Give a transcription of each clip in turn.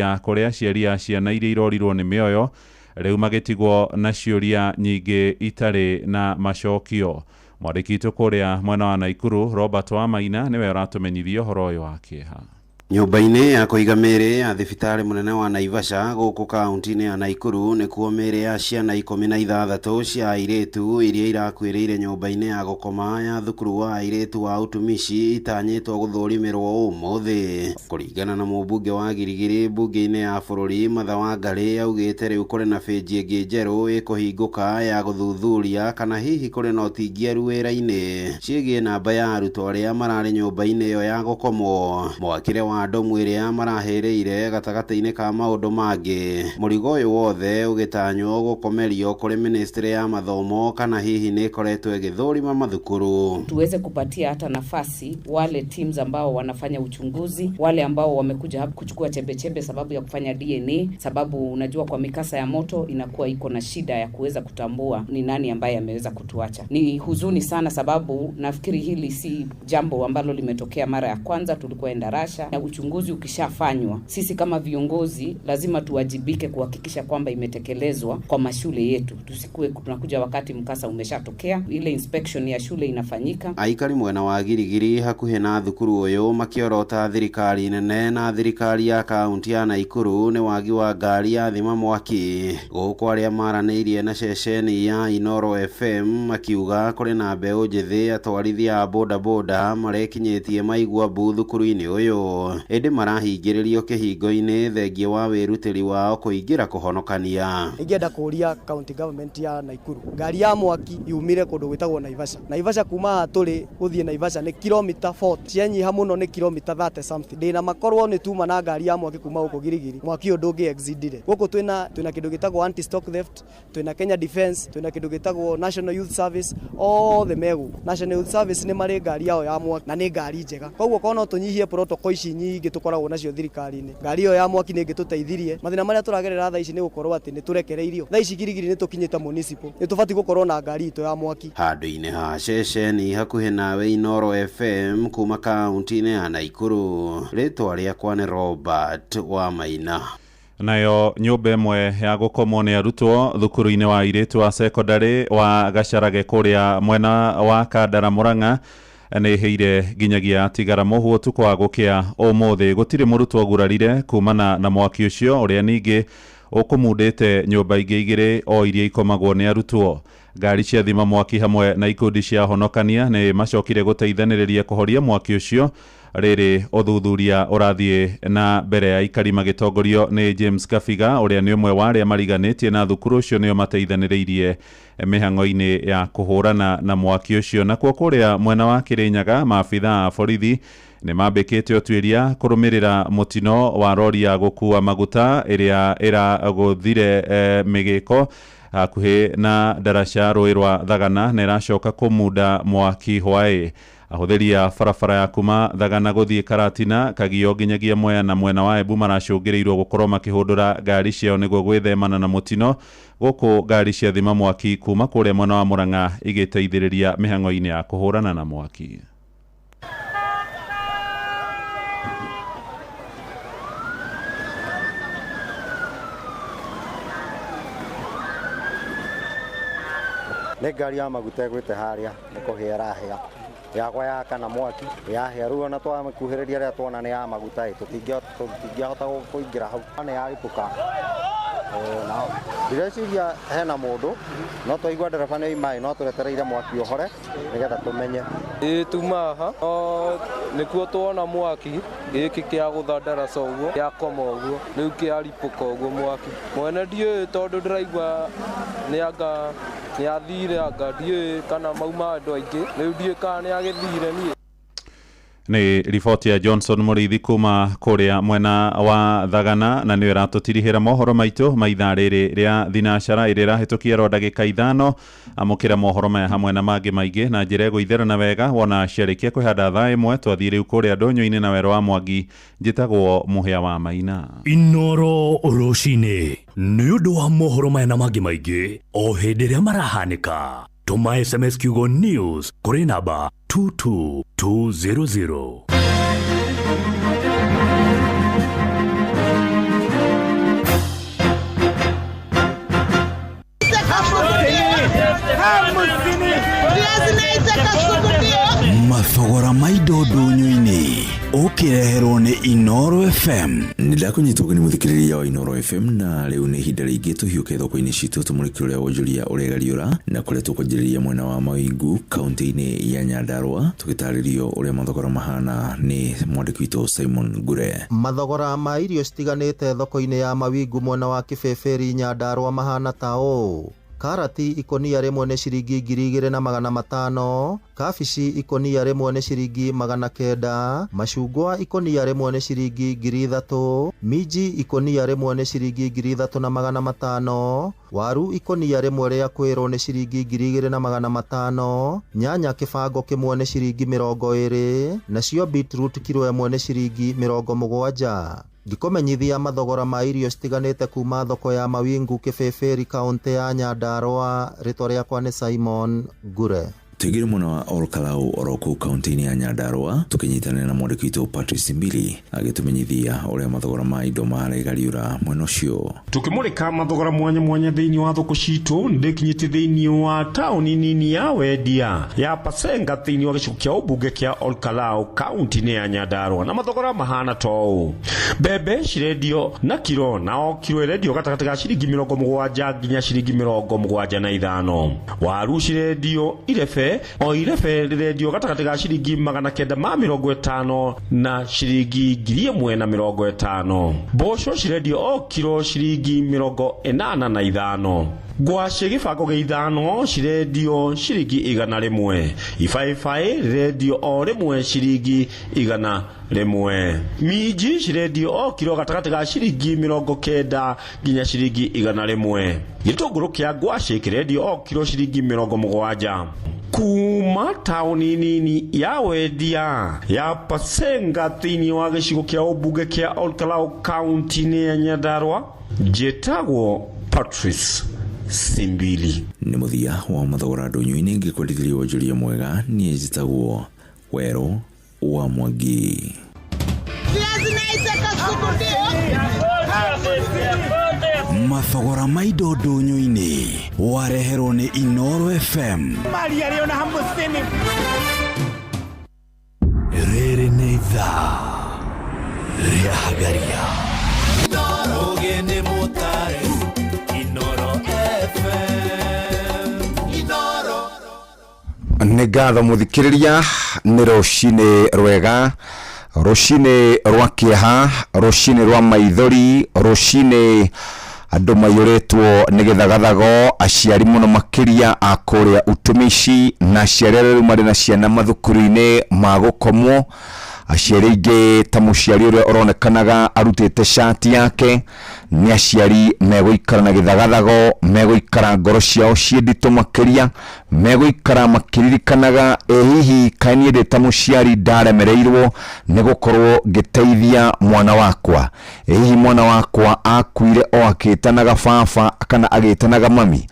Kũrĩ aciari a ciana iria irorirwo nĩ mĩoyo rĩu magĩtigwo na ciũria nyingĩ itarĩ na macokio. Mwandĩki witũ kũrĩa mwena wa Naikuru, Robert Wamaina, nĩwe ũratũmenyithia ũhoro ũyũ wa kĩeha. Nyũmba-inĩ ya kũiga mĩĩrĩ ya thibitarĩ mũnene wa Naivasha gũkũ kaunti-inĩ ya Naikuru nĩkuo mĩĩrĩ ya ciana 16 cia airĩtu iria irakuĩrĩire nyũmba-inĩ ya gũkoma ya thukuru wa airĩtu wa Utumishi itanyĩtwo gũthũrimĩrwo ũmũthĩ. Kũringana na mũmbunge wa Girigiri mbunge-inĩ ya bũrũri, Martha Wangari, augĩte rĩu kũrĩ na bĩnji ĩngĩ njerũ ĩkũhingũka ya gũthuthuria kana hihi kũrĩ na ũtingiaru wĩra-inĩ ciĩgiĩ namba ya arutwo arĩa mararĩ nyũmba-inĩ ĩyo ya gũkomwo, mwakĩre wa ndomu ĩrĩa marahĩrĩire gatagatĩ-inĩ ka maũndũ mangĩ. Mũrigo ũyũ wothe ũgĩtanywo gũkomerio kũrĩ ministry ya mathomo kana hihi nĩ ĩkoretwo ĩgĩthũrima mathukuru. Tuweze kupatia hata nafasi wale teams ambao wanafanya uchunguzi, wale ambao wamekuja hapa kuchukua chembe chembe sababu ya kufanya DNA, sababu unajua kwa mikasa ya moto inakuwa iko na shida ya kuweza kutambua ni nani ambaye ameweza kutuacha. Ni huzuni sana, sababu nafikiri hili si jambo ambalo limetokea mara ya kwanza. Tulikuwa Endarasha, na uchunguzi ukishafanywa, sisi kama viongozi lazima tuwajibike kuhakikisha kwamba imetekelezwa kwa mashule yetu. Tusikuwe tunakuja wakati mkasa umeshatokea, ile inspection ya shule inafanyika. Aikari mwena wa Girigiri hakuhĩ na thukuru ũyũ makĩorota thirikari nene na thirikari ya kaunti ya Naikuru nĩ wagi wa ngari ya thima mwaki, gũkũ arĩa maranĩirie na ceceni ya Inoro FM makiuga kũrĩ na mbeũ njĩthĩ atwarithia a bodaboda marekinyĩtie maigua mbu thukuru-inĩ ũyũ, ĩndĩ marahingĩrĩrio kĩhingo-inĩ thengia wa wĩrutĩri wao kũingĩra kũhonokania. Ingĩenda kũria county government ya Naikuru, ngari ya mwaki yumire kũndũ gwĩtagwo Naivasha. Naivasha kuma haha tũrĩ gũthiĩ Naivasha nĩ kilomita 40, cianyiha mũno nĩ kilomita 30 something. Ndĩna makorwo nĩ tuma na ngari ya mwaki kuma gũkũ Girigiri, mwaki ũyũ ndũngĩ exceedire. Gũkũ twĩna kĩndũ gĩtagwo anti stock theft, twĩna Kenya Defence, twĩna kĩndũ gĩtagwo National Youth Service, othe me gũkũ. National Youth Service nĩ marĩ ngari yao ya mwaki na nĩ ngari njega. Koguo korwo no tũnyihie protocol ici nyingĩ tũkoragwo nacio thirikari-inĩ, ngari ĩyo ya mwaki nĩ ĩngĩtũteithirie. Mathĩna marĩa tũragerera thaa ici nĩ gũkorwo atĩ nĩ tũrekereirio. Thaa ici Girigiri nĩ tũkinyĩte municipal, nĩ tũbatiĩ gũkorwo na ngari itũ ya mwaki. Handũ-inĩ ha ceceni hakuhĩ nawe Inoro FM kuma kaunti-inĩ ya Naikuru, rĩtwa rĩakwa nĩ Robert Wamaina. Nayo nyũmba ĩmwe ya gũkomwo nĩ arutwo thukuru-inĩ wa airĩtu wa secondary wa Gacarage kũrĩa mwena wa Kandara Murang'a nĩ ĩhĩire nginyagia tigara mũhu ũtukũ wa gũkĩa ũmũthĩ. Gũtirĩ mũrutwo ũgurarire kumana na mwaki ũcio, ũrĩa ningĩ ũkũmundĩte nyũmba ingĩ igĩrĩ o iria ikomagwo nĩ arutwo. Ngari cia thima mwaki hamwe na ikundi cia honokania nĩ macokire gũteithanĩrĩria kũhoria mwaki ũcio. Rĩrĩ ũthuthuria ũrathiĩ na mbere ya aikari magĩtongorio nĩ James Kabiga, ũrĩa nĩ ũmwe wa arĩa mariganĩtie na thukuru ũcio, nĩo mateithanĩrĩirie mĩhang'o-inĩ ya kũhũrana na mwaki ũcio. Nakuo kũrĩa mwena wa Kĩrĩnyaga, maabitha a borithi nĩ mambĩkĩte ũtuĩria kũrũmĩrĩra mũtino wa rori ya gũkua maguta ĩrĩa ĩragũthire mĩgĩko hakuhĩ na ndaraca rũĩ rwa Thagana na ĩracoka kũmunda mwaki hwaĩ. Ahũthĩri a barabara ya kuma Thagana gũthiĩ Karatina, Kagio nginyagia Mwea na mwena wa Embu maracũngĩrĩirwo gũkorwo makĩhũndũra ngari ciao nĩguo gwĩthemana na mũtino, gũkũ ngari cia thima mwaki kuma kũrĩa mwena wa Murang'a igĩteithĩrĩria mĩhang'o-inĩ ya kũhũrana na mwaki. Nĩ ngari ya maguta ĩgwĩte harĩa nĩ kũhĩa ĩrahĩa, yagwa yakana mwaki yahĩa. Rĩu ona twamĩkuhĩrĩria rĩrĩa tuona nĩ ya maguta ĩ, tũtingĩahota kũingĩra hau, nĩ yaripũka. Na ndireciria hena mũndũ, no twaigua ndereba nĩ oima, no tũretereire mwaki ũhore nĩgetha tũmenye. Ĩ tuma haha no nĩkuo tuona mwaki gĩkĩ kĩa gũtha ndaraca ũguo gĩakoma ũguo, rĩu kĩaripũka ũguo mwaki. Mwene ndiũĩ tondũ ndĩraigua nĩ anga nĩ athire, anga ndiũĩ kana mauma andũ aingĩ, rĩu ndiũĩ kana nĩ agĩthire niĩ. Nĩ riboti ya Johnson Mũrĩithi kuma kũrĩa mwena wa Thagana, na nĩyo ĩratũtirihĩra mohoro maitũ ma ithaa rĩrĩ rĩa thinacara ĩrĩa ĩrahĩtũkia ro ndagĩka 5. Amũkĩra mohoro maya hamwe na mangĩ maingĩ na njĩra ĩgũitherana wega wona ciarĩkia kwĩhanda thaa 1. Twathiĩ rĩu kũrĩa ndũnyũ-inĩ na werũ wa Mwangi. Njĩtagwo Mũhĩa wa Maina. Inoro rũcinĩ nĩ ũndũ wa mohoro maya na mangĩ maingĩ o hĩndĩ ĩrĩa marahanĩka, tũma SMS kiugo news kũrĩ namba 22200. Mathogora ma indo ndũnyũ-inĩ ũkĩreherwo nĩ Inoro FM. Nĩ ndakunyita ũgeni mũthikĩrĩria wa Inoro FM, na rĩu nĩ ihinda rĩingĩ tũhiũke thoko-inĩ citũ tũmũrĩke ũrĩa wonjoria ũregariũra, na kũrĩa tũkwanjĩrĩria mwena wa Mawingu kaunti-inĩ ya Nyandarua, tũgĩtarĩrio ũrĩa mathogora mahana nĩ mwandĩki witũ Simon Ngure. Mathogora ma irio citiganĩte thoko-inĩ ya Mawingu mwena wa Kĩbĩbĩri Nyandarua mahana ta ũũ: karati ikũnia rĩmwe nĩ ciringi 2500, kabici ikũnia rĩmwe nĩ ciringi 900, macungwa ikũnia rĩmwe nĩ ciringi 3000, minji ikũnia rĩmwe nĩ ciringi 3500, waru ikũnia rĩmwe rĩa kwĩrwo nĩ ciringi 2500, nyanya kĩbango kĩmwe nĩ ciringi 20, nacio beetroot kiro ĩmwe nĩ ciringi 70. Ngĩkũmenyithia mathogora ma irio citiganĩte kuma thoko ya Mawingu Kĩbĩbĩri kaũntĩ ya Nyandarua, rĩtwa rĩakwa nĩ Simon Ngure. Tũingĩre mwena wa Olkalau oro kũu kaunti-inĩ ya Nyandarua, tũkĩnyitanĩra na mwandĩki witũ Patrice Mbili agĩtũmenyithia ũrĩa mathogora ma indo maregariũra mwena ũcio. Tukimurika mathogora mwanya mwanya thiini wa thoko citu, ndikinyite thiini wa tauni nini ya wendia ya Pasenga thiini wa gicigo kia ubunge kia Olkalau kaunti-inĩ ya Nyandarua, na mathogora mahana ta ũũ: mbembe cirendio na kiro, na o kiro ĩrendio gatagatĩ ga ciringi 70 nginya ciringi 75. Waru cirendio irebe, o irebe rĩrendio gatagatĩ ga ciringi 950 na ciringi 1050. Mboco cirendio o kiro ciringi 85. Ngwacĩ gĩbango gĩa 5 cirendio ciringi 100. Ibaĩbaĩ rĩrendio o rĩmwe ciringi 100. Minji cirendio o kiro gatagatĩ ga ciringi 90 nginya ciringi 100. Gĩtũngũrũ kĩa ngwacĩ kĩrendio o kiro ciringi 70. Kuma tauni nini ya wendia ya Pasenga thĩinĩ wa gĩcigo kĩa ũmbunge kĩa Olkalau kaunti-inĩ ya Nyandarua, njĩtagwo Patrice Simbili. Nĩ mũthia wa mathogora ndũnyũ-inĩ, ngĩkwendithĩria wonjoria mwega. Niĩ njĩtagwo Werũ wa Mwangi. Mathogora ma indo ndũnyũ-inĩ wareherwo nĩ Inoro FM. Rĩrĩ nĩ ithaa rĩa Hagaria. Nĩ ngatho mũthikĩrĩria, nĩ rũcinĩ rwega, rũcinĩ rwa kĩeha, rũcinĩ rwa maithori, rũcinĩ andũ maiyũrĩtwo nĩ gĩthagathago, aciari mũno makĩria a kũrĩa utumishi na aciari arĩa rĩu marĩ na ciana mathukuru-inĩ ma gũkomwo. Aciari aingĩ ta mũciari ũrĩa ũronekanaga arutĩte cati yake nĩ aciari megũikara na gĩthagathago, megũikara ngoro ciao ciĩ nditũ makĩria, megũikara makĩririkanaga ĩ hihi kaĩ niĩ ndĩ ta mũciari ndaremereirwo nĩ gũkorwo ngĩteithia mwana wakwa, ĩ hihi mwana wakwa akuire o akĩtanaga baba kana agĩtanaga mami.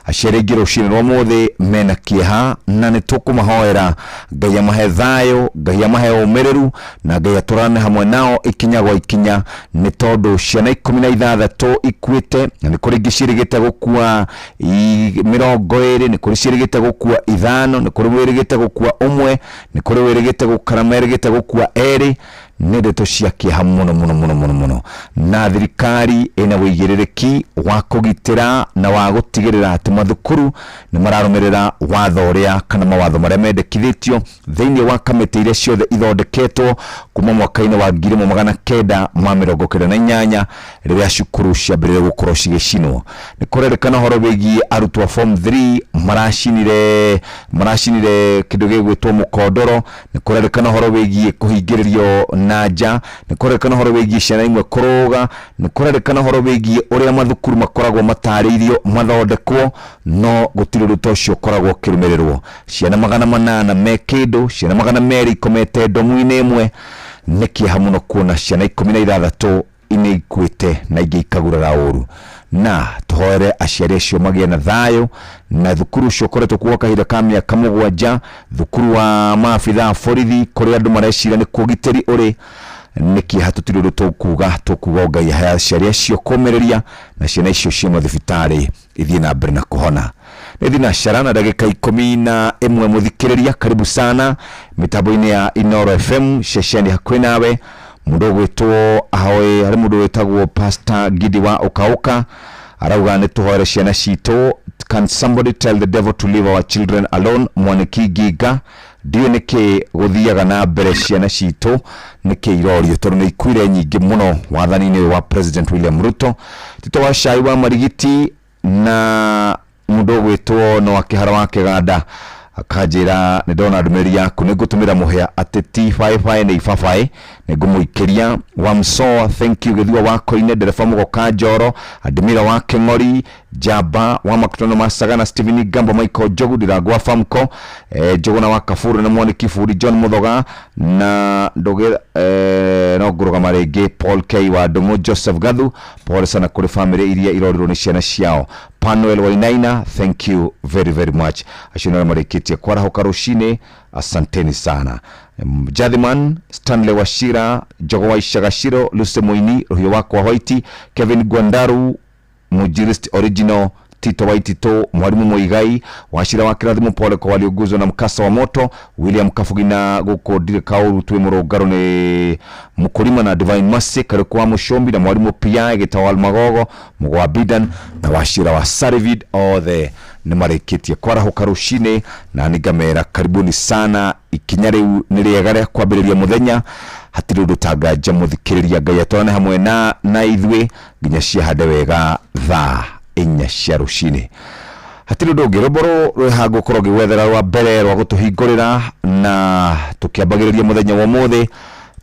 Aciari aingĩ rũcinĩ rwa ũmũthĩ mena kĩeha, na nĩ tũkũmahoera Ngai amahe thayũ, Ngai amahe ũmĩrĩru, na Ngai atũrane hamwe nao ikinya gwa ikinya, nĩ tondũ ciana 16 ikuĩte, na nĩ kũrĩ ingĩ ciĩrĩgĩte gũkua 20, nĩ kũrĩ ciĩrĩgĩte gũkua 5, nĩ kũrĩ wĩrĩgĩte gũkua 1, nĩ kũrĩ wĩrĩgĩte gũkara merĩgĩte gũkua 2. Nĩ ndeto cia kĩeha mũno mũno mũno mũno mũno, na thirikari ĩna wĩigĩrĩrĩki wa kũgitĩra na wa gũtigĩrĩra atĩ mathukuru nĩ mararũmĩrĩra watho ũrĩa kana mawatho marĩa mendekithĩtio thĩinĩ wa kamĩtĩ iria ciothe ithondeketwo kuma mwaka-inĩ wa 1998 rĩrĩa cukuru ciambĩrĩirie gũkorwo cigĩcinwo. Nĩ kũrerĩkana ũhoro wĩgiĩ arutwo a form 3 maracinire kĩndũ gĩgwĩtwo mũkondoro. Nĩ kũrerĩkana ũhoro wĩgiĩ kũhingĩrĩrio na nja, nĩ kũrerĩkana ũhoro wĩgiĩ ciana imwe kũrũga, nĩ kũrerĩkana ũhoro wĩgiĩ ũrĩa mathukuru makoragwo matarĩirio mathondekwo, no gũtirĩ ũndũ ta ũcio ũkoragwo ũkĩrũmĩrĩrwo. Ciana 800 me kĩndũ, ciana 200 ikomete ndomu-inĩ ĩmwe. Nĩ kĩeha mũno kuona ciana 16 nĩ ikuĩte na ingĩ ikagurara ũru, na tũhoere aciari acio magĩe na thayũ. Na thukuru ũcio ũkoretwo kuo kahinda ka mĩaka 7, thukuru wa maabithaa a borithi kũrĩa andũ mareciria nĩ kuo ũgitĩri ũrĩ. Nĩ kĩeha, tũtirĩ ũndũ tũkuga Ngai ahe aciari acio kũmĩrĩria, na ciana icio ciĩ mathibitarĩ ithiĩ na mbere na kũhona. Nĩ thinacara na ndagĩka 11. Mũthikĩrĩria, karibu sana mĩtambo-inĩ ya Inoro FM, ceceni hakuhĩ nawe. Mũndũ ũgwĩtwo ahoe harĩ mũndũ wĩtagwo Pastor Gidi wa Ũkaũka arauga nĩ tũhoere ciana citũ. Can somebody tell the devil to leave our children alone? Mwaniki Nginga, ndiũĩ nĩkĩ gũthiaga na mbere, ciana citũ nĩkĩ irorio, tondũ nĩ ikuire nyingĩ mũno wathani-inĩ ũyũ wa President William Ruto. Tito wa Cai wa Marigiti na mũndũ ũgwĩtwo no akĩhara wa Kĩganda akanjĩra nĩ ndona ndũmĩrĩri yaku, nĩ ngũtũmĩra mũhĩa atĩ ti baĩbaĩ nĩ ibabaĩ, nĩ ngũmũikĩria wa Msoa. Thank you. Gĩthua wa Koine, ndereba Mũgoka Njoro, Adimira wa Kĩng'ori, Njamba wa Makutano ma Sagana, Stephen Gambo, Michael Njogu Ndirangu wa Famco, Njũgũna wa Kaburu na Mwaniki Buri, John Muthoga na ndũgĩ, no ngũrũgama rĩngĩ, Paul K wa Ndũng'ũ, Joseph Gathu, pole sana kũrĩ famĩlĩ iria irorirwo nĩ ciana ciao. Panuel Wainaina, thank you very very much. Acio nĩ arĩa marĩkĩtie kwarahũka rũcinĩ, asanteni sana. Jathiman Stanley Wachira, Njogo wa Icagaciro, Lucy Muini, Rũhiũ wakwa White, Kevin Gwandaru, Mujirist Original, Tito Waitito, Mwalimu Muigai, Wachira wa Kirathimo, pole kwa walioguzwa na mkasa wa moto, William Kafugina gũkũ ndirĩ kaũru twĩ mũrũngarũ nĩ Mũkũrima na Divine Mercy, Kariũki wa Mũcombi na Mwalimu Pia Gĩtawal Magogo, Mũgo wa Bidan na Wachira wa Sarivid, othe nĩ marĩkĩtie kwarahũka rũcinĩ na nĩ ngamera karibuni sana. Ikinya rĩu nĩ rĩega rĩa kwambĩrĩria mũthenya, hatirĩ ũndũ tanganja. Mũthikĩrĩria, Ngai atwarane hamwe na ithuĩ nginya ciahande wega thaa 4 cia rũcinĩ. Hatirĩ ũndũ ũngĩ, rwĩmbo rwĩha ngũkorwo ngĩgwethera rwa mbere rwa gũtũhingũrĩra na tũkĩambagĩrĩria mũthenya wa ũmũthĩ,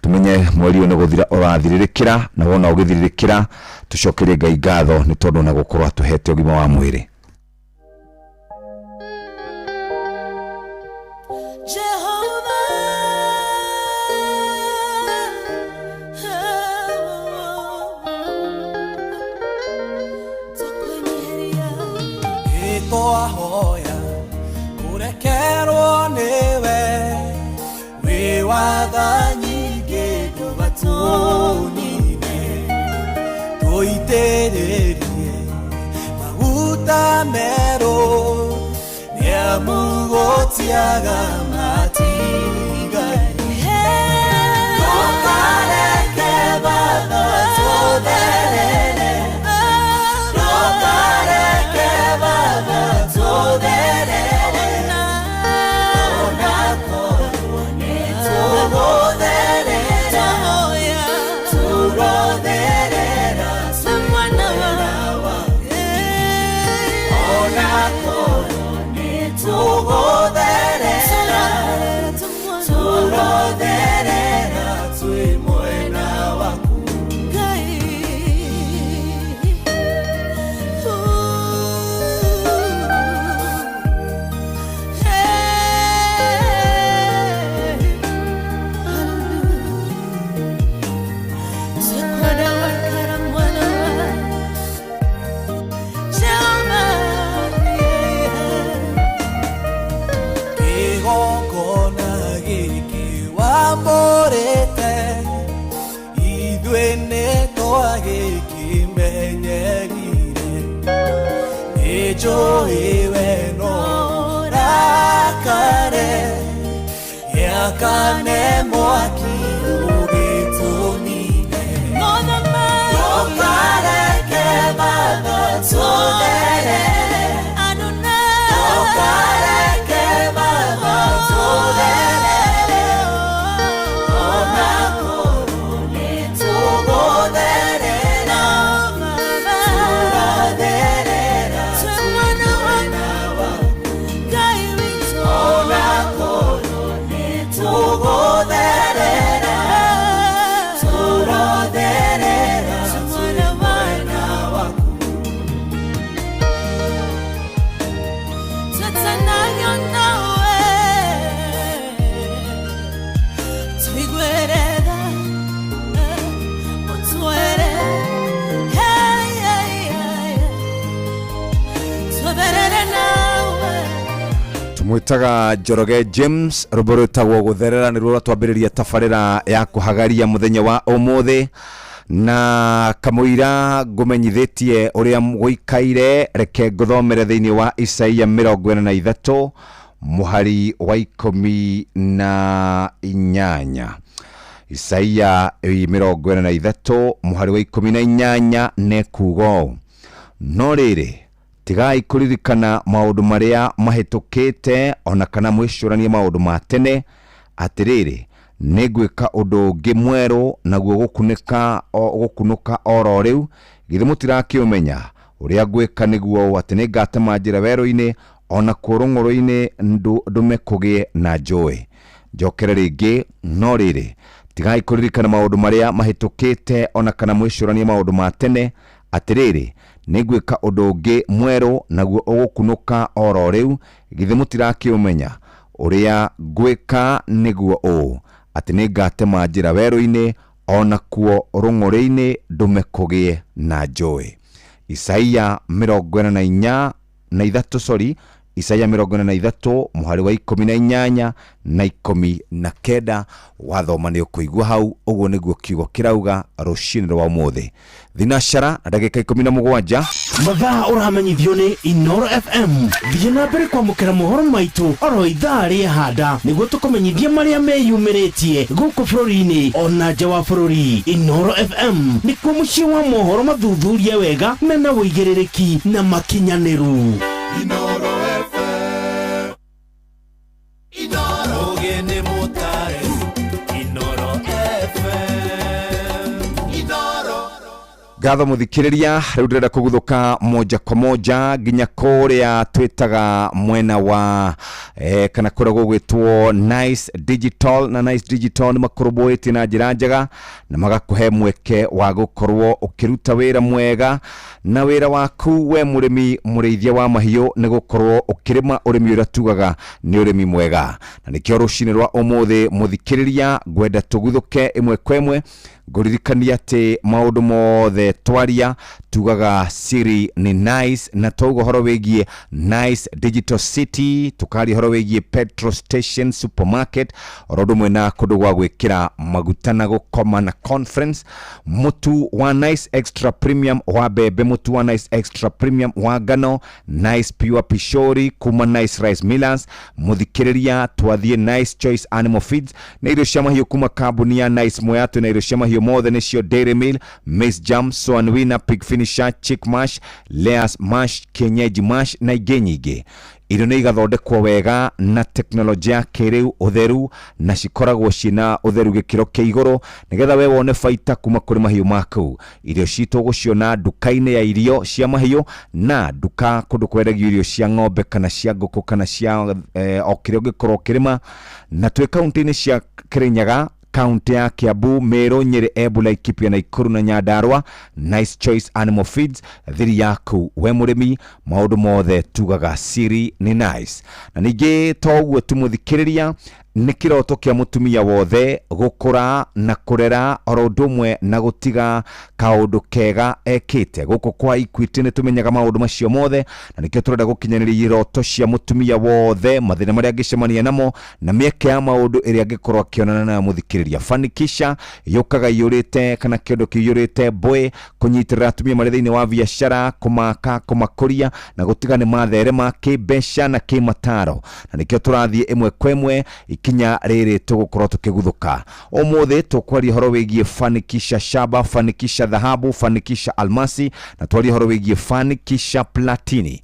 tumenye mweri ũyũ nĩ gũthira ũrathirĩrĩkĩra, na wona ũgĩthirĩrĩkĩra tũcokerie Ngai ngatho nĩ tondũ na gũkorwo atũhete ũgima wa mwĩrĩ. Twahoya kũrekerwo nĩwe, wĩ watha nyingĩ, ndũgatũnine, tũitĩrĩrie maguta merũ, nĩamu gũtiaga matigari. Ndũkareke Baba tũtherere, ndũkareke Baba tũtherere, onakorwo nĩ tũgũtherera, tũrotherera twĩ mwena waku, onakorwo nĩ tũgũtherera, tũrotherera twĩ mwena waku. Kĩgongona gĩkĩ wamũrĩte, ithuĩ nĩ twagĩkĩmenyerire, nĩ njũĩ we no ũrakare, gĩakane mwaki ũgĩtũnine. Ndũkareke Baba tũtherere, ndũkareke Baba tũtherere, onakorwo nĩ tũgũtherera, tũrotherera twĩ mwena waku, onakorwo nĩ tũgũtherera, tũrotherera twĩ mwena waku. Tumwĩtaga Njoroge James, rwĩmbo rwĩtagwo Gũtherera nĩruo rwatwambĩrĩria tabarĩra ya kũhagaria mũthenya wa ũmũthĩ. Na kamũira ngũmenyithĩtie ũrĩa gũikaire, reke ngũthomere thĩinĩ wa Isaia 43 mũhari wa 18. Isaia 43 mũhari wa 18 nekuuga ũũ: no rĩrĩ, tigai kũririkana maũndũ marĩa mahĩtũkĩte, ona kana mwĩcũranie maũndũ ma tene. Atĩrĩrĩ, nĩngwĩka ũndũ ũngĩ mwerũ, naguo gũkunũka oro rĩu, githĩ mũtirakĩũmenya? Ũrĩa ngwĩka nĩguo ũũ, atĩ nĩngatema njĩra werũ-inĩ, ona kuo rũng'ũrũ-inĩ ndũme kũgĩe na njũĩ. Njokere rĩngĩ, no rĩrĩ, tigai kũririkana maũndũ marĩa mahĩtũkĩte, ona kana mwĩcũranie maũndũ ma tene. Atĩrĩrĩ, nĩngwĩka ũndũ ũngĩ mwerũ, naguo ũgũkunũka oro rĩu, githĩ mũtirakĩũmenya? Ũrĩa ngwĩka nĩguo ũũ, atĩ nĩngatema njĩra werũ-inĩ, ona kuo rũng'ũrĩ-inĩ ndũme kũgĩe na njũĩ. Isaia 44 na ithatũ, sorry, Isaia 43 mũhari wa 18 na 19, wathoma nĩ ũkũigua hau. Ũguo nĩguo kiugo kĩrauga rũcinĩ rwa ũmũthĩ, thinacara na ndagĩka 17. Mathaa ũramenyithio nĩ Inoro FM. Thiĩ na mbere kwamũkĩra mohoro maitũ oro ithaa rĩa handa, nĩguo tũkũmenyithie marĩa meyumĩrĩtie gũkũ bũrũri-inĩ ona nja wa bũrũri. Inoro FM nĩkuo mũciĩ wa mohoro mathuthurie wega, mena ũigĩrĩrĩki na makinyanĩru. Inoro FM. Inoro. Ũgĩ mũtare. Inoro FM. Inoro. Ngatho mũthikĩrĩria. Rĩu ndĩrenda kũguthũka moja kwa moja nginya kũrĩa twĩtaga mwena wa kana kũrĩa gũgwĩtwo Nice Digital. Na Nice Digital nĩ makũrũmbũĩtie na njĩra njega na magakũhe mweke wa gũkorwo ũkĩruta wĩra mwega, na wĩra waku we mũrĩmi mũrĩithia wa mahiũ nĩ gũkorwo ũkĩrĩma ũrĩmi ũrĩa tugaga nĩ ũrĩmi mwega. Na nĩkĩo rũcinĩ rwa ũmũthĩ, mũthikĩrĩria, ngwenda tũguthũke ĩmwe kwa ĩmwe. Ngũririkania atĩ maũndũ mothe twaria tugaga siri ni Nice, na twauga ũhoro wĩgiĩ Nice Digital City, tukaria ũhoro wĩgiĩ petrol station, supermarket, oro ũndũ ũmwe na kũndũ gwa gwĩkĩra maguta na gũkoma na conference. Mũtu wa Nice Extra Premium wa mbembe, mũtu wa Nice Extra Premium wa ngano, Nice Pure Pishori kuma Nice Rice Millers. Mũthikĩrĩria, twathiĩ Nice Choice Animal Feeds, nĩ irio cia mahiũ kuma kambuni ya Nice Mwea. Twĩna irio cia mahiũ mothe, nĩcio Dairy Meal, Maize Jam, Swan Winner, Pig Finisher, Chick Mash, Layers Mash, Kienyeji Mash na ingĩ nyingĩ. Irio nĩ igathondekwo wega na teknolojia ya kĩrĩu, ũtheru, na cikoragwo ciĩna ũtheru gĩkĩro kĩa igũrũ, nĩgetha we wone baita kuma kũrĩ mahiũ maku. Irio citũ ũgũciona nduka-inĩ ya irio cia mahiũ na nduka kũndũ kwendagio irio cia ng'ombe kana cia ngũkũ kana cia o kĩrĩa ũngĩkorwo ũkĩrĩma. Na twĩ kaunti-inĩ cia Kirinyaga, kaunti ya Kiambu, Meru, Nyeri, Embu, Laikipia, Nakuru na Nyandarua. Nice Choice Animal Feeds, thiri yaku we mũrĩmi, maũndũ mothe tugaga siri ni Nice. Na ningĩ to ũguo tu, mũthikĩrĩria, nĩ kĩroto kĩa mũtumia wothe gũkũra na kũrera oro ũndũ ũmwe na gũtiga kaũndũ kega ekĩte. Gũkũ kwa Equity nĩ tũmenyaga maũndũ macio mothe, na nĩkĩo tũrenda gũkinyanĩria iroto cia mũtumia wothe, mathĩna marĩa angĩcemania namo na mĩeke ya maũndũ ĩrĩa angĩkorwo akĩonana nayo. Mũthikĩrĩria, Fanikisha yũkaga iyũrĩte kana kĩondo kĩiyũrĩte mbwe kũnyitĩrĩra atumia marĩ thĩinĩ wa biacara, kũmaka, kũmakũria na gũtiga nĩ matherema kĩmbeca na kĩmataro. Na nĩkĩo tũrathiĩ ĩmwe kwa ĩmwe ikinya rĩrĩ tũgũkorwo tũkĩguthũka ũmũthĩ. Tũkwaria ũhoro wĩgiĩ Fanikisha Shaba, Fanikisha Dhahabu, Fanikisha Almasi, na twaria ũhoro wĩgiĩ Fanikisha Platini.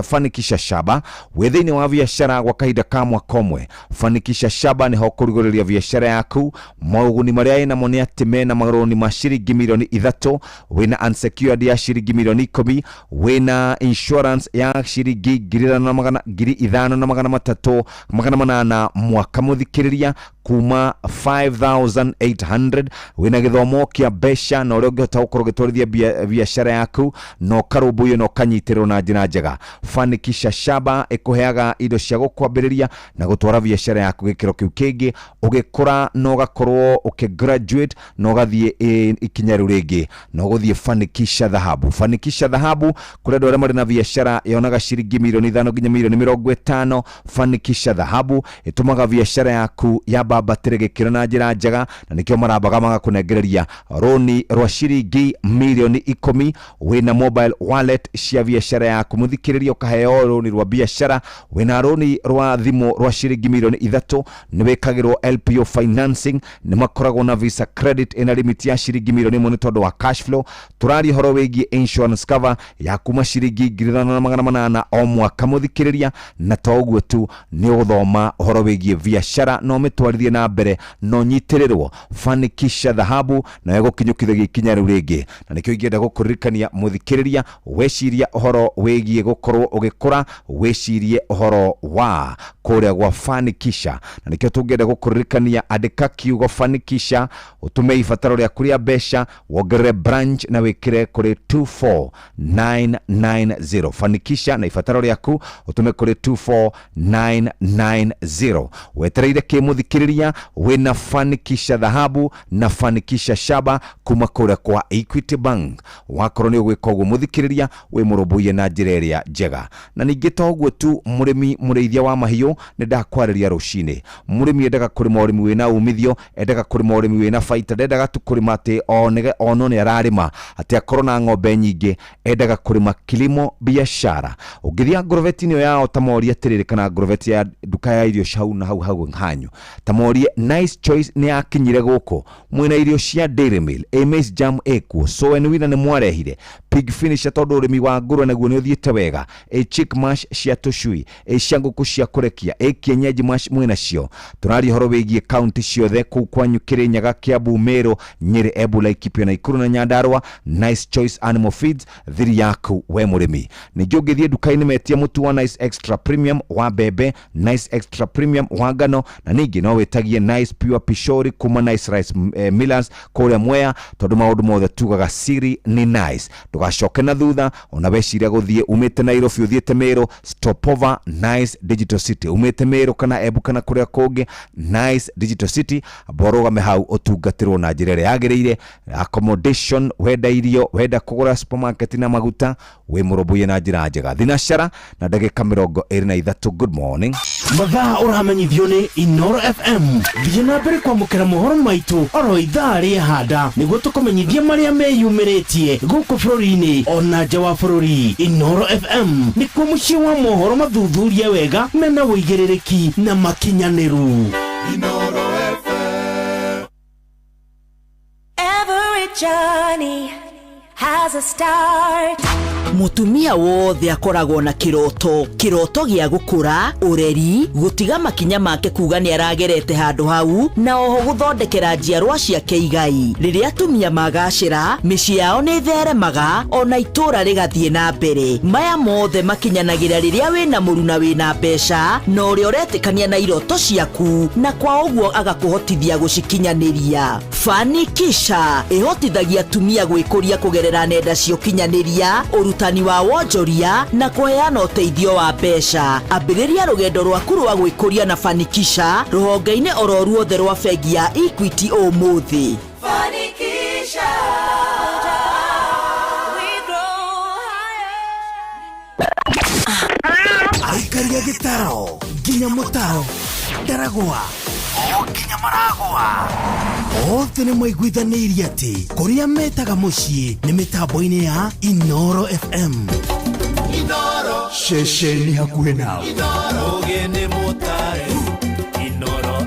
Fanikisha Shaba, wĩ thĩinĩ wa biacara gwa kahinda ka mwaka ũmwe, Fanikisha Shaba nĩho kũrugũrĩria biacara yaku. Maũguni marĩa ĩnamo nĩ atĩ mena marũni ma ciringi mirioni 3, wĩna unsecured ya ciringi mirioni 10, wĩna insurance ya ciringi ngiri ithano na magana 5300 800 mwaka, mũthikĩrĩria, kuma 5800. Wĩna gĩthomo kĩa mbeca na ũrĩa ũngĩhota gũkorwo ũgĩtwarithia biacara yaku na ũkarũmbũiyo na ũkanyitĩrĩrwo na njĩra njega. Fanikisha Shaba ĩkũheaga indo cia gũkwambĩrĩria na gũtwara biacara yaku gĩkĩro kĩu kĩngĩ, ũgĩkũra na ũgakorwo ũkĩgraduate na ũgathiĩ ikinya rĩu rĩngĩ na ũgũthiĩ Fanikisha Dhahabu. Fanikisha Dhahabu, kũrĩ andũ arĩa marĩ na biacara yonaga ciringi mirioni 5 nginya mirioni 50. Fanikisha Fanikisha Dhahabu ĩtũmaga biacara yaku yambambatĩre gĩkĩro na njĩra njega, na nĩkĩo marambaga magakũnengereria rũni rwa ciringi mirioni 10 wĩna mobile wallet cia biacara yaku. Mũthikĩrĩria, ũkaheo rũni rwa biacara, wĩna rũni rwa thimũ rwa ciringi mirioni 3, nĩ wĩkagĩrwo LPO financing, nĩ makoragwo na visa credit ĩna limit ya ciringi mirioni 1 nĩ tondũ wa cash flow. Tũraria ũhoro wĩgiĩ insurance cover ya kuma ciringi 5800 o mwaka, mũthikĩrĩria, na to ũguo tu, nĩ ũgũthoma ũhoro wĩgiĩ biacara na ũmĩtwarithie na mbere na ũnyitĩrĩrwo. Fanikisha Dhahabu nawe gũkinyũkithagia ikinya rĩu rĩngĩ, na nĩkĩo ingĩenda gũkũririkania mũthikĩrĩria, weciria ũhoro wĩgiĩ gũkorwo ũgĩkũra, wĩcirie ũhoro wa kũrĩa gwa Fanikisha, na nĩkĩo tũngĩenda gũkũririkania, andĩka kiugo Fanikisha, ũtũme ibataro rĩaku rĩa mbeca, wongerere branch na wĩkĩre kũrĩ 24990. Fanikisha na ibataro rĩaku ũtũme kũrĩ 24990. Wetereire kĩ, mũthikĩrĩria? Wĩna Fanikisha Dhahabu na Fanikisha Shaba kuma kũrĩa kwa Equity Bank. Wakorwo nĩ ũgwĩka ũguo, mũthikĩrĩria, wĩ mũrũmbũiye na njĩra ĩrĩa njega. Na ningĩ to ũguo tu, mũrĩmi mũrĩithia wa mahiũ, nĩ ndakwarĩria rũcinĩ. Mũrĩmi endaga kũrĩma ũrĩmi wĩna umithio, endaga kũrĩma ũrĩmi wĩna baita, ndendaga tu kũrĩma atĩ onwo nĩ ararĩma atĩ akorwo na ng'ombe nyingĩ, endaga kũrĩma kilimo biashara. Ũngĩthiĩ angroveti-inĩ ĩyo yao, ta morie atĩrĩrĩ, kana angroveti ya nduka ya irio hau na hau hau hanyu, ta morie Nice Choice nĩ yakinyire gũkũ, mwĩna irio cia Dairy Meal, ĩ maize jam ĩkuo, Soen Wina nĩ mwarehire, pig finisher tondũ ũrĩmi wa ngũrwe naguo nĩ ũthiĩte wega, ĩ chick mash cia tũcui, ĩ cia ngũkũ cia kũrekia, ĩ kienyeji mash mwĩna cio. Tũraria ũhoro wĩgiĩ kaunti ciothe kũu kwanyu, Kĩrĩnyaga, Kiambu, Meru, Nyĩrĩ, Embu, Laikipia, Nakuru na Nyandarua. Nice Choice Animal Feeds, thiri yaku we mũrĩmi. Ningĩ ũngĩthiĩ nduka-inĩ, metia mũtu wa Nice Extra Premium wa mbembe, Nice Extra Premium wa ngano, na ningĩ no wĩtagie Nice Pure Pishori kuma Nice Rice Millers kũrĩa Mwea, tondũ maũndũ mothe tugaga siri ni nice. Ndũgacoke na thutha ona weciria gũthiĩ umĩte Nairobi ũthiĩte Meru, stopover Nice Digital City. Umĩte Meru kana Embu kana kũrĩa kũngĩ, Nice Digital City, amba ũrũgame hau ũtungatĩrwo na njĩra ĩrĩa yagĩrĩire. Accommodation, wenda irio, wenda kũgũra supermarket na maguta, wĩ mũrũmbũiye na njĩra njega. Thinacara na ndagĩka 23. Good morning. Mathaa ũramenyithio nĩ Inoro FM. Thiĩ na mbere kwamũkĩra mohoro maitũ oro ithaa rĩa handa nĩguo tũkũmenyithie marĩa meyumĩrĩtie gũkũ bũrũri-inĩ ona nja wa bũrũri. Inoro FM nĩkuo mũciĩ wa mohoro mathuthurie wega, mena ũigĩrĩrĩki na makinyanĩru. Inoro FM. Every journey has a start. Mutumia wothe akoragwo na kiroto, kiroto gĩa gũkũra ũreri, gũtiga makinya make kuga nĩ aragerete handũ hau, na oho gũthondekera njiarwa ciake igai. Rĩrĩa atumia magacĩra, mĩciĩ yao nĩ ĩtheremaga, ona itũũra rĩgathiĩ na mbere. Maya mothe makinyanagĩra rĩrĩa wĩna mũruna wĩna mbeca na ũrĩa ũretĩkania na iroto ciaku, na kwa ũguo agakũhotithia gũcikinyanĩria. Fanikisha ĩhotithagia atumia gwĩkũria kũgerera nenda cia ũkinyanĩria, ũrutani wa wonjoria na kũheana ũteithio wa mbeca. Ambĩrĩria rũgendo rwaku rwa gwĩkũria na Fanikisha rũhonge-inĩ oro ruothe rwa bengi ya Equity ũmũthĩ. Fanikisha. We grow higher. Aikaria gĩtaro nginya mũtaro ndaragwa o nginya maragwa, othe nĩ maiguithanĩirie atĩ kũrĩa metaga mũciĩ nĩ mĩtambo-inĩ ya Inoro FM. Inoro. Ceceni hakuhĩ nawe. Inoro. Ũgĩ nĩ mũtare. Inoro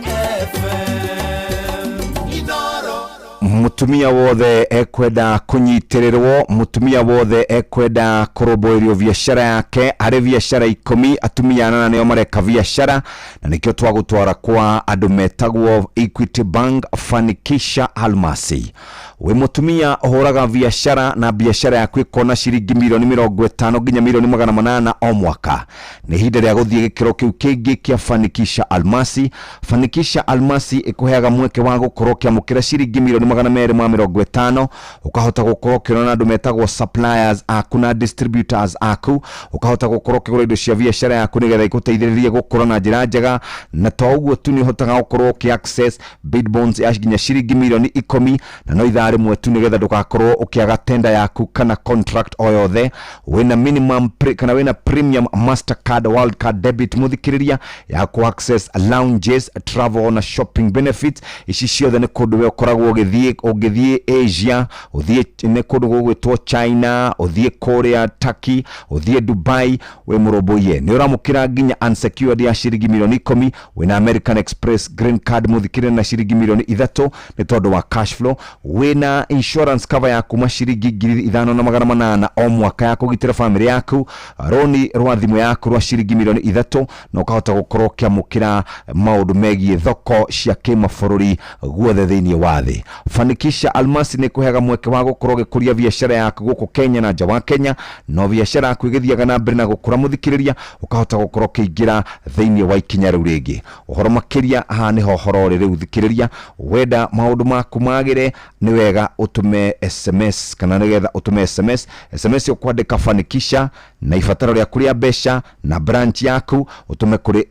FM. Inoro. Mutumia wothe ekwenda kunyitirĩrwo, mutumia wothe ekwenda kũrũmbũĩrio biacara yake, harĩ biacara 10, atumia 8 nĩo mareka biacara, na nĩkĩo twagũtwara kwa andũ metagwo Equity Bank Fanikisha Almasi. Wĩ mũtumia ũhũraga biacara na biacara yaku ĩkona ciringi mirioni 50 nginya mirioni 800 o mwaka, nĩ ihinda rĩa gũthiĩ gĩkĩro kĩu kĩngĩ kĩa Fanikisha Almasi. Fanikisha Almasi ĩkũheaga mweke wa gũkorwo ũkĩamũkĩra ciringi mirioni magana 250, ũkahota gũkorwo ũkĩonana andũ metagwo suppliers aku na distributors aku, ũkahota gũkorwo ũkĩgũra indo cia biacara yaku nĩgetha igũteithĩrĩrie gũkũra na njĩra njega. Na to ũguo tu, nĩ ũhotaga gũkorwo ũkĩ access bid bonds ya nginya ciringi mirioni 10 na no ithaa rĩmwe tu, nĩgetha ndũgakorwo ũkĩaga tender yaku kana contract o yothe. Wĩna minimum kana wĩna premium Mastercard World Card debit, mũthikĩrĩria, ya ku access lounges, travel na shopping benefits. Ici ciothe nĩ kũndũ we ũkoragwo ũgĩthiĩ, ũngĩthiĩ Asia, ũthiĩ nĩ kũndũ gũgwĩtwo China, ũthiĩ kũrĩa Turkey, ũthiĩ Dubai, wĩ mũrũmbũiye nĩ ũramũkĩra nginya unsecured ya ciringi mirioni 10. Wĩna American Express Green Card, mũthikĩrĩria, na ciringi mirioni 3 nĩ tondũ wa cash flow. Wĩna insurance cover ya kuma ciringi 5800 o mwaka ya kũgitĩra famĩlĩ yaku, rũni rwa thimũ yaku rwa ciringi mirioni 3, na ũkahota gũkorwo ũkĩamũkĩra maũndũ megiĩ thoko cia kĩmabũrũri guothe thĩinĩ wa thĩ. Fanikisha Almasi nĩ kũheaga mweke wa gũkorwo ũgĩkũria biacara yaku gũkũ Kenya na nja wa Kenya, no biacara yaku ĩgĩthiaga na mbere na gũkũra, mũthikĩrĩria, ũkahota gũkorwo ũkĩingĩra thĩinĩ wa ikinya rĩu rĩngĩ. Ũhoro makĩria, haha nĩho ũhoro ũrĩ rĩu. Thikĩrĩria, wenda maũndũ maku magĩre, nĩ wega ũtũme SMS, kana nĩgetha ũtũme SMS, SMS ũkwandĩka "Fanikisha" na ibataro rĩaku rĩa mbeca na branch yaku, ũtũme kũrĩ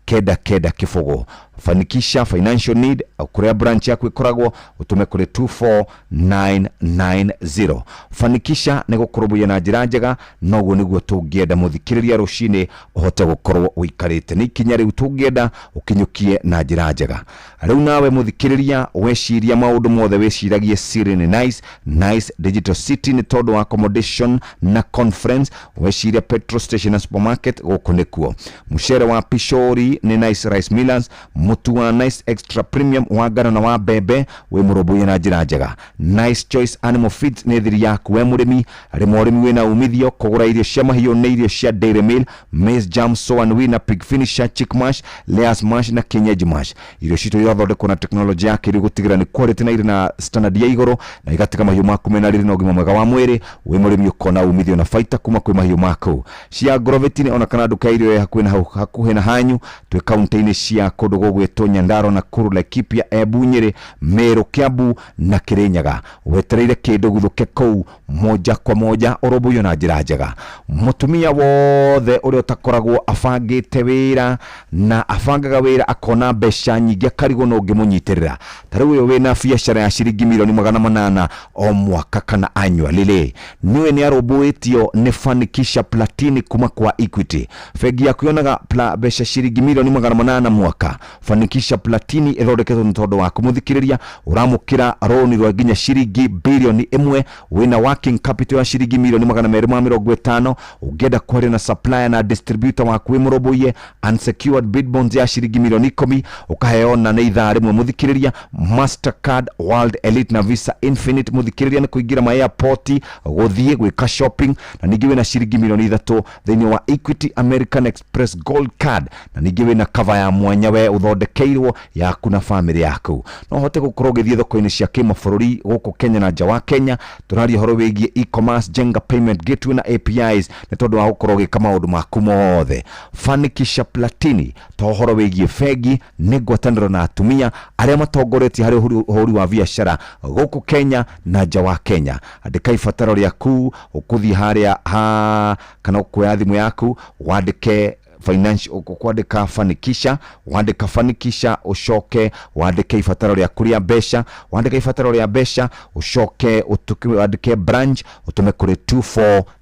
24990. "Fanikisha financial need", kũrĩa branch yaku ĩkoragwo, ũtũme kũrĩ 24990. Fanikisha nĩ gũkũrũmbũiya na njĩra njega. Noguo nĩguo tũngĩenda, mũthikĩrĩria, rũcinĩ ũhote gũkorwo ũikarĩte. Nĩ ikinya rĩu tũngĩenda ũkinyũkie na njĩra njega. Rĩu nawe mũthikĩrĩria, weciria maũndũ mothe wĩciragie siri nĩ Nice, Nice Digital City, nĩ tondũ wa accommodation na conference. Weciria petrol station na supermarket, gũkũ nĩkuo. Mũcere wa Pishori nĩ Nice Rice Millers, mũtu wa Nice Extra Premium wa ngano na wa mbembe, wĩ mũrũmbũiye na njĩra njega. Nice Choice Animal Feeds nĩ thiri yaku we mũrĩmi. Rĩma ũrĩmi wĩna umithio. Kũgũra irio cia mahiũ nĩ irio cia Dairy Meal, Maize Jam, Sow and Win na Pig Finisher, Chick Mash, Layers Mash na Kienyeji Mash. Irio citũ irathondekwo na teknolojĩ ya kĩrĩu gũtigĩrĩra nĩ quality na irĩ na standard ya igũrũ, na igatiga mahiũ maku mena riri na ũgima mwega wa mwĩrĩ. Wĩ mũrĩmi ũkona umithio na baita kuma kwĩ mahiũ maku. Cia Agrovet ona kana nduka ya irio ĩ hakuhĩ na hau hakuhĩ na hanyu. Twĩ kaunti-inĩ cia kũndũ gũgwĩtwo Nyandarua, Nakuru, Laikipia, Embu, Nyĩrĩ, Meru, Kiambu na Kirinyaga. Wetereire kĩndũ guthũke kũu moja kwa moja, ũrũmbũiyo na njĩra njega. Mũtumia wothe ũrĩa ũtakoragwo abangĩte wĩra na abangaga wĩra akona mbeca nyingĩ akarigwo no ũngĩmũnyitĩrĩra, ta rĩu ũyũ wĩna biacara ya ciringi mirioni 800 o mwaka kana annually rĩ, nĩwe nĩ arũmbũĩtio nĩ Fanikisha Platini kuma kwa Equity. Bengi yaku yonaga mbeca ciringi mirioni 800 mwaka. Fanikisha Platini ĩthondeketwo nĩ tondũ wa kũmũthikĩrĩria. Ũramũkĩra rũni rwa nginya ciringi birioni 1, wĩna working capital ya ciringi mirioni 250. Ũngĩenda kwaria na supplier na distributor waku, wĩ mũrũmbũiye, unsecured bid bonds ya ciringi mirioni 10 ũkaheo na nĩ ithaa rĩmwe, mũthikĩrĩria. Mastercard World Elite na Visa Infinite, mũthikĩrĩria, nĩ kũingĩra ma airport, gũthiĩ gwĩka shopping. Na ningĩ wĩna ciringi mirioni 3 thĩinĩ wa Equity American Express Gold Card, na ningĩ wĩna cover ya mwanya we ũthondekeirwo yaku na famĩlĩ yaku. No ũhote gũkorwo ũgĩthiĩ thoko-inĩ cia kĩmabũrũri gũkũ Kenya na nja wa Kenya. Tũraria ũhoro wĩgiĩ e-commerce, Jenga payment gateway na APIs nĩ tondũ wa gũkorwo ũgĩka maũndũ maku mothe. Fanikisha Platini to ũhoro wĩgiĩ bengi, nĩ ngwatanĩro na atumia arĩa matongoretie harĩ ũhũri wa biacara gũkũ Kenya na nja wa Kenya. Andĩka ibataro rĩaku, ũkũthiĩ harĩa ha kana ũkuoya thimũ yaku wandĩke financial, kwandĩka "Fanikisha". Wandĩka "Fanikisha", ũcoke wandĩke ibataro rĩaku rĩa mbeca. Wandĩka ibataro rĩa mbeca, ũcoke wandĩke branch, ũtũme kũrĩ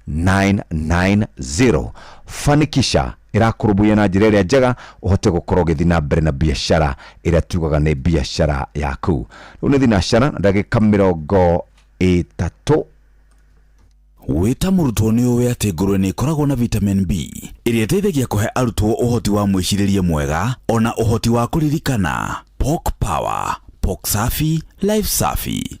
24990. Fanikisha ĩrakũrũmbũiya na njĩra ĩrĩa njega ũhote gũkorwo ũgĩthiĩ na mbere na biacara ĩrĩa tugaga nĩ biacara yaku. Rĩu nĩ thinacara na ndagĩka 30. Wĩ ta mũrutwo nĩ ũĩ atĩ ngũrwe nĩ ĩkoragwo na vitamin B ĩrĩa ĩteithagia kũhe arutwo ũhoti wa mwĩcirĩrie mwega ona ũhoti wa kũririkana. Pork Power, Pork Safi, Life Safi.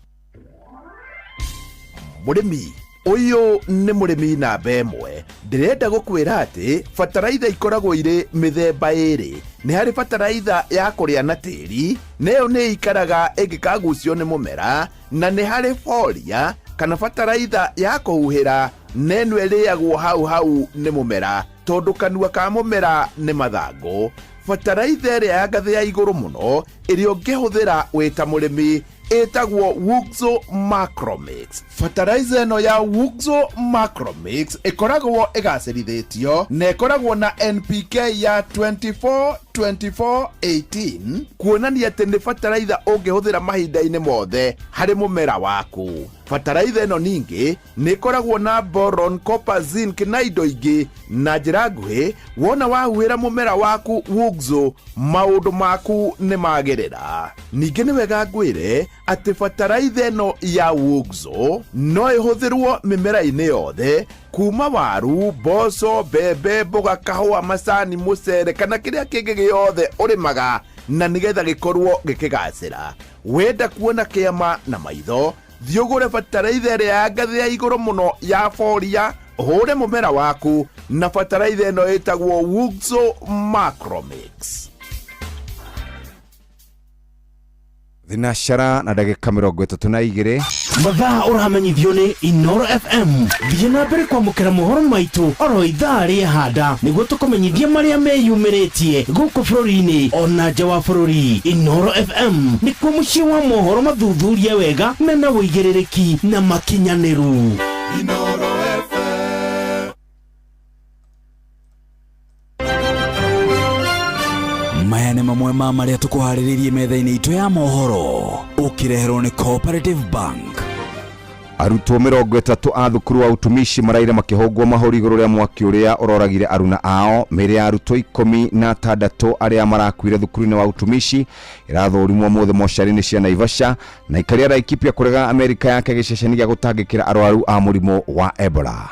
Mũrĩmi ũyũ nĩ mũrĩmi namba 1. Ndĩrenda gũkwĩra atĩ bataraitha ikoragwo irĩ mĩthemba ĩrĩ. Nĩ harĩ bataraitha ya kũrĩa na tĩri, nayo nĩ ikaraga ĩngĩkagucio nĩ mũmera, na nĩ harĩ foliar kana bataraitha ya kũhuhĩra, na ĩno ĩrĩagwo hau hau nĩ mũmera tondũ kanua ka mũmera nĩ mathangũ. Bataraitha ĩrĩa ya ngathĩ ya igũrũ mũno ĩrĩa ũngĩhũthĩra wĩ ta mũrĩmi. Ĩtagwo Wuxo Macromix. Fertilizer ĩno ya Wuxo Macromix ĩkoragwo ĩgacĩrithĩtio na ĩkoragwo na NPK ya 24 24 18, kuonania atĩ nĩ fertilizer ũngĩhũthĩra mahinda-inĩ mothe harĩ mũmera waku. Bataraitha ĩno ningĩ nĩ ĩkoragwo na boron, copper, zinc na indo ingĩ. Na njĩra nguhĩ, wona wahuhĩra mũmera waku Wuxo, maũndũ maku nĩ magĩrĩra. Ningĩ nĩ wega ngwĩre atĩ bataraitha ĩno ya Wuxo no ĩhũthĩrwo mĩmera-inĩ yothe, kuma waru, mboco, mbembe, mboga, kahũa, macani, mũcere kana kĩrĩa kĩngĩ gĩothe ũrĩmaga, na nĩgetha gĩkorwo gĩkĩgacĩra. Wenda kuona kĩama na maitho, thiĩ ũgũre bataraitha ĩrĩa ya ngathĩ ya igũrũ mũno ya Foria, ũhũre mũmera waku na bataraitha ĩno ĩtagwo Wuxo Macromix. Thinacara na ndagĩka 32. Mathaa ũramenyithio nĩ Inoro FM. Thiĩ na mbere kwamũkĩra mohoro maitũ oro ithaa rĩa handa nĩguo tũkũmenyithie marĩa meyumĩrĩtie gũkũ bũrũri-inĩ ona nja wa bũrũri. Inoro FM nĩkuo mũciĩ wa mohoro mathuthurie wega mena ũigĩrĩrĩki na makinyanĩru. Inoro FM. Maya nĩ mamwe ma marĩa tũkũharĩrĩirie metha-inĩ itũ ya mohoro, ũkĩreherwo nĩ Cooperative Bank. Arutwo 30 a thukuru wa utumishi maraire makĩhũngwo mahũri igũrũ rĩa mwaki ũrĩa ũroragire aruna ao. Mĩĩrĩ ya arutwo 16 arĩa marakuire thukuru-inĩ wa utumishi ĩrathũrimwo ũmũthĩ mocarĩ-inĩ cia Naivasha. Na ikaria Laikipia kũrega Amerika yake gĩceceni gĩa gũtangĩkĩra arwaru a mũrimũ wa Ebola.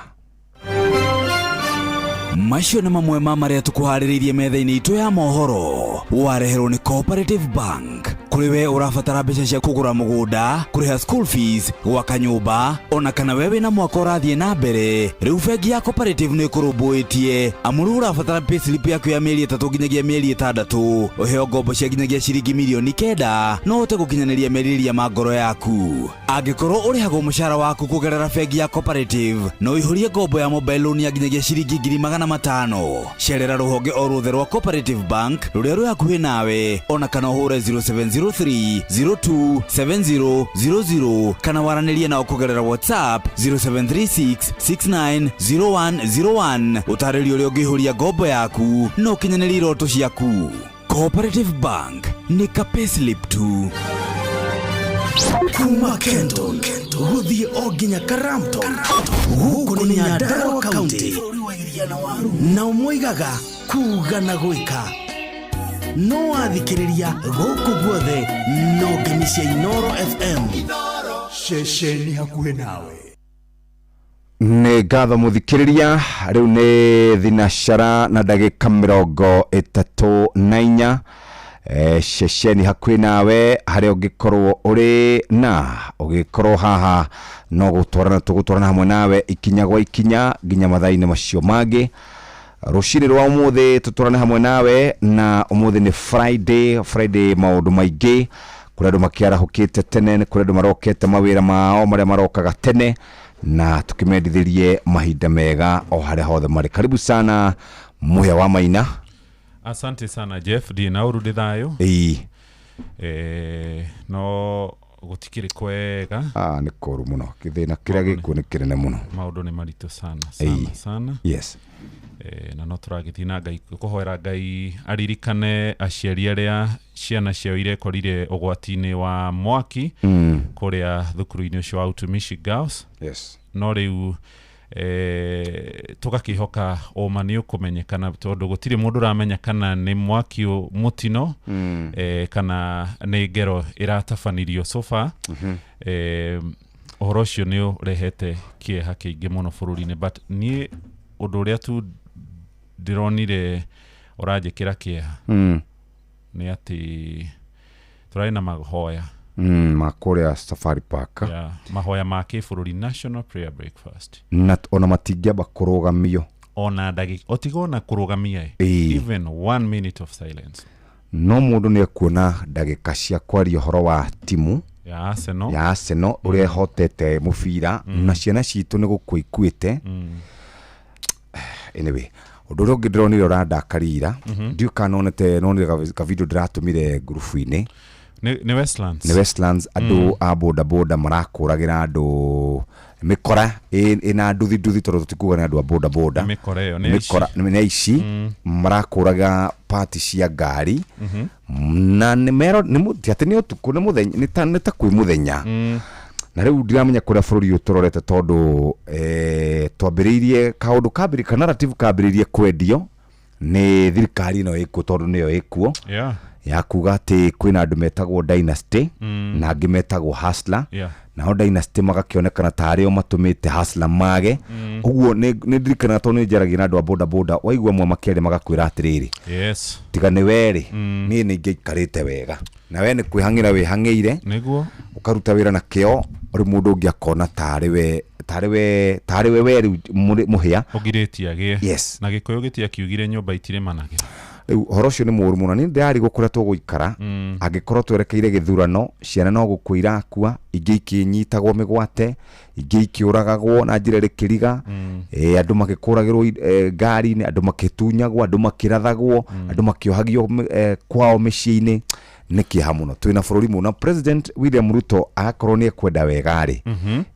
Macio nĩ mamwe ma marĩa tũkũharĩrĩirie metha-inĩ itũ ya mohoro, wareherwo nĩ Cooperative Bank. Kũrĩ we ũrabatara mbeca cia kũgũra mũgũnda, kũrĩha school fees, gwaka nyũmba, ona kana we wĩna mwaka ũrathiĩ na mbere, rĩu bengi ya Cooperative nĩ ĩkũrũmbũĩtie. Amu rĩu ũrabatara payslip yaku ya mĩeri 3 nginyagia mĩeri 6, ũheo ngombo cia nginyagia ciringi mirioni 9, no ũhote gũkinyanĩria merirĩria ma ngoro yaku. Angĩkorwo ũrĩhagwo mũcara waku kũgerera bengi ya Cooperative, no ũihũrie ngombo ya mobile loan ya nginyagia ciringi 500,000. Cerera rũhonge o ruothe rwa Cooperative Bank rũrĩa rwĩ hakuhĩ nawe, ona kana ũhũre 0703 02 7000 kana waranĩrie nao kũgerera WhatsApp 0736 690101, ũtarĩrio ũrĩa ũngĩihũria ngombo yaku na ũkinyanĩrie iroto ciaku. Cooperative Bank nĩ ka payslip tu. Kuma Kenton gũthiĩ o nginya Karamton, gũkũ nĩ Nyandarua County, nao moigaga kuga na gwĩka no wathikĩrĩria gũkũ guothe no ngemi cia Inoro FM, ceceni hakuhĩ nawe. Nĩ ngatho mũthikĩrĩria. Rĩu nĩ thinacara na ndagĩka 34, ceceni hakuhĩ nawe harĩa ũngĩkorwo ũrĩ na ũgĩkorwo haha no gũtwarana, tũgũtwarana hamwe nawe ikinya gwa ikinya nginya mathaa-inĩ macio mangĩ. Rũcinĩ rwa ũmũthĩ tũtwarane hamwe nawe, na ũmũthĩ nĩ Friday. Friday maũndũ maingĩ, kũrĩ andũ makĩarahũkĩte tene, nĩ kũrĩ andũ marokete mawĩra mao marĩa marokaga tene, na tukimendithĩrie mahinda mega o harĩa hothe marĩ. Karibu sana Mũhĩa wa Maina. Asante sana Jeff, ndina ũru, ndĩ thayũ. Ĩĩ. No gũtikĩrĩ kwega. Ah, nĩ kũru mũno, kĩthĩna kĩrĩa gĩkuo nĩ kĩnene mũno. Maũndũ nĩ maritũ sana sana sana. Na no tũragĩthiĩ na Ngai kũhoera Ngai aririkane aciari arĩa ciana ciao irekorire ũgwati-inĩ wa mwaki kũrĩa thukuru-inĩ ũcio wa Utumishi Girls. No rĩu tũgakĩhoka ũma nĩ ũkũmenyekana, tondũ gũtirĩ mũndũ ũramenya kana nĩ mwaki mũtino kana nĩ ngero ĩratabanirio so far. Ũhoro ũcio nĩ ũrehete kĩeha kĩingĩ mũno bũrũri-inĩ, but niĩ ũndũ ũrĩa tu ndĩronire ũranjĩkĩra kĩeha nĩ atĩ tũrarĩ na mahoya ma kũrĩa Safari Park. Yeah, mahoya ma kĩbũrũri, National Prayer Breakfast. Na ona matingĩamba kũrũgamio. Ona ndagĩka otiga ona kũrũgamia, even one minute of silence. No mũndũ nĩ ekuona ndagĩka cia kwaria ũhoro wa timu ya Arsenal, ya Arsenal ũrĩa ĩhotete mũbira na ciana citũ nĩ gũkua ikuĩte. Anyway, ũndũ ũrĩa ũngĩ ndĩronire ũrandakarira, ndiũ kana nonete, nonire ka video ndĩratũmire ngurubu-inĩ. Nĩ Westlands. Nĩ Westlands andũ a boda boda marakũragĩra andũ mĩkora ĩna nduthi nduthi, tondũ tũtikuga nĩ andũ a boda boda. Nĩ mĩkora ĩyo, nĩ aici. Mĩkora nĩ aici marakũraga pati cia ngari na nĩ mero nĩ ti atĩ nĩ ũtukũ, nĩ mũthenya, nĩ ta kwĩ mũthenya. Na rĩu ndiramenya kũrĩa bũrũri ũyũ tũrorete, tondũ twambĩrĩirie kaũndũ kambĩrĩ ka narrative kambĩrĩirie kwendio nĩ thirikari ĩno ĩkuo, tondũ nĩyo ĩkuo, ya kuga atĩ kwĩna andũ metagwo dynasty na angĩ metagwo hustler. Nao dynasty magakĩonekana tarĩ o matũmĩte hustler mage. Ũguo nĩ ndirikanaga, tondũ nĩ njaragia na andũ a boda boda, waigua amwe makĩaria magakwĩra atĩrĩrĩ, tiga nĩ werĩ, niĩ nĩ ingĩaikarĩte wega, na we nĩ kwĩhang'ĩra wĩhang'ĩire, ũkaruta wĩra na kĩo, rĩu mũndũ ũngĩ akona tarĩ we we rĩu mũhĩa ũgirĩtie agĩe. Yes. Na Gĩkũyũ gĩtiakiugire nyũmba itirĩmanagĩra. Rĩu ũhoro ũcio nĩ mũũru mũno. Niĩ ndĩrarigwo kũrĩa tũgũikara angĩkorwo twerekeire gĩthurano, ciana no gũkua irakua, ingĩ ikĩnyitagwo mĩgwate, ingĩ ikĩũragagwo na njĩra ĩrĩ kĩriga, andũ magĩkũragĩrwo ngari-inĩ, andũ makĩtunyagwo, andũ makĩrathagwo, andũ makĩohagio kwao mĩciĩ-inĩ. Nĩ kĩeha mũno twĩna bũrũri mũno, na President William Ruto agakorwo nĩ ekwenda wega rĩ,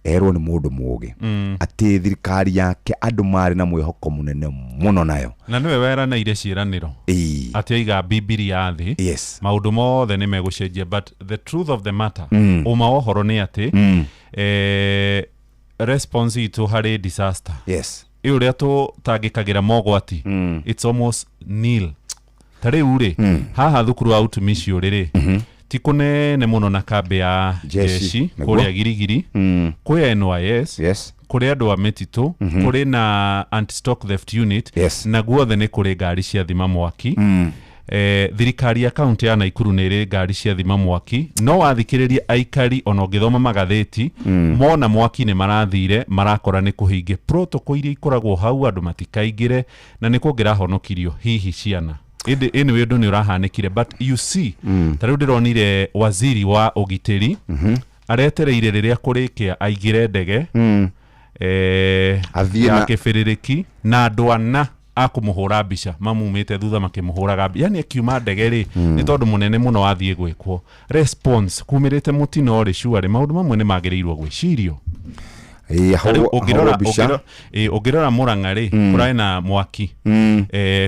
erwo nĩ mũndũ mũgĩ atĩ thirikari yake andũ marĩ na mwĩhoko mũnene mũno nayo. Na nĩwe weranĩire ciĩranĩro atĩ aiga Bibilia thĩ, maũndũ mothe nĩ megũcenjia, but the truth of the matter, ũma wa ũhoro nĩ atĩ response itũ harĩ disaster ĩ ũrĩa tũtangĩkagĩra mogwati, it's almost nil. Ta rĩu rĩ, haha thukuru wa utumishi ũrĩ rĩ, ti kũnene mũno na kambĩ ya Jeshi, jeshi nĩguo. kũrĩa Girigiri, kwĩ NYS, kũrĩ andũ a mĩtitũ, kũrĩ na anti stock theft unit, na guothe nĩ kũrĩ ngari cia thima mwaki. Thirikari ya kaunti ya Naikuru nĩ ĩrĩ ngari cia thima mwaki, no wathikĩrĩria aikari ona ũngĩthoma magathĩti, mona mwaki nĩ marathire marakora nĩ kũhinge protocol iria ikoragwo hau andũ matikaingĩre, na nĩ kũngĩrahonokirio hihi ciana. Ĩndĩ anyway ũndũ nĩ ũrahanĩkire, but you see, ta rĩu ndĩronire waziri wa ũgitĩri aretereire rĩrĩa kũrĩkĩa aingĩre ndege Athiĩ ya kĩbĩrĩrĩki na andũ ana akũmũhũra mbica mamumĩte thutha makĩmũhũraga mbica, yani akiuma ndege rĩ, nĩ tondũ mũnene mũno wathiĩ gwĩkwo response kumĩrĩte mũtino rĩ, sure maũndũ mamwe nĩ magĩrĩirwo gwĩcirio. Ĩĩ, Ta rĩu ahũrwo ũngĩrora ahũrwo mbica. Ũngĩrora Mũrang'a rĩ, kũrarĩ na mwaki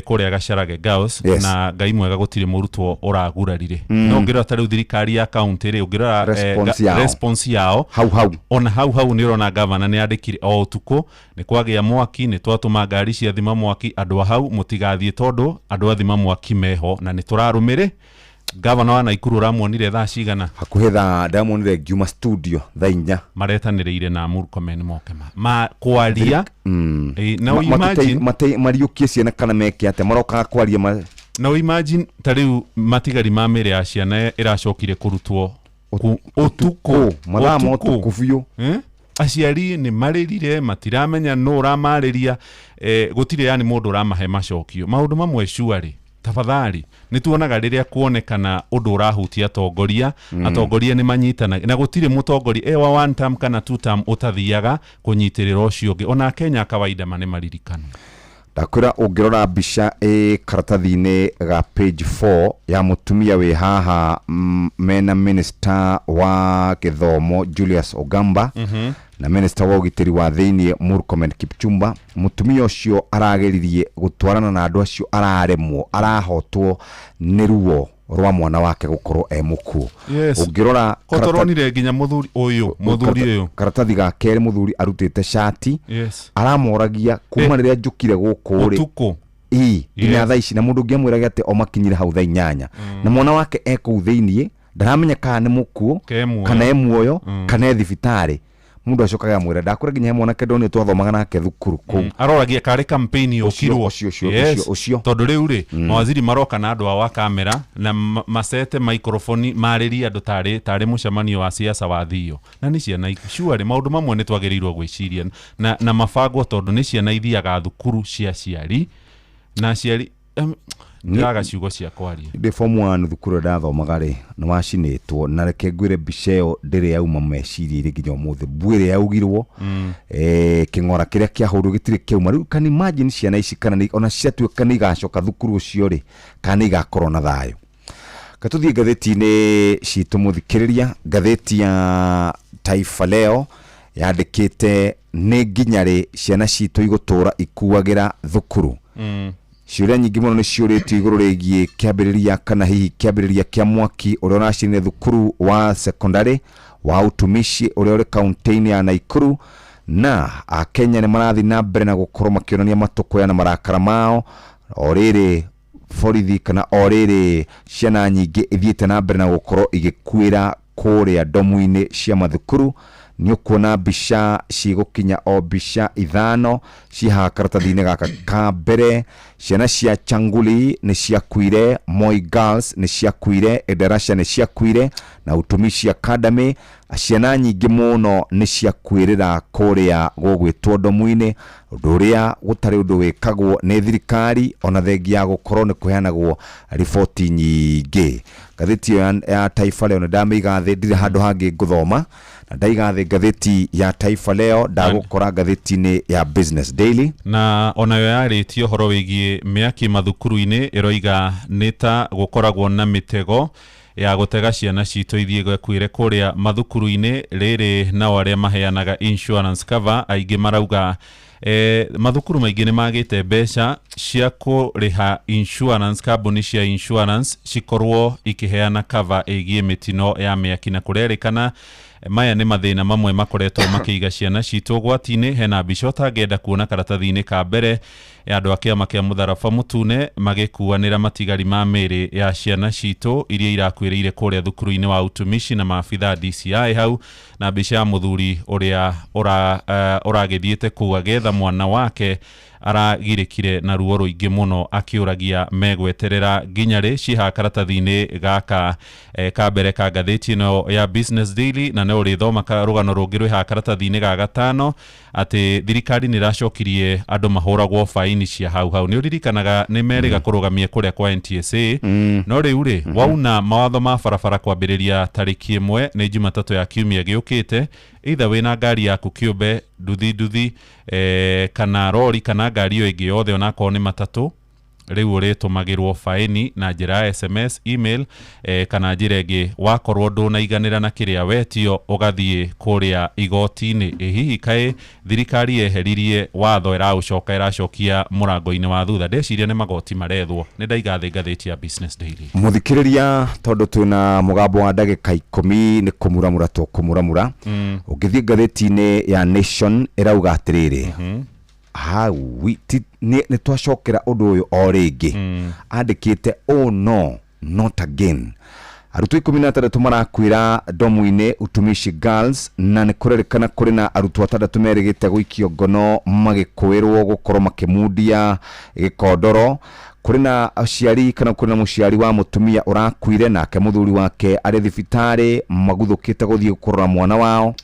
kũrĩa Gacarage Girls, na Ngai mwega gũtirĩ mũrutwo ũragurarire. No ũngĩrora ta rĩu thirikari ya kaunti rĩ, ũngĩrora Response yao. Response yao hau hau, ona hau hau nĩ ũrona gavana nĩ andĩkire o ũtukũ nĩ kwagĩa mwaki, nĩ twatũma ngari cia thima mwaki, andũ a hau mũtigathiĩ tondũ andũ a thima mwaki meho na nĩ tũrarũmĩrĩ. Gavana wa Naikuru ũramuonire thaa cigana? Hakuhĩ thaa, ndamuonire ngiuma studio thaa 4. Maretanĩrĩire na Murkomen moke ma kwaria. Ĩ, na imagine Mariũkie ciana kana meke atĩa, marokaga kwaria na imagine ta rĩu matigari ma mĩĩrĩ ya ciana ĩracokire kũrutwo ũtukũ. Mathaa ma Ũtukũ. ũtukũ biũ. Eh? Aciari nĩ marĩrire, matiramenya nũ ũramarĩria, gũtirĩ yani mũndũ ũramahe macokio maũndũ mamwe. Sure, tafadhali, nĩ tuonaga rĩrĩa kuonekana ũndũ ũrahutia atongoria, atongoria nĩ manyitanaga, na gũtirĩ mũtongoria wa one term kana two term ũtathiaga kũnyitĩrĩra ũcio ũngĩ. Ona Kenya a kawaida ma nĩ maririkano. Ndakwĩra, ũngĩrora mbica ĩ karatathi-inĩ ga page 4 ya mũtumia wĩ haha, mena minister wa gĩthomo Julius Ogamba na minister wa ũgitĩri wa thĩiniĩ Murkomen Kipchumba, mũtumia ũcio arageririe gũtwarana na andũ acio, araremwo, arahotwo nĩ ruo rwa mwana wake gũkorwo e mũkuũ. Ũngĩrora Ko tũronire nginya mũthuri ũyũ, mũthuri ũyũ karatathi ga kerĩ, mũthuri arutĩte cati, aramoragia kuma rĩrĩa njũkire gũkũ rĩ, Ũtukũ. Ii, nginya thaa ici, na mũndũ ũngĩ amwĩrage atĩ o makinyire hau thaa 8 na mwana wake e kũu thĩiniĩ, ndaramenya kana nĩ mũkuũ Ke muoyo. kana e muoyo kana e thibitarĩ. Mũndũ acokaga amwĩra, ndakwĩra nginya he mwanake ndonire twathomaga nake thukuru kũu. Aroragia karĩ campaign yũkirwo. Ũcio, ũcio, ũcio, ũcio. Tondũ rĩu rĩ, mawaziri maroka na andũ ao a kamera na macete microphone marĩrie andũ tarĩ mũcemanio wa siasa wathio, na nĩ ciana sure maũndũ mamwe nĩ twagĩrĩirwo gwĩciria na mabangwo, tondũ nĩ ciana ithiaga thukuru cia aciari na aciari ndĩraga ciugo cia kwaria. Ndĩ form 1 thukuru ĩrĩa ndathomaga rĩ, nĩ wacinĩtwo, na reke ngwĩre, mbica ĩyo ndĩrĩ yauma meciria-inĩ nginya ũmũthĩ. Mbuĩ ĩrĩa yaugirwo, kĩng'ora kĩrĩa kĩahũrwo gĩtirĩ kĩauma. Rĩu can imagine ciana ici kana ona ciatuĩka nĩ igacoka thukuru ũcio rĩ, kana nĩ igakorwo na thayũ. Katũthiĩ ngathĩti-inĩ citũ mũthikĩrĩria. Ngathĩti ya Taifa Leo yandĩkĩte nĩ nginya rĩ ciana citũ igũtũra ikuagĩra thukuru. Ciũria nyingĩ mũno nĩ ciũrĩtio igũrũ rĩgiĩ kĩambĩrĩria kana hihi kĩambĩrĩria kĩa mwaki ũrĩa ũracinire thukuru wa sekondari wa Utumishi ũrĩa ũrĩ kaunti-inĩ ya Naikuru, na Akenya nĩ marathiĩ na mbere na gũkorwo makĩonania matũkũya na marakara mao o rĩrĩ borithi kana o rĩrĩ ciana nyingĩ ithiĩte na mbere na gũkorwo igĩkuĩra kũrĩa ndomu-inĩ cia mathukuru. Nĩ ũkuona mbica cigũkinya o mbica 5 ciĩ haha karatathi-inĩ gaka ka mbere. Ciana cia Changuli nĩ ciakuire, Moi Girls nĩ ciakuire, Endarasha nĩ ciakuire na Utumishi Academy. Ciana nyingĩ mũno nĩ ciakuĩrĩra kũrĩa gũgwĩtwo ndomu-inĩ, ũndũ ũrĩa gũtarĩ ũndũ wĩkagwo nĩ thirikari ona thengia ya gũkorwo nĩ kũheanagwo riboti nyingĩ. Ngathĩti ĩyo ya Taifa Leo nĩ ndamĩiga thĩ, ndirĩ handũ hangĩ ngũthoma, na ndaiga thĩ ngathĩti ya Taifa Leo ndagũkora ngathĩti-inĩ ya Business Daily. Na onayo yarĩtie ũhoro wĩgiĩ mĩaki mathukuru-inĩ, ĩroiga nĩ ta gũkoragwo na mĩtego ya gũtega ciana citũ ithiĩ igakuĩre kũrĩa mathukuru-inĩ. Rĩrĩ nao arĩa maheanaga insurance cover aingĩ marauga mathukuru maingĩ nĩ magĩte mbeca cia kũrĩha insurance, kambuni cia insurance cikorwo ikĩheana cover ĩgiĩ mĩtino ya mĩaki, na kũrerĩkana maya nĩ mathĩna mamwe makoretwo makĩiga ciana citũ ũgwati-inĩ. Hena mbica ũtangĩenda kuona karatathi-inĩ ka mbere ya andũ a kĩama kĩa Mũtharaba Mũtune magĩkuanĩra matigari ma mĩĩrĩ ya ciana citũ iria irakuĩrĩire kũrĩa thukuru-inĩ wa Utumishi na maabitha DCI hau, na mbica ya mũthuri ũrĩa ũragĩthiĩte kũu agĩetha mwana wake aragirĩkire na ruo rũingĩ mũno akĩũragia megweterera nginya rĩ. Cihaha karatathi-inĩ gaka ka mbere ka ngathĩti ĩno ya Business Daily, na no ũrĩthoma rũgano rũngĩ rwĩ haha karatathi-inĩ ga gatano atĩ thirikari nĩ ĩracokirie andũ mahũragwo baini cia hau hau. Nĩ ũririkanaga nĩ merĩga kũrũgamia kũrĩa kwa NTSA, no rĩu rĩ wauna mawatho ma barabara kwambĩrĩria tarĩki 1 nĩ Jumatatũ ya kiumia gĩũkĩte, either wĩna ngari yaku kĩũmbe nduthi nduthi kana rori kana ngari ĩyo ĩngĩ yothe onakorwo nĩ matatũ, rĩu ũrĩtũmagĩrwo baini na njĩra ya SMS, email kana njĩra ĩngĩ. Wakorwo ndũnaiganĩra na kĩrĩa wetio ũgathiĩ kũrĩa igoti-inĩ. Ĩ hihi kaĩ thirikari yeheririe watho ĩraũcoka ĩracokia mũrango-inĩ wa thutha? Ndeciria nĩ magoti marethwo. Nĩ ndaiga thĩ ngathĩti ya Business Daily. Mũthikĩrĩria, tondũ twĩna mũgambo wa ndagĩka 10 nĩ kũmuramura tũkũmuramura. Ũngĩthiĩ ngathĩti-inĩ ya Nation ĩrauga atĩrĩrĩ, hau nĩ twacokera ũndũ ũyũ o rĩngĩ. Andĩkĩte oh no not again. Arutwo 16 marakuĩra ndomu-inĩ Utumishi Girls, na nĩ kũrerĩkana kũrĩ na arutwo 6 merĩgĩte gũikio ngono magĩkũĩrwo gũkorwo makĩmundia gĩkondoro. Kũrĩ na aciari kana kũrĩ na mũciari wa mũtumia ũrakuire nake mũthuri wake arĩ thibitarĩ maguthũkĩte gũthiĩ kũrora mwana wao.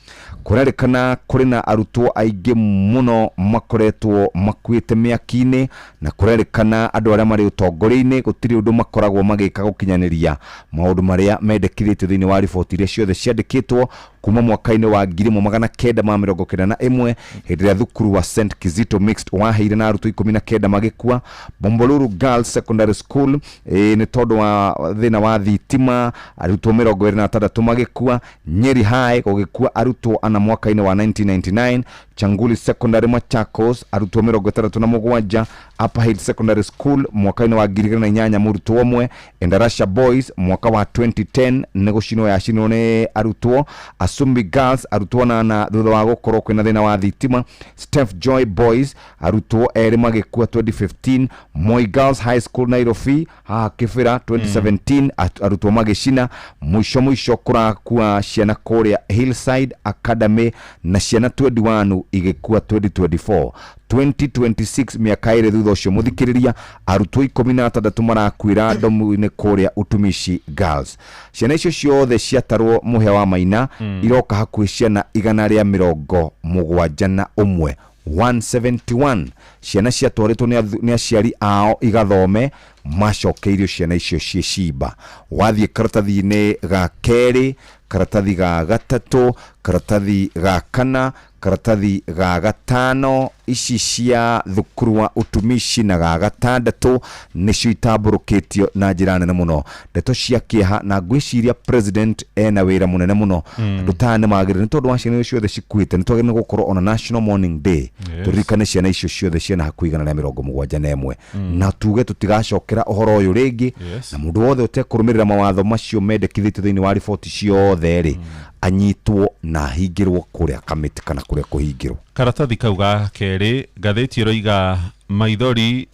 Kũrerĩkana kũrĩ na arutwo aingĩ mũno makoretwo makuĩte mĩaki-inĩ, na kũrerĩkana andũ arĩa marĩ ũtongoria-inĩ gũtirĩ ũndũ makoragwo magĩka gũkinyanĩria maũndũ marĩa mendekithĩtio thĩinĩ wa riboti iria ciothe ciandĩkĩtwo kuma mwaka-inĩ wa 1991 hĩndĩ ĩrĩa thukuru wa St Kizito Mixed waheire na arutwo 19 magĩkua. Bombolulu Girls Secondary School nĩ tondũ wa thĩna wa thitima arutwo 26 magĩkua. Nyeri High gũgĩkua arutwo 4 mwaka-inĩ wa 1999. Changuli Secondary Machakos arutwo 67. Upper Hill Secondary School mwaka-inĩ wa 2008 mũrutwo ũmwe. Endarasha Boys mwaka wa 2010 nĩ gũcinwo yacinwo nĩ arutwo. Asumbi Girls arutwo 8 thutha wa gũkorwo kwĩna thĩna wa thitima. Steph Joy Boys arutwo 2 magĩkua 2015. Moi Girls High School Nairobi haha Kibera 2017 arutwo magĩcina. Mũico mũico kũrakua ciana kũrĩa Hillside Academy na ciana 21 igĩkua 2024. 2026 mĩaka ĩrĩ thutha ũcio mũthikĩrĩria arutwo 16 marakuĩra ndomu-inĩ kũrĩa Utumishi Girls. Ciana icio ciothe ciatarwo mũhĩa wa maina iroka hakuhĩ ciana 171 171 ciana ciatwarĩtwo nĩ aciari ao igathome, macokeirio ciana icio ciĩ cimba. Wathiĩ karatathi-inĩ ga kerĩ, karatathi ga gatatũ, karatathi ga kana, karatathi ga gatano, Ici cia thukuru wa utumishi na ga gatandatũ nĩcio itambũrũkĩtio na njĩra nene mũno. Ndeto cia kĩeha, na ngwĩciria president ena wĩra mũnene mũno. Andũ ta aya nĩ magĩrĩire, nĩ tondũ wa ciana icio ciothe cikuĩte, nĩ twagĩrĩire gũkorwo ona national mourning day, tũririkane ciana icio ciothe ciana hakuhĩ 171, na tuge tũtigacokera ũhoro ũyũ rĩngĩ, na mũndũ wothe ũtekũrũmĩrĩra mawatho macio mendekithĩtio thĩinĩ wa riboti ciothe rĩ, anyitwo na ahingĩrwo kũrĩa kamĩtĩ kana kũrĩa kũhingĩrwo. Karatathi kau ga kerĩ, ngathĩti ĩroiga maithori,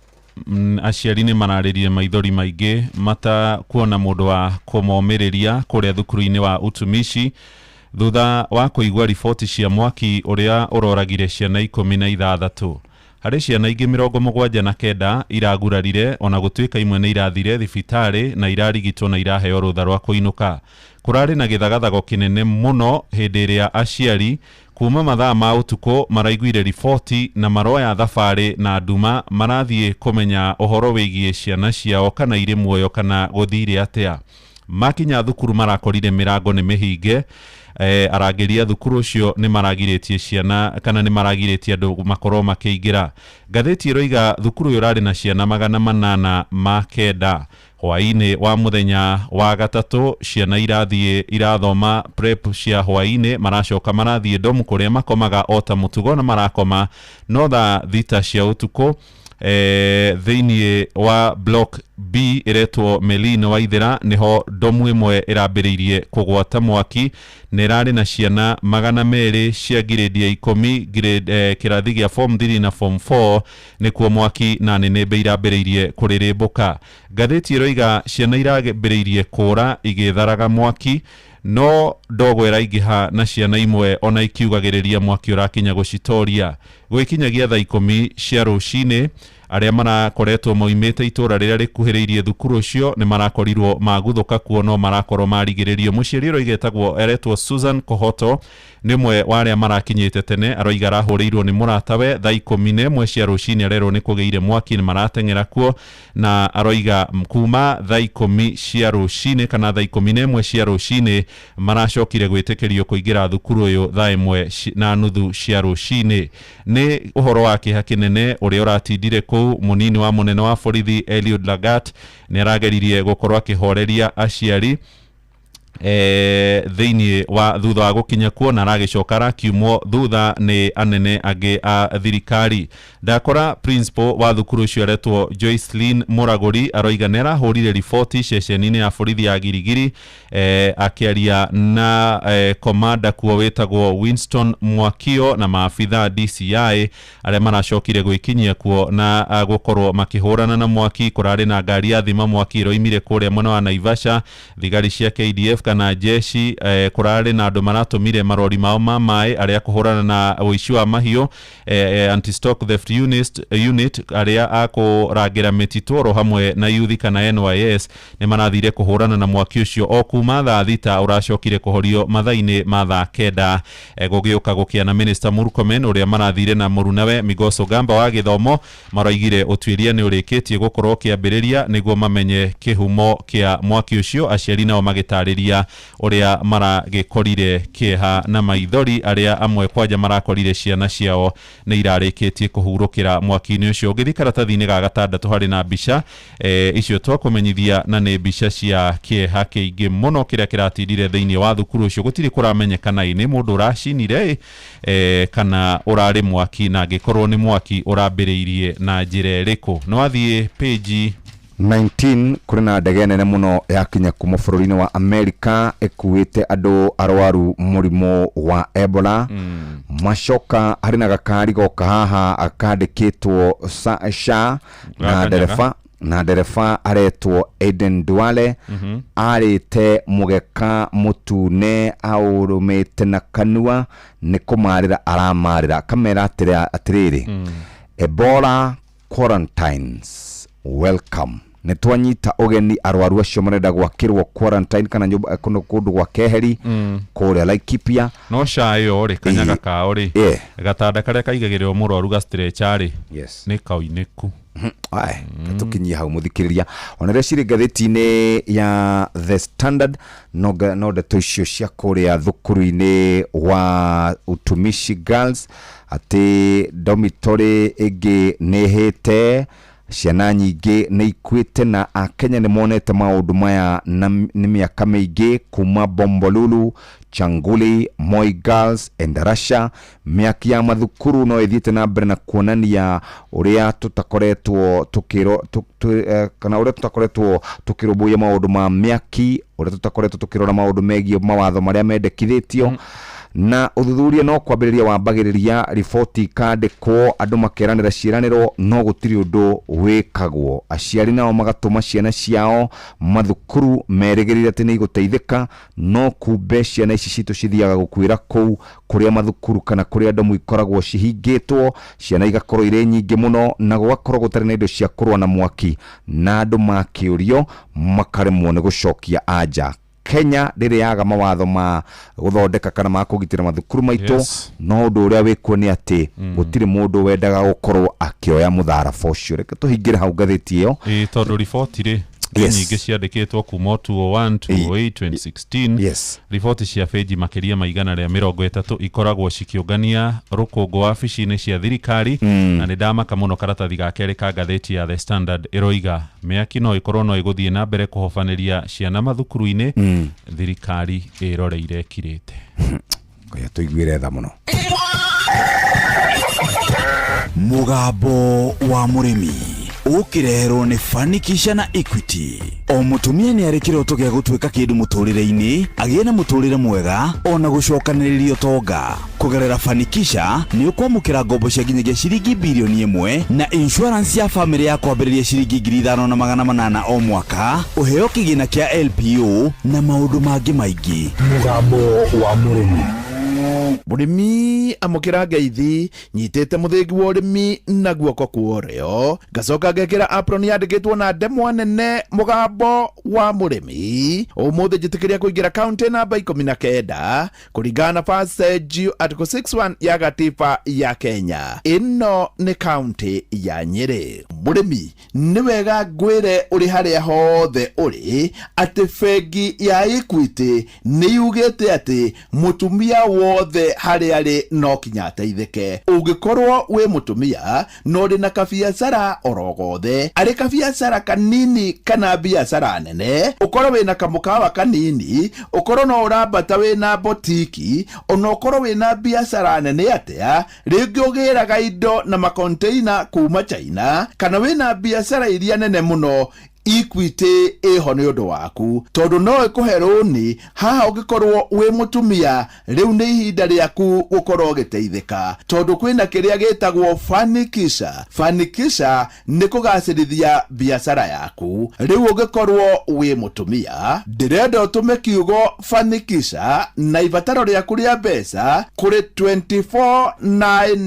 aciari nĩ mararĩrire maithori maingĩ mata kuona mũndũ wa kũmomĩrĩria kũrĩa thukuru-inĩ wa utumishi thutha wa kũigua riboti cia mwaki ũrĩa ũroragire ciana 16. Harĩ ciana ingĩ 79 iragurarire, ona gũtuĩka imwe nĩ irathire thibitarĩ na irarigitwo na iraheo rũtha rwa kũinũka. Kũrarĩ na gĩthagathago kĩnene mũno hĩndĩ ĩrĩa aciari kuma mathaa ma ũtukũ maraiguire riboti na maroya thabarĩ na nduma marathiĩ kũmenya ũhoro wĩgiĩ ciana ciao kana irĩ muoyo kana gũthire atĩa. Makinya thukuru marakorire mĩrango nĩ mĩhinge. Arangĩri a thukuru ũcio nĩ maragirĩtie ciana kana nĩ maragirĩtie andũ makorwo makĩingĩra. Ngathĩti ĩroiga thukuru ũyũ ũrarĩ na ciana 809. Hwaĩ-inĩ wa mũthenya wa gatatũ ciana irathiĩ irathoma prep cia hwaĩ-inĩ, maracoka marathiĩ domu kũrĩa makomaga o ta mũtugo na marakoma no thaa 6 cia ũtukũ. Thĩinĩ wa block B ĩretwo Melin Waithera nĩho domu ĩmwe ĩrambĩrĩirie kũgwata mwaki na ĩrarĩ na ciana 200 cia grade ya 10, grade kĩrathi gĩa form 3 na form 4 nĩkuo mwaki na nĩnĩmbĩ irambĩrĩirie kũrĩrĩmbũka. Ngathĩti ĩroiga ciana irambĩrĩirie kũra igĩtharaga mwaki, no ndogo ĩraingĩha na ciana imwe ona ikiugagĩrĩria mwaki ũrakinya gũcitoria. Gwĩkinyagia thaa 10 cia rũcinĩ, arĩa marakoretwo moimĩte itũra rĩrĩa rĩkuhĩrĩirie thukuru ũcio nĩ marakorirwo maguthũka kuo no marakorwo marigĩrĩrio. Mũciari ũroiga etagwo eretwo Susan Kohoto nĩ ũmwe wa arĩa marakinyĩte tene, aroiga arahũrĩirwo nĩ mũratawe thaa 11 cia rũcinĩ, arerwo nĩ kũgĩire mwaki nĩ marateng'era kuo, na aroiga kuma thaa 10 cia rũcinĩ kana thaa 11 cia rũcinĩ maracokire gwĩtĩkĩrio kũingĩra thukuru ũyũ thaa 1:30 cia rũcinĩ. Nĩ ũhoro wa kĩeha kĩnene ũrĩa ũratindire kũu. Mũnini wa mũnene wa borithi Eliud Lagat nĩ arageririe gũkorwo akĩhoreria aciari thĩinĩ wa thutha wa gũkinya kuo, na aragĩcoka arakiumwo thutha nĩ anene angĩ a thirikari. Ndakora principal wa thukuru ũcio aretwo Joycelyn Muraguri aroiga nĩ arahũrire riboti ceceni-inĩ ya borithi ya Girigiri, akĩaria na komanda kuo wĩtagwo Winston Mwakio na maabitha DCI arĩa maracokire gwĩkinyia kuo na gũkorwo makĩhũrana na mwaki. Kũrarĩ na ngari ya thima mwaki ĩroimire kũrĩa mwena wa Naivasha, thigari cia KDF kana jeshi, kũrarĩ na andũ maratũmire marori mao ma maĩ arĩa kũhũrana na ũici wa mahiũ, anti-stock theft unit arĩa a kũrangĩra mĩtitũ oro hamwe na yuthi kana NYS nĩ marathire kũhũrana na mwaki ũcio o kuma thaa 6 ũracokire kũhorio mathaa-inĩ ma thaa 9. Gũgĩũka gũkĩa na Minister Murkomen ũrĩa marathire na mũrunawe Migoso Gamba wa gĩthomo maroigire ũtuĩria nĩ ũrĩkĩtie gũkorwo ũkĩambĩrĩria nĩguo mamenye kĩhumo kĩa mwaki ũcio. Aciari nao magĩtarĩria ũrĩa maragĩkorire kĩeha na maithori, arĩa amwe kwanja marakorire ciana ciao nĩ irarĩkĩtie kũhurũkĩra mwaki-inĩ ũcio. Ũngĩthiĩ karatathi-inĩ ga gatandatũ harĩ na mbica icio twakũmenyithia, na nĩ mbica cia kĩeha kĩingĩ mũno kĩrĩa kĩratindire thĩinĩ wa thukuru ũcio. Gũtirĩ kũramenyekana nĩ mũndũ ũracinire kana ũrarĩ mwaki, na angĩkorwo nĩ mwaki ũrambĩrĩirie na njĩra ĩrĩkũ. No athiĩ page 19 kũrĩ na ndege nene mũno yakinya kuma bũrũri-inĩ wa Amerika ĩkuĩte andũ arwaru mũrimũ wa Ebola. Macoka harĩ na gakari goka haha kandĩkĩtwo Sha na ndereba aretwo Aden Duale, arĩte mũgeka mũtune aũrũmĩte na kanua nĩ kũmarĩra aramarĩra, akamera atĩrĩrĩ, Ebola quarantines welcome. Nĩ twanyita ũgeni arwaru acio marenda gwakĩrwo quarantine kana nyũmba kũndũ gwa keheri kũrĩa Laikipia. No SHA ĩyo rĩ, kanyaga kao rĩ, Yeah. gatanda karĩa kaigagĩrĩrwo mũrwaru ga stretcher rĩ, Yes. nĩ kaunĩku. Aye, tũkinyie hau mũthikĩrĩria. Ona rĩrĩa cirĩ ngathĩti-inĩ ya The Standard, no ndeto icio cia kũrĩa thukuru-inĩ wa Utumishi Girls, atĩ dormitory ĩngĩ nĩ ĩhĩte, ciana nyingĩ nĩ ikuĩte, na Akenya nĩ monete maũndũ maya na nĩ mĩaka mĩingĩ kuma Bombolulu, Changuli, Moi Girls and Russia. Mĩaki ya mathukuru no ĩthiĩte na mbere na kuonania ũrĩa tũtakoretwo tũkĩro kana ũrĩa tũtakoretwo tũkĩrũmbũiya maũndũ ma mĩaki, ũrĩa tũtakoretwo tũkĩrora maũndũ megiĩ mawatho marĩa mendekithĩtio. Na ũthuthuria no kwambĩrĩria wambagĩrĩria, riboti ikandĩkwo, andũ makeranĩra ciĩranĩro, no gũtirĩ ũndũ wĩkagwo. Aciari nao magatũma ciana ciao mathukuru merĩgĩrĩire atĩ nĩ igũteithĩka, no kumbe ciana ici citũ cithiaga gũkuĩra kũu kũrĩa mathukuru kana kũrĩa ndomu ikoragwo cihingĩtwo, ciana igakorwo irĩ nyingĩ mũno, na gũgakorwo gũtarĩ na indo cia kũrũa na mwaki, na andũ makĩũrio makaremwo nĩ gũcokia anja. Kenya ndĩrĩ yaga mawatho ma gũthondeka kana ma kũgitĩra mathukuru maitũ. No ũndũ ũrĩa wĩkuo nĩ atĩ gũtirĩ mũndũ wendaga gũkorwo akĩoya mũtharaba ũcio. Reke tũhingĩre hau ngathĩti ĩyo. Ĩĩ, tondũ riboti rĩ nĩ nyingĩ ciandĩkĩtwo kuma 201, 208, 2016. Riboti cia benji makĩria ma 130 ikoragwo cikĩũngania rũkũngũ wabici-inĩ cia thirikari. Na nĩ ndamaka mũno, karatathi ga kerĩ ka ngathĩti ya The Standard ĩroiga mĩaki no ĩkorwo no ĩgũthiĩ na mbere kũhobanĩria ciana mathukuru-inĩ. Thirikari ĩroreire ĩkirĩte. Ngoja tũiguĩre tha mũno. Mũgambo wa mũrĩmi ũkĩreherwo nĩ Fanikisha na Equity. O mũtumia nĩ arĩ kĩroto gĩa gũtuĩka kĩndũ mũtũrĩre-inĩ, agĩe na mũtũrĩre mwega ona gũcokanĩrĩria ũtonga. Kũgerera Fanikisha nĩ ũkwamũkĩra ngombo cia nginyagia ciringi birioni 1 na insurance ya famĩlĩ ya kwambĩrĩria ciringi 5800 o mwaka, ũheo kĩgĩna kĩa LPO na maũndũ mangĩ maingĩ. Mũgambo wa mũrĩmi. Mũrĩmi, amũkĩra ngeithi. Nyitĩte mũthĩgi wa ũrĩmi na guoko kwa ũrĩo, ngacoka ngekĩra apron yandĩkĩtwo na ndemwa nene "Mũgambo wa Mũrĩmi". Ũmũthĩ njĩtĩkĩria kũingĩra kaunti namba 19 kũringana na Passage Article 61 ya gatiba ya Kenya. Ĩno nĩ kaunti ya Nyĩrĩ. Mũrĩmi, nĩ wega ngwĩre ũrĩ harĩa hothe ũrĩ atĩ bengi ya Equity nĩ yugĩte atĩ mũtumia wothe harĩa arĩ no kinya ateithĩke. Ũngĩkorwo wĩ mũtumia na ũrĩ na kabiacara oro gothe, arĩ kabiacara kanini kana biacara nene, ũkorwo wĩna kamũkawa kanini, ũkorwo no ũrambata wĩna botiki, ona ũkorwo wĩna biacara nene atĩa, rĩngĩ ũgĩraga indo na makonteina kuma China, kana wĩna biacara iria nene mũno, Equity ĩho nĩ ũndũ waku, tondũ no ĩkũhe rũni. Haha ũngĩkorwo wĩ mũtumia, rĩu nĩ ihinda rĩaku gũkorwo ũgĩteithĩka, tondũ kwĩna kĩrĩa gĩtagwo Fanikisha. Fanikisha nĩ kũgacĩrithia biacara yaku. Rĩu ũngĩkorwo wĩ mũtumia, ndĩrenda ũtũme kiugo "Fanikisha" na ibataro rĩaku rĩa mbeca kũrĩ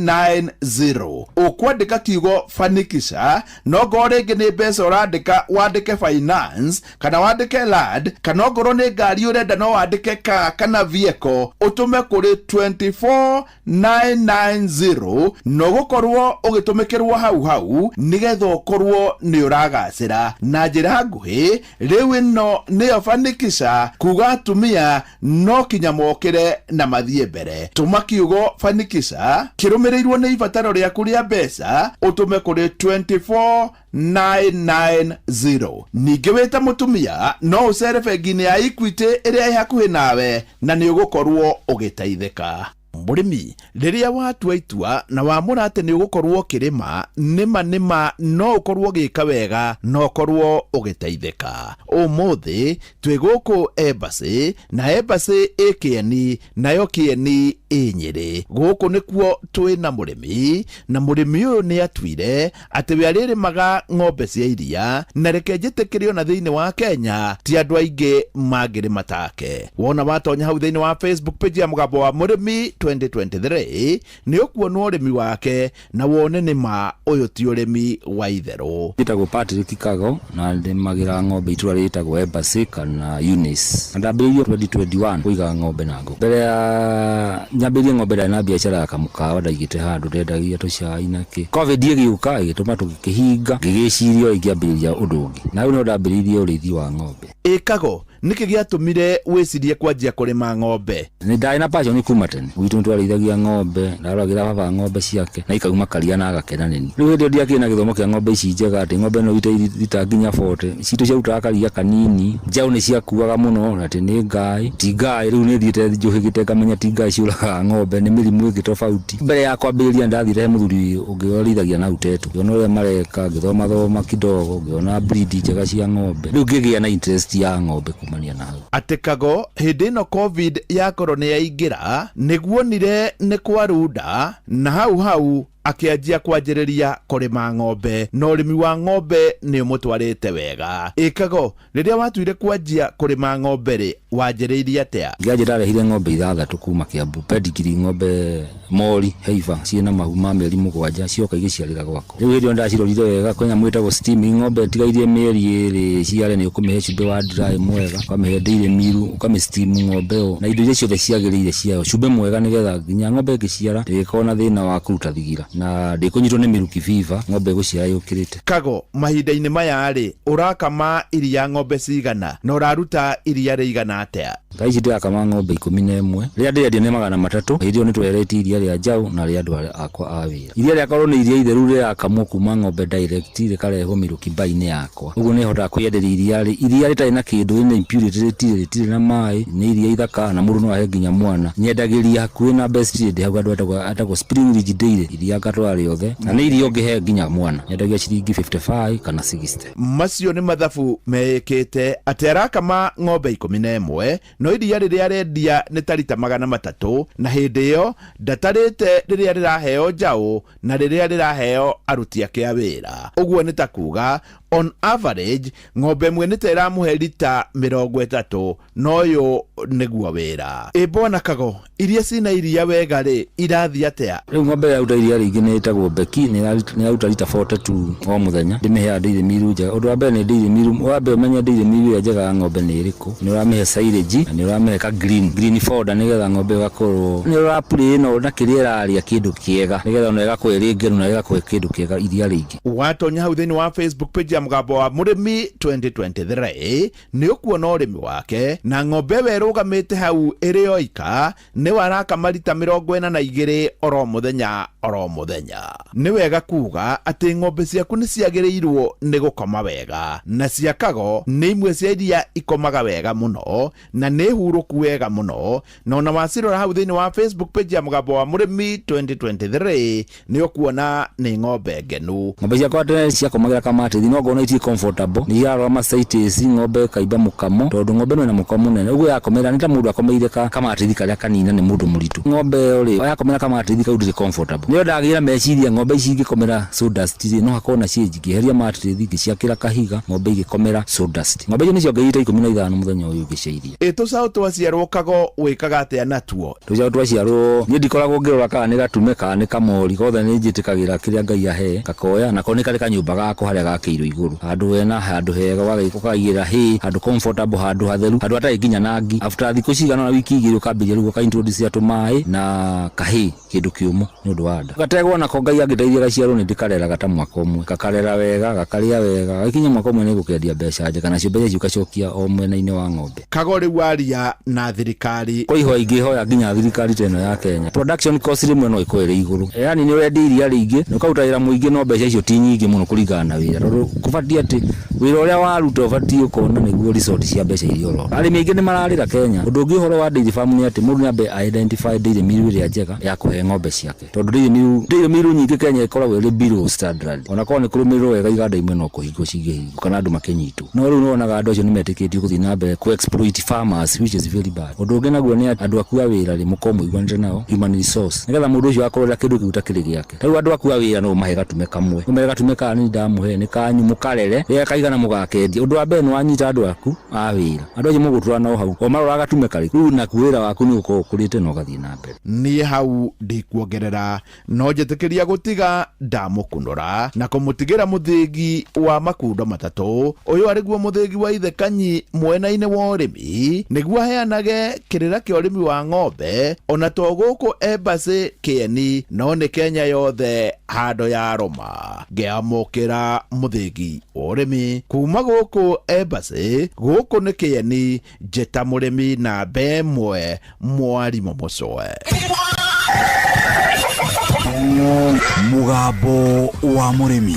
24990. Ũkwandĩka kiugo "Fanikisha", no ngorwo rĩngĩ nĩ mbeca ũrandĩka, wandĩke "finance" kana wandĩke "land", kana ongorwo nĩ ngari ũrenda no wandĩke "car" kana "vehicle", ũtũme kũrĩ 24990 na ũgũkorwo ũgĩtũmĩkĩrwo hau hau nĩgetha ũkorwo nĩ ũragacĩra na njĩra nguhĩ. Rĩu ĩno nĩyo Fanikisha, kuga atumia no kinya mokĩre na mathiĩ mbere. Tũma kiugo "Fanikisha" kĩrũmĩrĩirwo nĩ ibataro rĩaku rĩa mbeca, ũtũme kũrĩ 24990. Ningĩ wĩ ta mũtumia no ũcere bengi-inĩ ya Equity ĩrĩa ĩ hakuhĩ nawe na nĩ ũgũkorwo ũgĩteithĩka. Mũrĩmi, rĩrĩa watua itua na wamũra atĩ nĩ ũgũkorwo ũkĩrĩma, nĩma nĩma no ũkorwo ũgĩka wega na ũkorwo ũgĩteithĩka. Ũmũthĩ twĩ gũkũ Embassy, na Embassy ĩ Kĩeni, nayo Kĩeni ĩ Nyĩrĩ. Gũkũ nĩkuo twĩ na mũrĩmi, na mũrĩmi ũyũ nĩ atuire atĩ we arĩrĩmaga ng'ombe cia iria, na reke njĩtĩkĩre ona thĩinĩ wa Kenya ti andũ aingĩ mangĩrĩma take. Wona watonya hau thĩinĩ wa Facebook page ya Mũgambo wa Mũrĩmi. 2023 nĩ ũkuona ũrĩmi wake na wone nĩ ma ũyũ ti ũrĩmi wa itherũ. Njĩtagwo Patrick Kago na ndĩmagĩra ng'ombe itũra rĩtagwo Embassy kana Eunice. Na ndambĩrĩirie 2021 kũiga ng'ombe na ngũkũ. Mbere ya nyambĩrĩrie ng'ombe ndarĩ na biacara ya kamũkawa ndaigĩte handũ ndendagia tũcai na kĩ. Covid ĩgĩũka ĩgĩtũma tũgĩkĩhinga, ngĩgĩciria o ingĩambĩrĩria ũndũ ũngĩ. Na rĩu no ndambĩrĩirie ũrĩithi wa ng'ombe. Ĩkago nĩkĩ gĩatũmire wĩcirie kwanjia kũrĩma ng'ombe? Nĩ ndarĩ na passion kuma tene. Gwitũ nĩ twarĩithagia ng'ombe, ndaroragĩra baba ng'ombe ciake na ikauma karia na agakena nĩ niĩ. Rĩu hĩndĩ ĩyo ndiakĩrĩ na gĩthomo kĩa ng'ombe ici njega atĩ ng'ombe no ite rita nginya 40. Citũ ciarutaga karia kanini, njaũ nĩ ciakuaga mũno atĩ nĩ ngai, ti ngai. Rĩu nĩ thiĩte njũhĩgĩte ngamenya ti ngai ciũragaga ng'ombe, nĩ mĩrimũ ĩngĩ tofauti. Mbere ya kwambĩrĩria ndathire he mũthuri ũngĩ ũrĩithagia na Utetu, ngĩona ũrĩa mareka, ngĩthomathoma kidogo, ngĩona breed njega cia ng'ombe. Rĩu ngĩgĩa na interest ya ng'ombe kumania na hau. Atĩ Kago hĩndĩ ĩno Covid yakorwo nĩ yaingĩra nĩguonire nĩ kwarunda na hau hau akĩanjia kwanjĩrĩria kũrĩma ng'ombe na ũrĩmi wa ng'ombe nĩ ũmũtwarĩte wega. Ĩkago rĩrĩa watuire kwanjia kũrĩma ng'ombe rĩ wanjĩrĩirie atĩa? Ngĩanjia ndarehire ng'ombe ithathatũ kuma Kiambu, pedigree ng'ombe mori heiva ciĩna mahu ma mĩeri 7 cioka igĩciarĩra gwakwa. Rĩu hĩndĩ ĩyo ndacirorire wega, kwĩ nyamũ ĩtagwo steaming, ng'ombe ĩtigairie mĩeri 2 ciare nĩ ũkũmĩhe cumbĩ wa dry mwega, ũkamĩhe dairy meal, ũkamĩ steam ng'ombe ĩyo na indo iria ciothe ciagĩrĩire ciayo, cumbĩ mwega nĩgetha nginya ng'ombe ĩngĩciara ndĩgĩkorwo na thĩna wa kũruta thigira na ndĩkũnyitwo nĩ mĩruki fever, ng'ombe ĩgũciara yũkĩrĩte. Kago mahinda-inĩ maya rĩ ũrakama iria ng'ombe cigana na ũraruta iria rĩigana atĩa? Thaa ici ndĩrakama ng'ombe 11, rĩrĩa ndĩrendia nĩ 300. Hĩndĩ ĩyo nĩtweheretie iria rĩa njaũ na rĩa andũ akwa a wĩra. Iria rĩakorwo nĩ iria itheru rĩrakamwo kuma ng'ombe direct rĩkarehwo mĩrũki mbai-inĩ yakwa, ũguo nĩhotaga kwĩenderia iria rĩtarĩ na kĩndũ, rĩna impurity, rĩtirĩ na maĩ, nĩ iria ithaka na mũndũ no ahe nginya mwana. Nyendagĩria hakuhĩ na Best Trade hau handũ hetagwo Spring Ridge Dairy, iria ngatwara rĩothe na nĩ iria ũngĩhe nginya mwana. Nyendagia ciringi 55 kana 60. Macio nĩ mathabu meĩkĩte atĩ arakama ng'ombe 11 no iria rĩrĩa arendia nĩ ta rita 300 na hĩndĩ ĩyo ndatarĩte rĩrĩa rĩraheo njaũ na rĩrĩa rĩraheo aruti ake a wĩra. Ũguo nĩ ta kuga on average ng'ombe ĩmwe nĩ ta ĩramũhe rita 30 na ũyũ nĩguo wĩra. Ĩ bwana Kago, iria cina iria wega rĩ irathiĩ atĩa? Rĩu ng'ombe yaruta iria rĩingĩ nĩ ĩtagwo Beki, nĩ ĩraruta rita 42 o mũthenya. Ndĩmĩheaga dairy meal njega. Ũndũ wa mbere nĩ dairy meal, wa mbere ũmenye dairy meal ĩrĩa njega ya ng'ombe nĩ ĩrĩkũ. Nĩ ũramĩhe silage na nĩ ũramĩhe ka green fodder nĩgetha ng'ombe ĩgakorwo nĩ ũrapurĩ ĩno na kĩrĩa ĩrarĩa kĩndũ kĩega nĩgetha ona ĩgakorwo ĩrĩ ngenu na ĩgakorwo kĩndũ kĩega iria rĩingĩ. Watonya hau thĩinĩ wa Facebook page ya Mũgambo wa Mũrĩmi 2023 nĩ ũkuona ũrĩmi wake na ng'ombe ĩyo ĩrũgamĩte hau ĩrĩ yoika nĩ warakama rita 42 oro mũthenya oro mũthenya. Nĩ wega kuga atĩ ng'ombe ciaku nĩ ciagĩrĩirwo nĩ gũkoma wega na cia Kago nĩ imwe cia iria ikomaga wega mũno na nĩ hurũku wega mũno na ona wacirora hau thĩinĩ wa Facebook page ya Mũgambo wa Mũrĩmi 2023 nĩ ũkuona nĩ ng'ombe ngenu. Ng'ombe ciakwa tene ciakomagĩra kamatĩri no ngona itirĩ comfortable, nĩ irarora mastitis, ng'ombe ĩkaimba mũkamo tondũ ng'ombe ĩno ĩna mũkamo mũnene, ũguo yakomera nĩ ta mũndũ akomeire kamatĩri karĩa kanina nĩ mũndũ mũritũ. Ng'ombe ĩyo rĩ yakomera kamatĩri kau ndĩrĩ comfortable. Nĩyo ndagĩra meciria ng'ombe ici ingĩkomera sawdust rĩ no hakorwo na change, ngĩeheria matĩri ngĩciakĩra kahiga ng'ombe igĩkomera sawdust. Ng'ombe icio nĩciongereire 15 mũthenya ũyũ ngĩcia iria. Ĩ tũcaũ twaciarwo Kago wĩkaga atĩa natuo? Tũcaũ twaciarwo niĩ ndikoragwo ngĩrora kana nĩ gatume kana nĩ kamori, kothe nĩ njĩtĩkagĩra kĩrĩa Ngai ahe gakoya, nako nĩ karĩ kanyũmba gako harĩa gakĩirwo igũrũ, handũ hena handũ hega ũkaigĩra hay, handũ comfortable, handũ hatheru, handũ hatarĩ nginya na ngi. After thikũ cigana ũna wiki 2 ũkambĩrĩria rĩu ũka introduce tũmaĩ na kahĩ kĩndũ kĩũmũ nĩ ũndũ wa nda. Gategwa nako Ngai angĩteithia gaciarwo nĩ ndĩkareraga ta mwaka ũmwe, gakarera wega, gakarĩa wega, gakinya mwaka ũmwe nĩ gũkendia mbeca njega, nacio mbeca icio ũgacokia o mwena-inĩ wa ng'ombe. Kago rĩu aria na thirikari. Kwa ihoya ingĩhoya nginya thirikari ta ĩno ya Kenya, production cost rĩmwe no ĩkorwo ĩrĩ igũrũ, yaani nĩ ũrendia iria rĩingĩ na ũkaruta wĩra mũingĩ no mbeca icio ti nyingĩ mũno kũringana na wĩra, tondũ kũbatiĩ atĩ wĩra ũrĩa waruta ũbatiĩ ũkona nĩguo result cia mbeca iria ũrona. Arĩmi aingĩ nĩ mararĩra Kenya. Ũndũ ũngĩ ũhoro wa dairy farm nĩ atĩ mũndũ nĩ ambe identify dairy meal ĩrĩa njega ya kũhe ng'ombe ciake, tondũ dairy meal nyingĩ Kenya ĩkoragwo ĩrĩ below standard, ona korwo nĩ kũrũmĩrĩrwo wega iganda imwe no kũhingwo cingĩhingwo kana andũ makĩnyitwo. No rĩu nĩwonaga andũ acio nĩmetĩkĩtio gũthiĩ na mbere kũ exploit farmers which is very bad. Ũndũ ũngĩ naguo nĩ atĩ andũ aku a wĩra rĩ mũkorwo mũiguanĩte nao human resource nĩgetha mũndũ ũcio akorwo kĩndũ kĩu takĩrĩ gĩake. Ta rĩu andũ aku a wĩra no ũmahe gatume kamwe, ũmere gatume kana nĩ ndamũhe nĩ kanyu mũkarere, rĩrĩa kaigana kaigana mũgakendia ũndũ wa mbere nĩ wanyita andũ aku a wĩra andũ acio mũgũtũra nao hau o maroraga gatume karĩkũ rĩu nakuo wĩra waku nĩ ũgũkorwo ũkũrĩte na ũgathiĩ na mbere. Niĩ hau ndikuongerera no njĩtĩkĩria gũtiga ndamũkunũra na kũmũtigĩra mũthĩgi wa makundo matatũ ũyũ arĩguo mũthĩgi wa ithe Kanyi mwena-inĩ wa ũrĩmi nĩguo aheanage kĩrĩra kĩa ũrĩmi wa ng'ombe ona to gũkũ embassy kĩeni no nĩ Kenya yothe handũ ya Roma. Ngĩamũkĩra mũthĩgi wa ũrĩmi kuma gũkũ embassy gũkũ nĩ kĩeni njĩta mũrĩmi namba ĩmwe mwarimũ mũcoe. Mũgambo wa mũrĩmi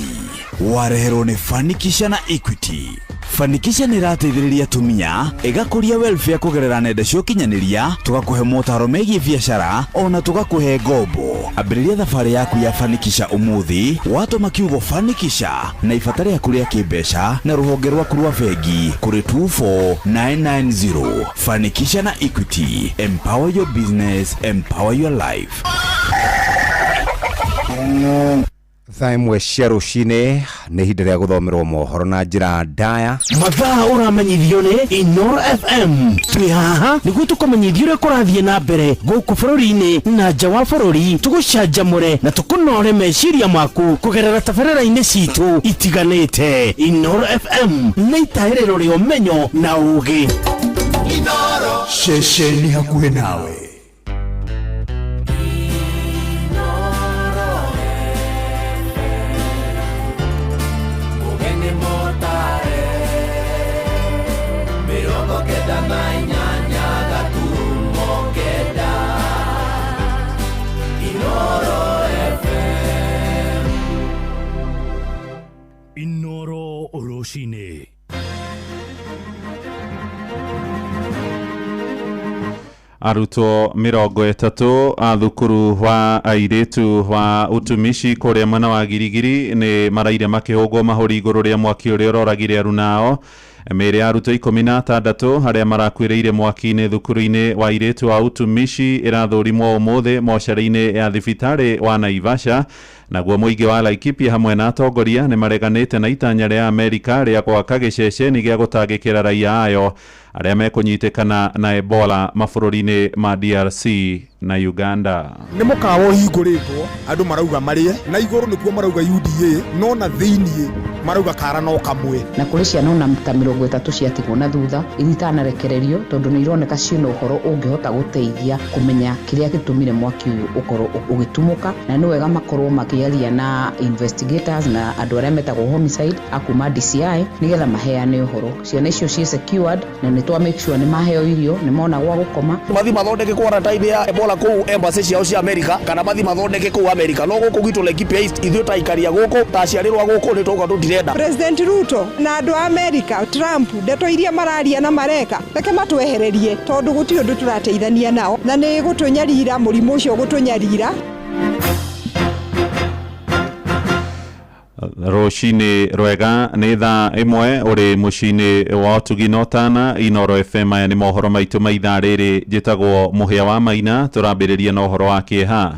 wareherwo nĩ Fanikisha na Equity. Fanikisha nĩ ĩrateithĩrĩria atumia ĩgakũria welfare kũgerera nenda cia ũkinyanĩria, tũgakũhe motaro megiĩ biacara ona tũgakũhe ngombo. Ambĩrĩria thabarĩ yaku ya Fanikisha ũmũthĩ watũma kiugo Fanikisha na ibata rĩaku rĩa kĩmbeca na rũhonge rwaku rwa bengi kũrĩ 24990. Fanikisha na Equity, empower your business, empower your life. Thaa ĩmwe cia rũcinĩ nĩ ihinda rĩa gũthomerwo mohoro na njĩra ndaya. Mathaa ũramenyithio nĩ Inoro FM. Twĩ haha nĩguo tũkũmenyithie ũrĩa kũrathiĩ na mbere gũkũ bũrũri-inĩ na nja wa bũrũri, tũgũcanjamũre na tũkũnore meciria maku kũgerera tabarĩra-inĩ citũ itiganĩte. Inoro FM nĩ itahĩrĩro rĩa ũmenyo na ũũgĩ. Ceceni hakuhĩ nawe. Inoro rũcinĩ. Arutwo 30 a thukuru wa airĩtu wa utumishi kũrĩa mwena wa Girigiri nĩ maraire makĩhũngwo mahũri igũrũ rĩa mwaki ũrĩa ũroragire arunao. Mĩĩrĩ ya arutwo 16 arĩa marakuĩrĩire mwaki-inĩ thukuru-inĩ wa airĩtu wa utumishi ĩrathũrimwo ũmũthĩ mocarĩ-inĩ ya thibitarĩ wa Naivasha. Naguo mũingĩ wa Laikipia hamwe na atongoria nĩ mareganĩte na itanya rĩa Amerika rĩa gwaka gĩceceni gĩa gũtangĩkĩra raia ayo arĩa mekũnyitĩkana na Ebola mabũrũri-inĩ ma DRC na Uganda. Nĩ mũkawa ũhingũrĩtwo andũ marauga marĩe na igũrũ nĩkuo marauga UDA no na thĩiniĩ marauga kara no kamwe. Na kũrĩ ciana ona ta 30 ciatigwo na thutha iria itanarekererio tondũ nĩ ironeka ciĩna ũhoro ũngĩhota gũteithia kũmenya kĩrĩa gĩtũmire mwaki ũyũ ũkorwo ũgĩtumũka, na nĩ wega makorwo makĩaria na investigators na andũ arĩa metagwo homicide a kuma DCI nĩgetha maheane ũhoro. Ciana icio ciĩ secured na nĩ twa make sure nĩ maheo irio, nĩ mona gwa gũkoma. Mathi mathondeke quarantine ya Ebola kũu embassy ciao cia America kana mathi mathondeke kũu America no gũkũ gwitũ Laikipia East ithuĩ ta aikaria gũkũ ta aciarĩrwo gũkũ nĩ twauga tũtirenda. President Ruto na andũ a America Trump ndeto iria mararia na mareka reke matwehererie tondũ gũtirĩ ũndũ tũrateithania nao na nĩ gũtũnyarira mũrimũ ũcio gũtũnyarira. Rũcinĩ rwega nĩ thaa ĩmwe ũrĩ mũciĩ-inĩ wa ũtugi na ũtana Inoro FM. Aya nĩ mohoro maitũ ma ithaa rĩrĩ. Njĩtagwo Mũhĩa wa Maina. Tũrambĩrĩria na ũhoro wa kĩeha.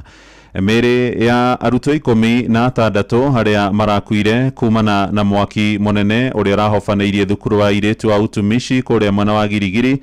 Mĩĩrĩ ya arutwo 16 arĩa marakuire kumana na mwaki mũnene ũrĩa ũrahobanĩirie thukuru wa airĩtu wa utumishi kũrĩa mwena wa Girigiri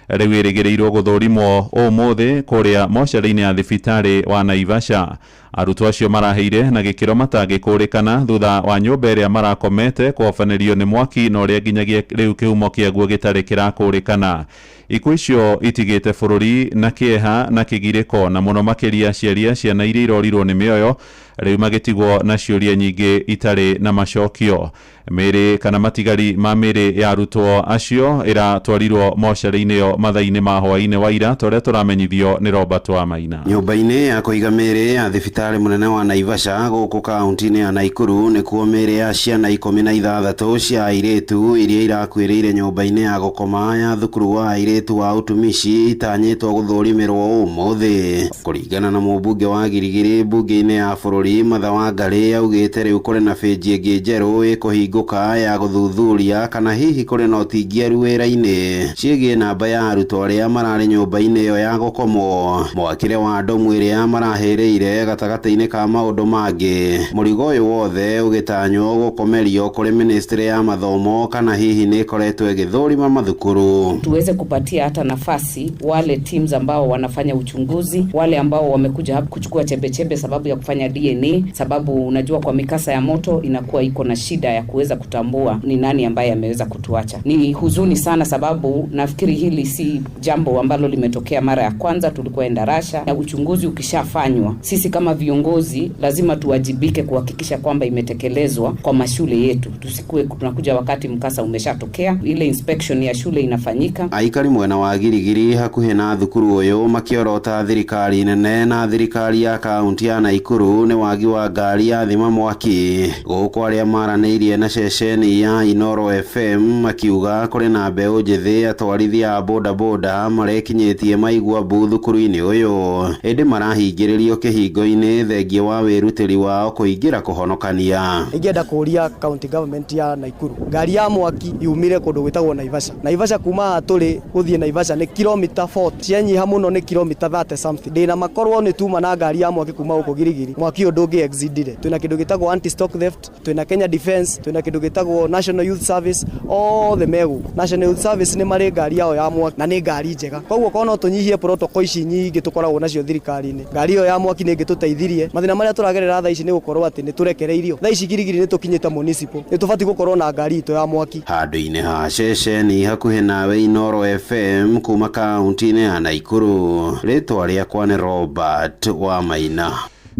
rĩu ĩrĩgĩrĩirwo gũthũrimwo ũmũthĩ kũrĩa mocarĩ-inĩ ya thibitarĩ wa Naivasha. Arutwo acio maraheire na gĩkĩro matangĩkũrĩkana thutha wa nyũmba ĩrĩa marakomete kũhobanĩrio nĩ mwaki na ũrĩa nginyagia rĩu kĩhumo kĩaguo gĩtarĩ kĩrakũrĩkana. Ikuũ icio itigĩte bũrũri na kĩeha na kĩgirĩko na mũno makĩria aciari a ciana iria irorirwo nĩ mĩoyo rĩu magĩtigwo na ciũria nyingĩ itarĩ na macokio. Mĩĩrĩ kana matigari ma mĩĩrĩ ya arutwo acio ĩratwarirwo mocarĩ-inĩ ĩyo mathaa-inĩ ma hwaĩ-inĩ wa ira ta ũrĩa tũramenyithio nĩ Robert wa Maina. Nyũmba-inĩ ya kũiga mĩĩrĩ ya thibitarĩ mũnene wa Naivasha gũkũ kaunti-inĩ ya Naikuru nĩkuo mĩĩrĩ ya ciana 16 cia airĩtu iria irakuĩrĩire nyũmba-inĩ ya gũkoma ya thukuru wa airĩtu wa utumishi itanyĩtwo gũthũrimĩrwo ũmũthĩ. Kũringana na mũmbunge wa Girigiri mbunge-inĩ ya bũrũri Martha Wangari augĩte rĩu kũrĩ na benji ĩngĩ njerũ ĩkũhingũrwo kũhingũka ya gũthuthuria kana hihi kũrĩ na ũtingiaru wĩra-inĩ ciĩgiĩ namba ya arutwo arĩa mararĩ nyũmba-inĩ ĩyo ya gũkomwo, mwakĩre wa ndomu ĩrĩa marahĩrĩire gatagatĩ-inĩ ka maũndũ mangĩ. Mũrigo ũyũ wothe ũgĩtanywo gũkomerio kũrĩ ministry ya mathomo kana hihi nĩ ĩkoretwo ĩgĩthũrima mathukuru. Tuweze kupatia hata nafasi wale teams ambao wanafanya uchunguzi, wale ambao wamekuja hapa kuchukua chembechembe sababu ya kufanya DNA, sababu unajua kwa mikasa ya moto inakuwa iko na shida ya kuweza kutambua ni nani ambaye ameweza kutuacha. Ni huzuni sana, sababu nafikiri hili si jambo ambalo limetokea mara ya kwanza. Tulikuwa Endarasha, na uchunguzi ukishafanywa, sisi kama viongozi lazima tuwajibike kuhakikisha kwamba imetekelezwa kwa mashule yetu. Tusikuwe tunakuja wakati mkasa umeshatokea, ile inspection ya shule inafanyika. Aikari mwena wa Girigiri hakuhĩ na thukuru ũyũ makĩorota thirikari nene na thirikari ya kaunti ya Naikuru nĩ wagi wa ngari ya thima mwaki. Gũkũ arĩa maranĩirie na ceceni ya Inoro FM makiuga kũrĩ na mbeũ njĩthĩ atwarithia a bodaboda marekinyĩtie maigua mbu thukuru-inĩ ũyũ, ĩndĩ marahingĩrĩrio kĩhingo-inĩ thengia wa wĩrutĩri wao kũingĩra kũhonokania. Ingĩenda kũria county government ya Naikuru ngari ya mwaki yumire kũndũ gwĩtagwo Naivasha. Naivasha kuma haha tũrĩ gũthiĩ Naivasha nĩ kilomita 40, cianyiha mũno nĩ kilomita 30 something. Ndĩna makorwo nĩ tuma na ngari ya mwaki kuma gũkũ Girigiri, mwaki ũyũ ndũngĩ exceedire. Twĩna kĩndũ gĩtagwo anti stock theft, twĩna Kenya Defence, twĩna kĩndũ gĩtagwo National Youth Service, othe me gũkũ. National Youth Service nĩ marĩ ngari yao ya mwaki na nĩ ngari njega, koguo korwo no tũnyihie protocol ici nyingĩ tũkoragwo nacio thirikari-inĩ, ngari ĩyo ya mwaki nĩ ĩngĩtũteithirie. Mathĩna marĩa tũragerera thaa ici nĩ gũkorwo atĩ nĩ tũrekereirio. Thaa ici Girigiri nĩ tũkinyĩte municipal, nĩ tũbatiĩ gũkorwo na ngari itũ ya mwaki. Handũ-inĩ ha ceceni hakuhĩ nawe Inoro FM kuma kaunti-inĩ ya Naikuru, rĩtwa rĩakwa nĩ Robert Wamaina.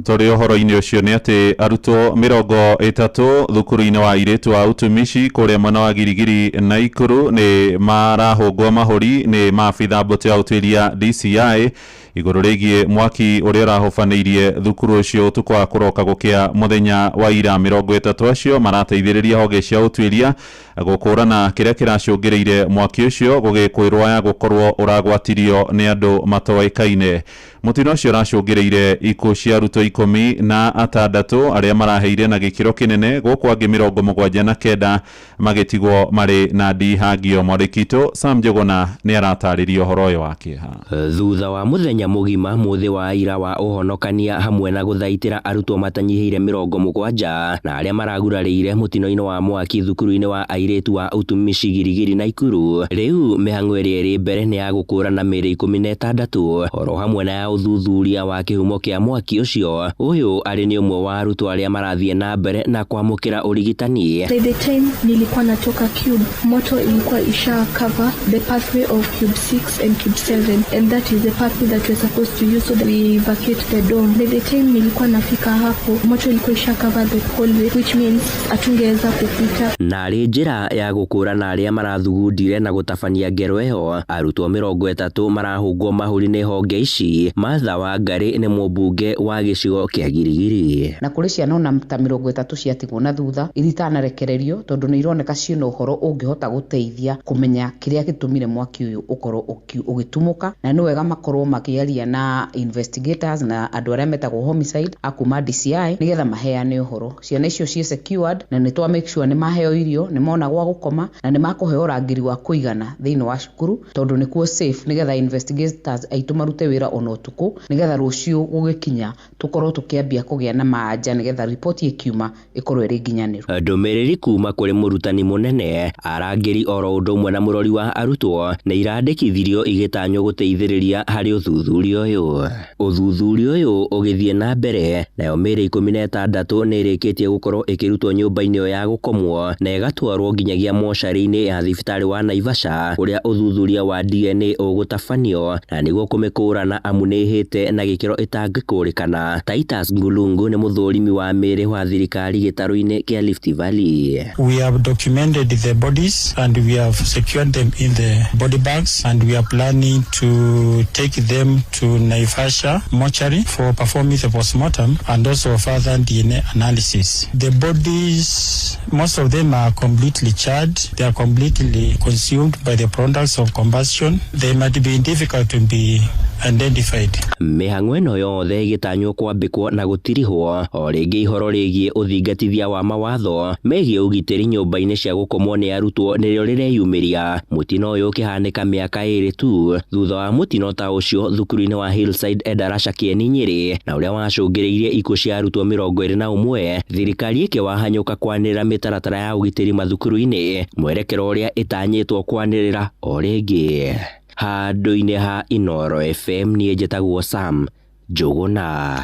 Tũrĩ ũhoro-inĩ ũcio nĩ atĩ arutwo 30 thukuru-inĩ wa airĩtu wa utumishi kũrĩa mwena wa Girigiri Naikuru nĩ marahũngwo mahũri nĩ maabitha mbũtũ ya ũtuĩria DCI igũrũ rĩgiĩ mwaki ũrĩa ũrahobanĩirie thukuru ũcio ũtukũ wa kũroka gũkĩa mũthenya wa ira. 30 acio marateithĩrĩria honge cia ũtuĩria gũkũrana kĩrĩa kĩracũngĩrĩire mwaki ũcio gũgĩkwĩrwo ya gũkorwo ũragwatirio nĩ andũ matoĩkaine. Mũtino ũcio ũracũngĩrĩire ikuũ cia arutwo 16 arĩa maraheire na gĩkĩro kĩnene, gũkũ angĩ 79 magĩtigwo marĩ na ndihangio. Mwandĩki witũ Sam Njuguna nĩ aratarĩria ũhoro ũyũ wa kĩeha. Thutha wa mũthenya mũgima mũthĩ wa ira wa ũhonokania hamwe na gũthaitĩra arutwo matanyihĩire 70 na arĩa maragurarĩire mũtino-inĩ wa mwaki thukuru-inĩ wa airĩtu wa utumishi Girigiri Naikuru, rĩu mĩhang'o ĩrĩa ĩrĩ mbere nĩ ya gũkũrana mĩĩrĩ 16 oro hamwe na ya ũthuthuria wa kĩhumo kĩa mwaki ũcio. Ũyũ arĩ nĩ ũmwe wa arutwo arĩa marathiĩ na mbere na kwamũkĩra ũrigitani. By the time nilikuwa natoka cube, moto ilikuwa isha cover the pathway of cube 6 and cube 7, and that is the pathway that we're supposed to use so that we evacuate the dome. By the time nilikuwa nafika hapo, moto ilikuwa isha cover the hallway, which means hatungeweza kupita. Na arĩ njĩra ya gũkũrana arĩa marathugundire na gũtabania ngero ĩyo, arutwo 30 marahũngwo mahũri nĩ honge ici. Martha Wangari nĩ mũmbunge wa gĩcigo kĩa Girigiri. Na kũrĩ ciana ona ta 30 ciatigwo na thutha itanarekererio tondũ nĩ ironeka ciĩna ũhoro ũngĩhota gũteithia kũmenya kĩrĩa gĩtũmire mwaki ũyũ ũkorwo ũgĩtumũka, na nĩ wega makorwo makĩaria na investigators na andũ arĩa metagwo homicide akuma DCI nĩgetha maheane ũhoro. Ciana icio ciĩ secured na nĩ twa make sure nĩ maheo irio, nĩ mona gwa gũkoma na nĩ makũheo ũrangĩri wa kũigana thĩinĩ wa cukuru tondũ nĩkuo safe, nĩgetha investigators aitũ marute wĩra ona ũtukũ nĩgetha rũciũ gũgĩkinya tũkorwo tũkĩambia kũgĩa na maanja nĩgetha riboti ĩkiuma ĩkorwo ĩrĩ nginyanĩru. Ndũmĩrĩri kuma kũrĩ mũrutani mũnene, arangĩri oro ũndũ ũmwe na mũrori wa arutwo nĩ irandĩkithirio igĩtanywo gũteithĩrĩria harĩ ũthuthuria ũyũ. Ũthuthuria ũyũ ũgĩthiĩ na mbere, nayo mĩĩrĩ 16 nĩ ĩrĩkĩtie gũkorwo ĩkĩrutwo nyũmba-inĩ ĩyo ya gũkomwo na ĩgatwarwo nginyagia mocarĩ-inĩ ya thibitarĩ wa Naivasha kũrĩa ũthuthuria wa DNA ũgũtabanio na nĩguo kũmĩkũrana amu nĩ ĩhĩte na gĩkĩro ĩtangĩkũrĩkana. Titus Ngulungu nĩ mũthũrimi wa mĩĩrĩ wa thirikari gĩtarũ-inĩ kĩa Rift Valley. We have documented the bodies and we have secured them in the body bags, and we are planning to take them to Naivasha mortuary for performing the postmortem and also further DNA analysis. The bodies, most of them are completely charred. They are completely consumed by the products of combustion. They might be difficult to be identified. Mĩhang'o ĩno yothe ĩgĩtanywo kwambĩkwo na gũtirihwo o rĩngĩ ihoro rĩgiĩ ũthingatithia wa mawatho megiĩ ũgitĩri nyũmba-inĩ cia gũkomwo nĩ arutwo nĩrĩo rĩreyumĩria. Mũtino ũyũ ũkĩhanĩka mĩaka 2 tu thutha wa mũtino ta ũcio thukuru-inĩ wa Hillside Endarasha Kĩeni Nyĩrĩ, na ũrĩa wacũngĩrĩirie ikuũ cia arutwo 21, thirikari ĩkĩwahanyũka kwanĩrĩra mĩtaratara ya ũgitĩri mathukuru-inĩ, mwerekero ũrĩa ĩtanyĩtwo kwanĩrĩra o rĩngĩ. Handũ-inĩ ha Inooro FM niĩ njĩtagwo Sam Njũgũna.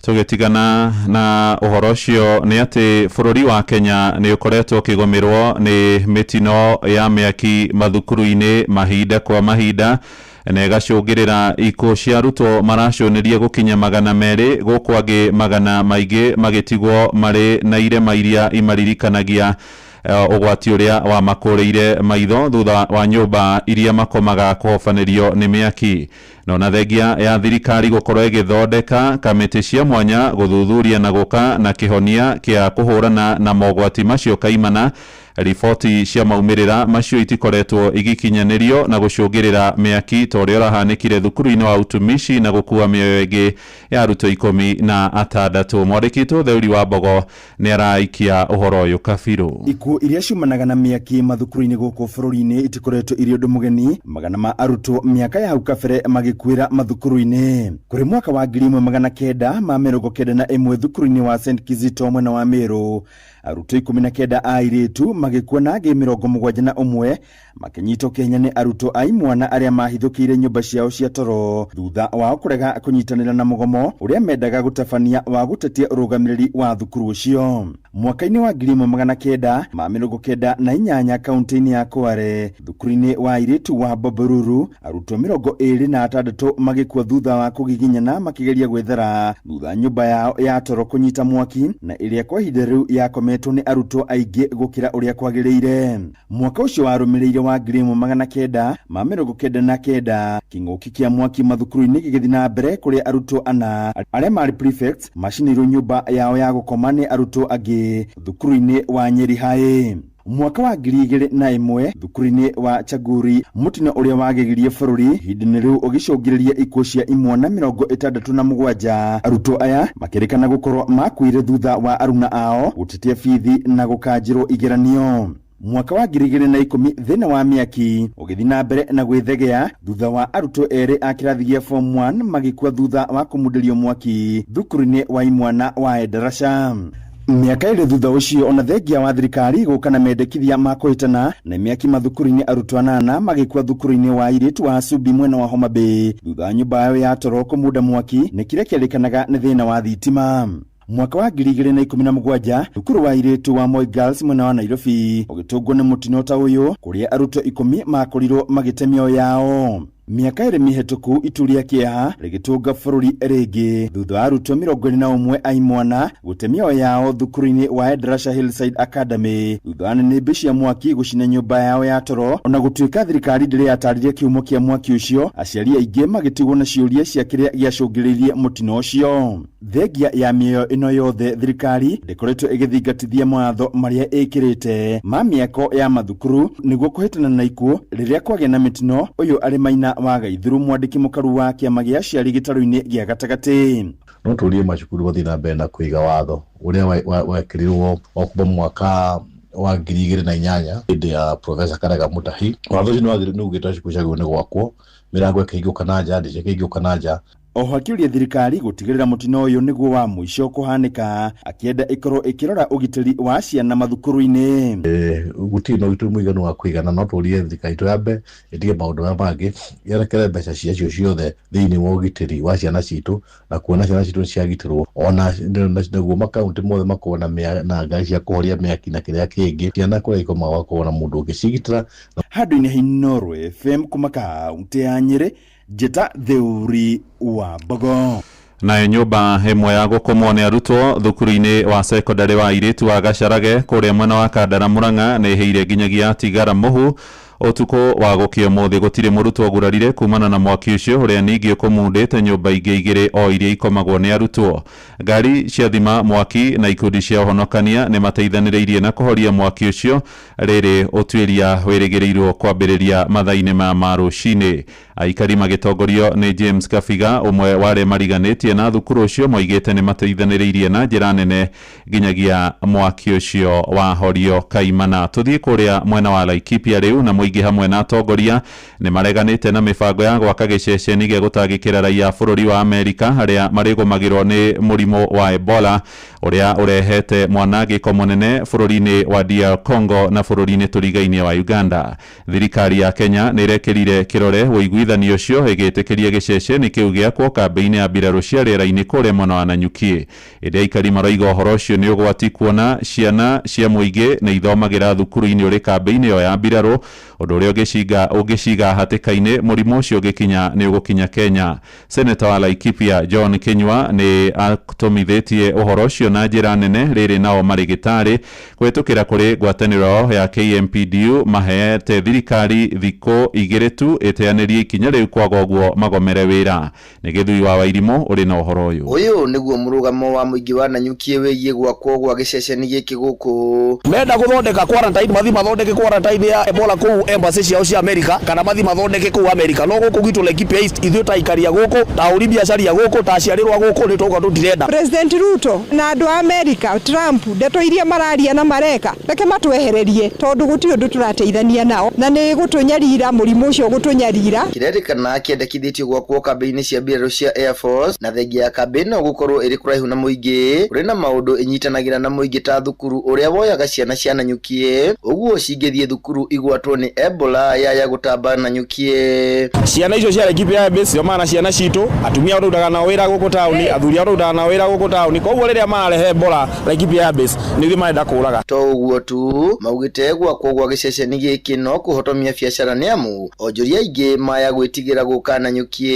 Tũgĩtigana na ũhoro ũcio nĩ atĩ bũrũri wa Kenya nĩ ũkoretwo ũkĩgũmĩrwo nĩ mĩtino ya mĩaki mathukuru-inĩ mahinda kwa mahinda, na ĩgacũngĩrĩra ikuũ cia arutwo maracũnĩria gũkinya 200, gũkũ angĩ 400 magĩtigwo marĩ na irema iria imaririkanagia ũgwati ũrĩa wamakũrĩire maitho thutha wa nyũmba iria makomaga kũhobanĩrio nĩ mĩaki. No na thengia ya thirikari gũkorwo ĩgĩthondeka kamĩtĩ cia mwanya gũthuthuria na gũka na kĩhonia kĩa kũhũrana na mogwati macio kaimana, riboti cia maumĩrĩra macio itikoretwo igĩkinyanĩrio na gũcũngĩrĩra mĩaki ta ũrĩa ũrahanĩkire thukuru-inĩ wa utumishi na gũkua mĩoyo ĩngĩ ya arutwo 16. Mwandĩki Theuri wa Mbogo nĩ araikia ũhoro ũyũ kabirũ. Ikuũ iria ciumanaga na mĩaki mathukuru-inĩ gũkũ bũrũri-inĩ itikoretwo irĩ ũndũ mũgeni, magana ma arutwo mĩaka ya hau kabere magĩkuĩra mathukuru-inĩ. Kũrĩ mwaka wa 1991 thukuru-inĩ wa St Kizito mwena wa Meru, arutwo 19 a airĩtu magĩkua na angĩ 71 makĩnyitwo kĩhinya nĩ arutwo a imwana arĩa mahithũkĩire nyũmba ciao cia toro thutha wao kũrega kũnyitanĩra na mũgomo ũrĩa mendaga gũtabania wa gũtetia ũrũgamĩrĩri wa thukuru ũcio. Mwaka-inĩ wa 1998 kaunti-inĩ ya Kware, thukuru-inĩ wa airĩtu wa Boboruru, arutwo 26 magĩkua thutha wa kũgiginyana makĩgeria gwĩthara thutha nyũmba yao ya toro kũnyita mwaki na ĩrĩa kwa ihinda rĩu yakometwo nĩ arutwo aingĩ gũkĩra ũrĩa kwagĩrĩire. Mwaka ũcio warũmĩrĩire wa 1999 kĩng'ũki kĩa mwaki mathukuru-inĩ gĩgĩthiĩ na mbere kũrĩa arutwo 4 arĩa marĩ prefects macinĩirwo nyũmba yao ya gũkoma nĩ arutwo angĩ thukuru-inĩ wa Nyeri High. Mwaka wa 2001 thukuru-inĩ wa Chaguri, mũtino ũrĩa wagegirie bũrũri ihinda-inĩ rĩu ũgĩcũngĩrĩria ikuũ cia imwana 67. Arutwo aya makĩrĩkana gũkorwo makuire thutha wa aruna ao gũtetia bithi na gũkanjĩrwo igeranio. Mwaka wa 2010 thĩna wa mĩaki ũgĩthiĩ na mbere na gwĩthegea thutha wa arutwo 2 a kĩrathi gĩa form 1 magĩkua thutha wa kũmundĩrio mwaki thukuru-inĩ wa imwana wa Endarasha. Mĩaka 2 thutha ũcio ona thengia wa thirikari gũka na mendekithia ma kũhĩtana na mĩaki mathukuru-inĩ, arutwo 8 magĩkua thukuru-inĩ wa airĩtu wa Subi mwena wa Homa Bay thutha wa nyũmba yao ya toro kũmunda mwaki nĩ kĩrĩa kĩarĩkanaga nĩ thĩna wa thitima. Mwaka wa 2017 thukuru wa airĩtu wa Moi Girls mwena wa Nairobi ũgĩtũngwo nĩ mũtino ta ũyũ kũrĩa arutwo 10 makorirwo magĩte mĩoyo yao. Mĩaka 2 mĩhetũku itu rĩa kĩeha rĩgĩtũnga bũrũri rĩngĩ thutha wa arutwo 21 a imwana gũte mĩoyo yao thukuru-inĩ wa Endarasha Hillside Academy thutha wa nĩnĩmbĩ cia mwaki gũcina nyũmba yao ya toro. Ona gũtuĩka thirikari ndĩrĩ yatarĩria kĩhumo kĩa mwaki ũcio, aciari aingĩ magĩtigwo na ciũria cia kĩrĩa gĩacũngĩrĩirie mũtino ũcio. Thengia ya mĩoyo ĩno yothe, thirikari ndĩkoretwo ĩgĩthingatithia mawatho marĩa ĩkĩrĩte ma mĩako ya mathukuru nĩguo kũhĩtana na ikuũ rĩrĩa kwagĩa na mĩtino. Ũyũ arĩ Maina wa Gaithuru, mwandĩki mũkaru wa kĩama gĩa aciari gĩtarũ-inĩ gĩa gatagatĩ. No tũrie macukuru mathiĩ na mbere na kũiga watho ũrĩa wekĩrirwo wa kuma mwaka wa 2008 hĩndĩ ya Professor Karega Mutahi. Watho ũcio nĩ ugĩte cukuru ciagĩrĩirwo nĩ gwakwo, mĩrango ĩkĩhingũka na nja, ndirica ĩkĩhingũka na nja. Oho akĩũria thirikari gũtigĩrĩra mũtino ũyũ nĩguo wa mũico kũhanĩka, akĩenda ĩkorwo ĩkĩrora ũgitĩri wa ciana mathukuru-inĩ. Gũtirĩ na ũgitĩri mũiganu wa kũigana, no tũrie thirikari itũ yambe ĩtige maũndũ maya mangĩ, yerekere mbeca ciacio ciothe thĩinĩ wa ũgitĩri wa ciana citũ na kuona ciana citũ nĩciagitĩrwo, ona naguo makaunti mothe makorwo na ngari cia kũhoria mĩaki na kĩrĩa kĩngĩ, ciana kũrĩa ikomaga gũkorwo na mũndũ ũngĩcigitĩra. Handũ-inĩ ha Inooro FM kuma kaunti ya Nyĩrĩ, Njĩta Theuri wa Mbogo. Nayo nyũmba ĩmwe ya gũkomwo nĩ arutwo thukuru-inĩ wa sekondarĩ wa airĩtu wa Gacharage kũrĩa mwena wa Kandara Murang'a nĩ ĩhĩire nginyagia tigara mũhu. Ũtukũ wa gũkĩa ũmũthĩ gũtirĩ mũrutwo ũgurarire kumana na mwaki ũcio ũrĩa ningĩ ũkũmundĩte nyũmba ingĩ 2 o iria ikomagwo nĩ arutwo. Ngari cia thima mwaki na ikundi cia ũhonokania nĩ mateithanĩrĩirie na kũhoria mwaki ũcio, rĩrĩ ũtuĩria wĩrĩgĩrĩirwo kwambĩrĩria mathaa-inĩ ma rũcinĩ. Aikari magĩtongorio nĩ James Kabiga, ũmwe wa arĩa mariganĩtie na thukuru ũcio, moigĩte nĩ mateithanĩrĩirie na njĩra nene nginyagia mwaki ũcio wahorio kaimana. Tũthiĩ kũrĩa mwena wa Laikipia rĩu, na mũingĩ hamwe na atongoria nĩ mareganĩte na mĩbango ya gwaka gĩceceni gĩa gũtangĩkĩra raia a bũrũri wa Amerika arĩa marĩgũmagĩrwo nĩ mũrimũ wa Ebola ũrĩa ũrehete mwanangĩko mũnene bũrũri-inĩ wa DR Congo na bũrũri-inĩ tũrigainie wa Uganda. Thirikari ya Kenya nĩ ĩrekĩrire kĩrore ũiguithanio ũcio ĩgĩtĩkĩria gĩceceni kĩu gĩakwo kambĩ-inĩ ya mbirarũ cia rĩera-inĩ kũrĩa mwena wa Nanyuki. Ĩndĩ aikari maroiga ũhoro ũcio nĩ ũgwati kuona ciana cia mũingĩ nĩ ithomagĩra thukuru-inĩ ũrĩ kambĩ-inĩ ĩyo ya mbirarũ, ũndũ ũrĩa ũngĩciga hatĩka-inĩ mũrimũ ũcio ũngĩkinya nĩ ũgũkinya Kenya. Seneta wa Laikipia John Kinyua nĩ atũmithĩtie ũhoro ũcio na njĩra nene rĩrĩ nao marĩ gĩtarĩ kũhĩtũkĩra kũrĩ ngwatanĩro ya KMPDU maheete thirikari thikũ 2 tu ĩteanĩrie ikinya rĩu kwaga ũguo magomere wĩra. Nĩ Gĩthui wa Wairimũ ũrĩ na ũhoro ũyũ. Ũyũ nĩguo mũrũgamo wa mũingĩ wa Nanyuki wĩgiĩ gwakwo gwa gĩceceni gĩkĩ gũkũ. Menda gũthondeka quarantine, mathi mathondeke quarantine ya Ebola kũu embassy ciao cia Amerika, kana mathi mathondeke kũu Amerika. No gũkũ gwitũ Laikipia East ithuĩ ta aikari a gũkũ, ta ahũri biacara a gũkũ, ta aciarĩrwo a gũkũ, nĩ twauga tũtirenda. President Ruto na andũ a Amerika, Trump, ndeto iria mararia na mareka, reke matwehererie tondũ gũtirĩ ũndũ tũrateithania nao na nĩ gũtũnyarira mũrimũ ũcio gũtũnyarira. Kĩrerĩkana kĩendekithĩtio gwakwo kambĩ-inĩ cia mbirarũ cia Air Force, na thengia ya kambĩ ĩno gũkorwo ĩrĩ kũraihu na mũingĩ ũrĩ na maũndũ ĩnyitanagĩra na mũingĩ ta thukuru ũrĩa woyaga ciana cia Nanyuki, ũguo cingĩthiĩ thukuru igwatwo nĩ Ebola yaya gũtamba Nanyuki. Ciana icio cia Laikipia Base ciomana na ciana citũ, atumia arĩa nao wĩra gũkũ taũni, athuri arĩa nao wĩra gũkũ taũni, koguo rĩrĩa mararehe Ebola Laikipia Base nĩ ithuĩ marenda kũraga. To ũguo tu, maugĩte gwakwo gwa gĩceceni gĩkĩ no kũhotomia biacara nĩ amu onjoria aingĩ maya gwĩtigĩra gũka Nanyuki.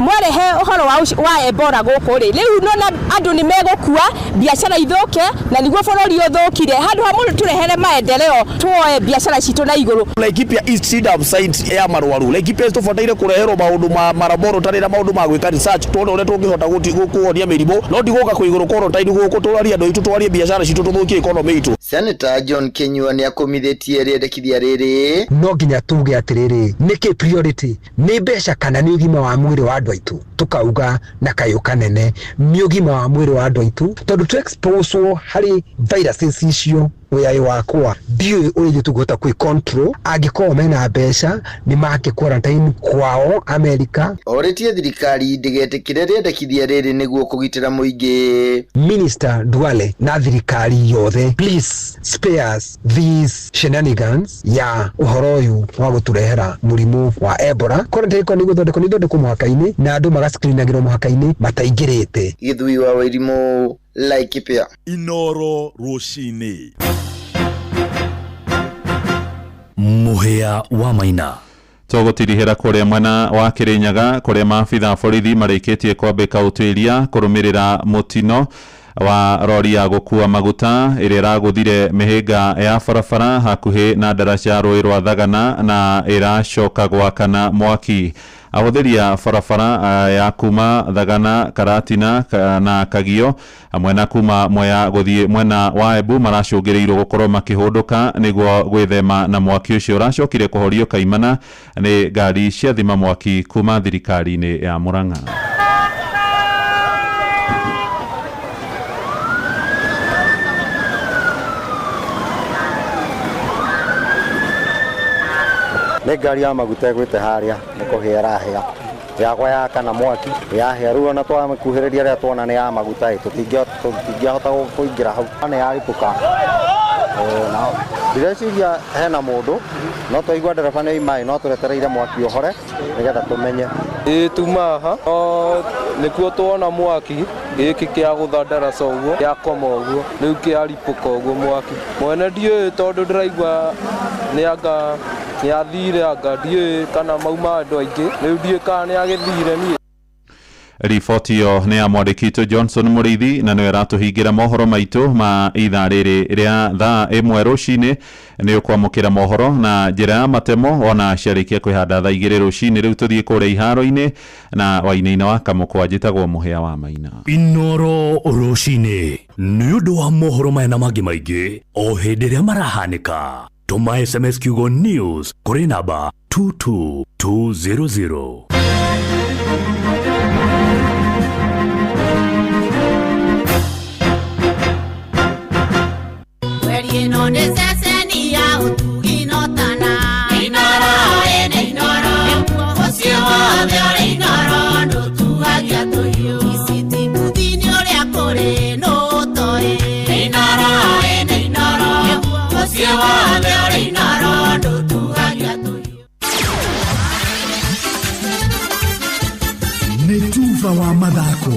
Mwarehe ũhoro wa Ebola gũkũ rĩ, rĩu nona andũ nĩ megũkua, biacara ithũke na nĩguo bũrũri ũthũkire. Handũ ha mũndũ tũrehere maendeleo, tuoe biacara citũ na igũrũ. Laikipia East ci site ya marwaru. Laikipia East tũbataire kũreherwo maũndũ ma laboratory na maũndũ ma gwĩka research tuone ũrĩa tũngĩhota kũhonia mĩrimũ, no ti gũka kũigũrũ quarantine gũkũ tũrarie andũ aitũ, twarie biacara citũ, tũthũkie economy itũ. Senator John Kinyua nĩ akũmithĩtie rĩendekithia rĩrĩ. No nginya tuge atĩrĩrĩ, nĩkĩ priority nĩ mbeca kana nĩ ũgima wa mwĩrĩ wa andũ aitũ? Tukauga na kayũ kanene nĩ ũgima wa mwĩrĩ wa andũ aitũ, tondũ tu expose harĩ viruses icio wĩyaĩ wakwa ndiũĩ ũrĩa ithuĩ tũngĩhota kwĩ control. Angĩkorwo mena mbeca nĩ make quarantine kwao Amerika. Orĩtie thirikari ndĩgetĩkĩre rĩendekithia rĩrĩ nĩguo kũgitĩra mũingĩ. Minister Duale na thirikari yothe, please spare us these shenanigans ya ũhoro ũyũ wa gũtũrehera mũrimũ wa Ebola. Quarantine ĩkorwo nĩ gũthondekwo, nĩ ithondekwo mũhaka-inĩ na andũ magascreenagĩrwo mũhaka-inĩ mataingĩrĩte. Gĩthui wa Wairimũ, Laikipia. Inoro rũcinĩ. Mũhĩa wa Maina. Tũgũtirihĩra kũrĩa mwena wa Kĩrĩnyaga kũrĩa maabitha a borithi marĩkĩtie kwambĩka ũtuĩria kũrũmĩrĩra mũtino wa rori ya gũkua maguta ĩrĩa ĩragũthire mĩhĩnga ya barabara hakuhĩ na ndaraca ya rũĩ rwa Thagana na ĩracoka gwakana mwaki. Ahũthĩri a barabara ya kuma Thagana, Karatina na Kagio hamwe na kuma Mwea gũthiĩ mwena wa Embu maracũngĩrĩirwo gũkorwo makĩhũndũka nĩguo gwĩthema na mwaki ũcio ũracokire kũhorio kaimana nĩ ngari cia thima mwaki kuma thirikari-inĩ ya Murang'a. Nĩ ngari ya maguta ĩgwĩte harĩa nĩ kũhĩa ĩrahĩa yakwa yakana mwaki yahĩa rĩu ona twamĩkuhĩrĩria rĩrĩa tuona nĩ ya maguta ĩ tũtingĩahota kũingĩra hau nĩ yaripũka. Ndĩreciria hena mũndũ no twaigua ndereba nĩ imaĩ no tũretereire mwaki ũhore nĩgetha tũmenye. Ĩ tuma haha nĩkuo tuona mwaki gĩkĩ kĩa gũtha ndaraca ũguo gĩakoma ũguo rĩu kĩaripũka ũguo mwaki mwene ndiũĩ tondũ ndĩraigua nĩ anga nĩ athire anga ndiũĩ kana mauma andũ aingĩ rĩu ndiũĩ kana nĩ agĩthire niĩ. Riboti ĩyo nĩ ya mwandĩki witũ Johnson Mũrĩithi na nĩwe ĩratũhingĩra mohoro maitũ ma ithaa rĩrĩ rĩa thaa 1 rũcinĩ. Nĩ ũkwamũkĩra mohoro na njĩra ya matemo ona ciarĩkia kwĩhanda thaa 2 rũcinĩ. Rĩu tũthiĩ kũrĩa iharo-inĩ na wainaina wa Kamũkwa njĩtagwo Mũhĩa wa Maina. Inoro rũcinĩ nĩ ũndũ wa mohoro maya na mangĩ maingĩ o hĩndĩ ĩrĩa marahanĩka. Tũma SMS kiugo news kũrĩ namba 22200. Mweri ĩno nĩ ceceni ya ũtugi no tana Inooro ĩnĩ Inooro mũciĩ wothe ũrĩ Inooro ndũtuagia tũhiũ Ici ti mbuthi-inĩ ũrĩa kũrĩ nũtoĩ Inooro ĩnĩ Inooro mũciĩ wothe ũrĩ Inooro ndũtuagia tũhiũ. Nĩ tuba wa mathako.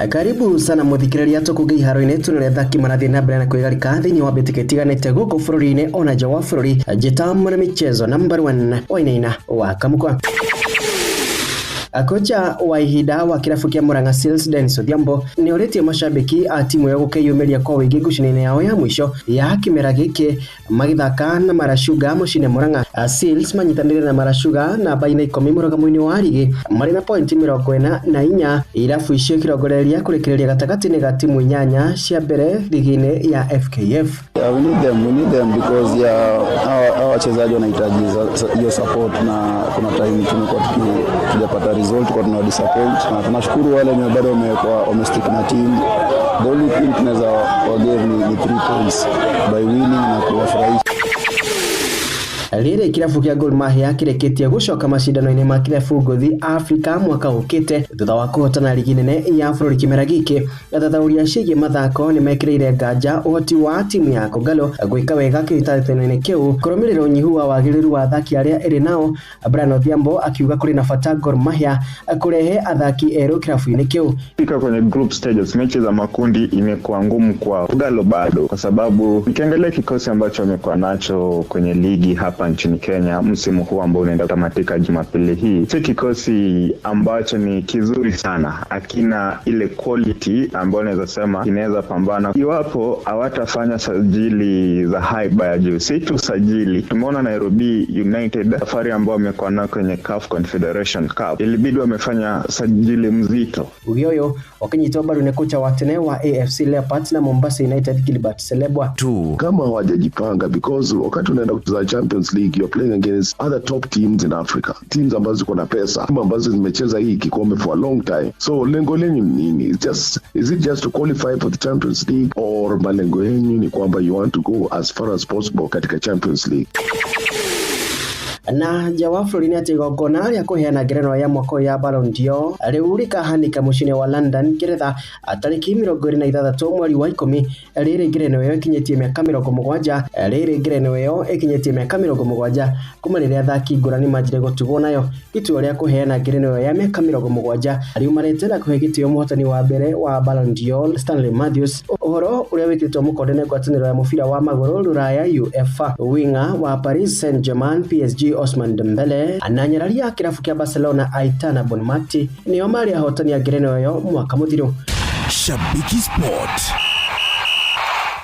Karibu sana muthikiriria tukuge iharo-inĩ tunore athaki marathiĩ na mbere na kwĩgarika thĩinĩ wa mbĩtĩka itiganĩte gũkũ bũrũri-inĩ ona nja wa bũrũri. Njĩta mwana michezo number 1 Wainaina wa Kamukwa. Kocha wa ihinda wa kĩrabu kĩa Murang'a Seals Dennis Odhiambo nĩ orĩtie mashabiki a timu ĩyo gũkĩyumĩria kwa ũingĩ ngucanio-inĩ yao ya mũico ya kĩmera gĩkĩ magĩthaka na Mara Sugar mũciĩ-inĩ Murang'a. Seals manyitanĩire na Mara Sugar namba-inĩ 10 mũrũgamo-inĩ wa rigi marĩ na pointi 44, irabu icio ikirongoreria kũrĩkĩrĩria gatagatĩ-inĩ ga timu 8 cia mbere rigi-inĩ ya FKF. Yeah, we need them, we need them because yeah, our wachezaji wanahitaji hiyo support, na kuna time tumekuwa tujapata result kwa tuna disappoint, na tunashukuru wale wenye bado wamestick na team. The only thing tunaweza wagave ni 3 points by winning na kuwafurahisha. Rĩrĩ kĩrabu kĩa Gor Mahia kĩrĩkĩtie gũcoka macindano-inĩ ma kĩrabu ngũthi Afrika mwaka ũkĩte thutha wa kũhotana rigi nene ya bũrũri kĩmera gĩkĩ. Athathaũri ciĩgiĩ mathako nĩmekĩrĩire nganja ũhoti wa timu ya Kogalo gwĩka wega kĩhĩtahĩtano-inĩ kĩu kũrũmĩrĩra ũnyihu wa wagĩrĩru wa athaki arĩa ĩrĩ nao. Brian Odhiambo akiuga kũrĩ na bata Gor Mahia kũrehe athaki erũ kĩrabu-inĩ kĩu. Fika kwenye group stages, mechi za makundi imekuwa ngumu kwa Kogalo bado, kwa sababu nikiangalia kikosi ambacho wamekuwa nacho kwenye ligi hapa nchini Kenya msimu huu ambao unaenda kutamatika Jumapili hii, si kikosi ambacho ni kizuri sana, hakina ile quality ambayo naweza sema inaweza pambana iwapo hawatafanya sajili za haiba ya juu. Si tu sajili, tumeona Nairobi United safari ambao wamekuwa nayo kwenye CAF Confederation Cup, ilibidi wamefanya sajili mzito. Uge ũyũ ũkĩnyitwo mbaru nĩ kocha wa tene wa AFC Leopards na Mombasa United Gilbert Selebwa. Kama hawajajipanga, because wakati unaenda kucheza Champions League you're playing against other top teams in Africa, teams ambazo ziko na pesa, timu ambazo zimecheza hii kikombe for a long time. So lengo lenyu ni nini? Is it just to qualify for the Champions League, or malengo yenu ni kwamba you want to go as far as possible katika Champions League? Na nja wa bũrũri nĩ atĩ igongona rĩa kũheana ngerenwa ya mwaka ũyũ ya Ballon d'Or rĩu rĩkahanĩka mũciĩ-inĩ wa London, Ngeretha tarĩki 26 mweri wa 10. Rĩrĩ ngerenwa ĩyo ĩkinyĩtie mĩaka 70 rĩrĩ ngerenwa ĩyo ĩkinyĩtie mĩaka 70 kuma rĩrĩa athaki ngũrani manjire gũtugwo nayo. Itua rĩa kũheana ngerenwa ĩyo ya mĩaka 70 riumanĩte na kũhe gĩtĩo mũhotani wa mbere wa Ballon d'Or Stanley Matthews, ũhoro ũrĩa wĩkĩrĩtwo mũkonde nĩ ngwatanĩro ya mũbira wa magũrũ Rũraya UEFA. Winga wa Paris Saint-Germain PSG Osman Dembele na nyarari ya kĩrabu kĩa Barcelona Aitana Bonmati nĩo marĩ ahotani a ngerenwa ĩyo mwaka mũthiru. Shabiki Sport.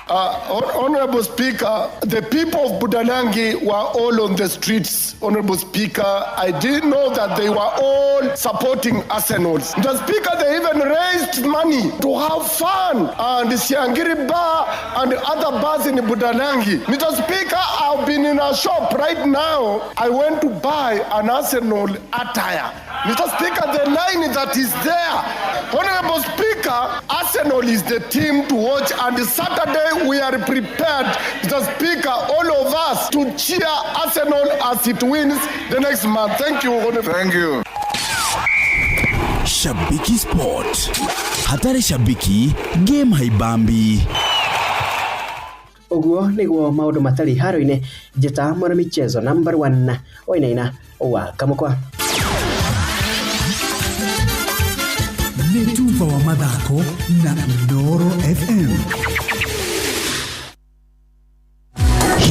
Honorable Speaker, the people of Budalangi were all on the streets. Honorable Speaker, I didn't know that they were all supporting Arsenal. The Speaker, they even raised money to have fun and Siangiri Bar and other bars in Budalangi. Mr. Speaker, I've been in a shop right now. I went to buy an Arsenal attire. Mr. Speaker, the line that is there. Honorable Speaker, Arsenal is the team to watch, and Saturday we are prepared, Mr. Speaker, all of us to cheer Arsenal as it wins the next month. Thank you. Thank you. Shabiki Sport. Hatari shabiki, game haibambi. Ũguo nĩguo maũndũ matari haro-inĩ. Njĩta mwana michezo number 1 Wainaina wa Kamukwa. Nĩ tuba wa mathako na Inooro FM.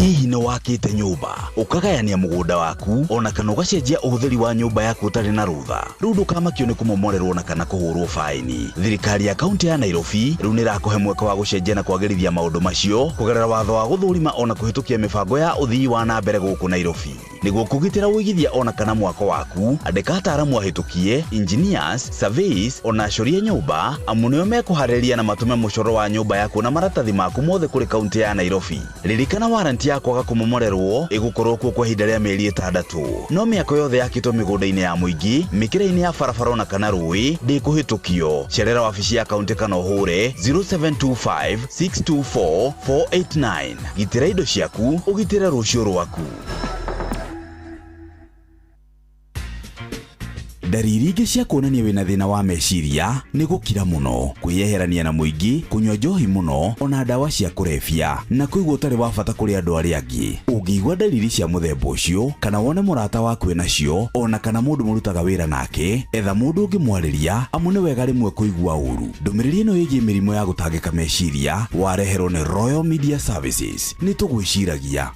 Hihi nĩ wakĩte nyũmba, ũkagayania mũgũnda waku, ona kana ũgacenjia ũhũthĩri wa nyũmba yaku ũtarĩ na rũtha? Rĩu ndũkamakio nĩ kũmomorerwo na kana kũhũrwo baĩni. Thirikari ya kaunti ya Nairobi rĩu nĩ ĩrakũhe mweke wa gũcenjia na kwagĩrithia maũndũ macio kũgerera watho wa gũthũrima ona kũhĩtũkia mĩbango ya ũthii wa na mbere gũkũ Nairobi. Nĩguo kũgitĩra ũigithia ona kana mwako waku, andĩka ataaramu ahĩtũkie, engineers, surveys ona acorie nyũmba, amu nĩo mekũharĩrĩria na matũme mũcoro wa nyũmba yaku na maratathi maku mothe kũrĩ kaunti ya Nairobi. Ririkana waranti ya kwaga kũmomorerwo ĩgũkorwo kuo kwa ihinda rĩa mĩeri 6. No mĩako yothe yakĩtwo mĩgũnda-inĩ ya mũingĩ, mĩkĩra-inĩ ya barabara ona kana rũĩ ndĩkũhĩtũkio. Cerera wabici ya kaunti kana ũhũre 0725 624 489. Gitĩra indo ciaku, ũgitĩre rũciũ rwaku. Ndariri ingĩ cia kuonania wĩna thĩna wa meciria nĩ gũkira mũno, kwĩyeherania na mũingĩ, kũnyua njohi mũno, ona ndawa cia kũrebia, na kũigua ũtarĩ wa bata kũrĩ andũ arĩa angĩ. Ũngĩigua ndariri cia mũthemba ũcio, kana wone mũrata waku enacio, ona kana mũndũ mũrutaga wĩra nake, etha mũndũ ũngĩmwarĩria, amu nĩ wega rĩmwe kũigua ũru. Ndũmĩrĩri ĩno ĩgiĩ mĩrimũ ya gũtangĩka meciria wareherwo nĩ Royal Media Services. Nĩ tũgwĩciragia.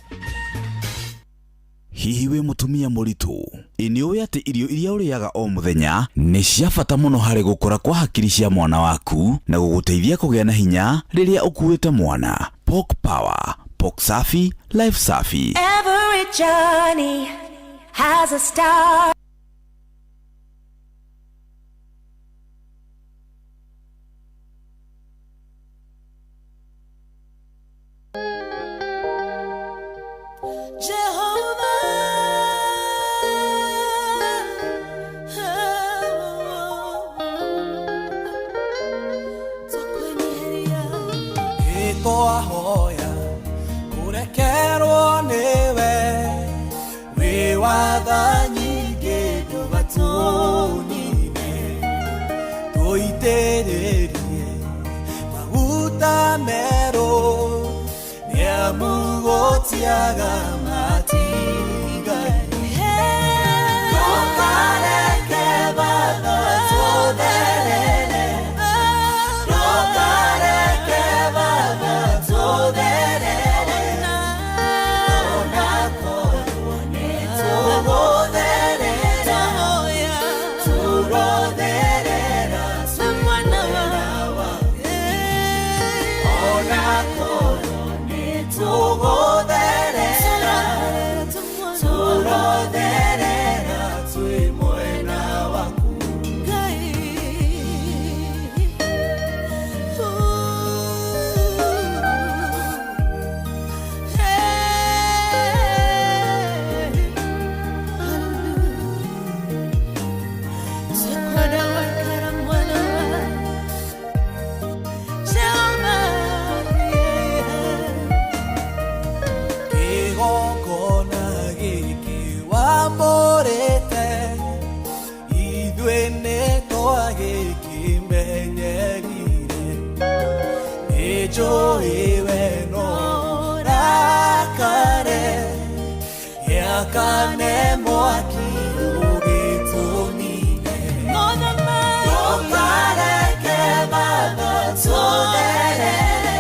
Hihi wĩ mũtumia mũritũ? Ĩ nĩ ũĩ atĩ irio iria ũrĩaga o mũthenya nĩ cia bata mũno harĩ gũkũra kwa hakiri cia mwana waku na gũgũteithia kũgĩa na hinya rĩrĩa ũkuĩte mwana. Pork Power, Pork Safi, Life Safi. Every journey has a star. Twahoya kũrekerwo nĩwe, wĩ watha nyingĩ ndũgatũnine, tũitĩrĩrie maguta merũ, nĩamu gũtiaga matigari. Ndũkareke Baba tũtherere, ndũkareke Baba tũtherere, onakorwo nĩ tũgũtherera, tũrotherera twĩ mwena waku, onakorwo nĩ tũgũtherera, tũrotherera twĩ mwena waku. Kĩgongona gĩkĩ wamũrĩte, ithuĩ nĩtwagĩkĩmenyerire, nĩnjũĩ we no ũrakare, gĩakane mwaki ũgĩtũnine. Ndũkareke Baba tũtherere,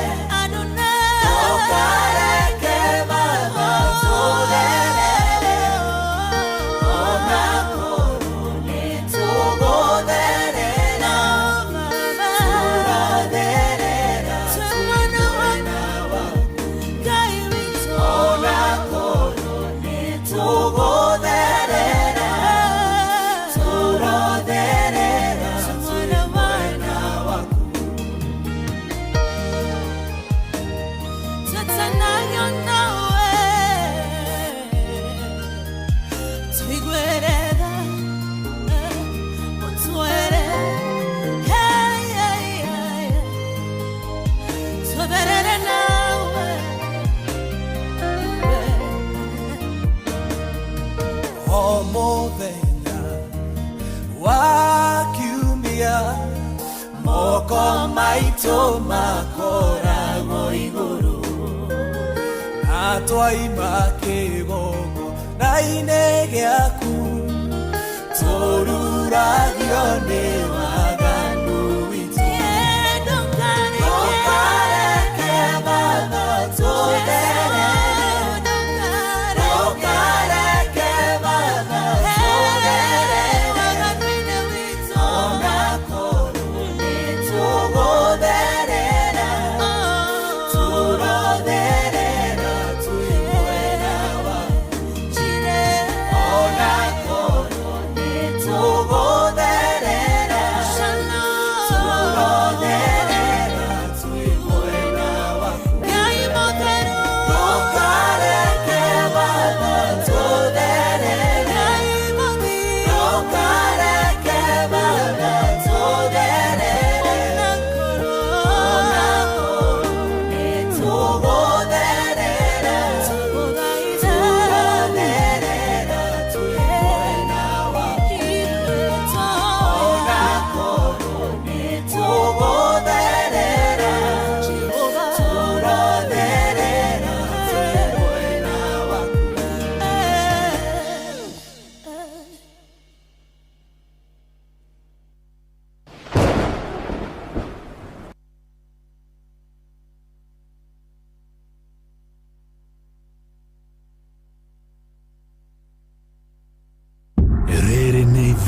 ndũkareke Baba tũtherere, onakorwo nĩ tũgũtherera, tũratherera twĩ mwena waku, onakorwo nĩ tũgũtherera, tũratherera twĩ mwena waku. O mũthenya wa kiumia, moko maitũ makoragwo igũrũ, na twaima kĩgongona-inĩ gĩaku, tũruragio nĩ waganu witũ. Ndũkareke Baba tũtherere,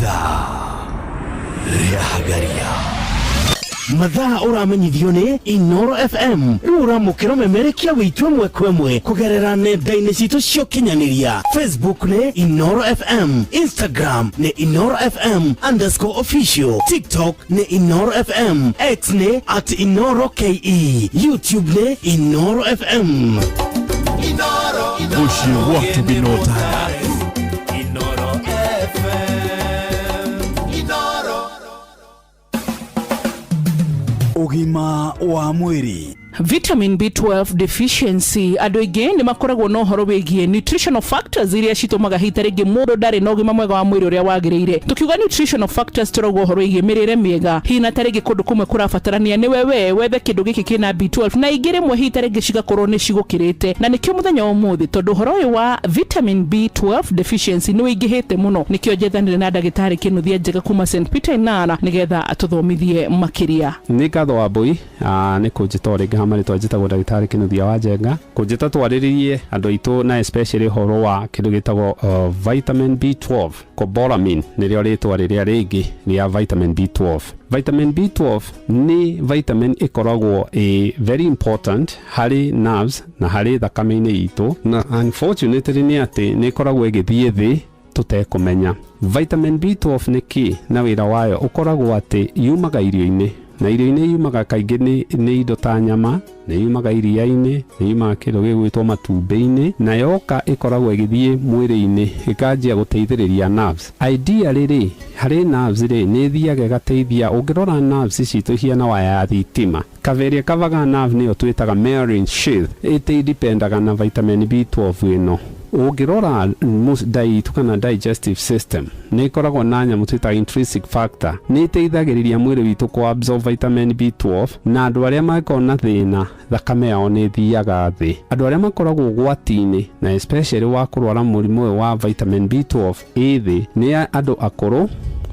Ithaa rĩa Hagaria. Mathaa ũramenyithio nĩ Inoro FM. Rĩu ũramũkĩra ũmemerekia witũ ĩmwe kwa ĩmwe kũgerera nenda-inĩ citũ cia ũkinyanĩria. Facebook nĩ Inoro FM, Instagram nĩ Inoro FM underscore official, TikTok nĩ Inoro FM, X nĩ at Inoro KE, YouTube nĩ Inoro FM. Mũciĩ wa Tubinota. Inoro FM. Inoro. Ũgima wa mwĩrĩ. Vitamin B12 deficiency, andũ aingĩ nĩ makoragwo na ũhoro wĩgiĩ nutritional factors iria citũmaga hita rĩngĩ mũndũ ndarĩ na ũgima mwega wa mwĩrĩ ũrĩa wagĩrĩire. Tukiuga nutritional factors, tũrauga ũhoro wĩgiĩ mĩrĩre mĩega, hihi na ta rĩngĩ kũndũ kũmwe kũrabatarania nĩwe we wethe kĩndũ gĩkĩ kĩna B12, na ingĩ rĩmwe hihi ta rĩngĩ cigakorwo nĩ cigũkĩrĩte. Na nĩkĩo mũthenya wa ũmũthĩ, tondũ ũhoro ũyũ wa vitamin B12 deficiency nĩ wĩingĩhĩte mũno, nĩkĩo njethanire na ndagĩtarĩ Kĩnuthia Njega kuma St Peter Inara nĩgetha atũthomithie makĩria. Nĩ ngatho wa mbui nĩ kũnjĩta o rĩngĩ hama rĩtwa njĩtagwo ndagĩtarĩ Kĩnuthia wa Njenga, kũnjĩta twarĩrĩrie andũ aitũ na especially ũhoro wa kĩndũ gĩtagwo vitamin B12. Cobalamin nĩrĩo rĩtwa rĩrĩa rĩngĩ rĩa vitamin B12. Vitamin B12 nĩ vitamin ĩkoragwo ĩ very important harĩ nerves na harĩ thakame-inĩ itũ, na unfortunately nĩ atĩ nĩ ĩkoragwo ĩgĩthiĩ thĩ tũtekũmenya. Vitamin B12 nĩ kĩ na wĩra wayo? Ũkoragwo atĩ yumaga irio-inĩ, na irio-inĩ yumaga kaingĩ nĩ indo ta nyama, nĩ yumaga iria-inĩ, nĩ yumaga kĩndũ gĩgwĩtwo matumbĩ-inĩ, na yoka ĩkoragwo ĩgĩthiĩ mwĩrĩ-inĩ ĩkanjia gũteithĩrĩria nerves. Ideally rĩ, harĩ nerves rĩ, nĩ ĩthiaga ĩgateithia. Ũngĩrora nerves citũ ihiana waya ya thitima, kaveria kavaga nerve nĩyo twĩtaga myelin sheath, ĩtĩdipendaga na vitamin B12 ĩno. Ũngĩrora diet kana digestive system, nĩ ĩkoragwo na nyamũ twĩtaga intrinsic factor, nĩ ĩteithagĩrĩria mwĩrĩ witũ kũ absorb vitamin B12. Na andũ arĩa makoragwo na thĩna, thakame yao nĩ ĩthiaga thĩ, andũ arĩa makoragwo ũgwati-inĩ na especially wa kũrwara mũrimũ ũyũ wa vitamin B12 ĩ thĩ nĩ andũ akũrũ,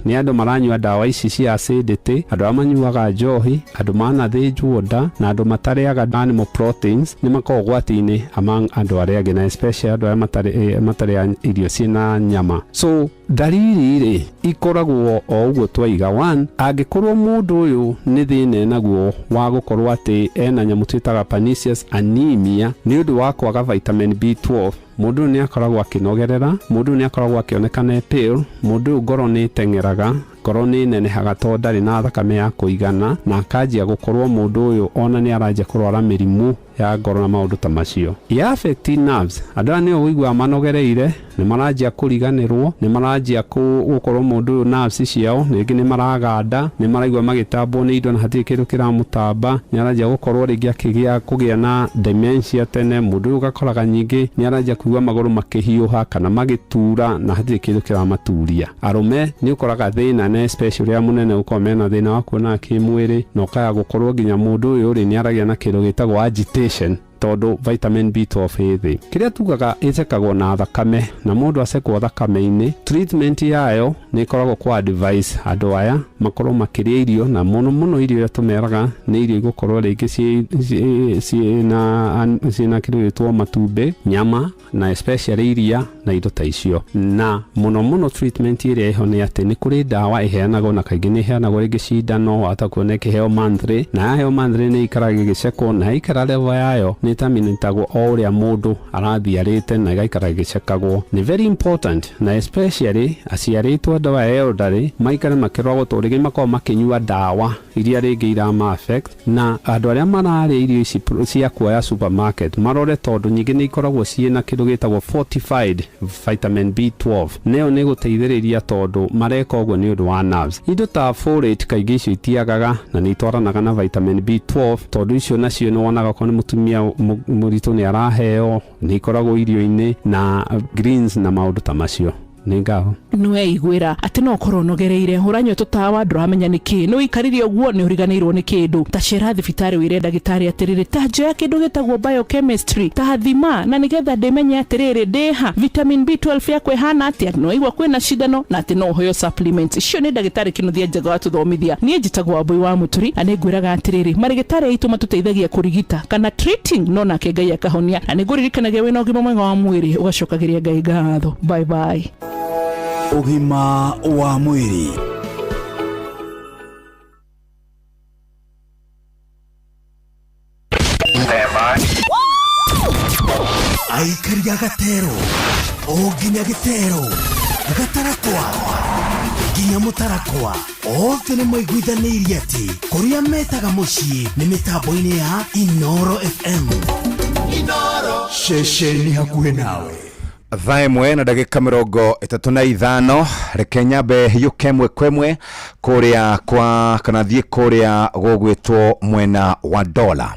nĩ andũ maranyua ndawa ici cia acidity, andũ arĩa manyuaga njohi, andũ manathĩnjwo nda, na andũ matarĩaga animal proteins nĩ makoragwo ũgwati-inĩ among andũ arĩa angĩ, na especially andũ arĩa matarĩa irio ciĩna nyama. So dalili rĩ, ikoragwo o ũguo twaiga. One, angĩkorwo mũndũ ũyũ nĩ thĩna enaguo wa gũkorwo atĩ ena nyamũ twĩtaga pernicious anemia nĩ ũndũ wa kwaga vitamin B12, mũndũ ũyũ nĩ akoragwo akĩnogerera, mũndũ ũyũ nĩ akoragwo akĩonekana e pale, mũndũ ũyũ ngoro nĩ ĩteng'eraga, ngoro nĩ ĩnenehaga tondũ ndarĩ na thakame ya kũigana, na akanjia gũkorwo mũndũ ũyũ ona nĩ aranjia kũrwara mĩrimũ ya ngoro na maũndũ ta macio. Ya affect nerves, andũ aya nĩo ũiguaga manogereire, nĩ maranjia kũriganĩrwo, nĩ maranjia gũkorwo mũndũ ũyũ nerves ciao rĩngĩ nĩ maraganda, nĩ maraigua magĩtambwo nĩ indo na hatirĩ kĩndũ kĩramũtamba, nĩ aranjia gũkorwo rĩngĩ akĩgĩa kũgĩa na dementia tene. Mũndũ ũyũ ũgakoraga nyingĩ nĩ aranjia kũigua magũrũ makĩhiũha kana magĩtura na hatirĩ kĩndũ kĩramaturia. Arũme nĩ ũkoraga thĩna na especially ũrĩa mũnene ũkorwo mena thĩna wa kuona kĩmwĩrĩ, na ũkaya gũkorwo nginya mũndũ ũyũ rĩ nĩ aragĩa na kĩndũ gĩtagwo agitation tondũ vitamin B12 ĩ thĩ. Kĩrĩa tugaga ĩcekagwo na thakame, na mũndũ acekwo thakame-inĩ, treatment yayo nĩ ĩkoragwo kwa advice andũ aya makorwo makĩrĩa irio, na mũno mũno irio iria tũmeraga nĩ irio igũkorwo rĩngĩ ciĩna kĩndũ gĩtwo matumbĩ, nyama, na especially iria na indo ta icio. Na mũno mũno treatment ĩrĩa ĩho nĩ atĩ nĩ kũrĩ ndawa ĩheanagwo, na kaingĩ nĩ ĩheanagwo rĩngĩ cindano, wahota kuona ĩkĩheo monthly, na yaheo monthly nĩ ĩikaraga ĩgĩcekwo, na yaikara level yayo nĩ ĩterminatagwo o ũrĩa mũndũ arathiĩ arĩte, na ĩgaikara ĩgĩcekagwo. Nĩ very important, na especially aciari aitũ, andũ aya elderly, maikare makĩroragwo tondũ rĩngĩ makoragwo makĩnyua ndawa iria rĩngĩ irama affect. Na andũ arĩa mararĩa irio ici cia kuoya supermarket marore, tondũ nyingĩ nĩ ikoragwo ciĩna kĩndũ gĩtagwo fortified vitamin B12, nayo nĩ gũteithĩrĩria tondũ mareka ũguo nĩ ũndũ wa nerves. Indo ta folate kaingĩ icio itiagaga na nĩ itwaranaga na vitamin B12, tondũ icio nacio nĩ wonaga okorwo nĩ mũtumia mũritũ nĩ araheo, nĩ ikoragwo irio-inĩ na greens na maũndũ ta macio. Nĩ ngatho. Nĩweiguĩra atĩ no ũkorwo ũnogereire, ũranyua tũtawa, ndũramenya nĩkĩ, nĩ ũikarire ũguo nĩ ũriganĩirwo nĩ kĩndũ. Ta cera thibitarĩ wĩre ndagĩtarĩ atĩrĩrĩ, ta njoya kĩndũ gĩtagwo biochemistry, ta thima, na nĩgetha ndĩmenye atĩrĩrĩ, ndĩha vitamin B12 yakwa ĩhana atĩa. Nĩwaigua kwĩna cindano na atĩ no ũheo supplements icio. Nĩ ndagĩtarĩ Kĩnuthia Njega watũthomithia. Niĩ njĩtagwo Wambui wa Mũturi, na nĩngwĩraga atĩrĩrĩ, marĩgĩtarĩ aitũ matũteithagia kũrigita kana treating, no nake Ngai akahonia. Na nĩngũririkanagia, wĩna ũgima mwega wa mwĩrĩ ũgacokagĩria Ngai ngatho. Bye bye. Ũgima wa mwĩrĩ. Aikari a Gatero o nginya Gĩtero, Gatarakwa nginya Mũtarakwa, othe nĩ maiguithanĩirie atĩ kũrĩa metaga mũciĩ nĩ mĩtambo-inĩ ya Inoro FM. Inoro. Ceceni hakuhĩ nawe. Thaa 1 na ndagĩka 35, reke nyambe hiũke ĩmwe kwa ĩmwe kũrĩa kwa kana thiĩ kũrĩa gũgwĩtwo mwena wa Dola.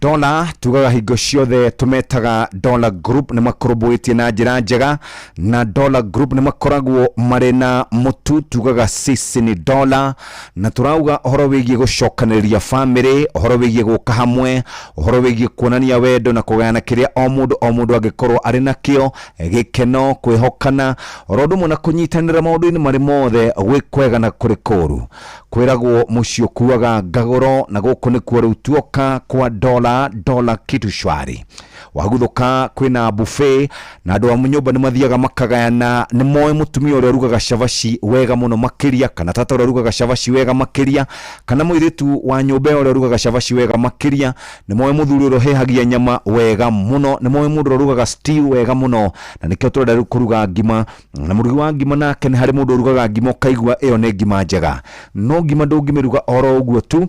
Dola tugaga hingo ciothe tũmetaga Dola Group nĩ makũrũmbũĩtie na njĩra njega, na Dola Group nĩ makoragwo marĩ na mũtu tugaga sisi ni Dola, na tũrauga ũhoro wĩgiĩ gũcokanĩrĩria famĩlĩ, ũhoro wĩgiĩ gũka hamwe, ũhoro wĩgiĩ kuonania wendo na kũgayana kĩrĩa o mũndũ o mũndũ angĩkorwo arĩ nakĩo, gĩkeno, kwĩhokana, oro ũndũ ũmwe na kũnyitanĩra maũndũ-inĩ marĩ mothe gwĩ kwega na kũrĩ kũũru. Kwĩragwo mũciĩ ũkuaga ngagũro, na gũkũ nĩkuo rĩu tuoka kwa Dola. Dola kitu shwari waguthũka kwĩna buffet na andũ a nyũmba nĩ mathiaga makagayana, nĩ moĩ mũtumia ũrĩa ũrugaga cabaci wega mũno makĩria, kana tata ũrĩa ũrugaga cabaci wega makĩria, kana mũirĩtu wa nyũmba ĩyo ũrĩa ũrugaga cabaci wega makĩria, nĩ moĩ mũthuri ũrĩa ũhĩhagia nyama wega mũno, nĩ moĩ mũndũ ũrĩa ũrugaga stew wega mũno, na nĩkĩo tũrenda rĩu kũruga ngima. Na mũrugi wa ngima nake nĩ harĩ mũndũ ũrugaga ngima ũkaigua ĩyo nĩ ngima njega, no ngima ndũngĩmĩruga oro ũguo tu,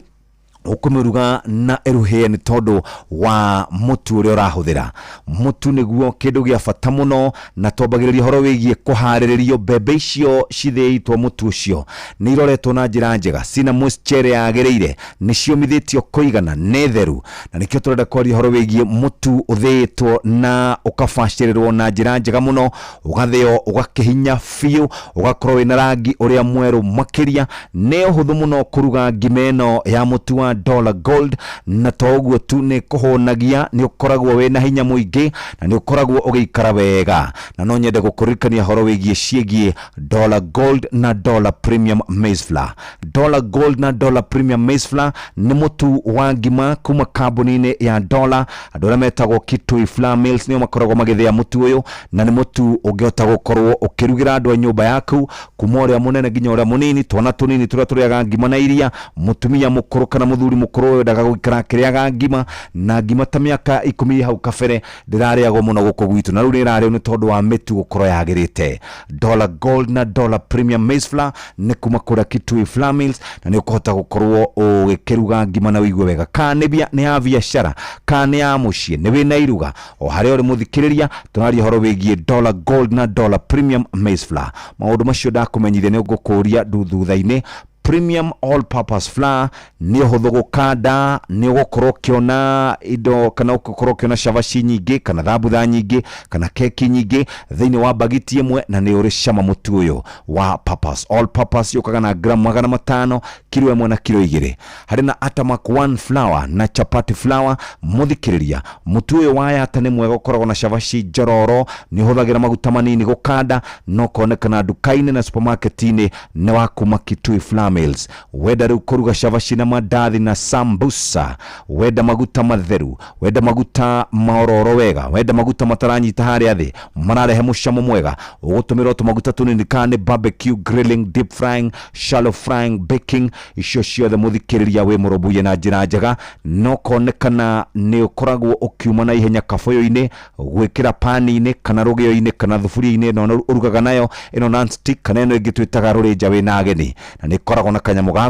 ũkũmĩruga na ĩruhĩe nĩ tondũ wa mũtu ũrĩa ũrahũthĩra. Mũtu nĩguo kĩndũ gĩa bata mũno, na twambagĩrĩria ũhoro wĩgiĩ kũharĩrĩrio mbembe icio cithĩitwo mũtu ũcio nĩ iroretwo na njĩra njega, cina moisture yagĩrĩire, nĩ ciũmithĩtio kũigana, nĩ theru, na nĩkĩo tũrenda kwaria ũhoro wĩgiĩ mũtu ũthĩĩtwo na ũkabacĩrĩrwo na njĩra njega mũno, ũgathĩo ũgakĩhinya biũ, ũgakorwo wĩna rangi ũrĩa mwerũ makĩria. Nĩ ũhũthũ mũno kũruga ngima ĩno ya mũtu wa Dollar Gold, na to ũguo tu nĩ kũhũnagia, nĩ ũkoragwo wĩna hinya mũingĩ na nĩ ũkoragwo ũgĩikara wega. Na no nyende gũkũririkania ũhoro wĩgiĩ ciĩgiĩ Dollar Gold na Dollar Premium Maize Flour. Dollar Gold na Dollar Premium Maize Flour nĩ mũtu wa ngima kuma kambuni-inĩ ya Dollar. Andũ arĩa metagwo Kitui Flour Mills nĩo makoragwo magĩthĩa mũtu ũyũ, na nĩ mũtu ũngĩhota gũkorwo ũkĩrugĩra andũ a nyũmba yaku, kuma ũrĩa mũnene nginya ũrĩa mũnini, twana tũnini tũrĩa tũrĩaga ngima na iria, mũtumia mũkũrũ kana mũthuri mũkũrũ wendaga gũikara akĩrĩaga ngima, na ngima ta mĩaka 10 hau kabere ndĩrarĩagwo mũno gũkũ gwitũ, na rĩu nĩ ĩrarĩo nĩ tondũ wa mĩtu gũkorwo yagĩrĩte. Dollar Gold na Dollar Premium Maize Flour nĩ kuma kũrĩa Kitui Flour Mills, na nĩ ũkũhota gũkorwo ũgĩkĩruga ngima na ũigue wega, kana nĩ ya biacara, kana nĩ ya mũciĩ, nĩ wĩna iruga, o harĩa ũrĩ mũthikĩrĩria, tũraria ũhoro wĩgiĩ Dollar Gold na Dollar Premium Maize Flour. Maũndũ macio ndakũmenyithia nĩ ngũkũria thutha-inĩ. Premium all purpose flour nĩ ũhũthũ gũkanda, nĩ ũgũkorwo ũkĩona indo kana ũgũkorwo ũkĩona cabaci nyingĩ kana thambutha nyingĩ kana keki nyingĩ thĩinĩ wa bagiti ĩmwe, na nĩ ũrĩ cama mũtu ũyũ wa purpose. All purpose yũkaga na gramu 500, kiro 1 na kiro 2. Harĩ na Atamak 1 flour na chapati flour. Mũthikĩrĩria, mũtu ũyũ wa Yata nĩ mwega, ũkoragwo na cabaci njororo, nĩ ũhũthagĩra maguta manini gũkanda, no konekana nduka-inĩ na supermarket-inĩ, nĩ wa kuma Kitui Flour Mills. Wenda rĩu kũruga cabaci na mandathi na sambusa, wenda maguta matheru, wenda maguta maororo wega, wenda maguta mataranyita harĩa thĩ, mararehe mũcamo mwega, ũgũtũmĩra tũmaguta tũnini, kana nĩ barbecue, grilling, deep frying, shallow frying, baking, icio ciothe mũthikĩrĩria wĩ mũrũmbũiye na njĩra njega, no konekana nĩ ũkoragwo ũkiuma na ihenya kabũyũ-inĩ, gwĩkĩra pani-inĩ kana rũgĩo-inĩ kana thuburia-inĩ ĩno ũrugaga nayo, ĩno non-stick kana ĩno ĩngĩ twĩtaga rũrĩnja wĩna ageni, na nĩ ĩkoragwo na kanyamũ ga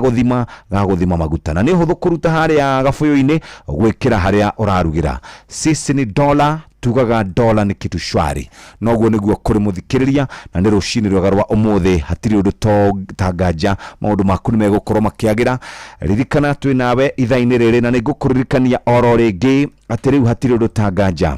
gũthima maguta, na nĩ ũhũthũ kũruta harĩa gabũyũ-inĩ gwĩkĩra harĩa ũrarugĩra. Sisi ni Dola, tugaga dola nĩ kitu shwari. Noguo nĩguo kũrĩ mũthikĩrĩria, na nĩ rũcinĩ rwega rwa ũmũthĩ, hatirĩ ũndũ ta nganja, maũndũ maku nĩ megũkorwo makĩagĩra. Ririkana twĩ nawe ithaa-inĩ rĩrĩ, na nĩ ngũkũririkania oro rĩngĩ atĩ rĩu hatirĩ ũndũ ta nganja.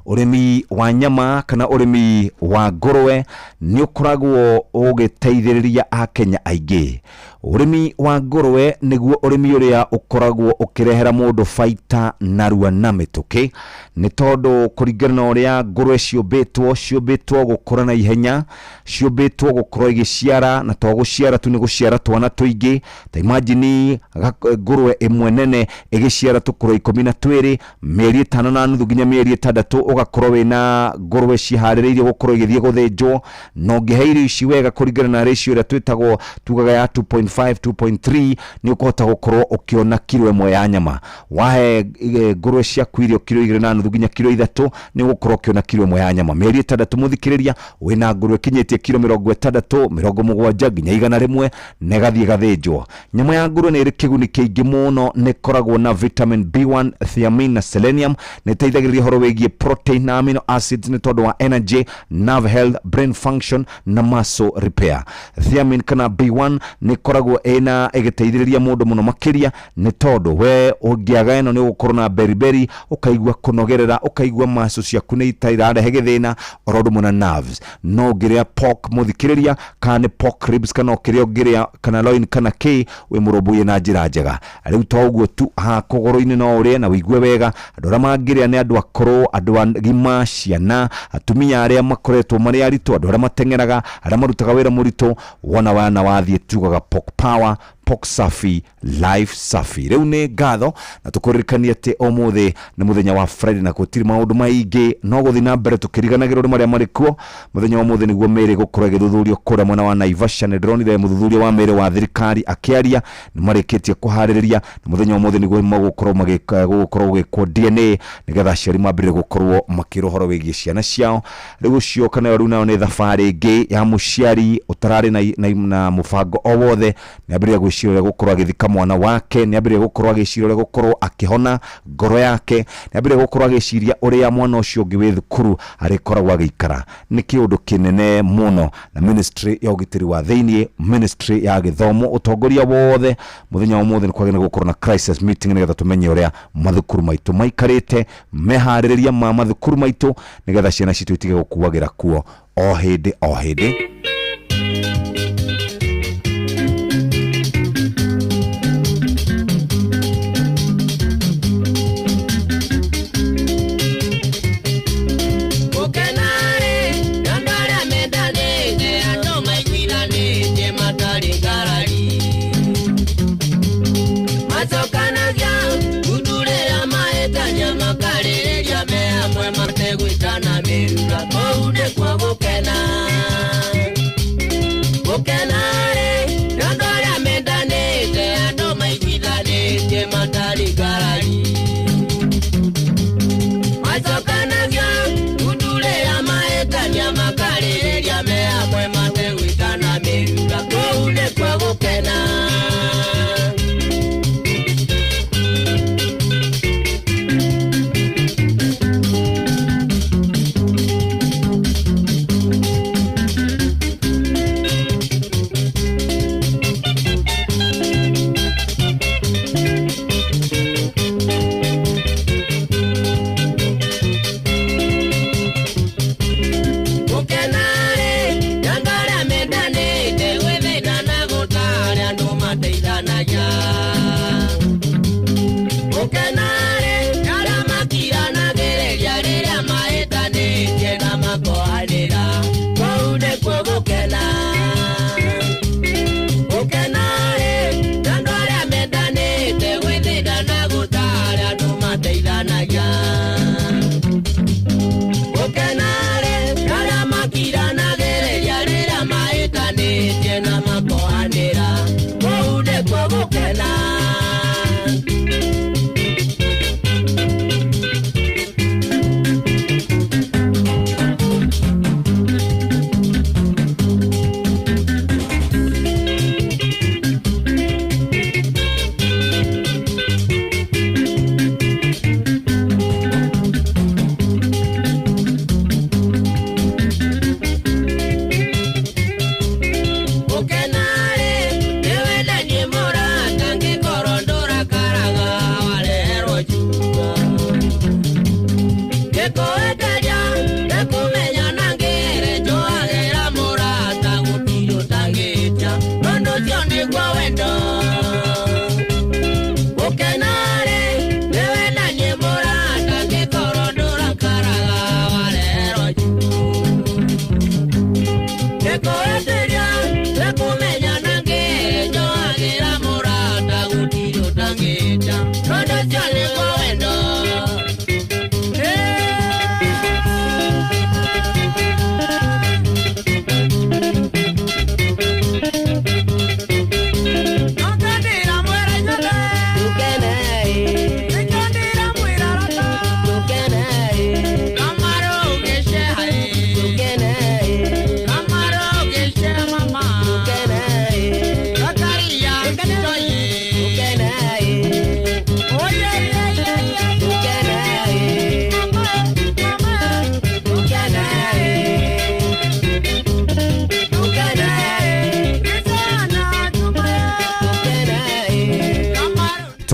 Ũrĩmi wa nyama kana ũrĩmi wa ngũrwe nĩ ũkoragwo ũgĩteithĩrĩria Akenya aingĩ. Ũrĩmi wa ngũrwe nĩguo ũrĩmi ũrĩa ũkoragwo ũkĩrehera mũndũ baita narua na mĩtũkĩ, nĩ tondũ kũringana na ũrĩa ngũrwe ciũmbĩtwo gũkũra na ihenya, ciũmbĩtwo gũkorwo igĩciara, na to gũciara tu, nĩ gũciara twana tũingĩ. Ta imagine ngũrwe ĩmwe nene ĩgĩciara tũkũrwe 12, mĩeri 5.5 nginya mĩeri 6 ũgakorwo wĩna ngũrwe ciharĩrĩirio gũkorwo igĩthiĩ gũthĩnjwo. Na ũngĩhe irio ici wega kũringana na ratio ĩrĩa twĩtagwo tugaga ya 2.5 2.3, nĩ ũkũhota gũkorwo ũkĩona kiro 1 ya nyama. Wahe ngũrwe ciaku irio kiro 2.5 nginya kiro 3, nĩ ũgũkorwo ũkĩona kiro 1 ya nyama. Mĩeri 6 mũthikĩrĩria, wĩna ngũrwe ĩkinyĩtie kiro 60, 70 nginya 100, na ĩgathiĩ ĩgathĩnjwo. Nyama ya ngũrwe nĩ ĩrĩ kĩguni kĩingĩ mũno, nĩ ĩkoragwo na vitamin B1, thiamine na selenium, nĩ ĩteithagĩrĩria ũhoro wĩgiĩ protein na amino acids nĩ tondũ wa energy, nerve health, brain function na muscle repair. Thiamine kana B1 nĩ ĩkoragwo ĩna ĩgĩteithĩrĩria mũndũ mũno makĩria, nĩ tondũ we ũngĩaga ĩno nĩ ũgũkorwo na beriberi, ũkaigua kũnogerera, ũkaigua muscle ciaku nĩ irarehe gĩthĩna, oro ũndũ ũmwe na nerves. No ũngĩrĩa pork mũthikĩrĩria, kana nĩ pork ribs, kana ũkĩrĩa ũngĩrĩa kana loin kana kĩ, wĩ mũrũmbũiye na njĩra njega. Rĩu to ũguo tu, haha kũgũrũ-inĩ no ũrĩe na ũigue wega. Andũ arĩa mangĩrĩa nĩ andũ akũrũ, andũ agima, ciana, atumia arĩa makoretwo marĩ aritũ, andũ arĩa mateng'eraga, arĩa marutaga wĩra mũritũ. Wona wana wathiĩ tugaga pork power, pork safi, life safi. Rĩu nĩ ngatho na tũkũririkania atĩ ũmũthĩ nĩ mũthenya wa Friday na gũtirĩ maũndũ maingĩ, no gũthiĩ na mbere tũkĩriganagĩrwo nĩ marĩa marĩ kuo. Mũthenya wa ũmũthĩ nĩguo mĩĩrĩ gũkorwo ĩgĩthuthurio kũrĩa mwena wa Naivasha. Nĩ ndĩronire mũthuthuria wa mĩĩrĩ wa thirikari akĩaria, nĩ marĩkĩtie kũharĩrĩria, na mũthenya wa ũmũthĩ nĩguo magũkorwo gũgũkorwo gũgĩkwo DNA nĩgetha aciari mambĩrĩrie gũkorwo makĩrwo ũhoro wĩgiĩ ciana ciao. Rĩu ũcio kana rĩu nayo nĩ thabarĩ ĩngĩ ya mũciari ũtararĩ na mũbango o wothe, nĩ ambĩrĩria gwĩciria ũrĩa gũkorwo agĩthika mwana wake, nĩ ambĩrĩria gũkorwo agĩciria ũrĩa gũkorwo akĩhona ngoro yake, nĩ ambĩrĩria gũkorwo agĩciria ũrĩa mwana ũcio ũngĩ wĩ thukuru arĩkoragwo agĩikara. Nĩ kĩũndũ kĩnene mũno, na ministry ya ũgitĩri wa thĩiniĩ, ministry ya gĩthomo, ũtongoria wothe mũthenya wa ũmũthĩ nĩ kwagĩrĩire gũkorwo na crisis meeting nĩgetha tũmenye ũrĩa mathukuru maitũ maikarĩte, meharĩrĩria ma mathukuru maitũ nĩgetha ciana citũ itige gũkuagĩra kuo o hĩndĩ o hĩndĩ. Mategwitana mĩrura kũu nĩkuo gũkena.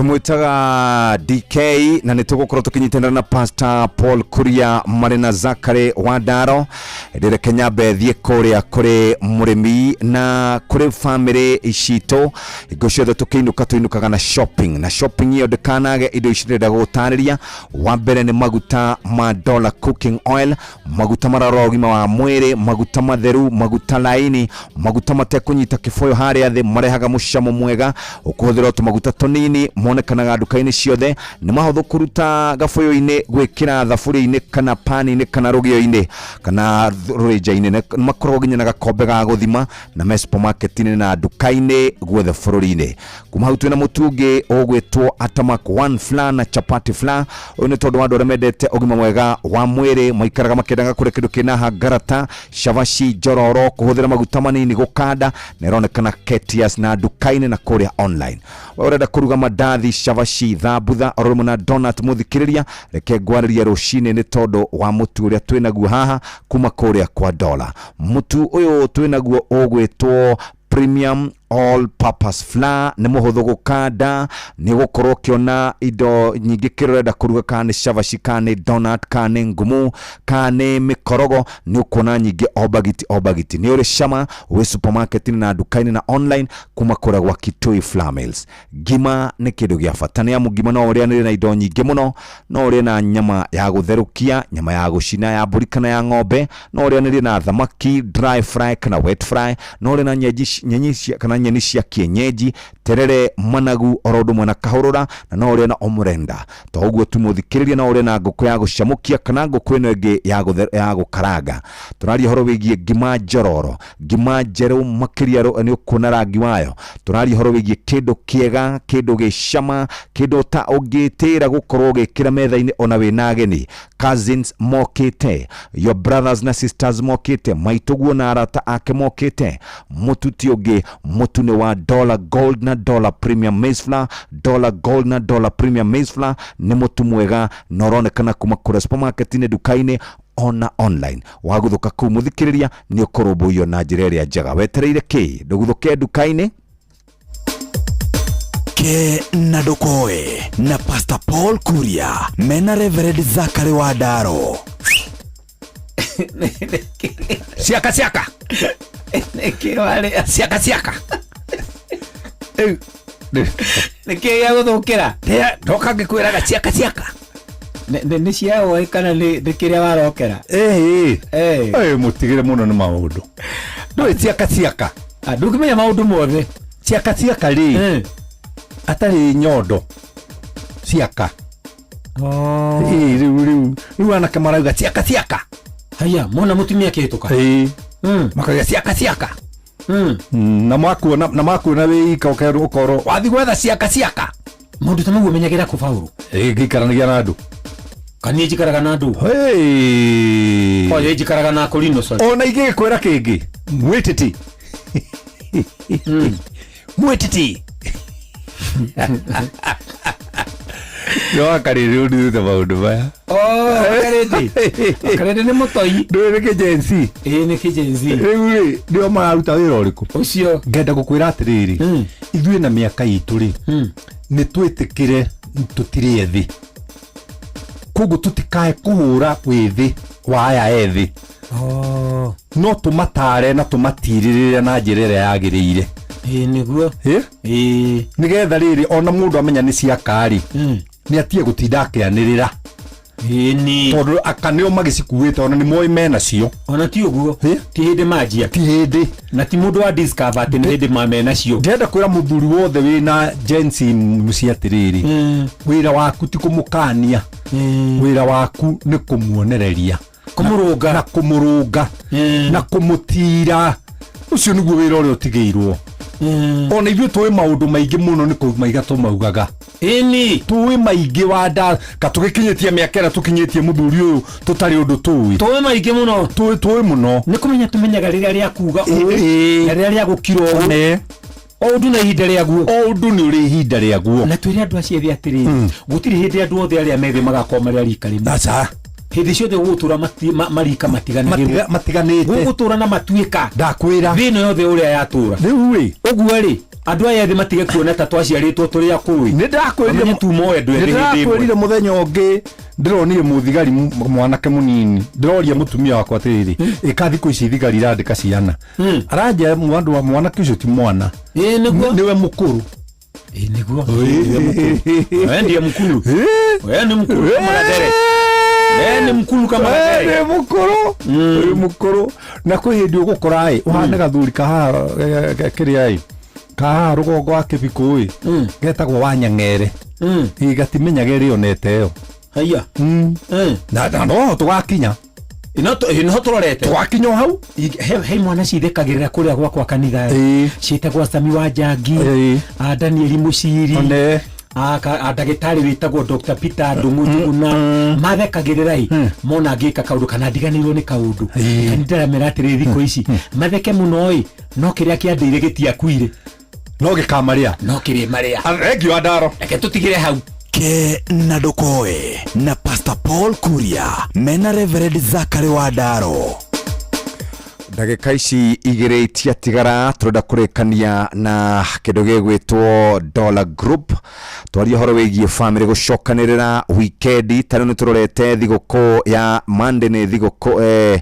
Tũmwĩtaga DK na nĩ tũgũkorwo tũkĩnyitanĩra na Pastor Paul Kuria marĩ na Zachary Wandaro. Reke nyambe thiĩ kũrĩa kũrĩ mũrĩmi na kũrĩ bamĩrĩ citũ. Hingo ciothe tũkĩinũka tũinũkaga na shopping, na shopping ĩyo ndĩkanage indo ici ndĩrenda gũgũtarĩria. Wa mbere nĩ maguta ma Dollar Cooking Oil, maguta mararora ũgima wa mwĩrĩ, maguta matheru, maguta laini, maguta matekũnyita kĩboyo harĩa thĩ, marehaga mũcamo mwega. Ũkũhũthĩra tũmaguta tũnini, monekanaga nduka-inĩ ciothe, nĩ mahũthũ kũruta gaboyo-inĩ gwĩkĩra thaburia-inĩ kana pani-inĩ kana rũgĩo-inĩ kana rũrĩnja-inĩ. Nĩ makoragwo nginya na gakombe ga gũthima na me supermarket-inĩ na nduka-inĩ guothe bũrũri-inĩ. Kuma hau twĩna mũtu ũngĩ ũgwĩtwo Atamak One Flour na Chapati Flour. Ũyũ nĩ tondũ wa andũ arĩa mendete ũgima mwega wa mwĩrĩ, maikaraga makĩendaga kũrĩa kĩndũ kĩna hangarata, cabaci njororo, kũhũthĩra maguta manini gũkanda, na ĩronekana Ketias na nduka-inĩ na kũrĩa online. We ũrenda kũruga mandathi, cabaci, thambutha oro rĩmwe na donut, mũthikĩrĩria, reke ngwarĩrie rũcinĩ nĩ tondũ wa mũtu ũrĩa twĩnaguo haha kuma kũrĩa kwa Dollar. Mũtu ũyũ twĩnaguo ũgwĩtwo Premium All Purpose Flour, nĩ mũhũthũ gũkanda, nĩ ũgũkorwo ũkĩona indo nyingĩ kĩrĩa ũrenda kũruga, kana nĩ cabaci, kana nĩ donut, kana nĩ ngumu, kana nĩ mĩkorogo, nĩ ũkuona nyingĩ o bagiti o bagiti. Nĩ ũrĩ cama wĩ supermarket-inĩ na nduka-inĩ na online kuma kũrĩa gwa Kitui Flour Mills. Ngima nĩ kĩndũ gĩa bata, nĩ amu ngima no ũrĩanĩre na indo nyingĩ mũno, no ũrĩe na nyama ya gũtherũkia, nyama ya gũcina ya mbũri kana ya ng'ombe, no ũrĩanĩrie na thamaki dry fry kana wet fry, no ũrĩe na nyenyi cia, kana nyeni cia kienyeji, terere, managu oro ũndũ ũmwe na kahũrũra, na no ũrĩe na omurenda. To ũguo tu mũthikĩrĩria, no ũrĩe na ngũkũ ya gũcamũkia kana ngũkũ ĩno ĩngĩ ya gũkaranga. Tũraria ũhoro wĩgiĩ ngima njororo, ngima njerũ makĩria nĩ ũkuona rangi wayo. Tũraria ũhoro wĩgiĩ kĩndũ kĩega, kĩndũ gĩcama, kĩndũ ta ũngĩtĩra gũkorwo ũgĩkĩra metha-inĩ ona wĩna ageni, cousins mokĩte, your brothers na sisters mokĩte, maitũguo na arata ake mokĩte. Mũtu ti ũngĩ, mũtu nĩ wa Dollar Gold na Dollar Premium Maize Flour. Dollar Gold na Dollar Premium Maize Flour nĩ mũtu mwega na ũronekana kuma kũrĩa supermarket-inĩ, nduka-inĩ ona online. Wagũthũka kũu mũthikĩrĩria, nĩ ũkũrũmbũiyo na njĩra ĩrĩa njega. Wetereire kĩ? Ndũguthũke nduka-inĩ. Ke na Ndukoe na Pastor Paul Kuria mena Reverend Zachary Wandaro. Ciaka ciaka. Nĩkĩ warĩa? Ciaka ciaka. Nĩkĩ gĩa gũthũkĩra? Ndoka ngĩkwĩraga ciaka ciaka. Nĩ cia ũĩ kana nĩ kĩrĩa warokera? Ĩĩ. Mũtigĩre mũno nĩ maũndũ. Ndũĩ ciaka ciaka. Ndũngĩmenya maũndũ mothe. Ciaka ciaka rĩ, atarĩ nyondo. Ciaka. Ĩĩ, rĩu anake marauga ciaka ciaka. Haya, mona mũtumia akĩhĩtũka. Ĩĩ. Makauga ciaka ciaka. Na makuona, na makuona wĩ ika ũkerwo ũkorwo wathiĩ gwetha ciaka ciaka. Maũndũ ta mau ũmenyagĩra kũ, Paũlũ? Ĩĩ, ngĩikaranagia na andũ. Kana niĩ njikaraga na andũ? Hey. Oye, njikaraga na Akorino, sorry. Ona ingĩgĩkwĩra kĩngĩ, mwĩtĩti. Mwĩtĩti. Nĩ wakarĩrĩ ũndithĩte maũndũ maya. Oh, Wakarĩndĩ. Wakarĩndĩ nĩ mũtoi. Ndũĩ nĩ kĩ Gen Z? Ĩĩ, nĩ kĩ Gen Z. Rĩu rĩ, nĩo mararuta wĩra ũrĩkũ? Ũcio. Ngenda gũkwĩra atĩrĩrĩ, ithuĩ na mĩaka itũ rĩ, nĩ twĩtĩkĩre tũtirĩ ethĩ. Koguo tũtikae kũhũra wĩthĩ wa aya ethĩ. No tũmatare na tũmatirĩrĩre na njĩra ĩrĩa yagĩrĩire. Ĩĩ, nĩguo. Ĩĩ? Nĩgetha rĩrĩ, ona mũndũ amenya nĩ ciaka rĩ, nĩ atige gũtinda akĩanĩrĩra. Ĩni. Tondũ aka nĩo magĩcikuĩte, ona nĩ moĩ menacio. Ona ti ũguo. Ti hĩndĩ manjia. Ti hĩndĩ. Na ti mũndũ wa discover atĩ nĩ hĩndĩ mamenacio. Ndĩrenda kwĩra mũthuri wothe wĩna Gen Z mũciĩ atĩrĩrĩ, wĩra waku ti kũmũkania, wĩra waku nĩ kũmuonereria, kũmũrũnga, na kũmũrũnga, na kũmũtira. Ũcio nĩguo wĩra ũrĩa ũtigĩirwo. Ona ithuĩ tũĩ maũndũ maingĩ mũno nĩ kũmaiga tũmaugaga. Ĩni. Tũĩ maingĩ wa nda, ka tũgĩkinyĩtie mĩaka ĩrĩa tũkinyĩtie mũthuri ũyũ tũtarĩ ũndũ tũĩ. Tũĩ maingĩ mũno. Tũĩ mũno. Nĩ kũmenya tũmenyaga rĩrĩa rĩa kuga ũũ, na rĩrĩa rĩa gũkira ũũ. O ũndũ na ihinda rĩaguo. O ũndũ nĩ ũrĩ ihinda rĩaguo. Na twĩre andũ acio ethĩ atĩrĩrĩ, gũtirĩ hĩndĩ andũ othe arĩa methĩ magakorwo marĩ a rika rĩmwe. Aca. Hĩndĩ ciothe gũgũtũra marika matiganagĩrwo. Matiganĩte. Gũgũtũra na matuĩka. Ndakwĩra. Thĩ ĩno yothe ũrĩa yatũra. Rĩu rĩ. Ũguo rĩ, Andũ aya ethĩ matige kuona ta twaciarĩtwo tũrĩ akũĩ. Nĩ ndakwĩrire. Mamenye tuma o andũ ethĩ hĩndĩ ĩmwe. Ndĩrakwĩrire mũthenya ũngĩ ndĩronire mũthigari mwanake mũnini, ndĩroria mũtumia wakwa atĩrĩrĩ, ĩka thikũ ici thigari irandĩka ciana, aranjia mwandu wa mwanake ũcio ti mwana, nĩwe mũkũrũ. Nĩguo. We ndiye mkulu. We ni mkulu kama Gathere. We ni mkulu kama Gathere. Nĩ mũkũrũ. Nĩ mũkũrũ. Na kwĩ hĩndĩ ũgũkora ĩ ũhane gathuri kahaha kĩrĩa ĩ kahaha rũgongo wa kĩbikũ ĩ getagwo Wanyang'ere, ĩ gatimenyaga ĩrĩ onete ĩyo. Haiya. Na no tũgakinya. Ino tũrorete. Tũgakinya o hau. He mwana cithekagĩrĩra kũrĩa gwakwa kanitha ciĩtagwo Sami wa Njangi, a Danieli Mũciri, a ndagĩtarĩ wĩtagwo Dr. Peter Ndung'u Njuguna, mathekagĩrĩra ĩ mona ngĩka kaũndũ kana ndiganĩirwo nĩ kaũndũ, kanitha ndĩramera atĩrĩrĩ, thikũ ici matheke mũno ĩ, no kĩrĩa kĩandĩire gĩtiakuire. No gĩkamarĩa. No kĩrĩmarĩa. Thengiũ Andaro. Reke tũtigĩre hau. Ke na Ndokoe na Pastor Paul Kuria mena Reverend Zachary Wandaro. Ndagĩka ici igĩrĩ itiatigara, tũrenda kũrĩkania na kĩndũ gĩgwĩtwo Dollar Group, twarie ũhoro wĩgiĩ family gũcokanĩrĩra wikendi. Ta rĩu nĩ tũrorete thigũkũ ya Monday, nĩ thigũkũ,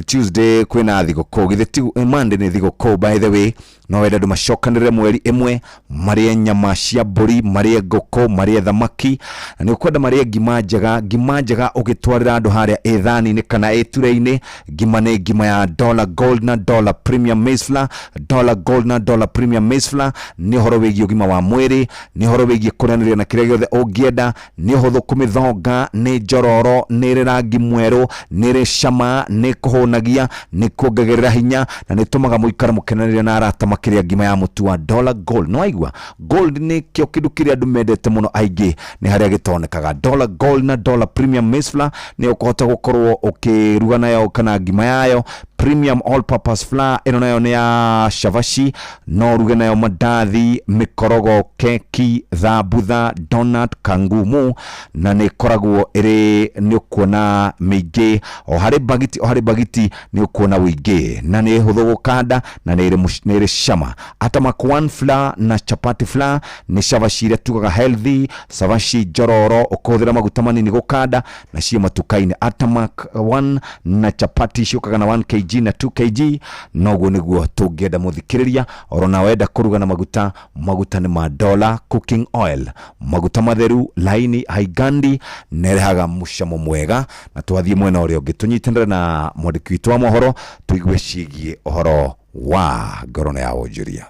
Tuesday kwĩna thigũkũ, githĩ ti Monday nĩ thigũkũ? By the way, no wende andũ macokanĩrĩre mweri ĩmwe, marĩe nyama cia mbũri, marĩe ngũkũ, marĩe thamaki, na nĩ ũkwenda marĩe ngima njega. Ngima njega ũgĩtwarĩra andũ harĩa ĩthani-inĩ kana ĩture-inĩ, ngima nĩ ngima ya Dollar Gold na Dollar Premium Maize Flour. Dollar Gold na Dollar Premium Maize Flour nĩ ũhoro wĩgiĩ ũgima wa mwĩrĩ, nĩ ũhoro wĩgiĩ kũrĩanĩria na kĩrĩa gĩothe ũngĩenda, nĩ ũhũthũ kũmĩthonga, nĩ njororo, nĩ ĩrĩ rangi mwerũ, nĩ ĩrĩ cama, nĩ kũhũnagia, nĩ kuongagĩrĩra hinya, na nĩ ĩtũmaga mũikare mũkenanĩre na arata makĩria. Ngima ya mũtu wa Dollar Gold, no waigua gold nĩ kĩo kĩndũ kĩrĩa andũ mendete mũno aingĩ, nĩ harĩa gĩtonekaga. Dollar Gold na Dollar Premium Maize Flour nĩ ũkũhota gũkorwo ũkĩruga nayo kana ngima yayo. Premium all purpose flour ĩno nayo nĩ ya cabaci, no ũruge nayo mandathi, mĩkorogo, keki, thambutha, donut, kangumu, na nĩ ĩkoragwo ĩrĩ nĩ ũkuona mĩingĩ o harĩ bagiti, o harĩ bagiti nĩ ũkuona wĩingĩ, na nĩ hũthũ gũkanda na nĩ ĩrĩ cama. Atamak One flour na chapati flour nĩ cabaci iria tugaga healthy, cabaci njororo ũkũhũthĩra maguta manini gũkanda, na ciĩ matuka-inĩ. Atamak One na chapati ciũkaga na 1 kg na 2 kg. Noguo nĩguo tũngĩenda mũthikĩrĩria, oro na wenda kũruga na maguta, maguta nĩ ma Dollar Cooking Oil, maguta matheru laini haigandi, nerehaga mũcamo mwega. Na twathiĩ mwena ũrĩa ũngĩ tũnyitanĩre na mwandĩki witũ wa mohoro tũigue ciĩgiĩ ũhoro wa ngorono ya wonjoria.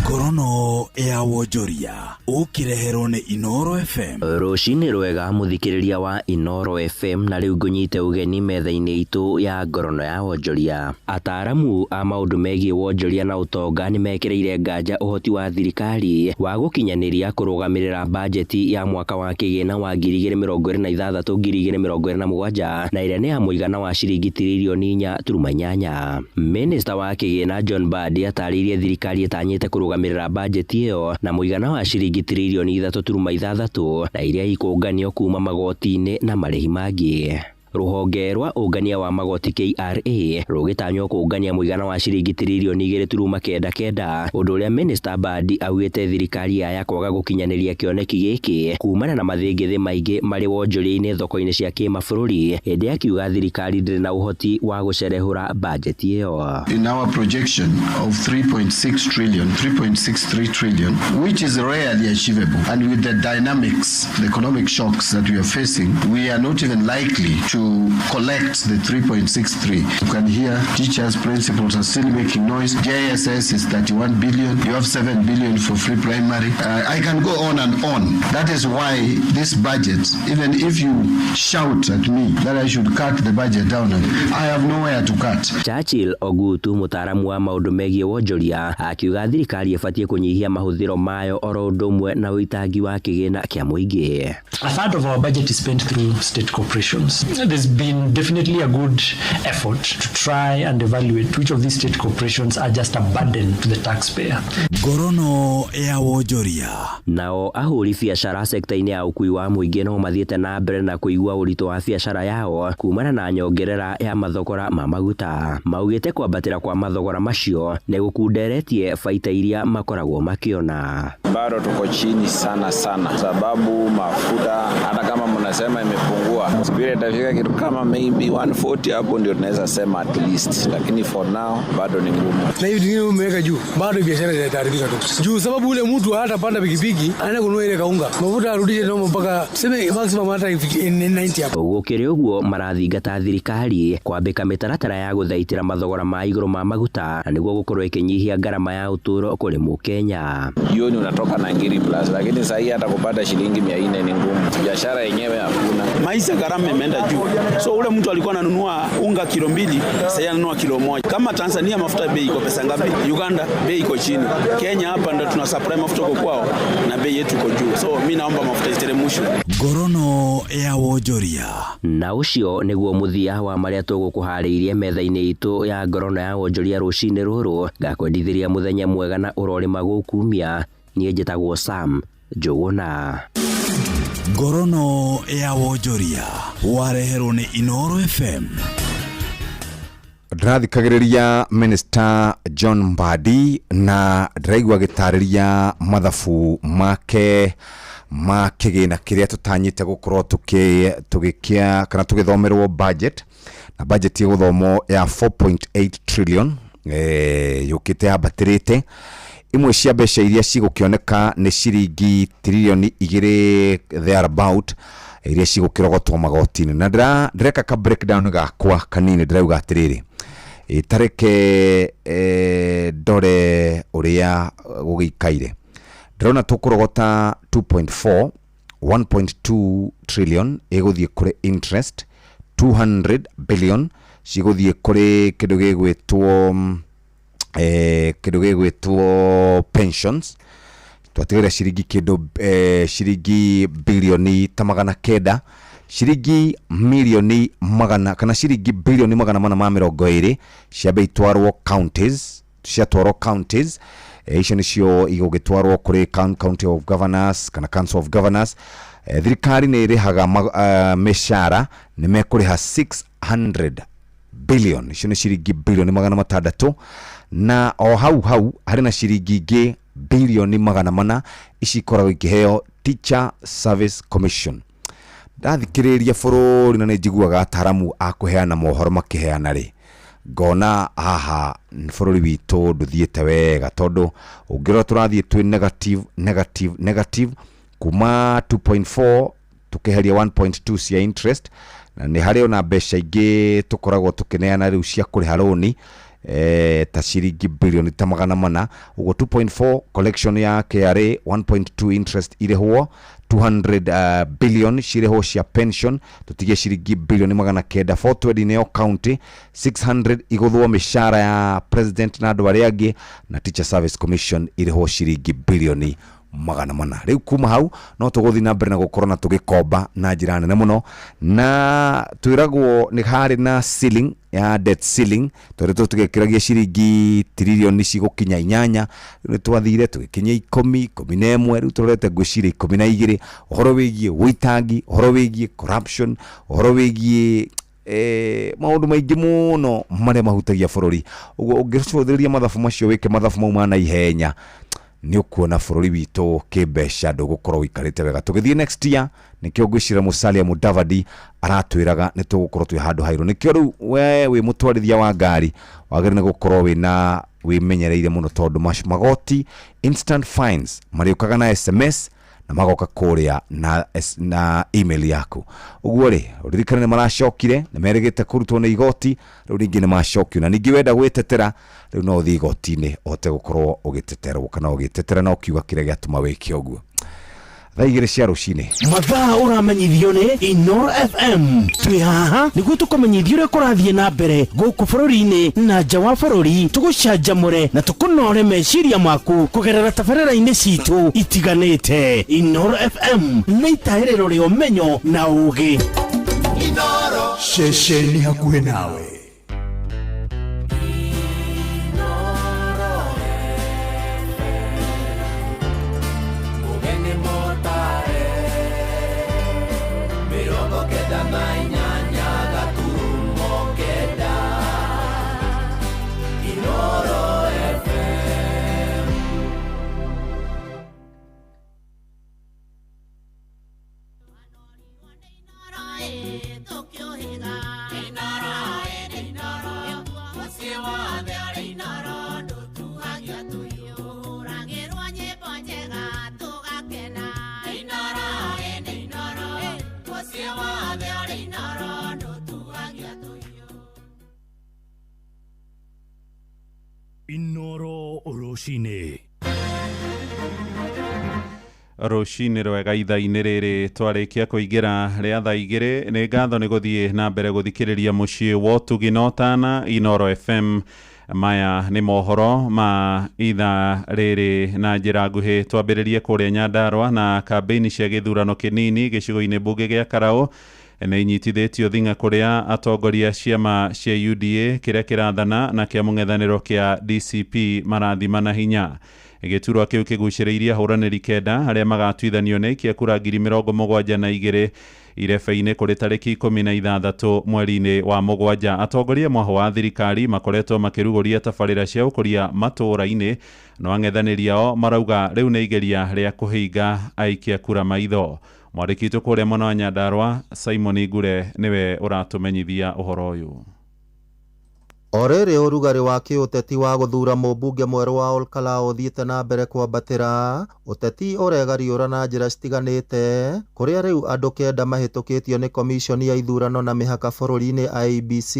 Ngorono ya wonjoria ũkĩreherwo nĩ Inoro FM. Rũcinĩ rwega mũthikĩrĩria wa Inoro FM, na rĩu ngũnyite ũgeni metha-inĩ itũ ya ngorono ya wonjoria. Ataaramu a maũndũ megiĩ wonjoria na ũtonga nĩ mekĩrĩire nganja ũhoti wa thirikari wa gũkinyanĩria kũrũgamĩrĩra bajeti ya mwaka wa kĩgĩna wa 2026 2027, na ĩrĩa nĩ ya mũigana wa ciringi tiririoni 4.8. Minista wa kĩgĩna John Mbadi atarĩirie thirikari ĩtanyĩte kũrũgamĩrĩra bajeti ĩyo na mũigana wa ciringi tiririoni 3.6, na iria ikũnganio kuma magoti-inĩ na marĩhi mangĩ. Rũhonge rwa ũngania wa magoti KRA rũgĩtanywo kũngania mũigana wa ciringi tiririoni 2.99, ũndũ ũrĩa Minista Mbadi augĩte thirikari yaya kwaga gũkinyanĩria kĩoneki gĩkĩ kumana na mathĩngĩthĩ maingĩ marĩ wonjoria-inĩ thoko-inĩ cia kĩmabũrũri, hĩndĩ akiuga thirikari ndĩrĩ na ũhoti wa gũcerehũra bajeti ĩyo. In our projection of 3.6 trillion, 3.63 trillion, which is rarely achievable, and with the dynamics, the economic shocks that we are facing, we are not even likely to collect the 3.63. You can hear teachers, principals are still making noise. JSS is 31 billion. You have 7 billion for free primary. I can go on and on. That is why this budget, even if you shout at me that I should cut the budget down, I have nowhere to cut. Churchill Ogutu, mũtaaramu wa maũndũ megiĩ wonjoria, akiuga thirikari ĩbatiĩ kũnyihia mahũthĩro mayo oro ũndũ ũmwe na ũitangi wa kĩgĩna kĩa mũingĩ. A third of our budget is spent through state corporations. There's been definitely a good effort to try and evaluate which of these state corporations are just a burden to the taxpayer. Ngorono ya wonjoria. Nao ahũri biacara sekta-inĩ ya ũkui wa mũingĩ no mathiĩte na mbere na kũigua ũritũ wa biacara yao kumana na nyongerera ya mathogora ma maguta. Maugĩte kwambatĩra kwa mathogora macio nĩ gũkunderetie baita iria makoragwo makĩona. Bado tuko chini sana sana, sababu mafuta hata kama mnasema imepungua, subiri itafika kitu kama maybe 140 hapo ndio tunaweza sema at least, lakini for now bado ni ngumu. Na hivi vingine umeweka juu, bado biashara itaharibika tu juu, sababu ule mtu hatapanda pikipiki anaenda kununua ile kaunga mafuta arudishe nomo mpaka seme maximum hata ifike 90 hapo. Gũkĩrĩ ũguo marathingata thirikari kwambĩka mĩtaratara ya gũthaitĩra mathogora ma igũrũ ma maguta na nĩguo gũkorwo ĩkĩnyihia ngarama ya ũtũũro kũrĩ mũkenya. Jioni unatoka na ngiri plus, lakini sasa hii hata kupata shilingi 400 ni ngumu. Biashara yenyewe hakuna. Maisha gharama imeenda juu, so ule mtu alikuwa ananunua unga kilo 2 sasa ananunua kilo 1. Kama Tanzania mafuta bei iko pesa ngapi? Uganda bei iko chini. Kenya hapa ndo tuna supply mafuta kwa kwao na bei yetu iko juu. So mimi naomba mafuta iteremshwe. Ngorono ya wonjoria. Na ũcio nĩguo mũthia wa marĩa tũgũkũharĩirie metha-inĩ itũ ya ngorono ya wonjoria rũcinĩ rũrũ. Ngakwendithĩria mũthenya mwega na ũrorĩma gũkumia. Niĩ njĩtagwo Sam Njũgũna. Ngorono ya wonjoria wareherwo nĩ Inooro FM. Ndĩrathikagĩrĩria Minister John Mbadi na ndĩraigua agĩtarĩria mathabu make ma kĩgĩna kĩrĩa tũtanyĩte gũkorwo tũgĩkia kana tũgĩthomerwo budget, na budget ĩgũthomwo ya 4.8 trillion yũkĩte yambatĩrĩte. Imwe cia mbeca iria cigũkĩoneka nĩ ciringi trilioni 2 thereabout iria cigũkĩrogotwo magoti-inĩ. Na ndĩreka ka breakdown gakwa kanini, ndĩrauga atĩrĩrĩ, tareke ndore ũrĩa gũgĩikaire. Ndĩrona tũkũrogota 2.4, 1.2 trillion ĩgũthiĩ kũrĩ interest, 200 billion cigũthiĩ kũrĩ kĩndũ gĩgwĩtwo pensions. Twatigĩrĩra ciringi kĩndũ ciringi bilioni ta 900, ciringi milioni 100 kana ciringi bilioni 420 ciambe itwarwo counties, ciatwarwo counties icio nĩcio igũgĩtwarwo kũrĩ county of governors kana council of governors. Thirikari nĩ ĩrĩhaga mĩcara, nĩ mekũrĩha 600 billion, icio nĩ ciringi bilioni 600, na o hau hau harĩ na ciringi ingĩ bilioni 400 ici ikoragwo ikĩheo Teacher Service Commission. Ndathikĩrĩria bũrũri na nĩ njiguaga ataramu a kũheana mohoro makĩheana rĩ, ngona haha bũrũri witũ ndũthiĩte wega, tondũ ũngĩrora tũrathiĩ twĩ negative, negative, negative kuma 2.4 tukeheria 1.2 cia interest, na nĩ harĩ ona mbeca ingĩ tũkoragwo tũkĩneana rĩu cia kũrĩha rũni ta ciringi bilioni ta 400. Ũguo 2.4 collection ya KRA, 1.2 interest irĩhwo, 200 billion cirĩhwo cia pension, tũtigie ciringi bilioni 900, 420 nĩyo county, 600 igũthwo mĩcara ya president na andũ arĩa angĩ, na Teacher Service Commission irĩhwo ciringi bilioni 400. Rĩu kuma hau no tũgũthiĩ na mbere na gũkorwo na tũgĩkomba na njĩra nene mũno, na twĩragwo nĩ harĩ na ceiling ya debt ceiling, tondũ tũgĩkĩragia ciringi trilioni cigũkinya 8, rĩu nĩ twathire tũgĩkinyia 10, 11, rĩu tũrorete ngwĩciria 12. Ũhoro wĩgiĩ wũitangi, ũhoro wĩgiĩ corruption, ũhoro wĩgiĩ maũndũ maingĩ mũno marĩa mahutagia bũrũri. Ũguo ũngĩcũthĩrĩria mathabu macio wĩke mathabu mau ma naihenya, nĩ ũkuona bũrũri witũ kĩmbeca ndũgũkorwo ũikarĩte wega. Tũgĩthiĩ next year, nĩkĩo ngwĩciria Musalia Mudavadi aratwĩraga nĩ tũgũkorwo twĩ handũ hairũ. Nĩkĩo rĩu we wĩ mũtwarithia wa ngari wagĩrĩire nĩ gũkorwo wĩna wĩmenyereire mũno, tondũ magoti instant fines marĩũkaga na SMS na magoka kũrĩa na email yaku. Ũguo rĩ, ũririkane nĩ maracokire, nĩ merĩgĩte kũrutwo nĩ igoti, rĩu rĩngĩ nĩ macokio, na ningĩ wenda gwĩtetera rĩu no ũthiĩ igoti-inĩ ũhote gũkorwo ũgĩteterwo kana ũgĩtetera na ũkiuga kĩrĩa gĩatũma wĩke ũguo. Thaa 2 cia rũcinĩ. Mathaa ũramenyithio nĩ Inooro FM. Twĩ haha nĩguo tũkũmenyithie ũrĩa kũrathiĩ na mbere gũkũ bũrũri-inĩ na nja wa bũrũri, tũgũcanjamũre na tũkũnore meciria maku kũgerera tabarĩra-inĩ citũ itiganĩte. Inooro FM nĩ itahĩrĩro rĩa ũmenyo na ũũgĩ. Ceceni hakuhĩ nawe. Mũgeni mũtare 98 gaturumo 9 Inoro FM. Mũciĩ wothe ũrĩ Inoro ndũtuhagia tũhiũ. Hũragĩrwo nyĩmbo njega tũgakena. Inoro ĩnĩ Inoro, mũciĩ wothe ũrĩ Inoro ndũtuhagia tũhiũ. Inoro rũcinĩ. Rũcinĩ rwega ithaa-inĩ rĩrĩ twarĩkia kũingĩra rĩa thaa 2. Nĩ ngatho nĩ gũthiĩ na mbere gũthikĩrĩria mũciĩ wa ũtugi na ũtana Inoro FM. Maya nĩ mohoro ma ithaa rĩrĩ na njĩra nguhĩ. Twambĩrĩrie kũrĩa Nyandarũa na kambĩini cia gĩthurano kĩnini gĩcigo-inĩ mbunge gĩa Karaũ nĩ inyitithĩtio thing'a, kũrĩa atongoria ciama cia UDA kĩrĩa kĩrathana na kĩa mũng'ethanĩro kĩa DCP marathimana hinya. Gĩturwa kĩu kĩgucĩrĩirie ahũranĩri 9 arĩa magatuithanio nĩ aikia kura 72,000 irebe-inĩ kũrĩ tarĩki 16 mweri-inĩ wa 7. Atongoria mwaho wa thirikari makoretwo makĩrugũria tabarĩra cia ũkũria matũũra-inĩ, no ang'ethanĩri ao marauga rĩu nĩ igeria rĩa kũhinga aikia kura maitho. Mwandĩki witũ kũrĩa mwena wa Nyandarũa Simon Ngure nĩwe ũratũmenyithia ũhoro ũyũ. O rĩrĩ ũrugarĩ wa kĩũteti wa gũthura mũmbunge mwerũ wa Olkalau ũthiĩte na mbere kwambatĩra, ũteti ũregariũra na njĩra citiganĩte, kũrĩa rĩu andũ 9 mahĩtũkĩtio nĩ komiconi ya ithurano na mĩhaka bũrũri-inĩ IEBC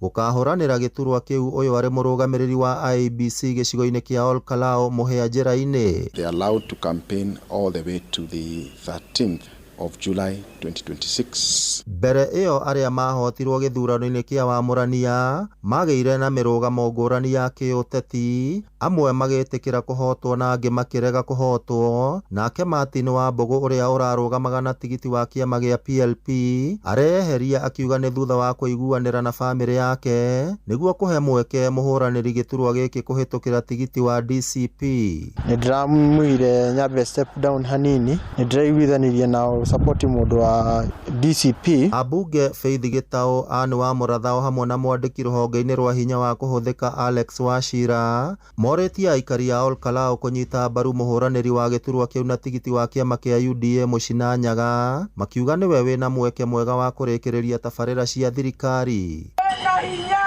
gũkahũranĩra gĩturwa kĩu. Ũyũ arĩ mũrũgamĩrĩri wa IEBC gĩcigo-inĩ kĩa Olkalau Mũhĩa njĩra-inĩ. They are allowed to campaign all the way to the 13th of July 2026. Mbere ĩyo arĩa mahotirwo gĩthurano-inĩ kĩa wamũrania magĩire na mĩrũgamo ngũrani ya kĩũteti, amwe magĩtĩkĩra kũhotwo na angĩ makĩrega kũhotwo. Nake Martin Wambũgũ ũrĩa ũrarũgamaga na tigiti wa kĩama gĩa PLP areyeheria, akiuga nĩ thutha wa kũiguanĩra na bamĩrĩ yake nĩguo kũhe mweke mũhũranĩri gĩturwa gĩkĩ kũhĩtũkĩra tigiti wa DCP. Nĩ ndĩramwĩrire nyambe step down hanini, nĩ ndĩraiguithanirie nao support mũndũ wa DCP. Ambunge Faith Gĩtaũ, Anne wa Mũrathao hamwe na mwandĩki rũhonge-inĩ rwa hinya wa kũhũthĩka Alex Wachira morĩtie aikari a Olkalau kũnyita mbaru mũhũranĩri wa gĩturwa kĩu na tigiti wa kĩama kĩa UDA Mũcina Nyaga, makiuga nĩwe wĩna mweke mwega wa kũrĩkĩrĩria tabarĩra cia thirikari. Na hinya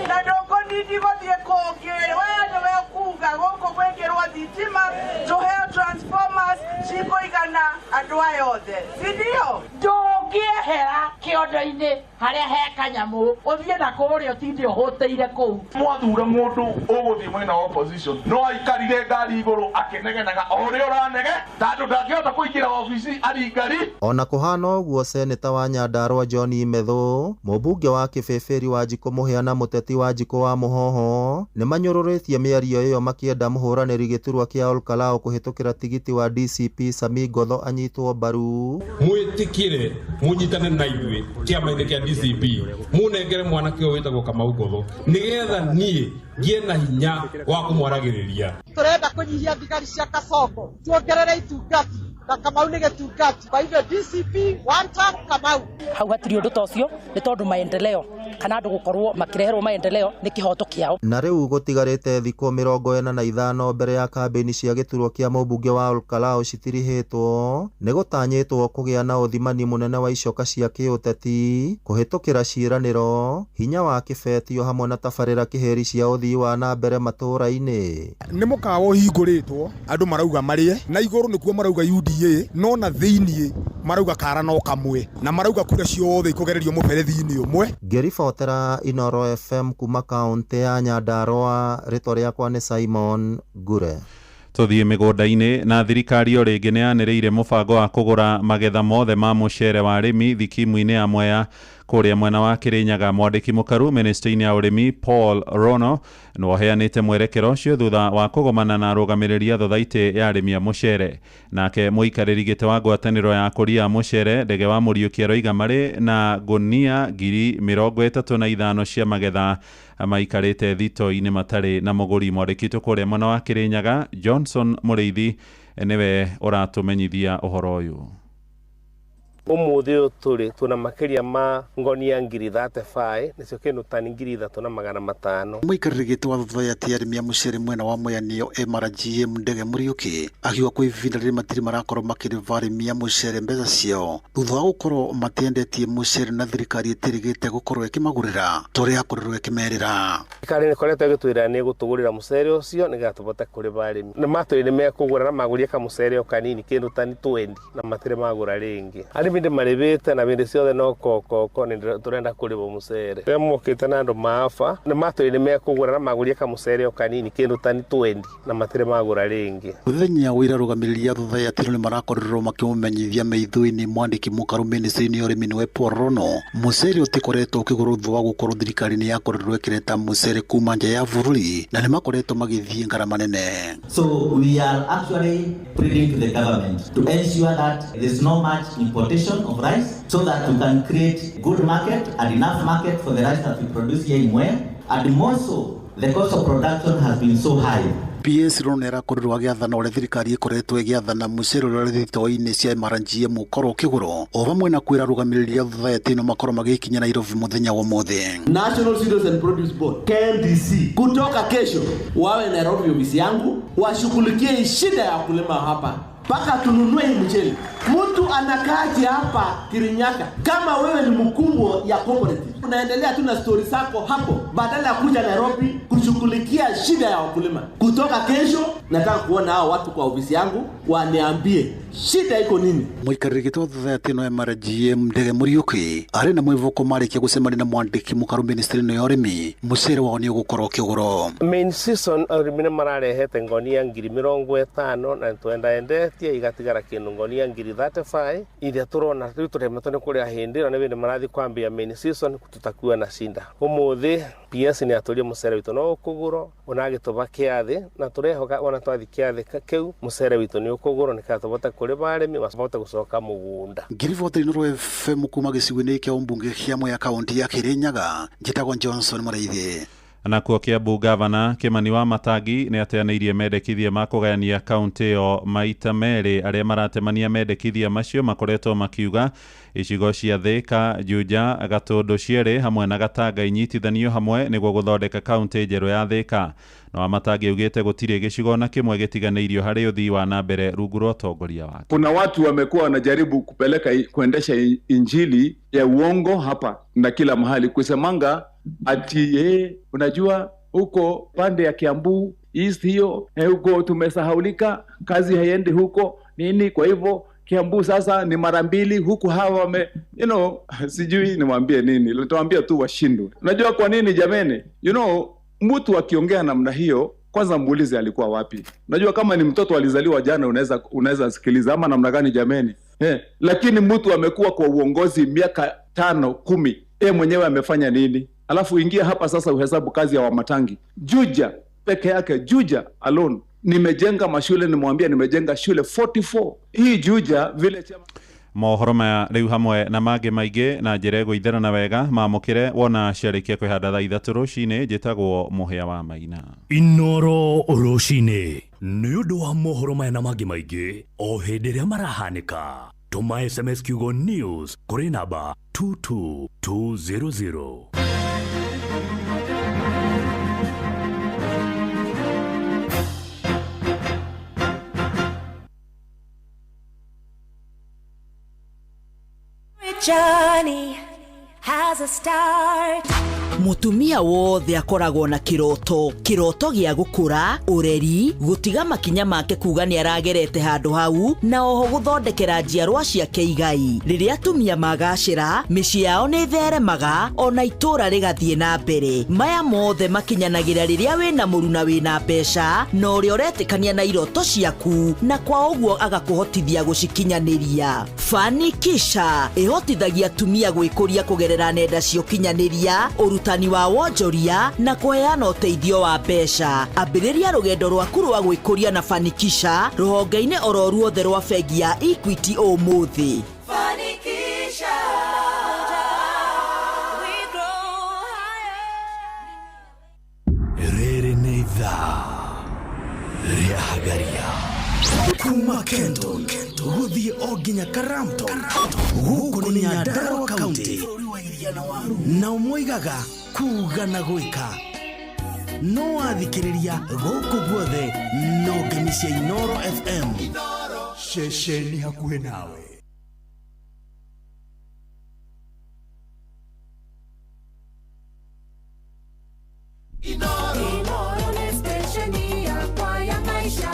na ndũkũnindi gũthiĩ kũngĩ, we nĩwe ũkuga gũkũ gwĩkĩrwo thitima, tũheo transformers cikũigana andũ aya othe, si ndio? Ndũngĩehera kĩondo-inĩ harĩa he kanyamũ ũthiĩ na kũrĩa ũtinde ũhũtĩire kũu. Mwathura mũndũ ũgũthiĩ mwena wa opposition no aikarire ngari igũrũ akĩnegenaga o ũrĩa ũranege, tondũ ndangĩhota kũingĩra obici aringari. Ona kũhana ũguo, seneta wa Nyandarua John Imethu, mũmbunge wa Kĩbĩbĩri Wanjikũ Mũhĩa na mũteti Wanjikũ wa Mũhoho nĩ manyũrũrĩtie mĩario ĩyo, makĩenda mũhũranĩri gĩturwa kĩa Olkalau kũhĩtũkĩra tigiti wa DCP Sami Ngotho anyitwo mbaru. Mwĩtĩkĩre mũnyitane na ithuĩ kĩama-inĩ kĩa DCP, mũnengere mwanake ũyũ wĩtagwo Kamau Ngotho nĩgetha niĩ ngĩe na hinya wa kũmwaragĩrĩria. Tũrenda kũnyihia thigari cia Kasongo, tuongerere itungati na Kamau nĩ gĩtungati. Kwa hivyo DCP one term Kamau. Hau hatirĩ ũndũ ta ũcio, nĩ tondũ maendeleo kana andũ gũkorwo makĩreherwo maendeleo nĩ kĩhoto kĩao. Na rĩu gũtigarĩte thikũ 45 mbere ya kambĩini cia gĩturwa kĩa mũmbunge wa Olkalau citirihĩtwo, nĩ gũtanyĩtwo kũgĩa na ũthimani mũnene wa icoka cia kĩũteti kũhĩtũkĩra ciĩranĩro, hinya wa kĩbetio hamwe na tabarĩra kĩhĩri cia ũthii wa na mbere matũũra-inĩ. Nĩ mũkawa ũhingũrĩtwo andũ marauga marĩe na igũrũ nĩkuo marauga UDA, no na thĩiniĩ marauga kara no kamwe, na marauga kura ciothe ikũgererio mũberethi-inĩ ũmwe. Ngĩribotera Inoro FM kuma kaũntĩ ya Nyandarua, rĩtwa rĩakwa nĩ Simon Ngure. Tũthiĩ mĩgũnda-inĩ na thirikari o rĩngĩ nĩ yanĩrĩire mũbango wa kũgũra magetha mothe ma mũcere wa arĩmi thikimu-inĩ ya Mwea kũrĩa mwena wa Kĩrĩnyaga. Mwandĩki mũkaru ministry-inĩ ya ũrĩmi Paul Rono nĩwe ũheanĩte mwerekero ũcio thutha wa kũgomana na arũgamĩrĩri a thothaitĩ ya arĩmi a mũcere. Nake mũikarĩri gĩtĩ wa ngwatanĩro ya akũria a mũcere Ndege wa Mũriũki aroiga marĩ na ngũnia 35,000 cia magetha maikarĩte thito-inĩ matarĩ na mũgũri. Mwandĩki witũ kũrĩa mwena wa Kĩrĩnyaga Johnson Mũrĩithi nĩwe ũratũmenyithia ũhoro ũyũ. Umuthi uyu turi tuna makiria ma ngonia 35,000 nicio kindu tani 3,500. Mũikarĩri gĩtĩ wa thothaitĩ ya arĩmi a mũcere mwena wa Mwea nĩyo MRGM Ndege Mũriũki akiuga kwa ihinda rĩrĩ matirĩ marakorwo makĩrĩva arĩmi a mũcere mbeca ciao thutha wa gũkorwo matiendetie mũcere na thirikari ĩtĩrĩgĩte gũkorwo ĩkĩmagũrĩra ta ũrĩa yakorirwo ĩkĩmerĩra. Thirikari nĩ ĩkoretwo ĩgĩtwĩra nĩ ĩgũtũgũrĩra mũcere ũcio nĩgetha tũbote kũrĩva arĩmi. Nĩ matwĩrire nĩ mekũgũra na magũrire kamũcere o kanini kĩndũ tani 20 na matirĩ magũra rĩngĩ. Arĩmi nĩ marĩvĩte na bĩndĩ ciothe no kokoko nĩ tũrenda kũrĩvwo mũcere. Rĩrĩa mokĩte na andũ maaba nĩ matwĩrire nĩ mekũgũra na magũrire kamũcere o kanini kĩndũ tani 20 na matirĩ magũra rĩngĩ. Mũthenya wa ira arũgamĩrĩri a thothaitĩ nĩ marakorirwo makĩmũmenyithia maitho-inĩ mwandĩki mũkaru ministry-inĩ ya ũrĩmi nĩwe Paul Rono mũcere ũtikoretwo ũkĩgũrwo thutha wa gũkorwo thirikari nĩ yakorirwo ĩkĩreta mũcere kuma nja ya bũrũri na nĩ makoretwo magĩthiĩ ngarama nene. So we are actually pleading to the government to ensure that there is no much importation of rice so that we can create good market and enough market for the rice that we produce here in Mwea. And more so, the cost of production has been so high. PS Rono nĩarakorirwo agĩathana ũrĩa thirikari ĩkoretwo ĩgĩathana mũcere ũrĩa ũrĩ thitoo-inĩ cia MRGM ũkorwo ũkĩgũrwo o hamwe na kwĩra arũgamĩrĩri a thothaitĩ ĩno makorwo magĩkinya Nairobi mũthenya wa ũmũthĩ. National Cereals and Produce Board KMDC kutoka kesho wawe Nairobi ofisi yangu washughulikie shida ya wakulima hapa mpaka tununue hii mchele. Mtu anakaaje hapa Kirinyaga kama wewe ni mkubwa ya cooperative? Unaendelea tu na stori zako hapo badala ya kuja Nairobi kushughulikia shida ya wakulima. Kutoka kesho nataka kuona hao watu kwa ofisi yangu waniambie shida iko nini. Mũikarĩri gĩtĩ wa thothaitĩ ĩno MRGM Ndege Mũriũki arĩ na mwĩvoko marĩkia gũcemania na mwandĩki mũkaru ministry ĩno ya ũrĩmi mũcere wao nĩ ũgũkorwo ũkĩgũrwo. Main season arĩmi nĩ mararehete ngonia 50,000 na twendaendetie igatigara kĩndũ ngonia 35,000 iria tũrona rĩu tũremetwo nĩ kũrĩa hĩndĩ ĩno nĩ bĩndĩ marathiĩ kwambia main season tutakuwa na shinda. Ũmũthĩ PS nĩ atũrie mũcere witũ no ũkũgũrwo ona gĩtũba kĩathĩ na tũrehoka ona twathi kĩathĩ kĩu mũcere witũ nĩ ũkũgũrwo nĩgetha tũbote kũrĩva arĩmi mabote gũcoka mũgũnda. Ngiriboti Inooro FM kuma gĩcigo-inĩ kĩa ũmbunge kĩa Mwea kaunti ya Kĩrĩnyaga njĩtagwo Johnson Mũrĩithi. Nakuo Kiambu gavana Kimani wa Matangi nĩ ateanĩirie mendekithia ma kũgayania kaunti ĩyo maita merĩ. Arĩa maratemania mendekithia macio makoretwo makiuga icigo cia Thika, Juja, Gatũndũ cierĩ hamwe na Gatanga inyitithanio hamwe nĩguo gũthondeka kaunti njerũ ya Thika. Na Wamatangi augĩte gũtirĩ gĩcigo na kĩmwe gĩtiganĩirio harĩ ũthii wa na mbere rungu rwa ũtongoria wake. Kuna watu wamekuwa wanajaribu kupeleka kuendesha injili ya uongo hapa na kila mahali kusemanga ati unajua huko pande ya Kiambu East hiyo huko tumesahaulika, kazi haiendi huko nini, kwa hivyo Kiambu sasa ni mara mbili huku hawa wame sijui niwaambie nini, nitawaambia tu washindwe. Unajua kwa nini jameni? Mtu akiongea namna hiyo kwanza muulize alikuwa wapi. Unajua kama ni mtoto alizaliwa jana unaweza sikiliza ama namna gani jameni? Lakini mtu amekuwa kwa uongozi miaka 5, 10, yeye mwenyewe amefanya nini? Alafu ingia hapa sasa uhesabu kazi ya Wamatangi. Juja peke yake, Juja alone nimejenga mashule, nimwambia nimejenga shule 44. Hii Juja vile chama mohoro maya rĩu hamwe na mangĩ maingĩ na njĩra ĩgũitherana wega mamũkĩre wona ciarĩkia kwĩhanda thaa 3 rũcinĩ. Njĩtagwo Mũhĩa wa Maina. Inooro rũcinĩ nĩ ũndũ wa mohoro maya na mangĩ maingĩ o hĩndĩ ĩrĩa marahanĩka. Tũma SMS kiugo news kũrĩ namba 22200. Journey has a start. Mutumia wothe akoragwo na kiroto, kiroto gĩa gũkũra, ũreri, gũtiga makinya make kuga nĩ aragerete handũ hau, na oho gũthondekera njiarwa ciake igai. Rĩrĩa atumia magacĩra, mĩciĩ yao nĩ ĩtheremaga, ona itũũra rĩgathiĩ na mbere. Maya mothe makinyanagĩra rĩrĩa wĩna mũruna wĩna mbeca, na ũrĩa ũretĩkania na iroto ciaku, na kwa ũguo agakũhotithia gũcikinyanĩria. Fanikisha ĩhotithagia atumia gwĩkũria kũgerera nenda cia ũkinyanĩria, ũrutani wa wonjoria na kũheana ũteithio wa mbeca. Ambĩrĩria rũgendo rwaku rwa gwĩkũria na Fanikisha rũhonge-inĩ oro ruothe rwa bengi ya Equity ũmũthĩ. Fanikisha. We grow higher. Rĩrĩ nĩ ithaa rĩa Hagaria kuma Kenton gũthiĩ o nginya Karamton, gũkũ nĩ Nyandarua County, nao moigaga kuga na gwĩka no wathikĩrĩria gũkũ guothe no ngemi cia Inoro FM, ceceni hakuhĩ nawe. Inoro nĩ stesheni yakwa ya maisha.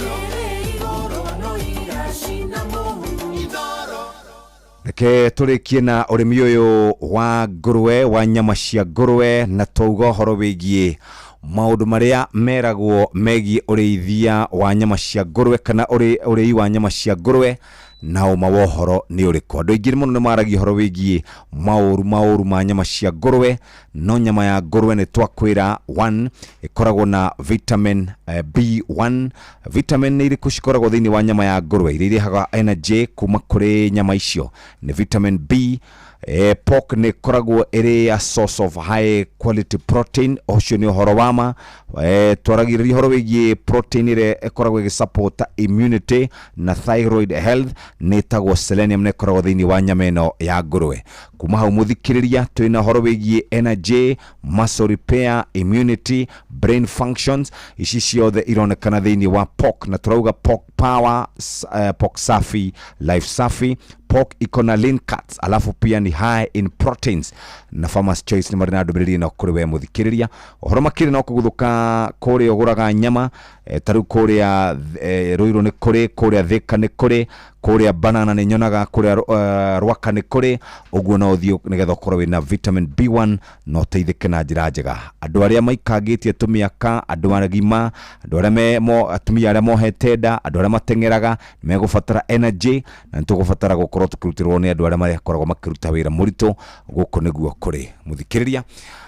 Ĩrĩ igũrũ no iracina mũhu. Reke tũrĩkie na ũrĩmi ũyũ wa ngũrwe, wa nyama cia ngũrwe, na twauga ũhoro wĩgiĩ maũndũ marĩa meragwo megiĩ ũrĩithia wa nyama cia ngũrwe kana ũrĩi wa nyama cia ngũrwe, na ũma wa ũhoro nĩ ũrĩkũ. Andũ aingĩ mũno nĩ maragia ũhoro wĩgiĩ maũru ma nyama cia ngũrwe, no nyama ya ngũrwe nĩ twakwĩra 1 ĩkoragwo na vitamin B1. Vitamin nĩ irĩkũ cikoragwo thĩinĩ wa nyama ya ngũrwe iria irehaga energy kuma kũrĩ nyama icio? Nĩ vitamin B. Pork nĩ ĩkoragwo ĩrĩ a source of high quality protein, ũcio nĩ ũhoro wa ma. Twaragĩrĩria ũhoro wĩgiĩ protein ĩrĩa ĩkoragwo ĩgĩsupport immunity na thyroid health, nĩ ĩtagwo selenium na ĩkoragwo thĩinĩ wa nyama ĩno ya ngũrwe. Kuma hau mũthikĩrĩria, twĩna ũhoro wĩgiĩ energy, muscle repair, immunity, brain functions, ici ciothe ironekana thĩinĩ wa pork, na tũrauga pork power, pork safi, life safi. Pork iko na lean cuts, alafu pia ni high in proteins, na Farmers Choice nĩ marĩ na ndũmĩrĩri ĩno kũrĩ we mũthikĩrĩria. Ũhoro makĩria no kũguthũka kũrĩa ũgũraga nyama, ta rĩu kũrĩa Ruiru nĩ kũrĩ, kũrĩa Thika nĩ kũrĩ, kũrĩa Banana nĩ nyonaga, kũrĩa Rwaka nĩ kũrĩ. Ũguo no ũthiĩ nĩgetha ũkorwo wĩna vitamin B1 na ũteithĩke na njĩra njega. Andũ arĩa maikangĩtie tũmĩaka, andũ agima, andũ arĩa atumia arĩa mohete nda, andũ arĩa mateng'eraga, nĩ megũbatara energy, na nĩ tũgũbatara gũkorwo tũkĩrutĩrwo nĩ andũ arĩa makoragwo makĩruta wĩra mũritũ. Gũkũ nĩguo kũrĩ mũthikĩrĩria.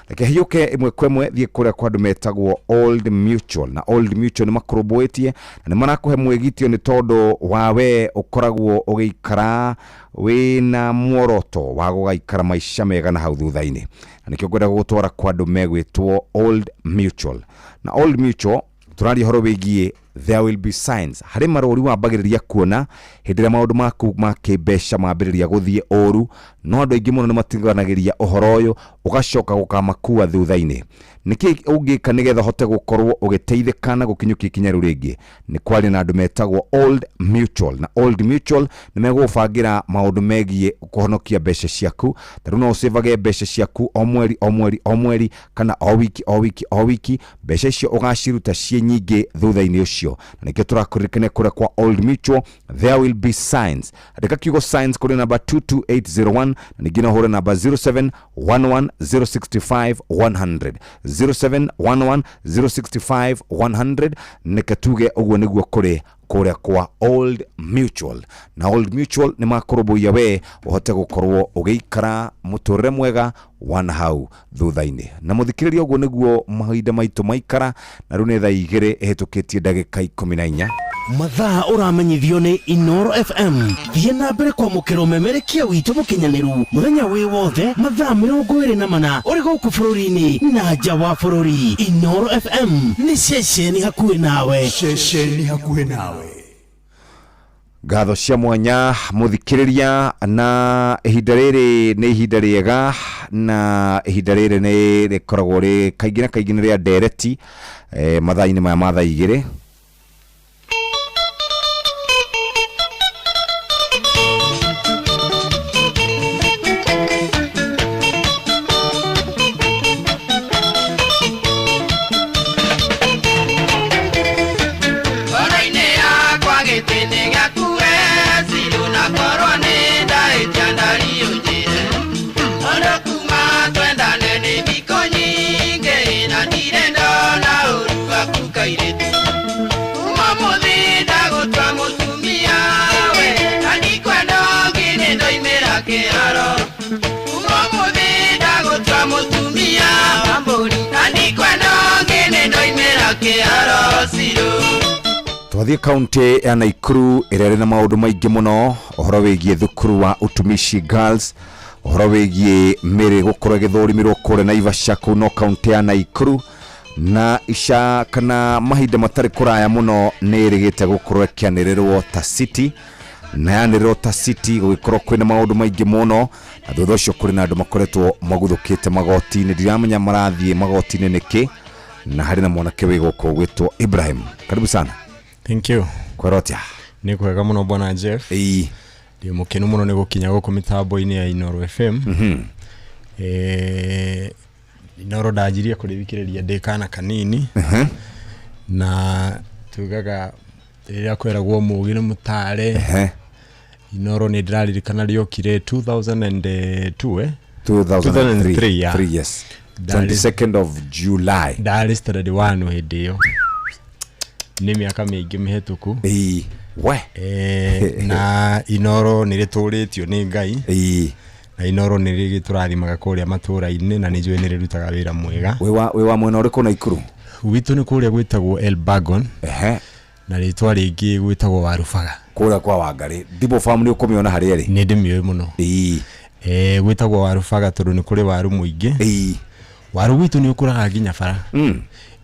Reke hiũke ĩmwe kwa ĩmwe thiĩ kũrĩa kwa andũ metagwo Old Mutual, na Old Mutual nĩ makũrũmbũĩtie na nĩ marakũhe mwĩgitio nĩ tondũ wa we ũkoragwo ũgĩikara wĩna muoroto wa gũgaikara maica mega na hau thutha-inĩ, na nĩkĩo ngwenda gũgũtwara kwa andũ megwĩtwo Old Mutual. Na Old Mutual tũraria ũhoro wĩgiĩ there will be signs, harĩ marũri wambagĩrĩria kuona hĩndĩ ĩrĩa maũndũ maku ma kĩmbeca mambĩrĩria gũthiĩ ũru, no andũ aingĩ mũno nĩ matiganagĩria ũhoro ũyũ, ũgacoka gũkamakua thutha-inĩ. Nĩkĩ ũngĩka nĩgetha ũhote gũkorwo ũgĩteithĩka na gũkinyũkia ikinya rĩu rĩngĩ? Nĩ kwaria na andũ metagwo Old Mutual, na Old Mutual nĩ megũgũbangĩra maũndũ megiĩ kũhonokia mbeca ciaku. Ta rĩu no ũcĩvage mbeca ciaku o mweri o mweri o mweri, kana o wiki o wiki o wiki, mbeca icio ũgaciruta ciĩ nyingĩ thutha-inĩ ũcio. Na nĩkĩo tũrakũririkania kũrĩa kwa Old Mutual there will be signs. Andĩka kiugo signs kũrĩ namba 22801, na ningĩ no ũhũre namba 0711 065 100, 0711 065 100. Nĩke tuge ũguo nĩguo kũrĩ kũrĩa kwa Old Mutual. Na Old Mutual nĩ makũrũmbũiya we ũhote gũkorwo ũgĩikara mũtũrĩre mwega wa na hau thutha-inĩ. Na mũthikĩrĩria, ũguo nĩguo mahinda maitũ maikara, na rĩu nĩ thaa 2 ĩhĩtũkĩtie ndagĩka 14. Mathaa ũramenyithio nĩ Inoro FM. Thiĩ na mbere kwamũkĩra ũmemerekia witũ mũkinyanĩru mũthenya wĩ wothe mathaa 24 ũrĩ gũkũ bũrũri-inĩ na nja wa bũrũri. Inoro FM nĩ ceceni hakuhĩ nawe. Ceceni hakuhĩ nawe. Ngatho cia mwanya mũthikĩrĩria, na ihinda rĩrĩ nĩ ihinda rĩega, na ihinda rĩrĩ nĩ rĩkoragwo rĩ kaingĩ na kaingĩ nĩ rĩa ndereti, mathaa-inĩ maya ma thaa 2. Kĩharo kuma ũmũthĩ ndagũtua mũtumia wa mbũri na ndikwenda ũngĩ nĩ ndoimĩra kĩharo Cirũ. Twathiĩ kaunti ya Naikuru ĩrĩa ĩrĩ na maũndũ maingĩ mũno, ũhoro wĩgiĩ thukuru wa Utumishi Girls, ũhoro wĩgiĩ mĩrĩ gũkorwo ĩgĩthũrimĩrwo kũrĩa Naivasha kũu no kaunti ya Naikuru, na ica kana mahinda matarĩ kũraya mũno nĩ ĩrĩgĩte gũkorwo ĩkĩanĩrĩrwo ta city, na yanĩrĩrwo ta city gũgĩkorwo kwĩna maũndũ maingĩ mũno, na thutha ũcio kũrĩ na andũ makoretwo maguthũkĩte magoti-inĩ, ndiramenya marathiĩ magoti-inĩ nĩkĩ, na harĩ na mwanake wĩ gũkũ gwĩtwo Ibrahim. Karibu sana. Thank you. Kwerotia. Nĩ kwega mũno bwana Jeff. Ĩĩ. Ndĩ mũkenu mũno nĩ gũkinya gũkũ mĩtambo-inĩ ya Inooro FM. Inooro ndanjirie kũrĩthikĩrĩria ndĩ kana kanini. Na tugaga rĩrĩa kweragwo mũgĩ nĩ mũtare. Inooro nĩ ndĩraririkana rĩokire 2002, eh? 2003, yeah. 3 years. 22nd of July. Ndarĩ standard 1 hĩndĩ ĩyo. Nĩ mĩaka mĩingĩ mĩhetũku. Ĩĩ. We. Na Inooro nĩ rĩtũrĩtio nĩ Ngai. Ĩĩ. Na Inooro nĩ rĩgĩtũrathimaga kũrĩa matũra-inĩ na nĩ njũĩ nĩ rĩrutaga wĩra mwega. Wĩ wa mwena ũrĩkũ Naikuru? Gwitũ nĩ kũrĩa gwĩtagwo Elbagon. Na rĩtwa rĩngĩ gwĩtagwo Warubaga. Kũrĩa kwa Wangarĩ. Ndimbo farm nĩ ũkũmĩona harĩa ĩrĩ? Nĩ ndĩmĩũĩ mũno. Ĩĩ. Gwĩtagwo Warubaga tondũ nĩ kũrĩ waru mũingĩ. Ĩĩ. Waru gwitũ nĩ ũkũraga nginya bara.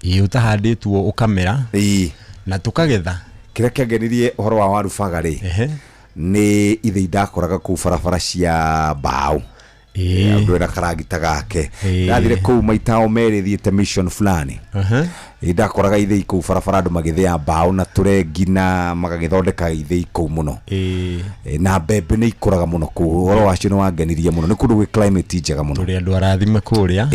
Ĩĩ, ũtahandĩtwo ũkamera. Ĩĩ. Na tũkagetha. Kĩrĩa kĩangenirie ũhoro wa Warubaga rĩ, nĩ ithĩi ndakoraga kũu barabara cia mbaũ. Andũ ena karagita gake. Ndathire kũu maita o merĩ thiĩte mission fulani. Ĩĩ, ndakoraga ithĩi kũu barabara andũ magĩthĩa mbaũ na tũrengi na magagĩthondeka ithĩi kũu mũno. Na mbembe nĩ ikũraga mũno kũu. Ũhoro wacio nĩ wangenirie mũno. Nĩ kũndũ gwĩ climate njega mũno. Tũrĩ andũ arathime kũrĩa.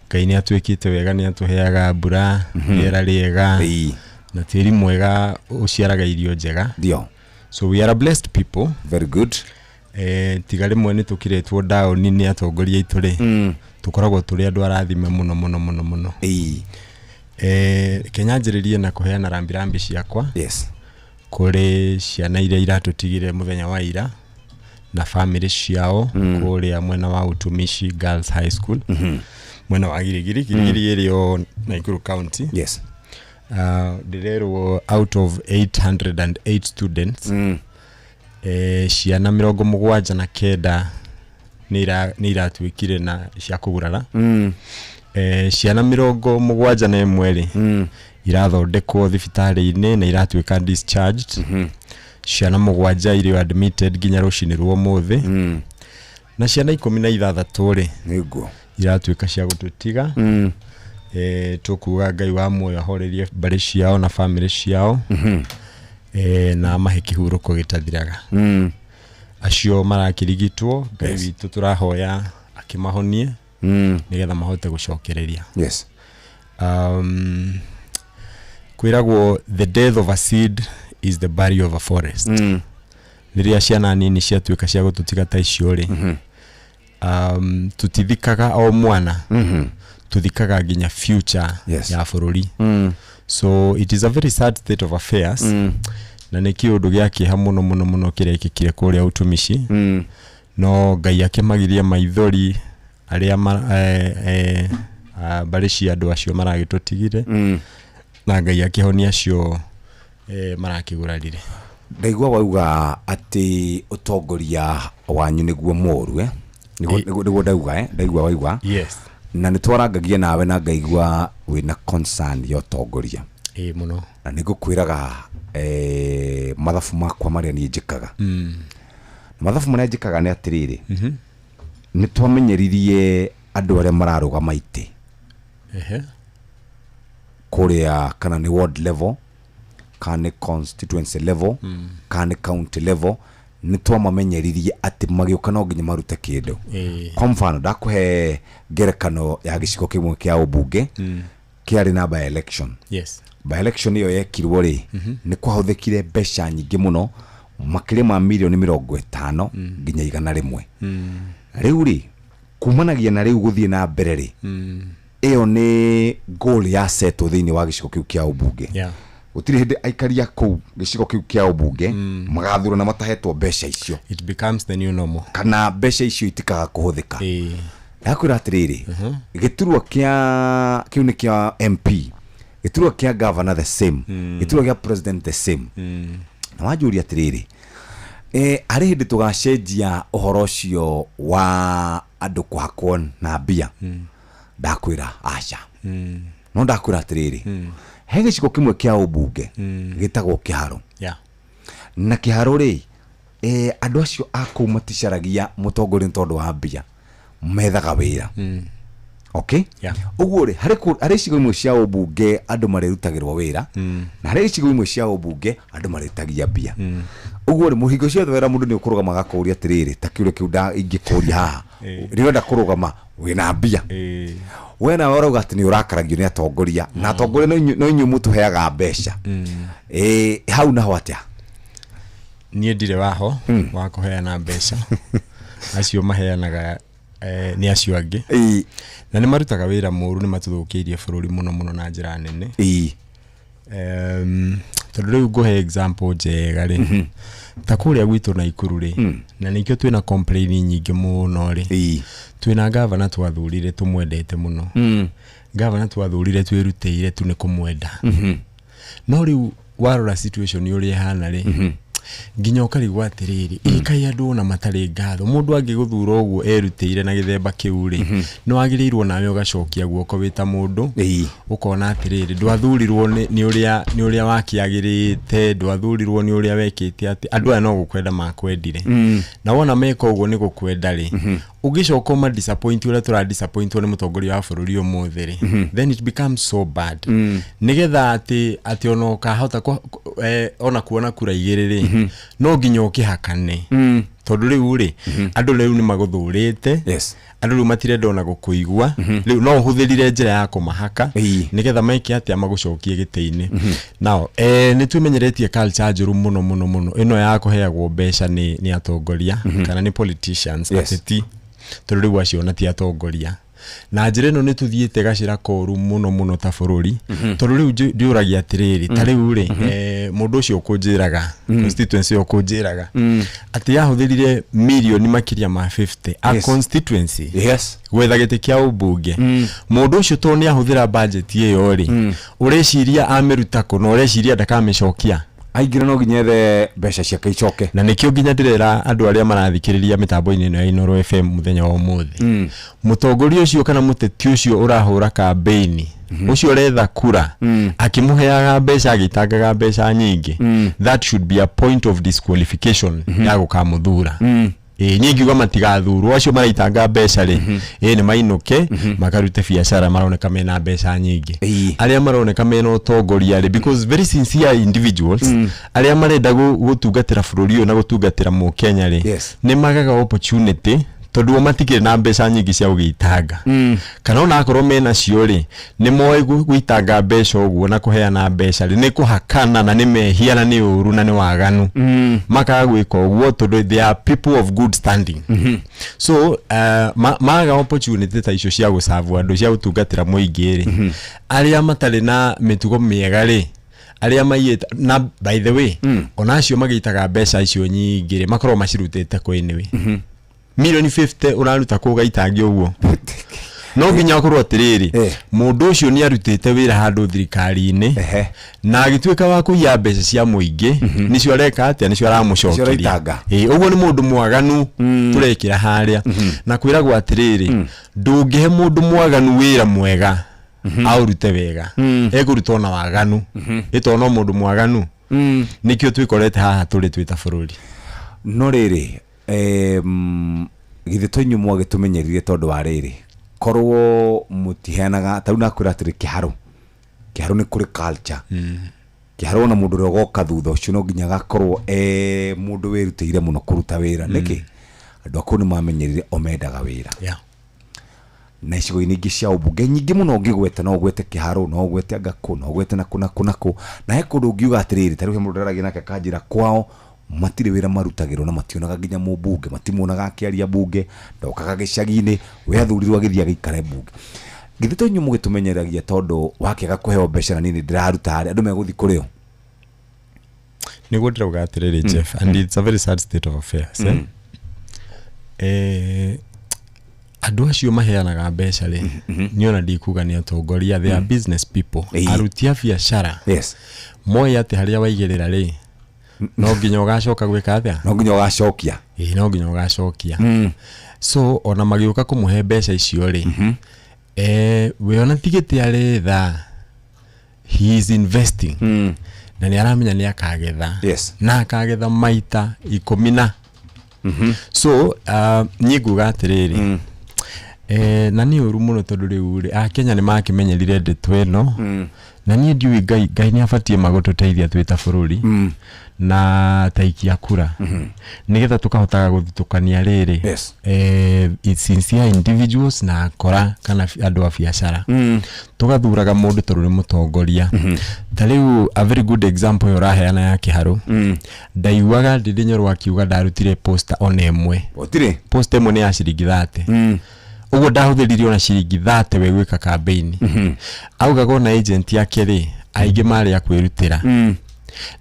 Ngai nĩ atuĩkĩte wega, nĩ atũheaga mbura, rĩera rĩega. Na tĩri mwega ũciaraga irio njega. Ndio. So we are a blessed people. Very good. Tiga rĩmwe nĩ tũkĩretwo ndaũni nĩ atongoria aitũ rĩ, tũkoragwo tũrĩ andũ arathime mũno mũno mũno mũno. Kenya njĩrĩrie na kũheana rambirambi ciakwa. Yes. Kũrĩ ciana iria iratũtigire mũthenya wa ira na bamĩrĩ ciao kũrĩa mwena wa Utumishi Girls High School. Mwena wa Girigiri, Girigiri ĩrĩ o Nakuru County. Yes. Ndĩrerwo out of 808 students, ciana 79 nĩ iratuĩkire na cia kũgurara. Ciana 71 rĩ, irathondekwo thibitarĩ-inĩ na iratuĩka discharged. Ciana 7 irĩ admitted nginya rũcinĩ rwa ũmũthĩ. Na ciana 16 rĩ, nĩguo iratuĩka cia gũtũtiga. Tũkuga Ngai wa muoyo ahorerie mbarĩ ciao na bamĩrĩ ciao. Na amahe kĩhurũko gĩtathiraga. Acio marakĩrigitwo, Ngai witũ tũrahoya akĩmahonie nĩgetha mahote gũcokereria. Yes. Kwĩragwo the death of a seed is the burial of a forest. Rĩrĩa ciana nini ciatuĩka cia gũtũtiga ta icio rĩ, tũtithikaga o mwana, tũthikaga nginya future ya bũrũri. So it is a very sad state of affairs. Na nĩ kĩũndũ gĩa kĩeha mũno mũno mũno kĩrekĩkire kũrĩa Utumishi. No Ngai akĩmagiria maithori arĩa mbarĩ cia andũ acio maragĩtũtigire. Na Ngai akĩhonia acio marakĩgurarire. Ndaigua wauga atĩ ũtongoria wanyu nĩguo mũũru, eh? Nĩguo ndauga, eh? Ndaigua waigua. Yes. Na nĩ twarangagia nawe na ngaigua wĩna concern ya ũtongoria. Ĩĩ mũno. Na nĩ ngũkwĩraga mathabu makwa marĩa niĩ njĩkaga. Mathabu marĩa njĩkaga nĩ atĩrĩrĩ, nĩ twamenyeririe andũ arĩa mararũgama itĩ. Kũrĩa kana nĩ ward level, kana nĩ constituency level, kana nĩ county level, nĩ twamamenyeririe atĩ magĩũka no nginya marute kĩndũ. Kwa mfano ndakũhe ngerekano ya gĩcigo kĩmwe kĩa ũmbunge kĩarĩ na by election. Yes. By election ĩyo yekirwo rĩ, nĩ kwahũthĩkire mbeca nyingĩ mũno, makĩria ma mirioni 50 nginya 100. Rĩu rĩ, kumanagia na rĩu gũthiĩ na mbere rĩ, ĩyo nĩ goal ya setwo thĩinĩ wa gĩcigo kĩu kĩa ũmbunge. Gũtirĩ hĩndĩ aikari a kũu gĩcigo kĩu kĩa ũmbunge magathurana matahetwo mbeca icio. It becomes the new normal. Kana mbeca icio itikaga kũhũthĩka. Ndakwĩra atĩrĩrĩ, gĩturwa kĩa kĩu nĩ kĩa MP, gĩturwa kĩa governor the same, gĩturwa kĩa president the same. Na wanjũria atĩrĩrĩ, harĩ hĩndĩ tũgacenjia ũhoro ũcio wa andũ kũhakwo na mbia? Ndakwĩra aca. No ndakwĩra atĩrĩrĩ, he gĩcigo kĩmwe kĩa ũmbunge gĩtagwo Kĩharo. Na Kĩharo rĩ, andũ acio a kũu maticaragia mũtongoria nĩ tondũ wa mbia, methaga wĩra. Okay. Ũguo rĩ, harĩ icigo imwe cia ũmbunge andũ marĩrutagĩrwo wĩra, na harĩ icigo imwe cia ũmbunge andũ marĩtagia mbia. Ũguo rĩ, mũhingo ciothe wĩra mũndũ nĩ ũkũrũgama agakũria atĩrĩrĩ, ta kĩũria kĩu ingĩkũria haha, rĩrĩa ũrenda kũrũgama wĩna mbia, we nawe ũrauga atĩ nĩ ũrakaragio nĩ atongoria, na atongoria no inyuĩ mũtũheaga mbeca. Hau naho atĩa? Niĩ ndirĩ waho wa kũheana mbeca. Acio maheanaga nĩ acio angĩ, na nĩ marutaga wĩra mũru, nĩ matũthũkĩirie bũrũri mũno mũno na njĩra nene. Tondũ rĩu ngũhe example njega rĩ, ta kũrĩa gwitũ Naikuru rĩ, na nĩkĩo twĩna complain nyingĩ mũno rĩ, twĩna gavana twathurire tũmwendete mũno, gavana twathurire twĩrutĩire tu nĩ kũmwenda. No rĩu warora situation ũrĩa ĩhana rĩ, nginya ũkarigwo atĩrĩrĩ, ĩkai andũ ona matarĩ ngatho, mũndũ angĩgũthura ũguo erutĩire na gĩthemba kĩu rĩ, nĩ wagĩrĩirwo nawe ũgacokia guoko wĩ ta mũndũ, ũkona atĩrĩrĩ, ndwathurirwo nĩ ũrĩa wakĩagĩrĩte, ndwathurirwo nĩ ũrĩa wekĩte atĩ andũ aya no gũkwenda makwendire. Na wona meka ũguo nĩ gũkwenda rĩ, ũgĩcoka ũma disappoint ũrĩa tũra disappoint nĩ mũtongoria wa bũrũri ũmũthĩ rĩ, then it becomes so bad. Nĩgetha atĩ ona ũkahota ona kuona kura igĩrĩ rĩ, no nginya ũkĩhakane. Tondũ rĩu rĩ, andũ rĩu nĩ magũthũrĩte, andũ rĩu matirenda ona gũkũigua, rĩu no ũhũthĩrire njĩra ya kũmahaka nĩgetha meke atĩa, magũcokie gĩtĩ-inĩ. Now nĩ twĩmenyeretie culture njũru mũno mũno mũno ĩno ya kũheagwo mbeca nĩ atongoria kana nĩ politicians, ateti, tondũ rĩu acio ona ti atongoria. Na njĩra ĩno nĩ tũthiĩte gacĩra koru mũno mũno ta bũrũri, tondũ rĩu ndĩũragia atĩrĩrĩ, ta rĩu rĩ, mũndũ ũcio ũkũnjĩraga, constituency ũkũnjĩraga atĩ yahũthĩrire mirioni makĩria ma 50 a constituency gwetha gĩtĩ kĩa ũmbunge. Mũndũ ũcio tondũ nĩ ahũthĩra budget ĩyo rĩ, ũreciria amĩruta kũ, na ũreciria ndakamĩcokia? Aingĩra no nginya ethe mbeca ciake icoke. Na nĩkĩo nginya ndĩrera andũ arĩa marathikĩrĩria mĩtambo-inĩ ĩno ya Inooro FM mũthenya wa ũmũthĩ, mũtongoria ũcio kana mũteti ũcio ũrahũra campaign, ũcio ũretha kura, akĩmũheaga mbeca, agĩitangaga mbeca nyingĩ, that should be a point of disqualification ya gũkamũthura. Niĩ ngiuga matigathurwo acio maraitanga mbeca rĩ, nĩ mainũke makarute biacara, maroneka mena mbeca nyingĩ. Arĩa maroneka mena ũtongoria rĩ, because very sincere individuals arĩa marenda gũtungatĩra bũrũri ũyũ na gũtungatĩra mũkenya rĩ, nĩ magaga opportunity tondũ o matikĩrĩ na mbeca nyingĩ cia gũgĩitanga. Kana ona akorwo mena cio rĩ, nĩ moĩ gũitanga mbeca ũguo na kũheana mbeca rĩ, nĩ kũhakana na nĩ mehia na nĩ ũru na nĩ waganu. Makaga gwĩka ũguo tondũ they are people of good standing. So maga opportunity ta icio cia gũcabu andũ, cia gũtungatĩra mũingĩ rĩ, arĩa matarĩ na mĩtugo mĩega rĩ, arĩa maiyĩte, na by the way, ona acio magĩitaga mbeca icio nyingĩ rĩ, makoragwo macirutĩte kũ anyway. Milioni 50 ũraruta kũ ũgaitangia ũguo? No nginya akorwo atĩrĩrĩ, mũndũ ũcio nĩ arutĩte wĩra handũ thirikari-inĩ, na agĩtuĩka wa kũiya mbeca cia mũingĩ, nĩcio areka atĩa, nĩcio aramũcokeria. Ũguo nĩ mũndũ mwaganu tũrekĩra harĩa. Na kwĩragwo atĩrĩrĩ, ndũngĩhe mũndũ mwaganu wĩra mwega aũrute wega, ekũruta ona waganu, ĩtondũ no mũndũ mwaganu. Nĩkĩo twĩkorete haha tũrĩ twĩ ta bũrũri. No rĩrĩ, githĩ to inyuĩ mwagĩtũmenyerire tondũ wa rĩrĩ, korwo mũtiheanaga, ta rĩu nakwĩra atĩrĩ, Kĩharo nĩ kũrĩ culture. Kĩharo ona mũndũ ũrĩa ũgoka thutha ũcio no nginya agakorwo mũndũ wĩrutĩire mũno kũruta wĩra. Nĩkĩ? Andũ a kũu nĩ mamenyerire o mendaga wĩra. Na icigo-inĩ ingĩ cia ũmbunge nyingĩ mũno ũngĩgweta, no ũgwete Kĩharo, no ũgwete Angakũ, no ũgwete nakũ nakũ nakũ. Na he kũndũ ũngiuga atĩrĩrĩ, ta rĩu he mũndũ ndĩraragia nake akanjĩra kwao matirĩ wĩra marutagĩrwo na mationaga nginya mũmbunge, matimuonaga akĩaria mbunge, ndokaga gĩcagi-inĩ, we athurirwo agĩthiĩ agĩikare mbunge. Githĩ to inyuĩ mũgĩtũmenyeragia tondũ wakĩaga kũheo mbeca na niĩ nĩ ndĩraruta harĩa, andũ megũthiĩ kũrĩ o? Nĩguo ndĩrauga atĩrĩrĩ, Jeff, and it's a very sad state of affairs, eh? Andũ acio maheanaga mbeca rĩ, niĩ ona ndikuga nĩ atongoria, they are business people, aruti a biacara. Moĩ atĩ harĩa waigĩrĩra rĩ, no nginya ũgacoka gwĩka atĩa? No nginya ũgacokia. Ĩĩ, no nginya ũgacokia. So ona magĩũka kũmũhe mbeca icio rĩ, we ona ti gĩtĩ aretha, he is investing, na nĩ aramenya nĩ akagetha, na akagetha maita 10 na. So niĩ nguga atĩrĩrĩ, na nĩ ũru mũno tondũ rĩu rĩ, Akenya nĩ makĩmenyerire ndeto ĩno, na niĩ ndiũĩ, Ngai nĩ abatiĩ magũtũteithia twĩ ta bũrũri na taikia kura, nĩgetha tũkahotaga gũthutũkania rĩrĩ, sincere individuals na akora kana andũ a biacara. Tũgathuraga mũndũ tondũ nĩ mũtongoria. Ta rĩu a very good example ĩyo ũraheana ya Kĩharũ, ndaiguaga Ndindi Nyoro akiuga ndarutire poster ona ĩmwe. Gũtirĩ. Poster ĩmwe nĩ ya ciringi 30. Ũguo ndahũthĩrire ona ciringi 30 we gwĩka campaign. Augaga ona agent yake rĩ, aingĩ marĩ a kwĩrutĩra,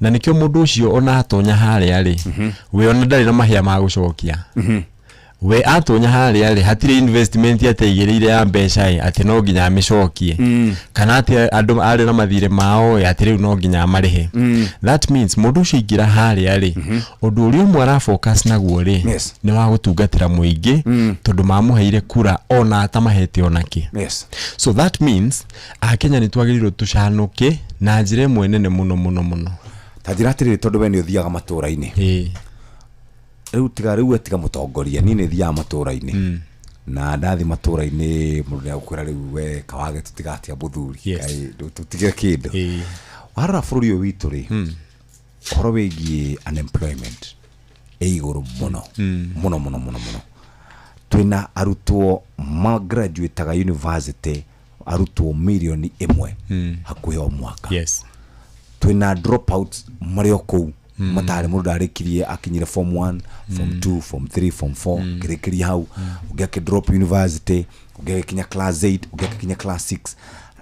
na nĩkĩo mũndũ ũcio ona atonya harĩa rĩ, we ona ndarĩ na mahĩa ma gũcokia. We atonya harĩa rĩ, hatirĩ investment ateigĩrĩire ya mbeca ĩ, atĩ no nginya amĩcokie, kana atĩ andũ arĩ na mathirĩ mao ĩ, atĩ rĩu no nginya amarĩhe. That means mũndũ ũcio aingĩra harĩa rĩ, ũndũ ũrĩa ũmwe ara focus naguo rĩ, nĩ wa gũtungatĩra mũingĩ, tondũ mamũheire kura ona atamahete onakĩ. So that means Akenya nĩ twagĩrĩirwo tũcanũke na njĩra ĩmwe nene mũno mũno mũno. Ta njĩra atĩrĩrĩ, tondũ we nĩ ũthiaga matũra-inĩ rĩu, tiga rĩu we tiga mũtongoria, niĩ nĩ thiaga matũra-inĩ, na ndathi matũra-inĩ mũndũ nĩ agũkwĩra rĩu we kawage tũtigatia mũthuri. Kaĩ, tũtige kĩndũ. Warora bũrũri ũyũ witũ rĩ, ũhoro wĩgiĩ unemployment ĩ igũrũ mũno mũno mũno mũno mũno. Twĩna arutwo magraduataga university, arutwo 1 million hakuhĩ o mwaka. Twĩna dropouts marĩ o kũu, matarĩ mũndũ ndarĩkirie, akinyire form 1, form 2, form 3, form 4, akĩrĩkĩria hau, ũngĩ akĩ drop university, ũngĩ agĩkinya class 8, ũngĩ agĩkinya class 6.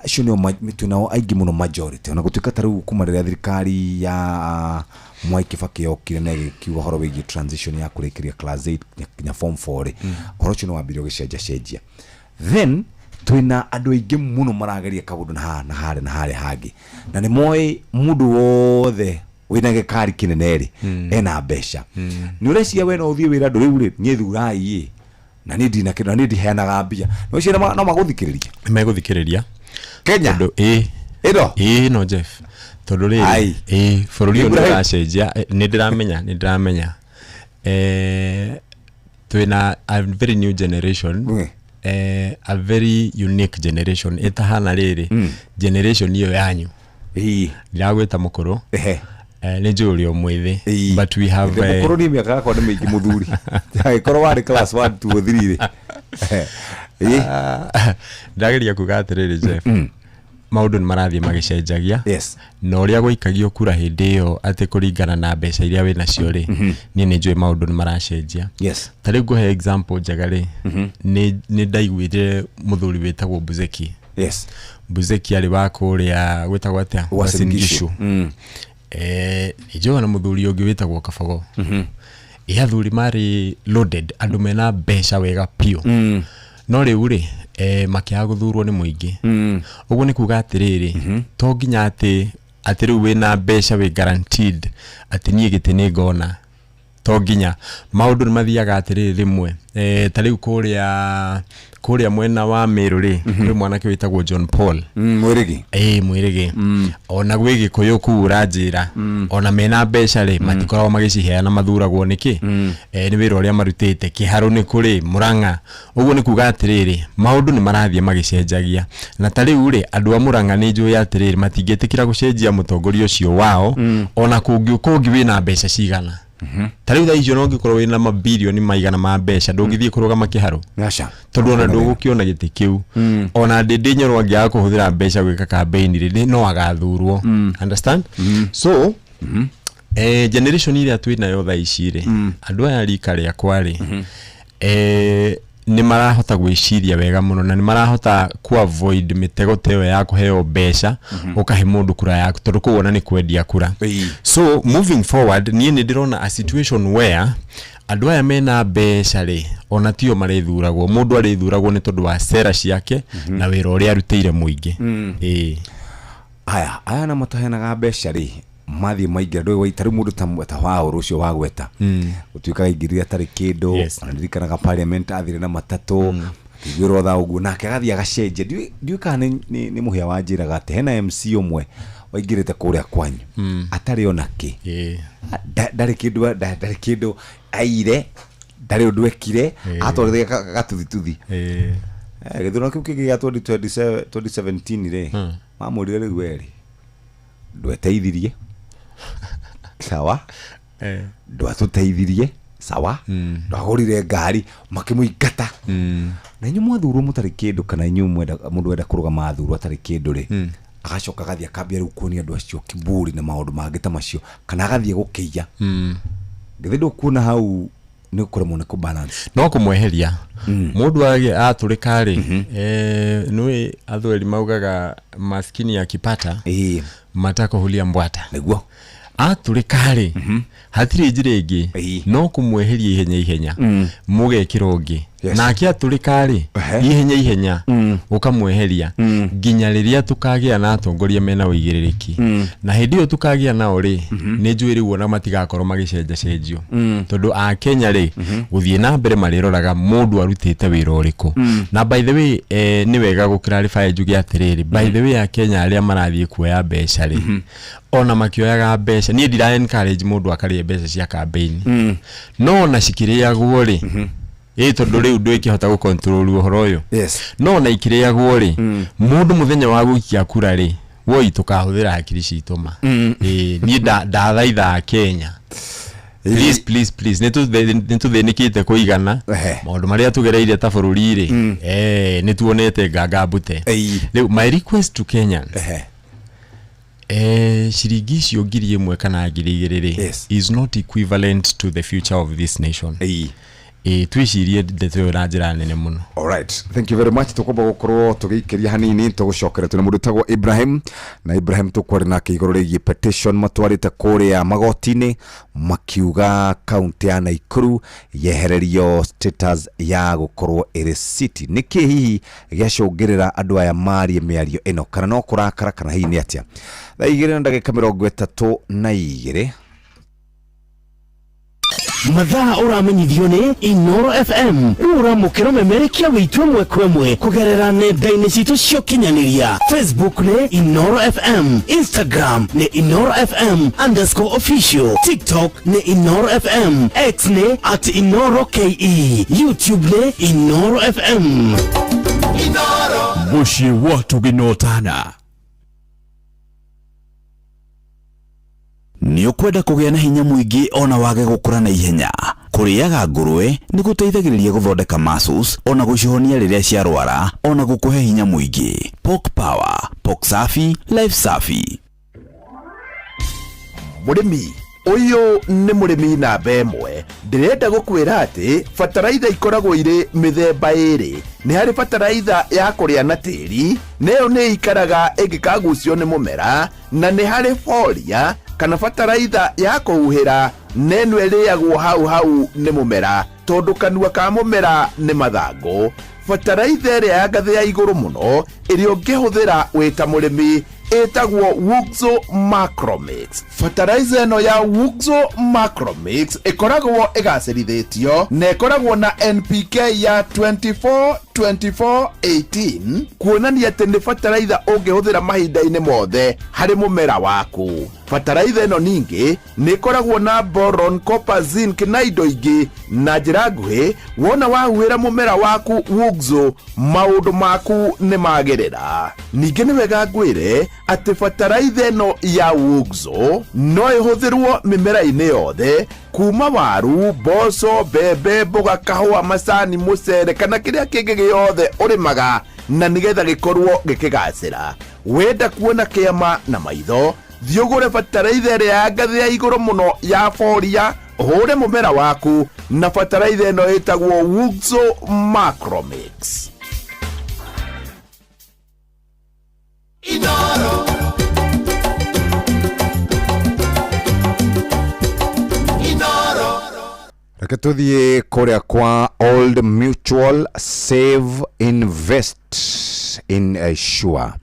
Acio nĩo twĩnao aingĩ mũno, majority. Ona gũtuĩka ta rĩu kuma rĩrĩa thirikari ya Mwai Kibaki yokire na ĩgĩkiuga ũhoro wĩgiĩ transition ya kũrĩkĩria class 8 nginya form 4 rĩ, ũhoro ũcio nĩ wambirie ũgĩcenjacenjia. Then twĩna andũ aingĩ mũno marageria kaũndũ na haha na harĩa na harĩa hangĩ, na nĩ moĩ mũndũ wothe wĩna gĩkari kĩnene rĩ, ena mbeca. Nĩ ũreciria we no ũthiĩ wĩra andũ rĩu rĩ, niĩ thurai ĩ, na niĩ ndina kĩndũ, na niĩ ndiheanaga mbia, no ũcio no magũthikĩrĩria? Megũthikĩrĩria. Kenya. Tondũ ĩ ĩno ĩ no Jeff, tondũ rĩrĩ, Ai. Ĩ bũrũri ũyũ nĩ Ibrahim. ũracenjia. Nĩ ndĩramenya, nĩ ndĩramenya, twĩna a very new generation, a very unique generation ĩtahana rĩrĩ generation ĩyo yanyu. Ndiragwĩta mũkũrũ, nĩ njũĩ ũrĩ o mwĩthĩ, but we have Mũkũrũ niĩ mĩaka yakwa nĩ mĩingĩ mũthuri, angĩkorwo warĩ class 1 2 3 rĩ. Ndageria kuga atĩrĩrĩ Jeff, maũndũ nĩ marathiĩ magĩcenjagia, na ũrĩa gũikagio kura hĩndĩ ĩyo atĩ kũringana na mbeca iria wĩ nacio rĩ, niĩ nĩ njũĩ maũndũ nĩ maracenjia. Ta rĩu ngũhe example njega rĩ, nĩ ndaiguire mũthuri wĩtagwo Buzeki. Buzeki arĩ wa kũrĩa gwĩtagwo atĩa? Uasin Uasin Gishu. Gishu. Nĩ njũĩ na mũthuri ũngĩ wĩtagwo Kabogo. Ĩ athuri marĩ loaded, andũ mena mbeca wega biũ, no rĩu rĩ, makĩaga gũthurwo nĩ mũingĩ. Ũguo nĩ kuga atĩrĩrĩ, to nginya atĩ rĩu wĩna mbeca wĩ guaranteed atĩ niĩ gĩtĩ nĩ ngona. To nginya. Maũndũ nĩ mathiaga atĩrĩrĩ, rĩmwe, ta rĩu kũrĩa mwena wa Meru rĩ, kwĩ mwanake wĩtagwo John Paul. Mwĩrĩgĩ. Ĩ mwĩrĩgĩ. Ona gwĩ Gĩkũyũ kũu ũranjĩra, ona mena mbeca rĩ, matikoragwo magĩciheana, mathuragwo nĩkĩ? Nĩ wĩra ũrĩa marutĩte. Kĩharũ nĩ kũrĩ Mũrang'a. Ũguo nĩ kuga atĩrĩrĩ, maũndũ nĩ marathiĩ magĩcenjagia, na ta rĩu rĩ, andũ a Mũrang'a nĩ njũĩ atĩrĩrĩ, matingĩtĩkĩra gũcenjia mũtongoria ũcio wao, ona kũngĩũka ũngĩ wĩna mbeca cigana. Ta rĩu thaa icio no ũngĩkorwo wĩna mabirioni maigana ma mbeca, ndũngĩthiĩ kũrũgama kĩharũ, tondũ ona ndũgũkĩona gĩtĩ kĩu. Ona Ndindi Nyoro angĩaga kũhũthĩra mbeca gwĩka campaign rĩ, no agathurwo. Understand? So generation ĩrĩa twĩ nayo thaa ici rĩ, andũ aya rika rĩakwa rĩ, Nĩ marahota gwĩciria wega mũno na nĩ marahota ku avoid mĩtego ta ĩyo ya kũheo mbeca, ũkahe mũndũ kura yaku, tondũ kũu ona nĩ kwendia kura. So moving forward, niĩ nĩ ndĩrona a situation where andũ aya mena mbeca rĩ, ona tio marĩthuragwo. Mũndũ arĩthuragwo nĩ tondũ wa sera ciake na wĩra ũrĩa arutĩire mũingĩ. Ĩĩ. Aya na mataheanaga mbeca rĩ, mathiĩ maingĩra ndũĩ waita rĩu mũndũ ta Waũrũ ũcio wagweta, gũtuĩkaga aingĩrire atarĩ kĩndũ. Ona ndirikanaga parliament athire na matatũ, akĩiguĩrwo tha ũguo, nake agathiĩ agacenjia. Ndiũĩ kana nĩ mũhĩa wanjĩraga atĩ hena MC ũmwe waingĩrĩte kũrĩa kwanyu atarĩ ona kĩ. Ndarĩ kĩndũ, ndarĩ kĩndũ aire, ndarĩ ũndũ ekire, atwarire gatuthituthi. Gĩthurano kĩu kĩngĩ gĩa 2027, 2017 rĩ, mamwĩrire rĩu werĩ ndweteithirie sawa, ndwatũteithirie sawa, ndwagũrire ngari, makĩmũingata. Na inyuĩ mwathurwo mũtarĩ kĩndũ, kana inyuĩ mwenda mũndũ wenda kũrũgama athurwo atarĩ kĩndũ rĩ, agacoka agathiĩ akambia rĩu kuonia andũ acio kiburi na maũndũ mangĩ ta macio, kana agathiĩ gũkĩiya. Githĩ ndũkuona hau nĩ ũkũremwo nĩ kũbalance? No kũmweheria mũndũ atũrĩka rĩ, nĩũĩ athweri maugaga maskini akipata matako hulia mbwata. Nĩguo. Atũrĩka rĩ, hatirĩ njĩra ĩngĩ no kũmweheria ihenya ihenya, mũgekĩra ũngĩ. Nake atũrĩka rĩ, ihenya ihenya ũkamweheria, nginya rĩrĩa tũkagĩa na atongoria mena ũigĩrĩrĩki. Na hĩndĩ ĩyo tũkagĩa nao rĩ, nĩ njũĩ rĩu ona matigakorwo magĩcenjacenjio, tondũ akenya rĩ, gũthiĩ na mbere marĩroraga mũndũ arutĩte wĩra ũrĩkũ. Na by the way, nĩ wega gũclarify njuge atĩrĩrĩ, by the way, akenya arĩa marathiĩ kuoya mbeca rĩ, ona makĩoyaga mbeca, niĩ ndira encourage mũndũ akarĩe mbeca cia campaign, no ona cikĩrĩagwo rĩ, ĩ tondũ rĩu ndũĩkĩhota gũcontrol ũhoro ũyũ, no ona ikĩrĩagwo rĩ, mũndũ mũthenya wa gũikia kura rĩ, woi tũkahũthĩra hakiri citũ ma. Ĩ niĩ ndathaitha Kenya, please, please, please, nĩ tũthĩnĩkĩte kũigana. Maũndũ marĩa tũgereire ta bũrũri rĩ, nĩ tuonete nganga mbute. Rĩu my request to Kenyans, ciringi icio 1,000 kana 2,000 rĩ, is not equivalent to the future of this nation. Twĩcirie ndeto ĩyo na njĩra nene mũno. Alright, thank you very much. Tukwamba gukorwo tugiikiria hanini, tugucokera tuna mundu tagwo Ibrahim, na Ibrahim tukwaria nake iguru rigie petition matwarite kuria magoti-ini, makiuga kaunti ya Nakuru yehererio status ya gukorwo iri city. Niki hihi giacũngĩrĩra andũ aya marie mĩario ĩno, kana no kũrakara, kana hihi nĩ atĩa? Thaa igĩrĩ na ndagĩka mĩrongo ĩtatũ na igĩrĩ. Mathaa ũramenyithio nĩ Inoro FM. Rĩu ũramũkĩra memerekia witũ ĩmwe kwa ĩmwe kũgerera nenda-inĩ citũ cia ũkinyanĩria. Facebook nĩ Inoro FM, Instagram nĩ Inoro FM underscore official, TikTok nĩ Inoro FM, X nĩ at Inoro KE, YouTube nĩ Inoro FM. Mũciĩ wa Tũgĩnotana. Nĩ ũkwenda kũgĩa na hinya mũingĩ ona wage gũkũra na ihenya? Kũrĩaga ngũrwe nĩ gũteithagĩrĩria gũthondeka muscles, ona gũcihonia rĩrĩa ciarwara, ona gũkũhe hinya mũingĩ. Pork Power, Pork Safi, Life Safi. Mũrĩmi ũyũ nĩ mũrĩmi namba ĩmwe. Ndĩrenda gũkwĩra atĩ bataraitha ikoragwo irĩ mĩthemba ĩrĩ. Nĩ harĩ bataraitha ya kũrĩa na tĩri, nayo nĩ ikaraga ĩngĩkagucio nĩ mũmera, na nĩ harĩ folia kana bataraitha ya kũhuhĩra, na ĩno ĩrĩagwo hau hau nĩ mũmera, tondũ kanua ka mũmera nĩ mathangũ. Bataraitha ĩrĩa ya ngathĩ ya igũrũ mũno ĩrĩa ũngĩhũthĩra wĩ ta mũrĩmi ĩtagwo Wuxo Macromix. Fertilizer ĩno ya Wuxo Macromix ĩkoragwo ĩgacĩrithĩtio na ĩkoragwo na NPK ya 24 24 18, kuonania atĩ nĩ fertilizer ũngĩhũthĩra mahinda-inĩ mothe harĩ mũmera waku. Fertilizer ĩno ningĩ nĩ ĩkoragwo na boron, copper, zinc na indo ingĩ. Na njĩra nguhĩ, wona wahuhĩra mũmera waku Wuxo, maũndũ maku nĩ magĩrĩra. Ningĩ nĩ wega ngwĩre atĩ fertilizer ĩno ya Wuxo no ĩhũthĩrwo mĩmera-inĩ yothe, kuma waru, mboco, mbembe, mboga, kahũa, macani, mũcere kana kĩrĩa kĩngĩ gĩothe ũrĩmaga, na nĩgetha gĩkorwo gĩkĩgacĩra. Wenda kuona kĩama na maitho, thiĩ ũgũre bataraitha ĩrĩa ya ngathĩ ya igũrũ mũno ya folia. Ũhũre mũmera waku na bataraitha ĩno ĩtagwo Wuxo Macromix. Reke tuthiĩ kũrĩa kwa Old Mutual Save Invest Insure.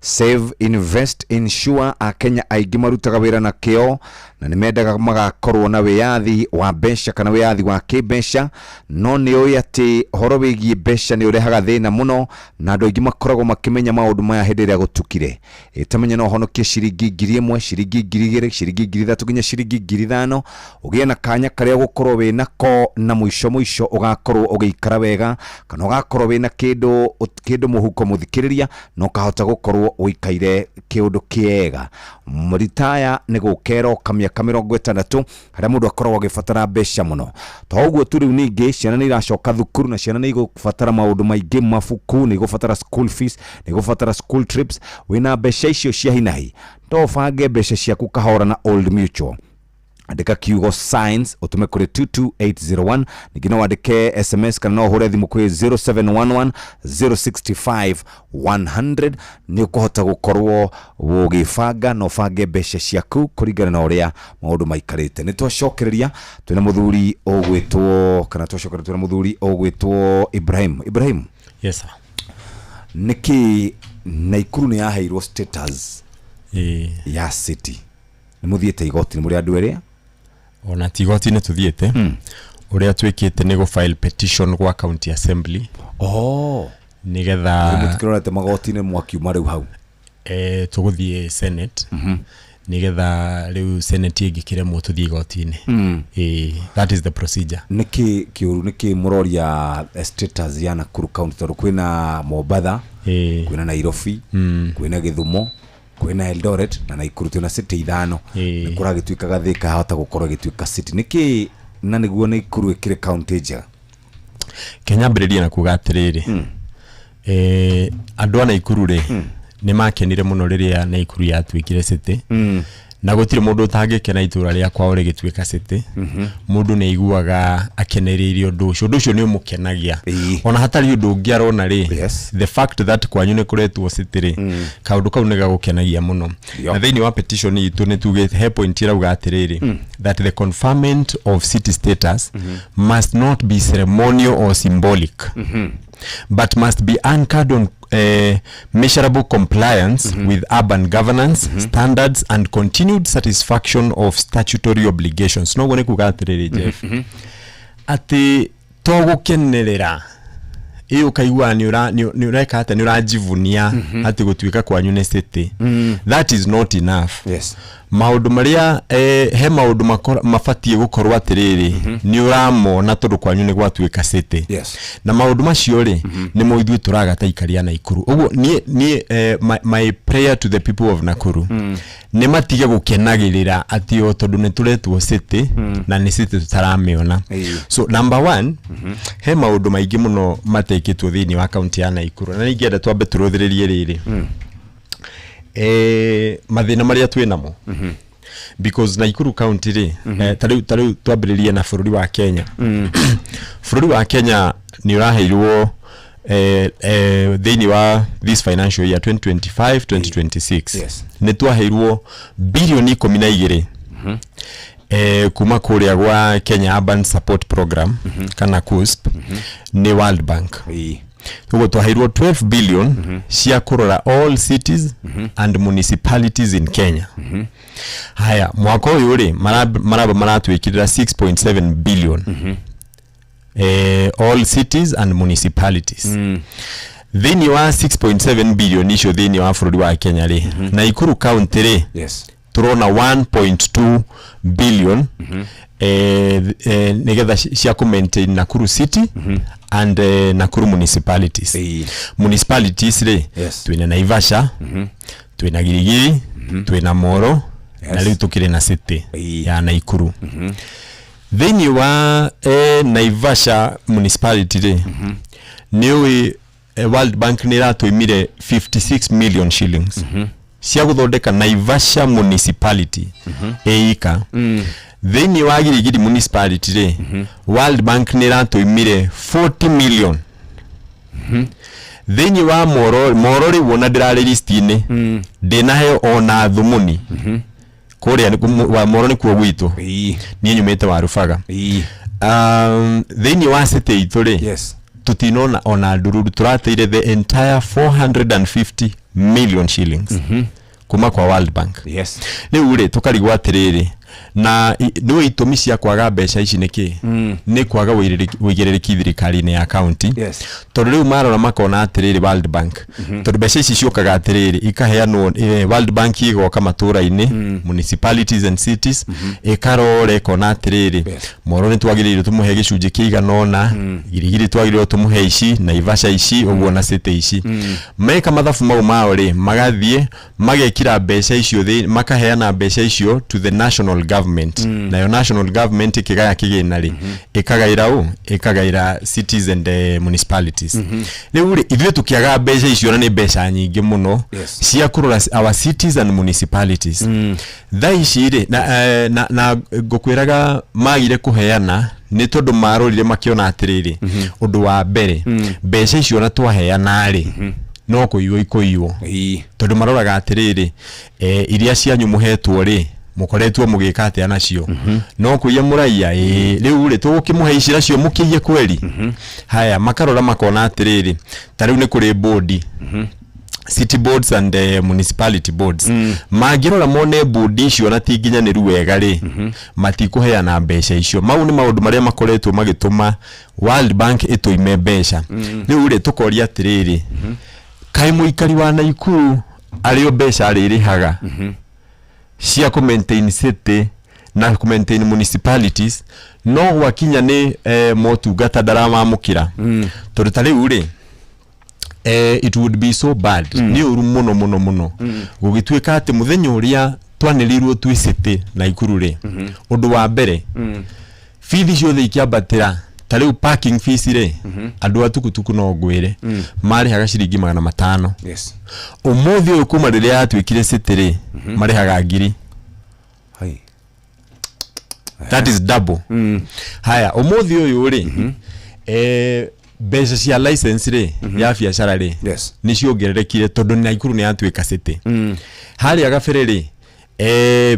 Save Invest Insure, akenya aingĩ marutaga wĩra na kĩo na nĩ mendaga magakorwo na wĩyathi wa mbeca kana wĩyathi wa kĩmbeca, no nĩ ũĩ atĩ ũhoro wĩgiĩ mbeca nĩ ũrehaga thĩna mũno na andũ aingĩ makoragwo makĩmenya maũndũ maya hĩndĩ ĩrĩa gũtukire. Ĩtamenya no ũhonokie ciringi 1000, ciringi 2000, ciringi 3000 nginya ciringi 5000, ũgĩe na kanya karĩa ũgũkorwo wĩ nako na mũico mũico ũgakorwo ũgĩikara wega kana ũgakorwo wĩna kĩndũ kĩndũ mũhuko mũthikĩrĩria na ũkahota gũkorwo ũikaire kĩũndũ kĩega. Ritaya nĩ gũkeroka mĩaka 60 harĩa mũndũ akoragwo agĩbatara mbeca mũno. To ũguo tu, rĩu ningĩ ciana nĩ iracoka thukuru na ciana nĩ igũbatara maũndũ maingĩ, mabuku, nĩ igũbatara school fees, nĩ igũbatara school trips. Wĩna mbeca icio cia hinahi, to ũbange mbeca ciaku kahora na Old Mutual. Andĩka kiugo science ũtũme kũrĩ 22801, ningĩ no wandĩke SMS kana no ũhũre thimũ kwĩ 0711 065 100. Nĩ ũkũhota gũkorwo ũgĩbanga na ũbange mbeca ciaku kũringana na ũrĩa maũndũ maikarĩte. Nĩ twacokereria twĩna mũthuri ũgwĩtwo kana twacokereria twĩna mũthuri ũgwĩtwo Ibrahim. Ibrahim. Yes sir. Nĩkĩ Naikuru nĩ yaheirwo status ya city? Nĩ mũthiĩte igoti-inĩ mũrĩ andũ erĩ? Ona ti igoti-inĩ tũthiĩte, ũrĩa twĩkĩte nĩ gũ file petition gwa county assembly. Oh. Nĩgetha mũtikĩrorete magoti-inĩ mwakiuma rĩu hau? Tũgũthiĩ senate, nĩgetha rĩu senate ĩngĩkĩremwo tũthiĩ igoti-inĩ. That is the procedure. Nĩkĩ kĩũru, nĩkĩ mũroria status ya Nakuru county? Tondũ kwĩna Mombatha, kwĩna Nairobi, kwĩna Gĩthumo, kwĩna Eldoret na Naikuru, twĩna city ithano. Nĩ kũragĩtuĩkaga Thika hota gũkorwo ĩgĩtuĩka city nĩkĩ, na nĩguo Naikuru ĩkĩrĩ county njega? Kenya ambĩrĩrie na kuga atĩrĩrĩ, andũ a Naikuru rĩ, nĩ makenire mũno rĩrĩa Naikuru yatuĩkire city. Na gũtirĩ mũndũ ũtangĩkena itũra rĩa kwao rĩgĩtuĩka city. Mũndũ nĩ aiguaga akenereirie ũndũ ũcio, ũndũ ũcio nĩ ũmũkenagia ona hatarĩ ũndũ ũngĩ arona rĩ. The fact that kwanyu nĩ kũretwo city rĩ, kaũndũ kau nĩ gagũkenagia mũno. Na thĩinĩ wa petition itũ nĩ tugĩte he point ĩrauga atĩrĩrĩ, that the conferment of city status must not be ceremonial or symbolic, but must be anchored on measurable compliance with urban governance standards and continued satisfaction of statutory obligations. Noguo nĩ kuga atĩrĩrĩ, Jeff, atĩ to gũkenerera ĩ ũkaigua nĩ ũreka atĩa, nĩ ũrajivunia atĩ gũtuĩka kwanyu nĩ city. That is not enough. Maũndũ marĩa he maũndũ mabatiĩ gũkorwo atĩrĩrĩ nĩ ũramona tondũ kwanyu nĩ gwatuĩka city. Na maũndũ macio rĩ, nĩmo ithuĩ tũraga ta aikari a Naikuru. Ũguo niĩ my prayer to the people of Nakuru nĩ matige gũkenagĩrĩra atĩ o tondũ nĩ tũretwo city na nĩ city tũtaramĩona. So number one, he maũndũ maingĩ mũno matekĩtwo thĩinĩ wa kaunti ya Naikuru, na ningĩenda twambe tũrũthĩrĩrie rĩrĩ mathĩna marĩa twĩ namo, because Nakuru county rĩ, ta rĩu twambĩrĩrie na bũrũri wa Kenya. Bũrũri wa Kenya nĩ ũraheirwo thĩinĩ wa this financial year 2025 2026, nĩ twaheirwo bilioni 12 kuma kũrĩa gwa Kenya Urban Support Program kana KUSP nĩ World Bank. Ũguo twaheirwo 12 billion cia kũrora all cities and municipalities in Kenya. Haya, mwaka ũyũ rĩ, maraba maratwĩkĩrĩra 6.7 billion, all cities and municipalities. Thĩinĩ wa 6.7 billion icio thĩinĩ wa bũrũri wa Kenya rĩ, Nakuru county rĩ, tũrona 1.2 billion nĩgetha cia kũ maintain Nakuru city and Nakuru municipalities. Municipalities rĩ, twĩna Naivasha, twĩna Girigiri, twĩna Moro, na rĩu tũkĩrĩ na city ya Nakuru. Thĩinĩ wa Naivasha municipality rĩ, nĩ ũĩ World Bank nĩ ĩratũimire 56 million shillings cia gũthondeka Naivasha municipality ĩika. Thĩinĩ wa Girigiri municipality rĩ, World Bank nĩ ĩratũimire 40 million. Thĩinĩ wa Moro, Moro rĩu ona ndĩrarĩ list-inĩ, ndĩnaheo ona thumuni. Kũrĩa wa Moro nĩkuo gwitũ, niĩ nyumĩte wa Rubaga. Thĩinĩ wa city itũ rĩ, tũtinona ona ndururu, tũrateire the entire 450 million shillings kuma kwa World Bank. Rĩu rĩ, tũkarigwo atĩrĩrĩ, na nĩwe itũmi cia kwaga mbeca ici nĩkĩ? Nĩ kwaga ũigĩrĩrĩki thirikari-inĩ ya county. Tondũ rĩu marora makona atĩrĩrĩ, World Bank, tondũ mbeca ici ciũkaga atĩrĩrĩ, ikaheanwo, World Bank ĩgoka matũra-inĩ, municipalities and cities, ĩkarora ĩkona atĩrĩrĩ, Moro nĩ twagĩrĩirwo tũmũhe gĩcunjĩ kĩigana ũna, Girigiri twagĩrĩirwo tũmũhe ici, Naivasha ici, ũguo na city ici. Meka mathabu mau mao rĩ, magathiĩ magekira mbeca icio makaheana mbeca icio to the national government. Nayo national government ĩkĩgaya kĩgĩna rĩ, ĩkagaĩra ũ? Ĩkagaĩra cities and municipalities. Rĩu rĩ, ithuĩ tũkĩaga mbeca icio, na nĩ mbeca nyingĩ mũno cia kũrora our cities and municipalities thaa ici rĩ, na ngũkwĩraga magire kũheana nĩ tondũ marorire makĩona atĩrĩrĩ, ũndũ wa mbere, mbeca icio na twaheana rĩ, no kũiywo ikũiywo, tondũ maroraga atĩrĩrĩ, iria cianyu mũhetwo rĩ, mũkoretwo mũgĩka atĩa nacio? No kũiya mũraiya. Ĩĩ, rĩu rĩ, tũgũkĩmũhe ici nacio mũkĩiye kweri? Haya, makarora makona atĩrĩrĩ, ta rĩu nĩ kũrĩ bodi, city boards and municipality boards. Mangĩrora mone bodi icio na ti nginyanĩru wega rĩ, matikũheana mbeca icio. Mau nĩ maũndũ marĩa makoretwo magĩtũma World Bank ĩtũime mbeca. Rĩu rĩ, tũkoria atĩrĩrĩ, kaĩ mũikari wa Naikuru arĩ o mbeca arĩrĩhaga cia kũ maintain city na kũ maintain municipalities, no gwakinya nĩ motungata ndaramamũkĩra? Tondũ ta rĩu rĩ, it would be so bad, nĩ ũru mũno mũno mũno gũgĩtuĩka atĩ mũthenya ũrĩa twanĩrĩirwo twĩ city Naikuru rĩ, ũndũ wa mbere, bithi ciothe ikĩambatĩra. Ta rĩu parking fees rĩ, andũ a tukutuku no ngwĩre marĩhaga ciringi 500. Ũmũthĩ ũyũ, kuma rĩrĩa yatuĩkire city rĩ, marĩhaga 1000. Hai. That is double. Haya, ũmũthĩ ũyũ rĩ, mbeca cia license rĩ, ya biacara rĩ, nĩ ciongererekire tondũ Naikuru nĩ yatuĩka city. Harĩa gabere rĩ,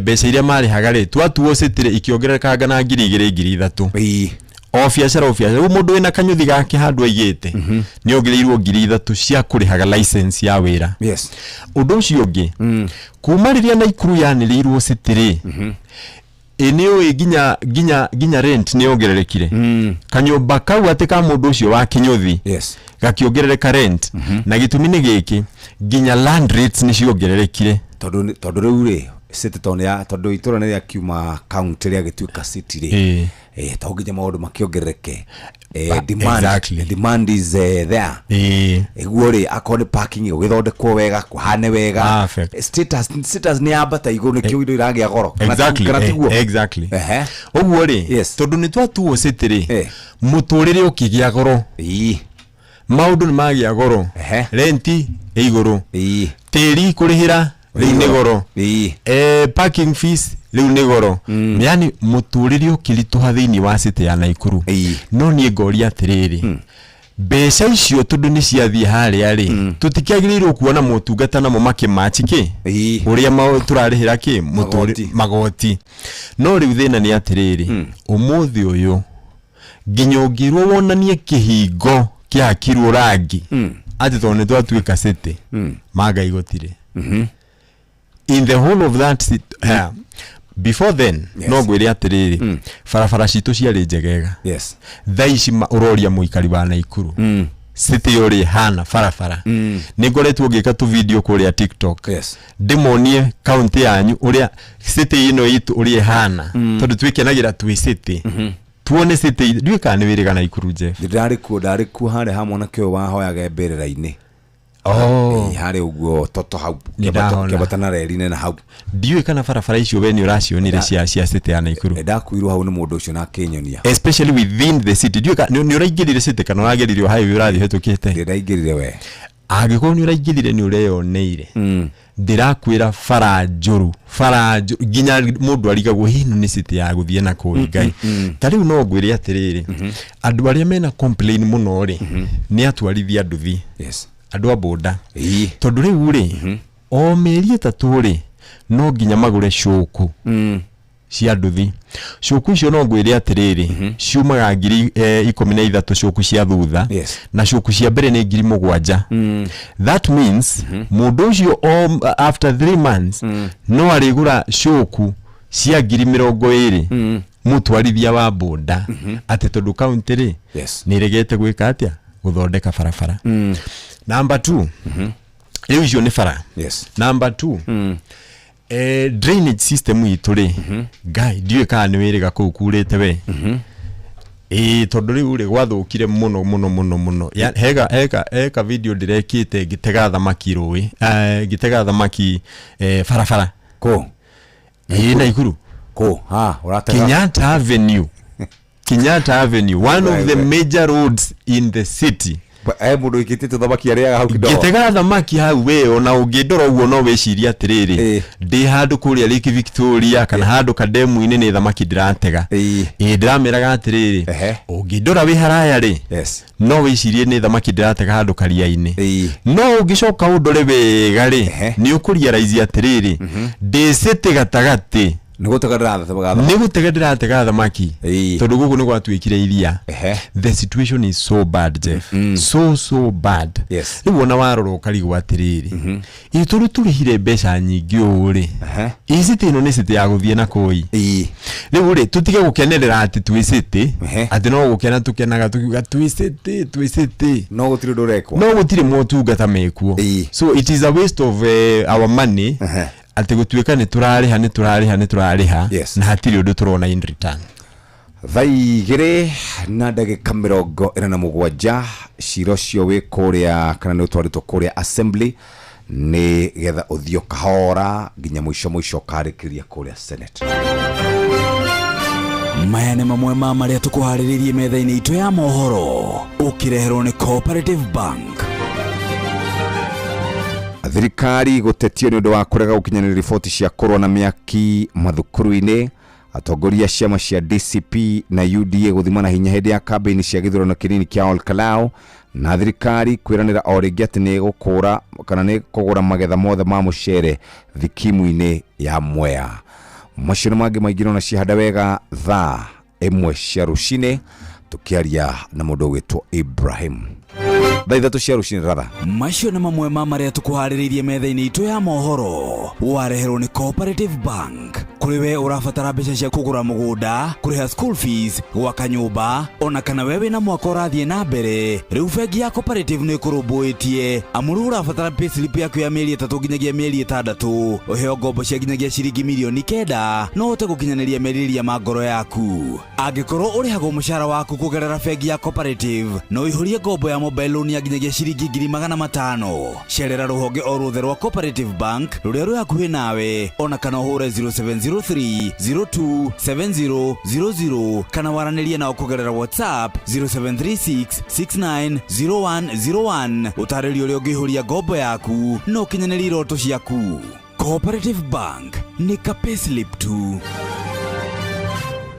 mbeca iria marĩhaga rĩ, twatuo city rĩ, ikĩongererekanga na 2000, 3000 o biacara o biacara. Rĩu mũndũ wĩna kanyũthi gake handũ aigĩte nĩ ongereirwo 3000 cia kũrĩhaga license ya wĩra. Ũndũ ũcio ũngĩ, kuma rĩrĩa Naikuru yanĩrĩirwo city rĩ, ĩ nĩ ũĩ nginya rent nĩ yongererekire. Kanyũmba kau atĩ ka mũndũ ũcio wa kĩnyũthi gakĩongerereka rent, na gĩtũmi nĩ gĩkĩ, nginya land rates nĩ ciongererekire. Tondũ rĩu rĩ, city tondũ ya tondũ itũra nĩ rĩakiuma county rĩagĩtuĩka city rĩ, to nginya maũndũ makĩongerereke. Demand, demand is there. Ĩguo rĩ, akorwo nĩ parking gũgĩthondekwo wega, kũhane wega. Status nĩ yambata igũrũ, nĩkĩo indo iragĩa goro. Kana tiguo? Exactly. Ũguo rĩ, tondũ nĩ twatuo city rĩ, mũtũrĩre ũkĩgĩa goro, maũndũ nĩ magĩa goro, renti ĩ igũrũ, tĩri kũrĩhĩra rĩu nĩ goro, parking fees rĩu nĩ goro, yani mũtũrĩre ũkĩritũha thĩinĩ wa city ya Naikuru. No niĩ ngoria atĩrĩrĩ, mbeca icio tondũ nĩ ciathiĩ harĩa rĩ, tũtikĩagĩrĩirwo kuona motungata namo makĩmachi kĩ ũrĩa tũrarĩhĩra kĩ magoti? No rĩu thĩna nĩ atĩrĩrĩ, ũmũthĩ ũyũ nginya ũngĩrwo wonanie kĩhingo kĩhakirwo rangi atĩ tondũ nĩ twatuĩka city, mangai gũtirĩ in the whole of that city. Before then, no ngwĩre atĩrĩrĩ, barabara citũ ciarĩ njegega. Thaa ici ũroria mũikari wa Naikuru city ũrĩa ĩhana barabara. Nĩ ngoretwo ngĩka tu video kũrĩa TikTok, ndĩmonie kaunti yanyu ũrĩa city ĩno itũ ũrĩa ĩhana, tondũ twĩkenagĩra twĩ city, tuone city. Ndiũĩ kana nĩ wĩrĩga Naikuru, Jeff. Ndarĩ kuo harĩa ha mwanake ũyũ wahoyaga mbĩrĩra-inĩ. Oh. Ĩĩ, harĩa ũguo toto hau. Nĩ ndahona. Kĩambata na reri-inĩ na hau. Ndiũĩ kana barabara icio we nĩ ũracionire cia city ya Naikuru. Ndakuirwo hau nĩ mũndũ ũcio na akĩnyonia. Especially within the city. Ndiũĩ nĩ ũraingĩrire city kana ũrageririo highway ũrathiĩ ũhĩtũkĩte? Ndĩraingĩrire we. Angĩkorwo nĩ ũraingĩrire nĩ ũreyoneire, ndĩrakwĩra bara njũru, bara njũru nginya mũndũ arigagwo hihi ĩno nĩ city ya gũthiĩ na kũĩ Ngai. Ta rĩu no ngwĩre atĩrĩrĩ, andũ arĩa mena complain mũno rĩ, nĩ atwarithia nduthi, andũ a boda, tondũ rĩu rĩ, o mĩeri 3 rĩ, no nginya magũre cũkũ cia nduthi. Cũkũ icio no ngwĩre atĩrĩrĩ, ciumaga 13,000 cũkũ cia thutha, na cũkũ cia mbere nĩ 7,000. That means mũndũ ũcio after 3 months no arĩgũra cũkũ cia 20,000, mũtwarithia wa boda, atĩ tondũ kaunti rĩ nĩ ĩregete gwĩka atĩa, gũthondeka barabara. Number 2, rĩu icio nĩ bara. Number 2, drainage system itũ rĩ, Ngai, ndiũĩ kana nĩ wĩrĩga kũu kurĩte we. Ĩĩ, tondũ rĩu rĩ gwathũkire mũno mũno mũno mũno. Hega video ndĩrekĩte ngĩtega thamaki rũĩ, ngĩtega thamaki barabara. Kũ? Ĩĩ, Naikuru. Kũ? Ha, ũratega? Kenyatta Avenue. Kenyatta Avenue, one of the major roads in the city. Mũndũ wĩkĩtĩte thamaki arĩaga hau kidogo. Ngĩtega thamaki hau we, ona ũngĩndora ũguo no wĩcirie atĩrĩrĩ, ndĩ handũ kũrĩa Lake Victoria kana handũ kademu-inĩ nĩ thamaki ndĩratega. Ĩĩ, ndĩrameraga atĩrĩrĩ, ũngĩndora wĩ haraya rĩ, no wĩcirie nĩ thamaki ndĩratega handũ karia-inĩ. No ũngĩcoka ũndore wega rĩ, nĩ ũkũrealize atĩrĩrĩ, ndĩ city gatagatĩ. Nĩ gũtega ndĩratega thamaki. Nĩ gũtega ndĩratega thamaki. Tondũ gũkũ nĩ gwatuĩkire iria. The situation is so bad, Jeff. So so bad. Rĩu ona warora ũkarigwo atĩrĩrĩ, ĩ tondũ tũrĩhire mbeca nyingĩ ũũ rĩ, ĩ city ĩno nĩ city ya gũthiĩ na kũi. Rĩu rĩ, tũtige gũkenerera atĩ twĩ city, atĩ no gũkena tũkenaga tũkiuga twĩ city, twĩ city. No gũtirĩ ũndũ ũrekwo. No gũtirĩ motungata mekuo. So it is a waste of our money. Atĩ gũtuĩka nĩ tũrarĩha, nĩ tũrarĩha, nĩ tũrarĩha, na hatirĩ ũndũ tũrona in return. Thaa 2:47, cira ũcio wĩ kũrĩa kana nĩ ũtwarĩtwo kũrĩa assembly nĩ getha ũthiĩ ũkahora nginya mũico mũico ũkarĩkĩria kũrĩa Senate. Maya nĩ mamwe ma marĩa tũkũharĩrĩirie metha-inĩ itũ ya mohoro, ũkĩreherwo nĩ Cooperative Bank. Thirikari gũtetio nĩ ũndũ wa kũrega gũkinyanĩria riboti cia kũrũa na mĩaki mathukuru-inĩ. Atongoria a ciama cia DCP na UDA gũthimana hinya hĩndĩ ya kambĩini cia gĩthurano kĩnini kĩa Olkalau, na thirikari kwĩranĩra o rĩngĩ atĩ nĩ ĩgũkũra kana nĩ kũgũra magetha mothe ma mũcere thikimu-inĩ ya Mwea. Macio nĩ mangĩ maingĩ no cihanda wega thaa 1 cia rũcinĩ tũkĩaria na mũndũ ũgwĩtwo Ibrahim. Thaa 3 cia rũcinĩ ratha. Macio nĩ mamwe ma marĩa tũkũharĩrĩirie metha-inĩ itũ ya mohoro, wareherwo nĩ Cooperative Bank. Kũrĩ we ũrabatara mbeca cia kũgũra mũgũnda, kũrĩha school fees, gwaka nyũmba, ona kana we wĩna mwaka ũrathiĩ na mbere, rĩu bengi ya Cooperative nĩ ĩkũrũmbũĩtie. Amu rĩu ũrabatara payslip yaku ya mĩeri 3 nginyagia mĩeri 6, ũheo ngombo cia nginyagia ciringi 9 million, no ũhote gũkinyanĩria merirĩria ma ngoro yaku. Angĩkorwo ũrĩhagwo mũcara waku kũgerera bengi ya Cooperative, no ũihũrie ngombo ya mobile loan ya nginyagia ciringi 500,000. Cerera rũhonge o ruothe rwa Cooperative Bank rũrĩa rwĩ hakuhĩ nawe, ona kana ũhũre 0703 02 7000 kana waranĩrie nao kũgerera WhatsApp 0736 690101, ũtarĩrie ũrĩa ũngĩihũria ngombo yaku na ũkinyanĩrie iroto ciaku. Cooperative Bank nĩ ka payslip tu.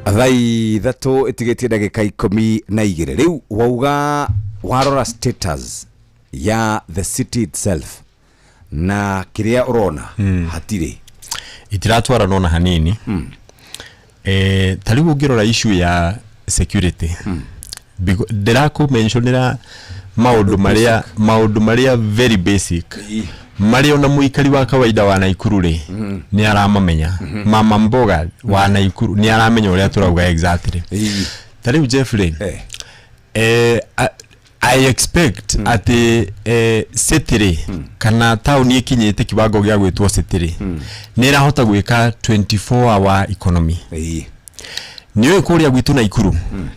Thaa 3 ĩtigĩtie ndagĩka 12. Rĩu wauga warora status ya the city itself na kĩrĩa ũrona, hatirĩ itiratwarana ona hanini. Ta rĩu ũngĩrora issue ya security, ndĩrakũmentionera maũndũ marĩa very basic, marĩa ona mũikari wa kawaida wa Naikuru rĩ nĩ aramamenya. Mama mboga wa Naikuru nĩ aramenya ũrĩa tũrauga exactly. Ta rĩu Jeffrey, I expect atĩ city rĩ, kana taũni ĩkinyĩte kiwango gĩa gwĩtwo city rĩ, nĩ ĩrahota gwĩka 24 hour economy. Nĩ ũĩ kũrĩa gwitũ Naikuru,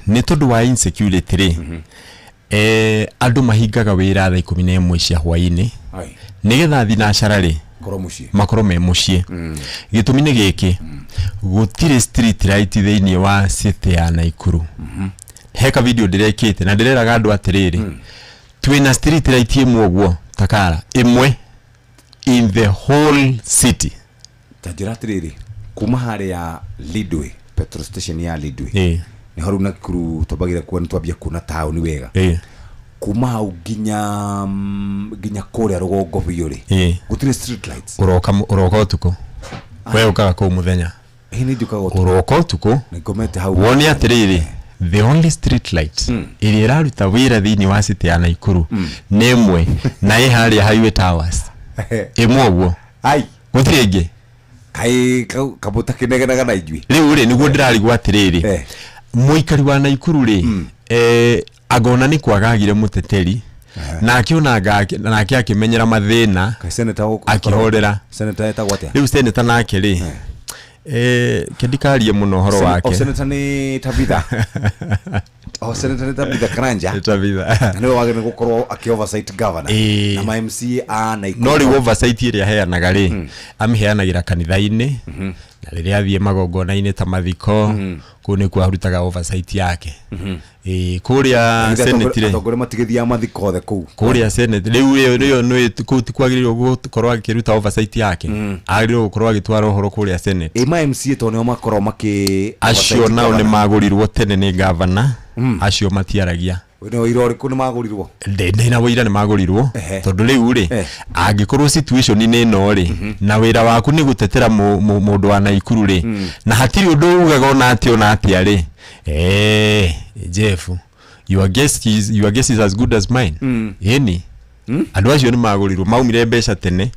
nĩ tondũ wa insecurity rĩ, andũ mahingaga wĩra thaa 11 cia hwaĩ-inĩ nĩgetha thinacara rĩ korwo mũciĩ, makorwo me mũciĩ. Gĩtũmi nĩ gĩkĩ, gũtirĩ street light thĩinĩ wa city ya Naikuru. Heka video ndĩrekĩte na ndĩreraga andũ atĩrĩrĩ, twĩna street light ĩmwe ũguo Takara ĩmwe in the whole city. Ta njĩra atĩrĩrĩ, kuma harĩa Lidway petrol station ya Lidway, nĩ ho rĩu Nakuru twambagira kuona, twambia kuona taũni wega. Kuma hau nginya kũrĩa rũgongo biũ rĩ, gũtirĩ street lights. Ũroka ũroka ũtukũ, we ũkaga kũu mũthenya. Ĩ, nĩ njũkaga ũtukũ. Ũroka ũtukũ. Nĩngomete hau. Wone atĩrĩrĩ, the only street light ĩrĩa ĩraruta wĩra thĩinĩ wa city ya Naikuru nĩ ĩmwe, na ĩ harĩa Highway Towers, ĩmwe ũguo. Ai. Gũtirĩ ĩngĩ. Kaĩ kamũtakĩnegenaga na ithuĩ. Rĩu rĩ, nĩguo ndĩrarigwo atĩrĩrĩ, mũikari wa Naikuru rĩ, angona nĩ kwagagire mũteteri, nake ona nake akĩmenyera mathĩna, akĩhorera. Senator etagwo atĩa? Rĩu senator nake rĩ, kendikarie mũno ũhoro wake. O senator nĩ Tabitha. O senator nĩ Tabitha Karanja. Nĩ Tabitha. Na nĩwe wagĩrĩirwo gũkorwo akĩ oversight governor na ma MCA a Naikuru. No rĩu oversight ĩrĩa aheanaga rĩ, amĩheanagĩra kanitha-inĩ, na rĩrĩa athiĩ magongona-inĩ ta mathiko, kũu nĩkuo arutaga oversight yake. Ĩĩ, kũrĩa Senate rĩ, atongoria matigĩthiaga mathiko othe kũu. Kũrĩa Senate rĩu rĩo nĩ kũu ti kwagĩrĩirwo gũkorwo akĩruta oversight yake, agĩrĩirwo gũkorwo agĩtwara ũhoro kũrĩa Senate. Ĩ, ma MCA tondũ nĩo makoragwo makĩ acio oversight nao nĩ governor. magũrirwo tene nĩ gavana, acio matiaragia. Nĩ ũira ũrĩkũ nĩ magũrirwo? Ndĩna wĩira nĩ magũrirwo, tondũ rĩu rĩ, angĩkorwo situation nĩ ĩno rĩ, na wĩra waku nĩ gũtetera mũndũ wa Naikuru rĩ, na hatirĩ ũndũ ugaga ona atĩa ona atĩa rĩ, Jeff, your guess is as good as mine. Ĩni andũ acio nĩ magũrirwo, maumire mbeca tene.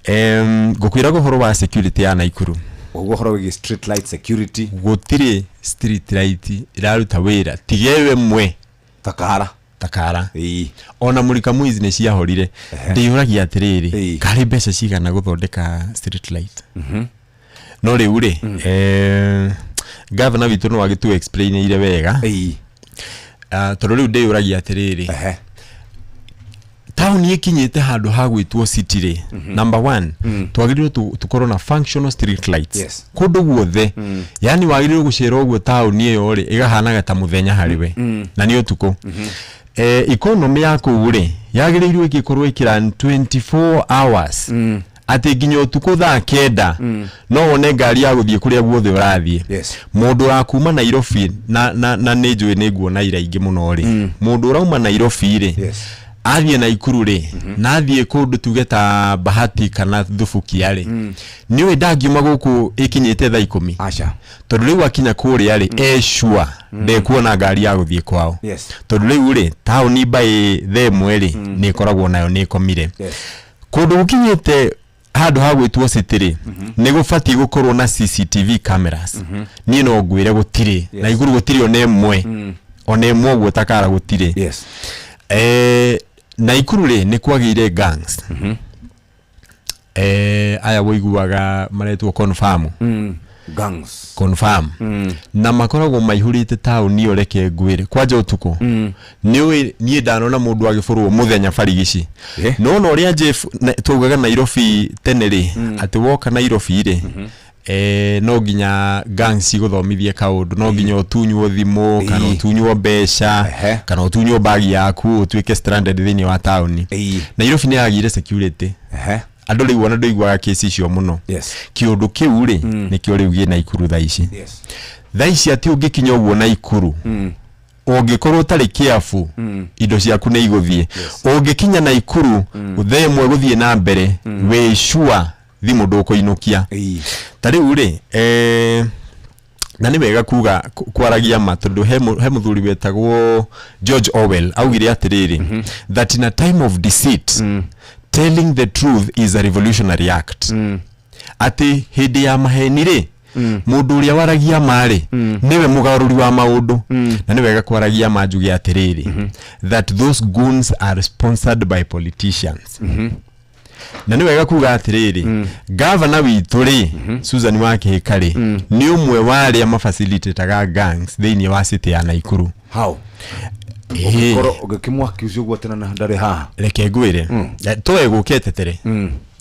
Ngũkwĩraga ũhoro wa security ya Naikuru. Ũguo ũhoro wĩgiĩ street light security. Gũtirĩ street light ĩraruta wĩra tiga ĩyo ĩmwe. Takara. Takara. Ona Mulika Mwizi nĩ ciahorire. Ndĩyũragia atĩrĩrĩ, karĩ mbeca cigana gũthondeka street light? No rĩu rĩ, gavana witũ no agĩtu explainĩire wega. Tondũ rĩu ndĩyũragia atĩrĩrĩ, taũni ĩkinyĩte handũ ha gwĩtwo city rĩ, number one, twagĩrĩirwo tũkorwo na functional street lights kũndũ guothe. Yani wagĩrĩirwo gũcera ũguo taũni ĩyo rĩ, ĩgahanaga ta mũthenya harĩ we, na nĩ ũtukũ. Economy ya kũu rĩ, yagĩrĩirwo ĩgĩkorwo ĩkĩrun 24 hours, atĩ nginya ũtukũ thaa 9 no wone ngari ya gũthiĩ kũrĩa guothe ũrathiĩ. Mũndũ ũrakuma Nairobi, na nĩ njũĩ nĩ nguona ira ingĩ mũno rĩ, mũndũ ũrauma Nairobi rĩ, athiĩ Naikuru rĩ, na athiĩ kũndũ tuge ta Bahati kana Thubukia rĩ, nĩ ũĩ ndangiuma gũkũ ĩkinyĩte thaa 10. Aca. Tondũ rĩu akinya kũrĩa rĩ, e sure ndekuona ngari ya gũthiĩ kwao. Tondũ rĩu rĩ, taũni by thaa 1 rĩ, nĩ ĩkoragwo nayo nĩ ĩkomire. Kũndũ gũkinyĩte handũ ha gwĩtwo city rĩ, nĩ gũbatiĩ gũkorwo na CCTV cameras. Niĩ no ngwĩre gũtirĩ. Naikuru gũtirĩ ona ĩmwe, ona ĩmwe ũguo Takara gũtirĩ. Naikuru rĩ, nĩ kwagĩire gangs. Aya wũiguaga maretwo confirm. Gangs. Confirm. Na makoragwo maihũrĩte taũni ĩyo. Reke ngwĩre, kwanja ũtukũ, nĩ ũĩ niĩ ndanona mũndũ agĩbũrwo mũthenya barigici. No ũrĩa Jeff twaugaga Nairobi tene rĩ, atĩ woka Nairobi rĩ, no nginya gangs cigũthomithie kaũndũ, no nginya ũtunywo thimũ kana ũtunywo mbeca kana ũtunywo bagi yaku, ũtuĩke stranded thĩinĩ wa taũni. Nairobi nĩ yagire security, andũ rĩu ona ndũiguaga kesi icio mũno. Kĩũndũ kĩu rĩ, nĩkĩo rĩu gĩ Naikuru thaa ici. Thaa ici atĩ ũngĩkinya ũguo Naikuru, ũngĩkorwo ũtarĩ careful, indo ciaku nĩ igũthiĩ. Ũngĩkinya Naikuru thaa 1 gũthiĩ na mbere, wĩ sure thimũ ndũkũinũkia. Ta rĩu rĩ, na nĩ wega kuga kwaragia ma, tondũ he mũthuri wetagwo George Orwell augire atĩrĩrĩ, that in a time of deceit, telling the truth is a revolutionary act. Atĩ hĩndĩ ya maheni rĩ, mũndũ ũrĩa waragia ma rĩ, nĩwe mũgarũri wa maũndũ. Na nĩ wega kwaragia ma, njuge atĩrĩrĩ, that those goons are sponsored by politicians. Na nĩ wega kuga atĩrĩrĩ, gavana witũ rĩ, Susan wa Kĩhĩka rĩ, nĩ ũmwe wa arĩa mafacilitataga gangs thĩinĩ wa city ya Naikuru. How? Ũngĩkorwo ũngĩkĩmwaki ũcio ũguo tena na ndarĩ haha. Reke ngwĩre, to egũke tetere,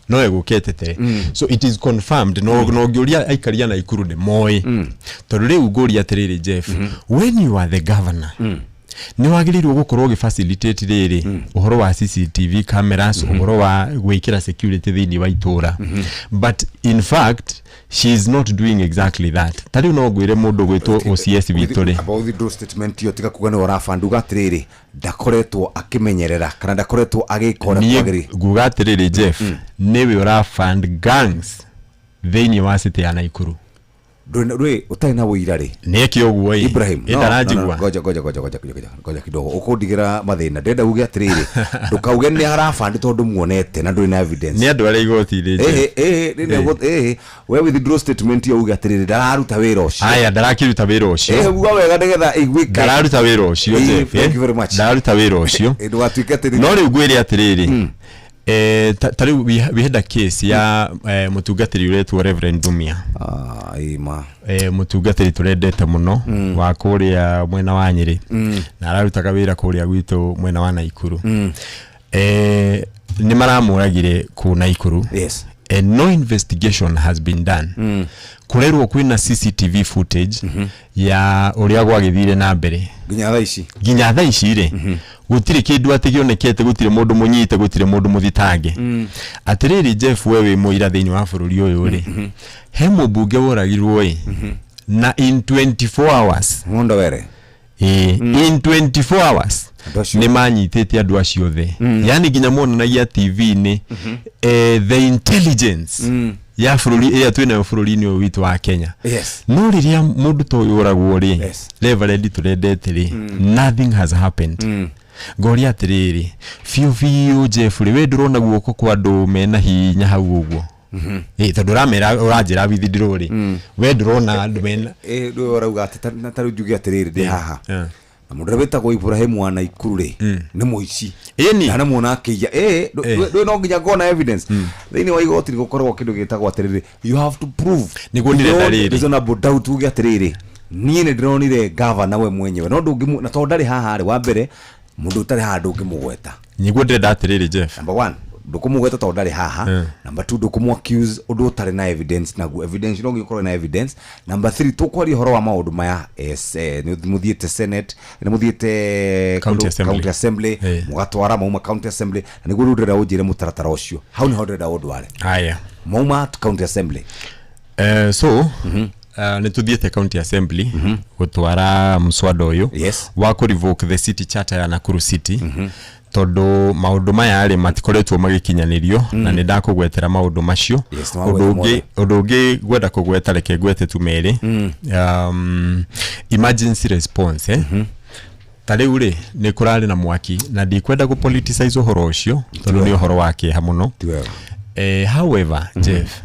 no egũke tetere. So it is confirmed. No ngĩũria aikari a Naikuru nĩ moĩ, tondũ rĩu ngũria atĩrĩrĩ, Jeff, when you are the governor Nĩ wagĩrĩirwo gũkorwo ũgĩ facilitate rĩrĩ ũhoro wa CCTV cameras, ũhoro wa gwĩkĩra security thĩinĩ wa itũra, but in fact she is not doing exactly that. Ta rĩu no ngwĩre mũndũ gwĩtwo OCS witũ rĩ, About withdraw statement ĩyo, tiga kuga nĩ ũrabanduga atĩrĩrĩ, ndakoretwo akĩmenyerera kana ndakoretwo agĩka ũrĩa niĩ kwagĩrĩire. Nguga atĩrĩrĩ, Jeff, nĩwe ũra fund gangs thĩinĩ wa city ya Naikuru. Ndũrĩ ũtarĩ na ũira rĩ. Nĩeke ũguo ĩ. Ibrahim, Ĩ, ndaranjigua. Ngoja, ngoja, ngoja, ngoja, ngoja, ngoja kidogo, ũkũndigĩra mathĩna. Ndĩrenda uge atĩrĩrĩ, ndũkauge nĩ arabandi tondũ muonete na ndũrĩ na evidence. Nĩ andũ arĩa igoti-inĩ, Jeff. Ĩhĩ, we withdraw statement ĩyo, uge atĩrĩrĩ, ndararuta wĩra ũcio. Aya, ndarakĩruta wĩra ũcio. Ĩhĩ, uga wega nĩgetha ĩiguĩke. Ndararuta wĩra ũcio. Jeff, Thank eh. you very much. Ndararuta wĩra ũcio. Ndũgatuĩke atĩrĩrĩ. No rĩu ngwĩre atĩrĩrĩ, ta rĩu we had a case ya mũtungatĩri ũretwo Reverend Dumia. Ima. Mũtungatĩri tũrendete mũno wa kũrĩa mwena wa Nyĩrĩ na ararutaga wĩra kũrĩa gwitũ mwena wa Naikuru. Nĩ maramũragire kũu Naikuru. And no investigation has been done. Kũrerwo kwĩna CCTV footage ya ũrĩa gwagĩthire na mbere. Nginya thaa ici? Nginya thaa ici rĩ, gũtirĩ kĩndũ atĩ gĩonekete, gũtirĩ mũndũ mũnyite, gũtirĩ mũndũ mũthitange. Atĩrĩrĩ Jeff, we wĩ mũira thĩinĩ wa bũrũri ũyũ rĩ, he mũmbunge woragirwo ĩ, na in 24 hours. Ng'ondo were. Ĩĩ, in 24 hours nĩ manyitĩte andũ acio othe. Yani nginya monanagia TV-inĩ the intelligence ya bũrũri ĩrĩa twĩnayo bũrũri-inĩ ũyũ witũ wa Kenya. No rĩrĩa mũndũ ta ũyũ oragwo rĩ, Reverend tũrendete rĩ, nothing has happened. Ngoria atĩrĩrĩ, biũ biũ Jeff rĩ, we ndũrona guoko kwa andũ mena hinya hau ũguo? Ĩ, tondũ ũramera ũranjĩra withdraw rĩ, we ndũrona andũ mena Ĩ, rĩu ũrauga atĩ ta rĩu njuge atĩrĩrĩ, ndĩ haha na mũndũ ũrĩa wĩtagwo Ibrahim wa Naikuru rĩ, nĩ mũici. Ĩni. Na nĩmuona akĩiya. Ĩ, ndũĩ no nginya ngona evidence thĩinĩ wa igoti. Nĩ gũkoragwo kĩndũ gĩtagwo atĩrĩrĩ, you have to prove Nĩguo ndĩrenda beyond rĩrĩ. reasonable doubt, uge atĩrĩrĩ, niĩ nĩ ndĩronire gavana we mwenyewe, no ndũngĩmu na tondũ ndarĩ haha rĩ, wa mbere mũndũ ũtarĩ haha ndũngĩmũgweta. Nĩguo ndĩrenda atĩrĩrĩ, Jeff. Number one, ndũkũmũgweta tondũ ndarĩ haha. Number two, ndũkũmũ accuse ũndũ ũtarĩ na evidence naguo. Evidence, no nginya ũkorwo na evidence. Number three, tũkwaria ũhoro wa maũndũ maya, yes, nĩ mũthiĩte Senate, nĩ mũthiĩte County Assembly. County Assembly, mũgatwara mauma County Assembly, na nĩguo rĩu ndĩrenda ũnjĩre mũtaratara ũcio. Hau nĩho ndĩrenda ũndware. Haya. Mauma County Assembly. So nĩ tũthiĩte County Assembly gũtwara mswada ũyũ wa kũ revoke the city charter ya Nakuru City, tondũ maũndũ maya rĩ, matikoretwo magĩkinyanĩrio na nĩ ndakũgwetera maũndũ macio. Yes, Ũndũ nĩwagweta ũngĩ, mothe. ũndũ ũngĩ ngwenda kũgweta, reke ngwete tu merĩ. Emergency response, eh? Ta rĩu rĩ, nĩ kũrarĩ na mwaki na ndikwenda gũ politicize ũhoro ũcio tondũ nĩ ũhoro wa kĩeha mũno. However, Jeff,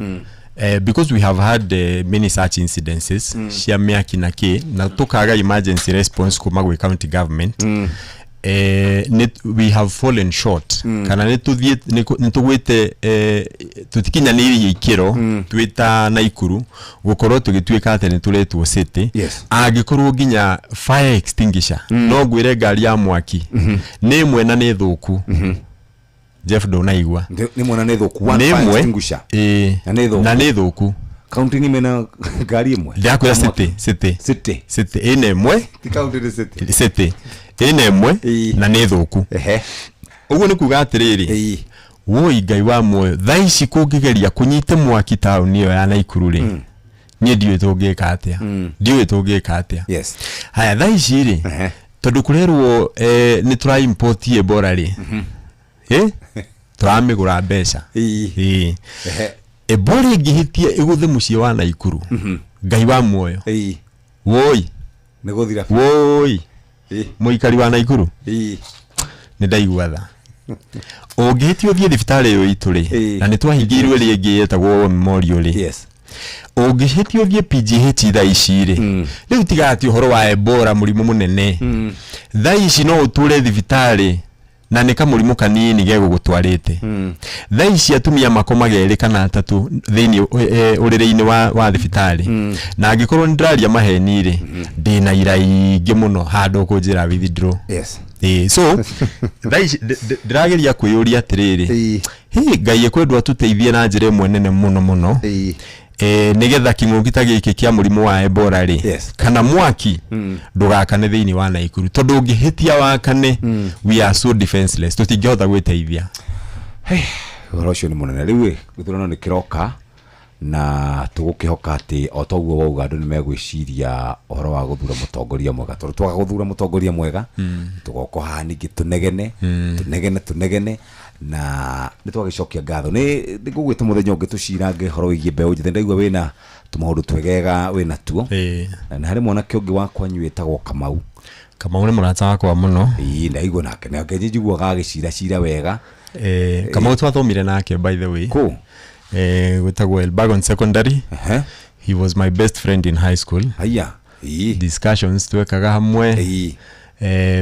because we have had many such incidences cia mĩaki na kĩ, na tũkaga emergency response kuma gwĩ county government, we have fallen short kana nĩ tũthiĩ nĩ tũgwĩte, tũtikinyanĩirie ikĩro twĩ ta Naikuru gũkorwo tũgĩtuĩka atĩ nĩ tũretwo city. Angĩkorwo nginya fire extinguisher, no ngwĩre ngari ya mwaki nĩ ĩmwe na nĩ thũku. Jeff, ndũnaigua? Nĩ mwena nĩ thũku. One Nĩ fire ĩmwe. extinguisher. Ĩĩ. Na nĩ thũku. Na nĩ thũku. County ng'ima na ngari ĩmwe? Ndĩrakwĩra city, city. City. City ĩna ĩmwe. Ti county, nĩ city. City ĩna ĩmwe na nĩ thũku. Ũguo nĩ kuga atĩrĩrĩ, woi Ngai wa muoyo, thaa ici kũngĩgeria kũnyite mwaki taũni ĩyo ya Naikuru rĩ, niĩ ndiũĩ tũngĩka atĩa, ndiũĩ tũngĩka atĩa. Haya, thaa ici rĩ, tondũ kũrerwo nĩ tũra import Ebola rĩ, tũramĩgũra mbeca. Ĩĩ. Ebola ĩngĩhĩtia ĩgũthe mũciĩ wa Naikuru, Ngai wa muoyo, woi. Nĩ gũthira. Woi mũikari wa Naikuru, nĩ ndaigua tha. Ũngĩhĩtia ũthiĩ thibitarĩ ĩyo itũ rĩ, na nĩ twahingĩirwo ĩrĩa ĩngĩ yetagwo Memorial rĩ, ũngĩhĩtia ũthiĩ PGH thaa ici rĩ, rĩu tiga atĩ ũhoro wa Ebola, mũrimũ mũnene, thaa ici no ũtũre thibitarĩ na nĩ kamũrimũ kanini gegũgũtwarĩte. Thaa ici atumia makomaga erĩ kana atatũ thĩinĩ ũrĩrĩ-inĩ wa thibitarĩ, na angĩkorwo nĩ ndĩraria maheni rĩ, ndĩna ira ingĩ mũno handũ ũkũnjĩra withdraw. Ĩĩ, so thaa ici ndĩrageria kwĩyũria atĩrĩrĩ, hĩ, Ngai ekwendwo atũteithie na njĩra ĩmwe nene mũno mũno. Nigetha king'ũki ta gĩkĩ kĩa mũrimũ wa Ebola rĩ, kana mwaki ndũgakane thĩinĩ wa Naikuru, tondũ ũngĩhĩtia wakane, we are so defenseless, tũtingĩhota gwĩteithia. Ũhoro ũcio nĩ mũnene. Rĩu ĩ, gĩthurano nĩ kĩroka na tũgũkĩhoka atĩ o toguo wauga andũ nĩ megwĩciria ũhoro wa gũthura mũtongoria mwega, tondũ twaga gũthura mũtongoria mwega tũgoka haha ningĩ tũnegene tũnegene tũnegene na nĩ twagĩcokia ngatho. Nĩ ngũgwĩta mũthenya ũngĩ tũcirange ũhoro wĩgiĩ mbeũ njĩthĩ. Ndaigua wĩna tũmaũndũ twegega wĩna tuo, na nĩ harĩ mwanake ũngĩ wa kwanyu wĩtagwo Kamau. Kamau nĩ mũrata wakwa mũno. Ĩĩ, ndaigua nake nake njiguaga agĩciracira wega. Kamau twathomire nake, by the way. Kũ? Gwĩtagwo Elbagon Secondary. He was my best friend in high school. Haya. Discussions twekaga hamwe.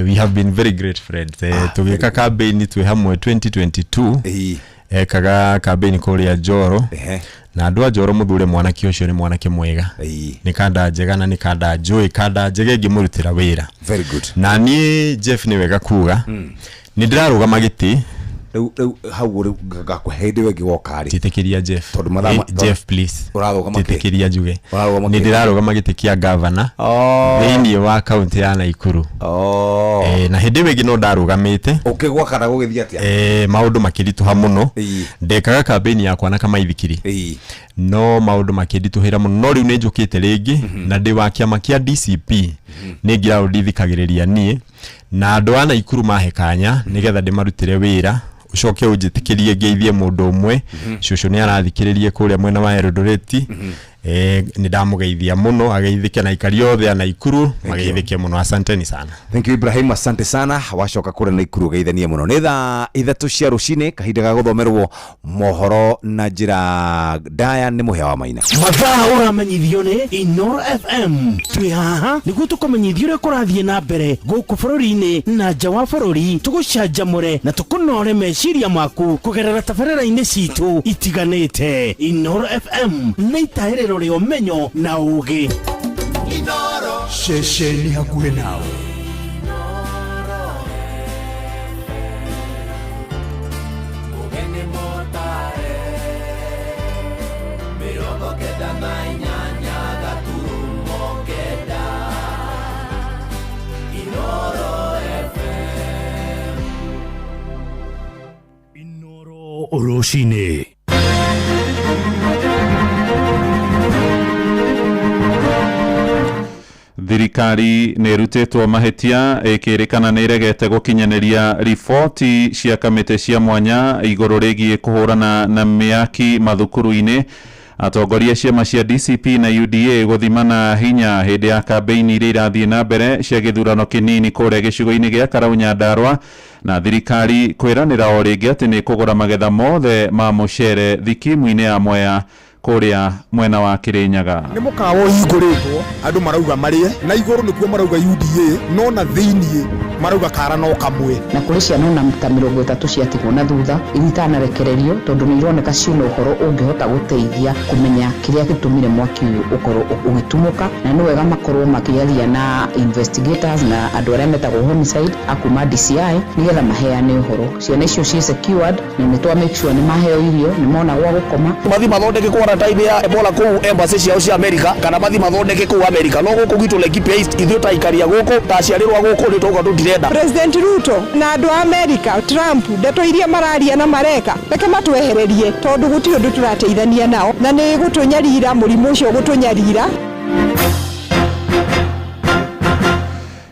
We have been very great friends. Tũgĩka campaign twĩ hamwe 2022. Ekaga campaign kũrĩa Njoro. Na andũ a Njoro mũthure mwanake ũcio nĩ mwanake mwega. Nĩ kanda njega na nĩ kanda njũĩ, kanda njega ĩngĩmũrutĩra wĩra. Very good. Na niĩ Jeff nĩ wega kuga nĩ ndĩrarũgama gĩtĩ. Rĩu hau rĩu ngakũhe hĩndĩ ĩyo ĩngĩ woka rĩ. Njĩtĩkĩria Jeff. Tondũ mathaa Jeff please. Ũrarũgama kĩ? Njĩtĩkĩria njuge. Ũrarũgama Nĩ kĩ? ndĩrarũgama gĩtĩ kĩa gavana thĩinĩ wa kaunti ya Naikuru. Na hĩndĩ ĩyo ĩngĩ no ndarũgamĩte. Ũkĩgwa kana gũgĩthiĩ atĩa? Maũndũ makĩritũha mũno. Ndekaga campaign yakwa na kamaithikiri. No maũndũ makĩnditũhĩra mũno, no rĩu nĩ njũkĩte rĩngĩ na ndĩ wa kĩama kĩa DCP. Nĩ ground thikagĩrĩria niĩ na andũ a Naikuru mahe kanya nĩgetha ndĩmarutĩre wĩra. Ũcoke ũnjĩtĩkĩrie ngeithie mũndũ ũmwe. Cũcũ nĩ arathikĩrĩrie kũrĩa mwena wa Eldoret. Nĩ ndamũgeithia mũno, ageithĩke na aikari othe a Naikuru mageithĩke mũno. Asanteni sana. Thank you Ibrahim, asante sana. Wacoka kũrĩa Naikuru ũgeithanie mũno. Nĩ thaa 3 cia rũcinĩ, kahinda ga gũthomerwo mohoro na njĩra ndaya nĩ Mũhĩa wa Maina. Mathaa ũramenyithio nĩ Inoro FM. Twĩ haha nĩguo tũkũmenyithie ũrĩa kũrathiĩ na mbere gũkũ bũrũri-inĩ na nja wa bũrũri, tũgũcanjamũre na tũkũnore meciria maku kũgerera tabarĩra-inĩ citũ itiganĩte. Inoro FM nĩ itahĩrĩro rĩa ũmenyo na ũũgĩ. Ceceni hakuhĩ nawe. Rũcinĩ. Thirikari nĩ ĩrutĩtwo mahĩtia ĩkĩrĩkana nĩ ĩregete gũkinyanĩria riboti cia kamĩtĩ cia mwanya igũrũ rĩgiĩ kũhũrana na mĩaki mathukuru-inĩ. Atongoria ciama cia DCP na UDA gũthimana hinya hĩndĩ ya kambeini iria irathiĩ na mbere cia gĩthurano kĩnini kũrĩa gĩcigo-inĩ gĩa Karau Nyandarua, na thirikari kwĩranĩra o rĩngĩ atĩ nĩ kũgũra magetha mothe ma mũcere thikimu-inĩ ya Mwea kũrĩa mwena wa Kirinyaga. Nĩ mũkawa ũhingũrĩtwo andũ marauga marĩe na igũrũ nĩkuo marauga UDA, no na thĩiniĩ marauga kara no kamwe. Na kũrĩ ciana ona ta 30 ciatigwo na thutha itanarekererio tondũ nĩ ironeka ciĩna ũhoro ũngĩhota gũteithia kũmenya kĩrĩa gĩtũmire mwaki ũyũ ũkorwo ũgĩtumũka, na nĩ wega makorwo makĩaria na investigators na andũ arĩa metagwo homicide akuma DCI nĩgetha maheane ũhoro. Ciana icio ciĩ secured na nĩ twa make sure nĩ maheo irio, nĩ mona gwa gũkoma. Mathi mathondeke quarantine ya Ebola kũu embassy ciao cia America, kana mathi mathondeke kũu America. No gũkũ gwitũ Laikipia East ithuĩ ta aikaria gũkũ ta aciarĩrwo gũkũ nĩ tũgũka tũtirenda. President Ruto na andũ a America Trump ndeto iria mararia na mareka reke matwehererie tondũ gũtirĩ ũndũ tũrateithania nao na nĩ gũtũnyarira mũrimũ ũcio gũtũnyarira.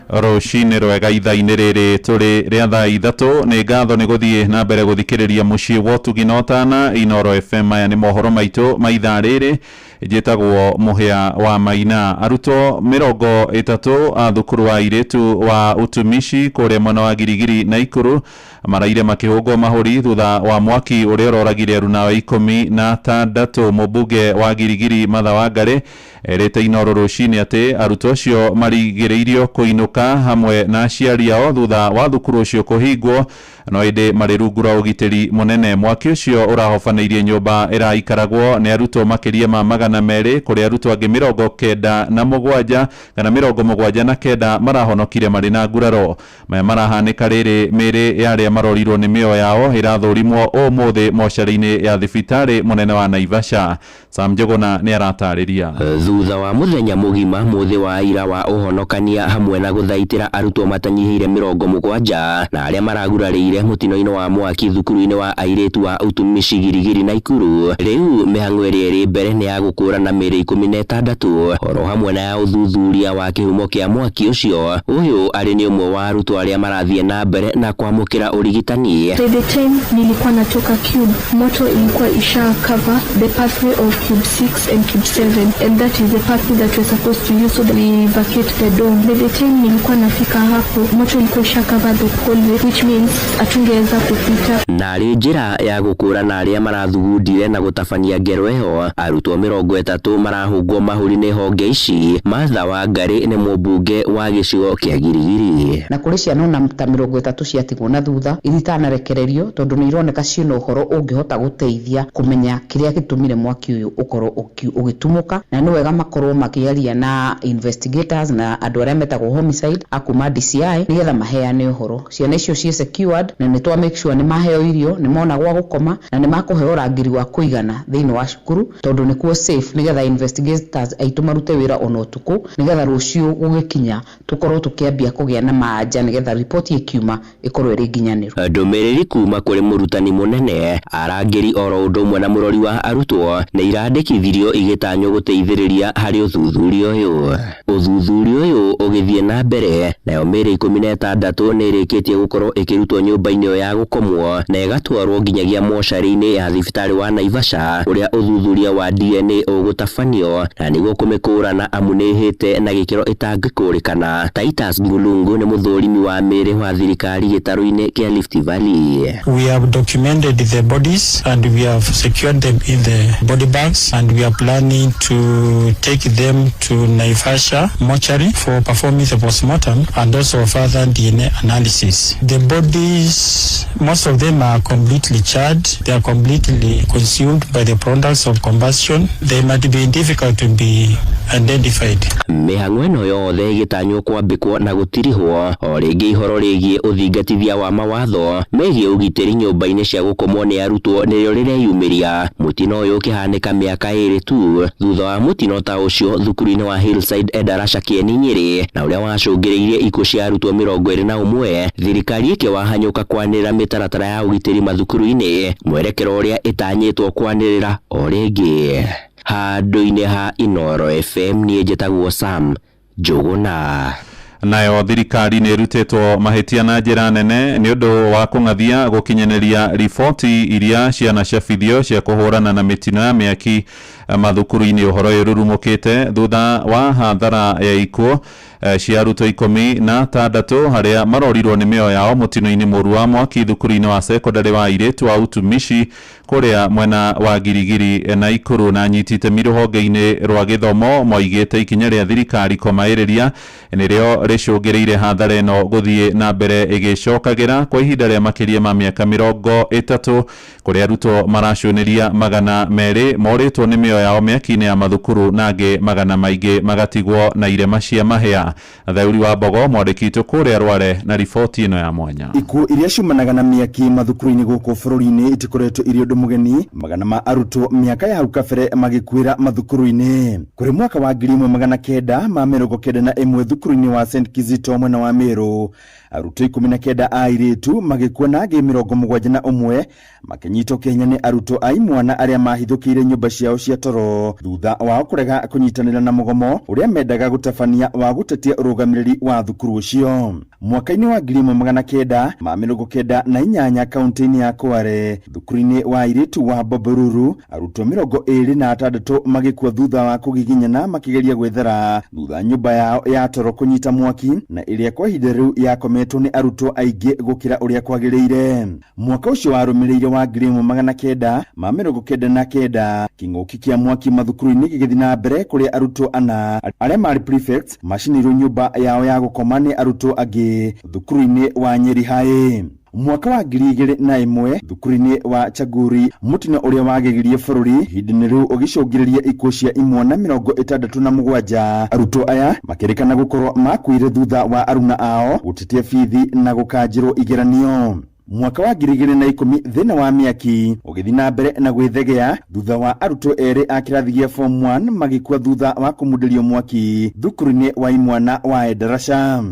Rũcinĩ rwega ithaa-inĩ rĩrĩ tũrĩ rĩa thaa 3. Nĩ ngatho nĩ gũthiĩ na mbere gũthikĩrĩria mũciĩ wa ũtugi na ũtana Inoro FM. Maya nĩ mohoro maitũ ma ithaa rĩrĩ. Njĩtagwo Mũhĩa wa Maina. Arutwo 30 a thukuru wa airĩtu wa utumishi kũrĩa mwena wa Girigiri Naikuru maraire makĩhũngwo mahũri thutha wa mwaki ũrĩa ũroragire aruna 16. Mũmbunge wa Girigiri Martha Wangari erĩte Inoro rũcinĩ atĩ arutwo acio marigĩrĩirio kũinũka hamwe na aciari ao thutha wa thukuru ũcio kũhingwo, no ĩndĩ marĩ rungu rwa ũgitĩri mũnene. Mwaki ũcio ũrahobanĩirie nyũmba ĩraikaragwo nĩ arutwo makĩria ma 200 kũrĩa arutwo angĩ 97 kana 79 marahonokire marĩ na nguraro. Maya marahanĩka rĩrĩ mĩĩrĩ ya arĩa marorirwo nĩ mĩoyo yao ĩrathũrimwo ũmũthĩ mocarĩ-inĩ ya thibitarĩ mũnene wa Naivasha. Sam Njuguna nĩ aratarĩria. Thutha wa muthenya mugima muthi wa ira wa uhonokania hamwe na guthaitira arutwo matanyihire 70 na aria maragurarire mutino-ini wa mwaki thukuru-ini wa airitu wa utumishi Girigiri Naikuru. Riu mihango iria iri mbere ni ya gukurana mĩĩrĩ 16 oro hamwe na ya uthuthuria wa kihumo kia mwaki ucio. Uyu ari ni umwe wa arutwo aria marathie na mbere na kwamukira urigitani. By the time nilikuwa natoka cube, moto ilikuwa isha cover the pathway of cube 6 and cube 7, and that is the pathway that we're supposed to use so that we vacate the dome. By the time nilikuwa nafika hapo, moto ilikuwa isha cover the hallway, which means hatungeweza kupita. Na arĩ njĩra ya gũkũrana arĩa marathugundire na gũtabania ngero ĩyo, arutwo 30 marahũngwo mahũri nĩ honge ici. Martha Wangari nĩ mũmbunge wa gĩcigo kĩa Girigiri. Na kũrĩ ciana ona ta 30 ciatigwo na thutha iria itanarekererio tondũ nĩ ironeka ciĩna ũhoro ũngĩhota gũteithia kũmenya kĩrĩa gĩtũmire mwaki ũyũ ũkorwo ũgĩtumũka, na nĩ wega makorwo makĩaria na investigators na andũ arĩa metagwo homicide akuma DCI nĩgetha maheane ũhoro. Ciana icio ciĩ secured na nĩ twa make sure nĩ maheo irio, nĩ mona gwa gũkoma na nĩ makũheo ũrangĩri wa kũigana thĩinĩ wa cukuru tondũ nĩkuo safe, nĩgetha investigators aitũ marute wĩra ona ũtukũ nĩgetha rũciũ gũgĩkinya tũkorwo tũkĩambia kũgĩa na manja nĩgetha riboti ĩkiuma ĩkorwo ĩrĩ nginyanĩru. Ndũmĩrĩri kuma kũrĩ mũrutani mũnene, arangĩri oro ũndũ ũmwe na mũrori wa arutwo nĩ irandĩkithirio igĩtanywo gũteithĩrĩria harĩ ũthuthuria ũyũ. Ũthuthuria ũyũ ũgĩthiĩ na mbere, nayo mĩĩrĩ 16 nĩ ĩrĩkĩtie gũkorwo ĩkĩrutwo nyũmba-inĩ ĩyo ya gũkomwo na ĩgatwarwo nginyagia mocarĩ-inĩ ya thibitarĩ wa Naivasha ũrĩa ũthuthuria wa DNA ũgũtabanio na nĩguo kũmĩkũrana amu nĩ ĩhĩte na gĩkĩro ĩtangĩkũrĩkana. Titus Ngulungu nĩ mũthũrimi wa mĩĩrĩ wa thirikari gĩtarũ-inĩ kĩa Rift Valley. We have documented the bodies and we have secured them in the body bags, and we are planning to take them to Naivasha mortuary for performing the postmortem and also further DNA analysis. The bodies, most of them are completely charred. They are completely consumed by the products of combustion. They might be difficult to be identified. Mĩhang'o ĩno yothe ĩgĩtanywo kwambĩkwo na gũtirihwo o rĩngĩ ihoro rĩgiĩ ũthingatithia wa mawatho megiĩ ũgitĩri nyũmba-inĩ cia gũkomwo nĩ arutwo nĩrĩo rĩreyumĩria. Mũtino ũyũ ũkĩhanĩka mĩaka 2 tu thutha wa mũtino ta ũcio thukuru-inĩ wa Hillside Endarasha Kĩeni Nyĩrĩ, na ũrĩa wacũngĩrĩirie ikuũ cia arutwo 21. Thirikari ĩkĩwahanyũka kwanĩrĩra mĩtaratara ya ũgitĩri mathukuru-inĩ, mwerekero ũrĩa ĩtanyĩtwo kwanĩrĩra o rĩngĩ. Handũ-inĩ ha Inoro FM niĩ njĩtagwo Sam Njuguna. Nayo thirikari nĩ ĩrutĩtwo mahĩtia na njĩra nene nĩ ũndũ wa kũng'athia gũkinyanĩria riboti iria cianacabithio cia kũhũrana na mĩtino ya mĩaki mathukuru-inĩ. Ũhoro ũyũ ũrurumũkĩte thutha wa hathara ya ikuũ cia arutwo 16 harĩa marorirwo nĩ mĩoyo yao mũtino-inĩ mũru wa mwaki thukuru-inĩ wa sekondarĩ wa airĩtu wa utumishi kũrĩa mwena wa Girigiri Naikuru. Na anyiti itemi rũhonge-inĩ rwa gĩthomo moigĩte ikinya rĩa thirikari kũmaĩrĩria nĩrĩo rĩcũngĩrĩire hathara ĩno gũthiĩ na mbere ĩgĩcokagĩra kwa ihinda rĩa makĩria ma mĩaka 30 kũrĩa arutwo maracũnĩria 200 morĩtwo nĩ mĩoyo yao mĩaki-inĩ ya mathukuru na angĩ 100 maingĩ magatigwo na irema cia mahĩa. Thauri wa Mbogo mwandĩki witũ kũrĩa Rware na riboti ĩno ya mwanya. Ikuũ iria ciumanaga na mĩaki mathukuru-inĩ gũkũ bũrũri-inĩ itikoretwo irĩ ũndũ mũgeni, 100 ma arutwo mĩaka ya hau kabere magĩkuĩra mathukuru-inĩ. Kũrĩ mwaka wa 1991 thukuru-inĩ wa St Kizito mwena wa Meru, arutwo 19 a airĩtu magĩkua na angĩ 71 makĩnyitwo kĩhinya nĩ arutwo a imwana arĩa mahithũkĩire nyũmba ciao cia toro thutha wao kũrega kũnyitanĩra na mũgomo ũrĩa mendaga gũtabania wa gũtetia ũrũgamĩrĩri wa thukuru ũcio. Mwaka-inĩ wa 1998 kaunti-inĩ ya Kware, thukuru-inĩ wa airĩtu wa Boboruru, arutwo 26 magĩkua thutha wa kũgiginyana makĩgeria gwĩthara thutha nyũmba yao ya toro kũnyita mwaki na ĩrĩa kwa ihinda rĩu yakometwo nĩ arutwo aingĩ gũkĩra ũrĩa kwagĩrĩire. Mwaka ũcio warũmĩrĩire wa 1999 kĩng'ũki kĩa mwaki mathukuru-inĩ gĩgĩthiĩ na mbere kũrĩa arutwo 4 arĩa marĩ prefects macinirwo nyũmba yao ya gũkoma nĩ arutwo angĩ thukuru-inĩ wa Nyeri High. Mwaka wa 2001 thukuru-inĩ wa Chaguri, mũtino ũrĩa wagegirie bũrũri ihinda-inĩ rĩu ũgĩcũngĩrĩria ikuũ cia imwana 67. Arutwo aya makĩrĩkana gũkorwo makuire thutha wa aruna ao gũtetia bithi na gũkanjĩrwo igeranio. Mwaka wa 2010 thĩna wa mĩaki ũgĩthiĩ na mbere na gwĩthegea thutha wa arutwo erĩ a kĩrathi gĩa form 1 magĩkua thutha wa kũmundĩrio mwaki thukuru-inĩ wa imwana wa Endarasha.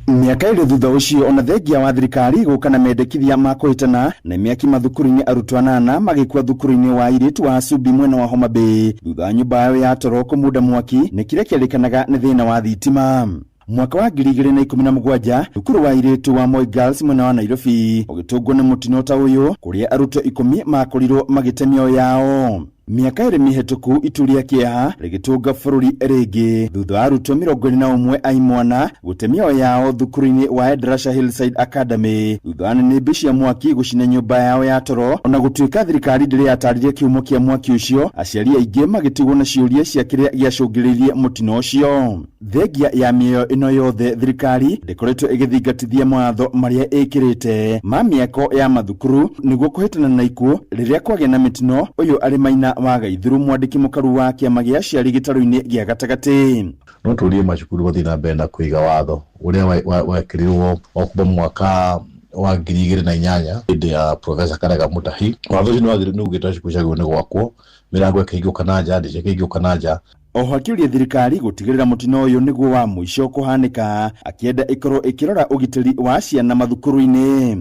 Mĩaka 2 thutha ũcio, ona thengia wa thirikari gũka na mendekithia ma kũhĩtana na mĩaki mathukuru-inĩ, arutwo 8 magĩkua thukuru-inĩ wa airĩtu wa Asubi mwena wa Homa Bay thutha wa nyũmba yao ya toro kũmunda mwaki nĩ kĩrĩa kĩarĩkanaga nĩ thĩna wa thitima. Mwaka wa 2017 thukuru wa airĩtu wa Moi Girls mwena wa Nairobi ũgĩtũngwo nĩ mũtino ta ũyũ kũrĩa arutwo 10 makorirwo magĩte mĩoyo yao. Mĩaka 2 mĩhetũku itu rĩa kĩeha rĩgĩtũnga bũrũri rĩngĩ thutha wa arutwo 21 a imwana gũte mĩoyo yao thukuru-inĩ wa Endarasha Hillside Academy thutha wa nĩnĩmbĩ cia mwaki gũcina nyũmba yao ya toro. Ona gũtuĩka thirikari ndĩrĩ yatarĩria kĩhumo kĩa mwaki ũcio, aciari aingĩ magĩtigwo na ciũria cia kĩrĩa gĩacũngĩrĩirie mũtino ũcio. Thengia ya mĩoyo ĩno yothe, thirikari ndĩkoretwo ĩgĩthingatithia mawatho marĩa ĩkĩrĩte ma mĩako ya mathukuru nĩguo kũhĩtana na ikuũ rĩrĩa kwagĩa na mĩtino. Ũyũ arĩ Maina wa Gaithuru, mwandĩki mũkaru wa kĩama gĩa aciari gĩtarũ-inĩ gĩa gatagatĩ. No tũrie macukuru mathiĩ na mbere na kũiga watho ũrĩa wekĩrirwo o kuma mwaka wa 2008 hĩndĩ ya Professor Karega Mutahi. Watho ũcio nĩ ugĩte cukuru ciagĩrĩirwo nĩ gwakwo, mĩrango ĩkĩhingũka na nja, ndirica ĩkĩhingũka na nja. Oho akĩũria thirikari gũtigĩrĩra mũtino ũyũ nĩguo wa mũico kũhanĩka, akĩenda ĩkorwo ĩkĩrora ũgitĩri wa ciana mathukuru-inĩ.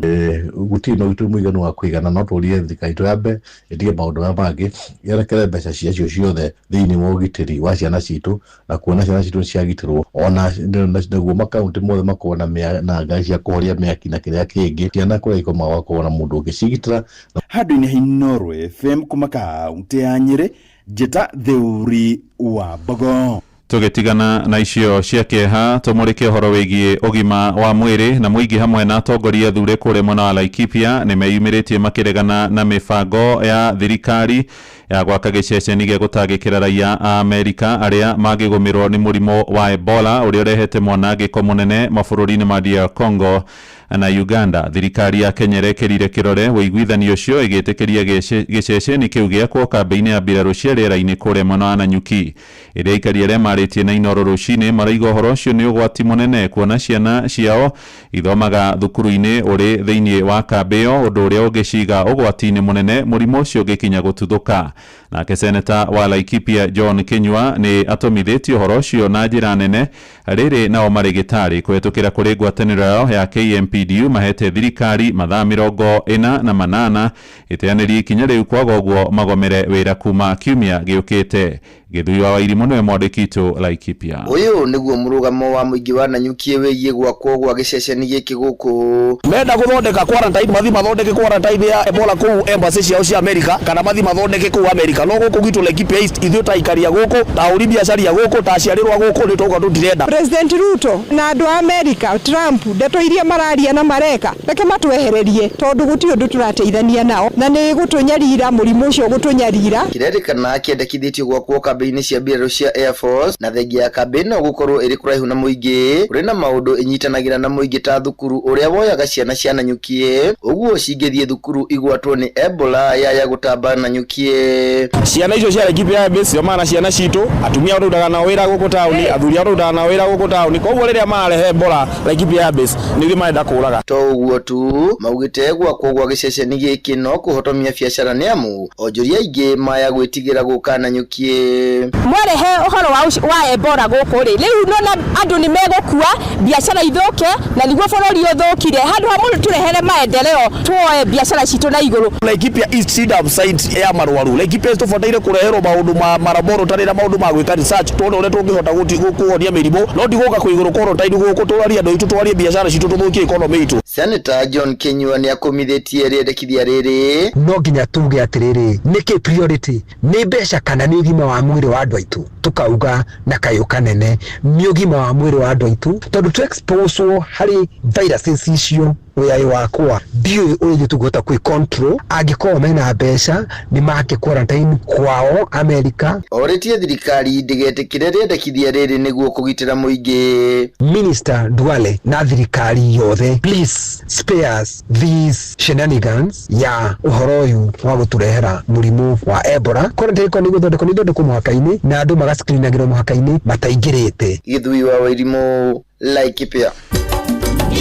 Gũtirĩ na ũgitĩri mũiganu wa kũigana, no tũrie thirikari itũ yambe ĩtige maũndũ maya mangĩ, yerekere mbeca ciacio ciothe thĩinĩ wa ũgitĩri wa ciana citũ na kuona ciana citũ ciagitĩrwo, ona naguo makaunti mothe makorwo na ngari cia kũhoria mĩaki na kĩrĩa kĩngĩ, ciana kũrĩa ikomaga gũkorwo na mũndũ ũngĩcigitĩra. Handũ-inĩ ha Inooro FM kuma kaunti ya Nyĩrĩ, Njĩta Theuri wa Mbogo. Tũgĩtigana na icio cia kĩeha, tũmũrĩke ũhoro wĩgiĩ ũgima wa mwĩrĩ. Na mũingĩ hamwe na atongoria athure kũrĩa mwena wa Laikipia nĩ meyumĩrĩtie makĩregana na mĩbango ya thirikari ya gwaka gĩceceni gĩa gũtangĩkĩra raia a Amerika arĩa mangĩgũmĩrwo nĩ mũrimũ wa Ebola ũrĩa ũrehete mwanangĩko mũnene mabũrũri-inĩ ma DR Congo na Uganda. Thirikari ya Kenya ĩrekĩrire kĩrore ũiguithanio ũcio ĩgĩtĩkĩria gĩceceni kĩu gĩakwo kambĩ-inĩ ya mbirarũ cia rĩera-inĩ kũrĩa mwena wa Nanyuki. Ĩrĩa aikari arĩa marĩtie na Inooro rũcinĩ marauga ũhoro ũcio nĩ ũgwati mũnene kuona ciana ciao ithomaga thukuru-inĩ ũrĩ thĩinĩ wa kambĩ ĩyo, ũndũ ũrĩa ũngĩciga ũgwati-inĩ mũnene mũrimũ ũcio ũngĩkinya gũtuthũka. Nake seneta wa Laikipia John Kinyua nĩ atũmithĩtie ũhoro ũcio na njĩra nene rĩrĩ nao marĩgĩtarĩ kũhetũkĩra kũrĩ ngwatanĩro yao ya KMPDU mahete thirikari mathaa 48 ĩteanĩrie ikinya rĩu, kwaga ũguo magomere wĩra kuma kiumia gĩũkĩte. Gĩthui wa Wairimũ nĩwe mwandĩki witũ Laikipia. Ũyũ nĩguo mũrũgamo wa mũingĩ wa Nanyuki wĩgiĩ gwakwo gwa gĩceceni gĩkĩ gũkũ. Menda gũthondeka quarantine, mathi mathondeke quarantine ya Ebola kũu embassy ciao cia Amerika, kana mathi mathondeke kũu Amerika. No gũkũ gwitũ Laikipia East, ithuĩ ta aikari a gũkũ, ta ahũri biacara a gũkũ, ta aciarĩrwo a gũkũ, nĩ twauga tũtirenda. President Ruto na andũ a Amerika, Trump, ndeto iria mararia na mareka, reke matwehererie tondũ gũtirĩ ũndũ tũrateithania nao na nĩ gũtũnyarira, mũrimũ ũcio gũtũnyarira. Kĩrerĩkana kĩendekithĩtio gwakwo kambĩ-inĩ cia mbirarũ cia Air Force, na thengia ya kambĩ ĩno gũkorwo ĩrĩ kũraihu na mũingĩ, kũrĩ na maũndũ ĩnyitanagĩra na mũingĩ ta thukuru ũrĩa woyaga ciana cia Nanyuki, ũguo cingĩthiĩ thukuru igwatwo nĩ Ebola yaya gũtamba Nanyuki. Ciana icio cia Laikipia Air Base ciomana na ciana citũ, atumia arĩa tũrutaga nao wĩra gũkũ taũni, athuri arĩa tũrutaga nao wĩra gũkũ taũni, koguo rĩrĩa mararehe Ebola Laikipia Air Base nĩ ithuĩ marenda kũraga. To ũguo tu, maugĩte gwakwo gwa gĩceceni gĩkĩ no kũhotomia biacara nĩ amu onjoria aingĩ maya gwĩtigĩra gũka Nanyuki. Mwarehe ũhoro wa Ebola gũkũ rĩ, rĩu nona andũ nĩ megũkua, biacara ithũke na nĩguo bũrũri ũthũkire. Handũ ha mũndũ tũrehere maendeleo, tuoe biacara citũ na igũrũ. Laikipia East si dump site ya marwaru. Laikipia East tũbataire kũreherwo maũndũ ma laboratory na maũndũ ma gwĩka research, tuone ũrĩa tũngĩhota kũhonia mĩrimũ, no ti gũka kũigũrũ quarantine gũkũ tũrarie andũ aitũ, twarie biacara citũ, tũthũkie economy itũ. Senator John Kinyua nĩ akũmithĩtie rĩendekithia rĩrĩ. No nginya tuge atĩrĩrĩ, nĩkĩ priority nĩ mbeca kana nĩ ũgima wa mwĩrĩ wa andũ aitũ? Tukauga na kayũ kanene nĩ ũgima wa mwĩrĩ wa andũ aitũ, tondũ tu expose harĩ viruses icio Wĩyai wakwa ndiũĩ ũrĩa ithuĩ tũngĩhota kwĩ control angĩkorwo mena mbeca nĩ make quarantine kwao Amerika. Orĩtie thirikari ndĩgetĩkĩre rĩendekithia rĩrĩ nĩguo kũgitĩra mũingĩ. Minister Duale na thirikari yothe, please spare us these shenanigans ya ũhoro ũyũ wa gũtũrehera mũrimũ wa Ebola. Quarantine ĩkorwo nĩ gũthondekwo nĩ ithondekwo mũhaka-inĩ na andũ magascreenagĩrwo mũhaka-inĩ mataingĩrĩte. Gĩthui wa Wairimu, Laikipia.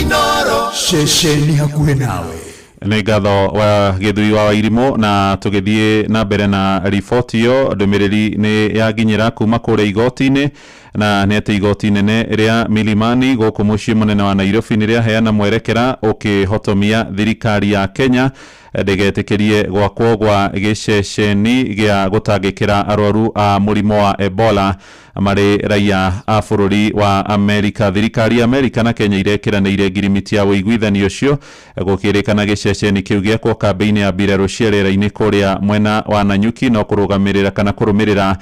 Inoro ceceni hakuhĩ nawe. Nĩ ngatho wa Gĩthui wa Wairimu. Na tũgĩthiĩ na mbere na riboti ĩyo, ndũmĩrĩri nĩ yakinyĩra kuma kũrĩa igoti-inĩ, na nĩ atĩ igoti nene rĩa Milimani gũkũ mũciĩ mũnene wa Nairobi nĩ rĩaheana mwerekera ũkĩhotomia thirikari ya Kenya ndĩgetĩkĩrie gwakwo gwa gĩceceni gĩa gũtangĩkĩra arwaru a mũrimũ wa Ebola marĩ raia a bũrũri wa Amerika. Thirikari ya Amerika na Kenya irekĩranĩire ngirimiti ya ũiguithanio ũcio gũkĩrĩkana gĩceceni kĩu gĩakwo kambĩ-inĩ ya mbirarũ cia rĩera-inĩ kũrĩa mwena wa Nanyuki no kũrũgamĩrĩra kana kũrũmĩrĩra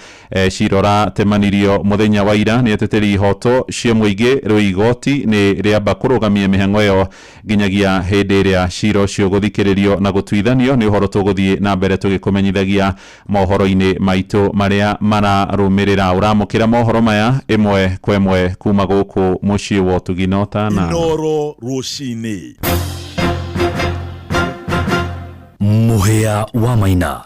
cira ũratemanirio mũthenya wa ira. Nĩ eteteri ihoto cia mũingĩ rĩ igoti nĩ rĩamba kũrũgamia mĩhang'o ĩyo nginyagia hĩndĩ ĩrĩa cira ũcio gũthikĩrĩrio na gũtuithanio. Nĩ ũhoro tũgũthiĩ na mbere tũgĩkũmenyithagia mohoro-inĩ maitũ marĩa mararũmĩrĩra. Ũramũkĩra mohoro maya ĩmwe kwa ĩmwe kuma gũkũ mũciĩ wa ũtugi na ũtana. Inoro rũcinĩ. Mũhĩa wa Maina.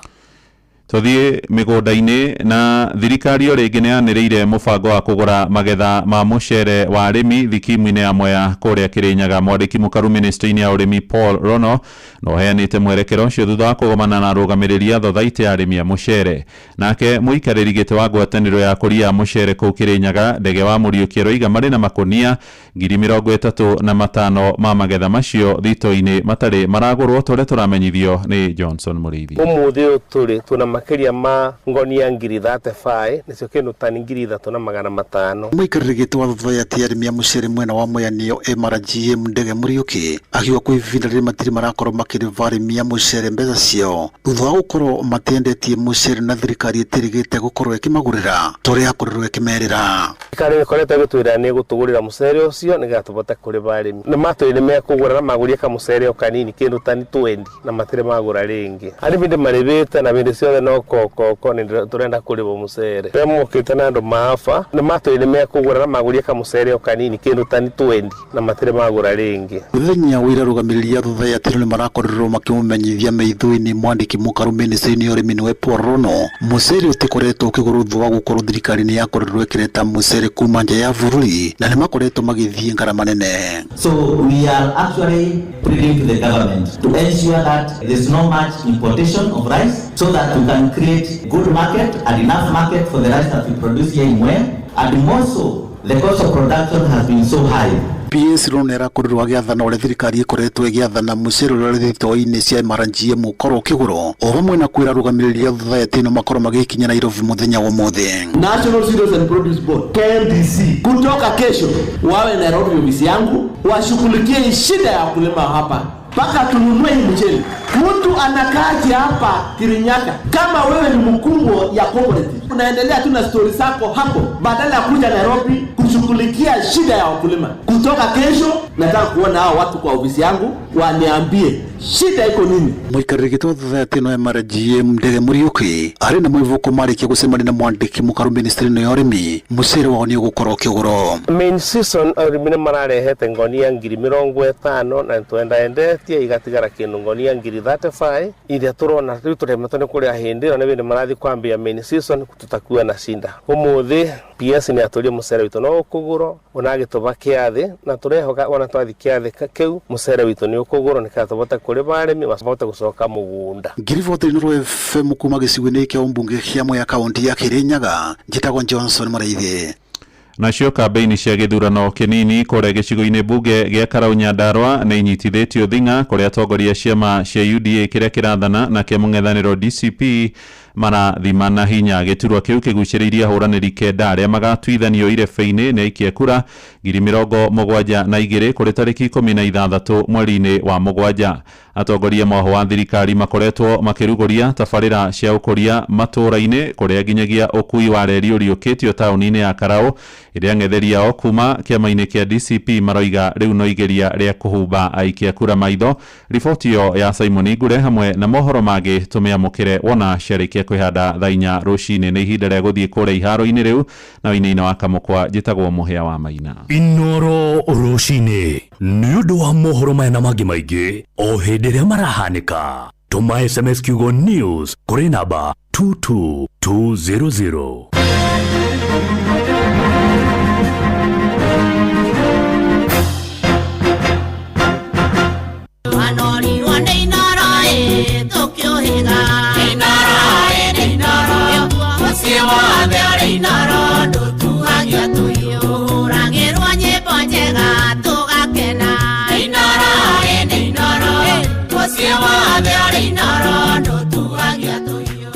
Tũthiĩ mĩgũnda-inĩ. Na thirikari o rĩngĩ nĩ yanĩrĩire mũbango wa kũgũra magetha ma mũcere wa arĩmi thikimu-inĩ ya Mwea kũrĩa Kĩrĩnyaga. Mwandĩki mũkaru ministry-inĩ ya ũrĩmi Paul Rono na ũheanĩte mwerekero ũcio thutha wa kũgomana na arũgamĩrĩri a thothaitĩ ya arĩmi a mũcere. Nake mũikarĩri gĩtĩ wa ngwatanĩro ya kũria ya mũcere kũu Kĩrĩnyaga Ndege wa Mũriũki aroiga marĩ na makũnia 35,000 ma magetha macio thito-inĩ matarĩ maragũrwo, tũrĩa tũramenyithio nĩ Johnson Mũrĩithi. Ũmũthĩ ũyũ tũrĩ twĩna makĩria ma ngonia 35,000 nĩcio kĩndũ tani 3,500. Mũikarĩri gĩtĩ wa thothaitĩ ya arĩmi a mũcere mwena wa Mwea nĩyo MRGM Ndege Mũriũki akiuga kwa ihinda rĩrĩ matirĩ marakorwo makĩrĩva arĩmi a mũcere mbeca ciao thutha wa gũkorwo matiendetie mũcere na thirikari ĩtĩrĩgĩte gũkorwo ĩkĩmagũrĩra ta ũrĩa yakorirwo ĩkĩmerĩra. Thirikari ĩkoretwo ĩgĩtwĩra nĩ ĩgũtũgũrĩra mũcere ũcio nĩgetha tũbote kũrĩva arĩmi. Nĩ matwĩrire nĩ mekũgũra na magũrie kamũcere o kanini kĩndũ tani 20 na matirĩ magũra rĩngĩ. Arĩmi nĩ marĩvĩte na bĩndĩ ciothe no koko nĩ tũrenda kũrĩvwo mũcere. Rĩrĩa mokĩte na andũ maafa nĩ matwĩrire nĩ mekũgũra na magũrie kamũcere o kanini kĩndũ tani 20 na matirĩ magũra rĩngĩ. Mũthenya wa ira arũgamĩrĩri a thothaitĩ nĩ marakorirwo makĩmũmenyithia maitho-inĩ mwandĩki mũkaru ministry-inĩ ya ũrĩmi nĩwe Paul Rono mũcere ũtikoretwo ũkĩgũrwo thutha wa gũkorwo thirikari nĩ yakorirwo ĩkĩreta mũcere kuma nja ya bũrũri na nĩ makoretwo magĩthiĩ ngarama nene. So we are actually pleading to the government to ensure that there's no much importation of rice so that we can create good market and enough market for the rice that we produce here in Mwea, and more so the cost of production has been so high. PS Rono ĩrakorirwo agĩathana ũrĩa thirikari ĩkoretwo ĩgĩathana mũcere ũrĩa ũrĩ thitoo-inĩ cia MRGM ũkorwo ũkĩgũrwo o hamwe na kwĩra arũgamĩrĩri a thothaitĩ ĩno makorwo magĩkinya Nairobi mũthenya wa ũmũthĩ. National Cereals and Produce Board KMPC kutoka kesho wawe Nairobi ofisi yangu washughulikie shida ya wakulima hapa mpaka tununue hii mchele. Mtu anakaaje hapa Kirinyaga kama wewe ni mkubwa ya cooperative, unaendelea tu na stori zako hapo badala ya kuja Nairobi kushughulikia shida ya wakulima. Kutoka kesho nataka kuona hao watu kwa ofisi yangu waniambie shida iko nini. Mũikarĩri gĩtĩ wa thothaitĩ ĩno MRGM Ndege Mũriũki arĩ na mwĩvũko marĩkia gũcemania na mwandĩki mũkaru ministry-inĩ ya ũrĩmi mũcere wao nĩ ũgũkorwo ũkĩgũrwo. Main season arĩmi nĩ mararehete ngonia 50,000 na twendaendetie igatigara kĩndũ ngonia 35,000 iria tũrona rĩu tũremetwo nĩ kũrĩa hĩndĩ ĩyo nĩ bĩndĩ marathiĩ kwambia main season tutakuwa na shinda. Ũmũthĩ PS nĩ atũrie mũcere witũ no ũkũgũrwo ona agĩtũba kĩathĩ na tũrehoka ona twathi kĩathĩ kĩu mũcere witũ nĩ ũkũgũrwo nĩgetha tũbote kũrĩma arĩmi mabote gũcoka mũgũnda. Ngiriboti Inooro FM kuma gĩcigo-inĩ kĩa ũmbunge kĩa Mwea kaunti ya Kĩrĩnyaga, njĩtagwo Johnson Mũrĩithi. Nacio kambĩini cia gĩthurano kĩnini kũrĩa gĩcigo-inĩ mbunge gĩa Karau Nyandarua nĩ inyitithĩtio thing'a kũrĩa atongoria ciama cia UDA kĩrĩa kĩrathana na kĩa mũng'ethanĩro DCP Marathima na hinya. Gĩturwa kĩu kĩgucĩrĩirie ahũranĩri kenda arĩa magatuithanio irebe-inĩ nĩ aikia kura 72,000 kũrĩ tarĩki 16 mweri-inĩ wa mũgwanja. Atongoria mwaho wa thirikari makoretwo makĩrugũria tabarĩra cia ũkũria matũũra-inĩ kũrĩa nginyagia ũkui wa reri ũriũkĩtio taũni-inĩ ya Karau ĩrĩa ang'etheri ao kuma kĩama-inĩ kĩa DCP maroiga rĩu no igeria rĩa kũhumba aikia kura maitho. Riboti ĩyo ya Simon Ngure hamwe na mohoro mangĩ tũmĩamũkĩre wona ciarĩkia kwĩhanda thaa 4 rũcinĩ. Nĩ ihinda rĩa gũthiĩ kũrĩa iharo-inĩ rĩu na ũinaina wa Kamũkwa. Njĩtagwo Mũhĩa wa Maina. Inoro rũcinĩ nĩ ũndũ wa mohoro maya na mangĩ maingĩ o hĩndĩ ĩrĩa marahanĩka. Tũma SMS kiugo news kũrĩ namba 22200. Wanorirwo nĩ Inoro ĩ tũkĩũhĩga. Inoro ĩ nĩ Inoro, mũciĩ wothe ũrĩ Inoro ndũtuhagia tũhiũ. Tũhũragĩrwo nyĩmbo njega tũgakena. Inoro ĩ nĩ Inoro, mũciĩ wothe ũrĩ Inoro ndũtuhagia tũhiũ.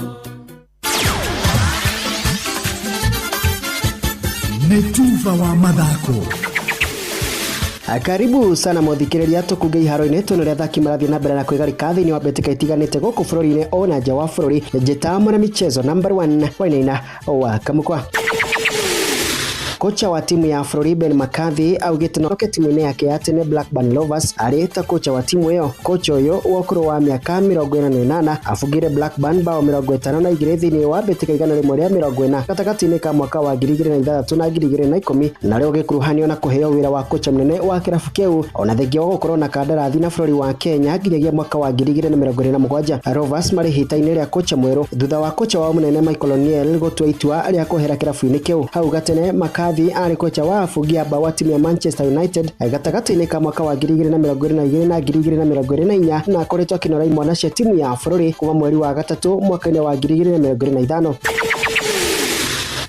Nĩ tuba wa mathako. Karibu sana muthikiriria tukunge iharo-inĩ tuone ũrĩa athaki marathiĩ na mbere na kwĩgarika thĩinĩ wa mbĩtĩka itiganĩte gũkũ bũrũri-inĩ ona nja wa bũrũri. Njĩta mwana michezo number 1 Wainaina wa Kamukwa. Kocha wa timu ya bũrũri Ben McCarthy augĩte no oke timu-inĩ yake ya tene Blackburn Rovers arĩ ta kocha wa timu ĩyo. Kocha ũyũ wa ũkũrũ wa mĩaka 48 abungire Blackburn bao 52 thĩinĩ wa mbĩtĩka 140 gatagatĩ-inĩ ka mwaka wa 2006 na 2010 na rĩo gĩkuruhanio na kũheo wĩra wa kocha mũnene wa kĩrabu kĩu ona thengia wa gũkorwo na kandarathi na bũrũri wa Kenya nginyagia mwaka wa 2027. Rovers marĩ hĩta-inĩ rĩa kocha mwerũ thutha wa kocha wao mũnene Michael O'Neill gũtua itua rĩa kwehera kĩrabu-inĩ kĩu. Hau gatene McCarthy arĩ kocha wa afungi a bao wa timu ya Manchester United gatagatĩ-inĩ ka mwaka wa 2022 na 2024 na akoretwo akĩnora imwana cia timu ya bũrũri kuma mweri wa gatatũ mwaka-inĩ wa 2025.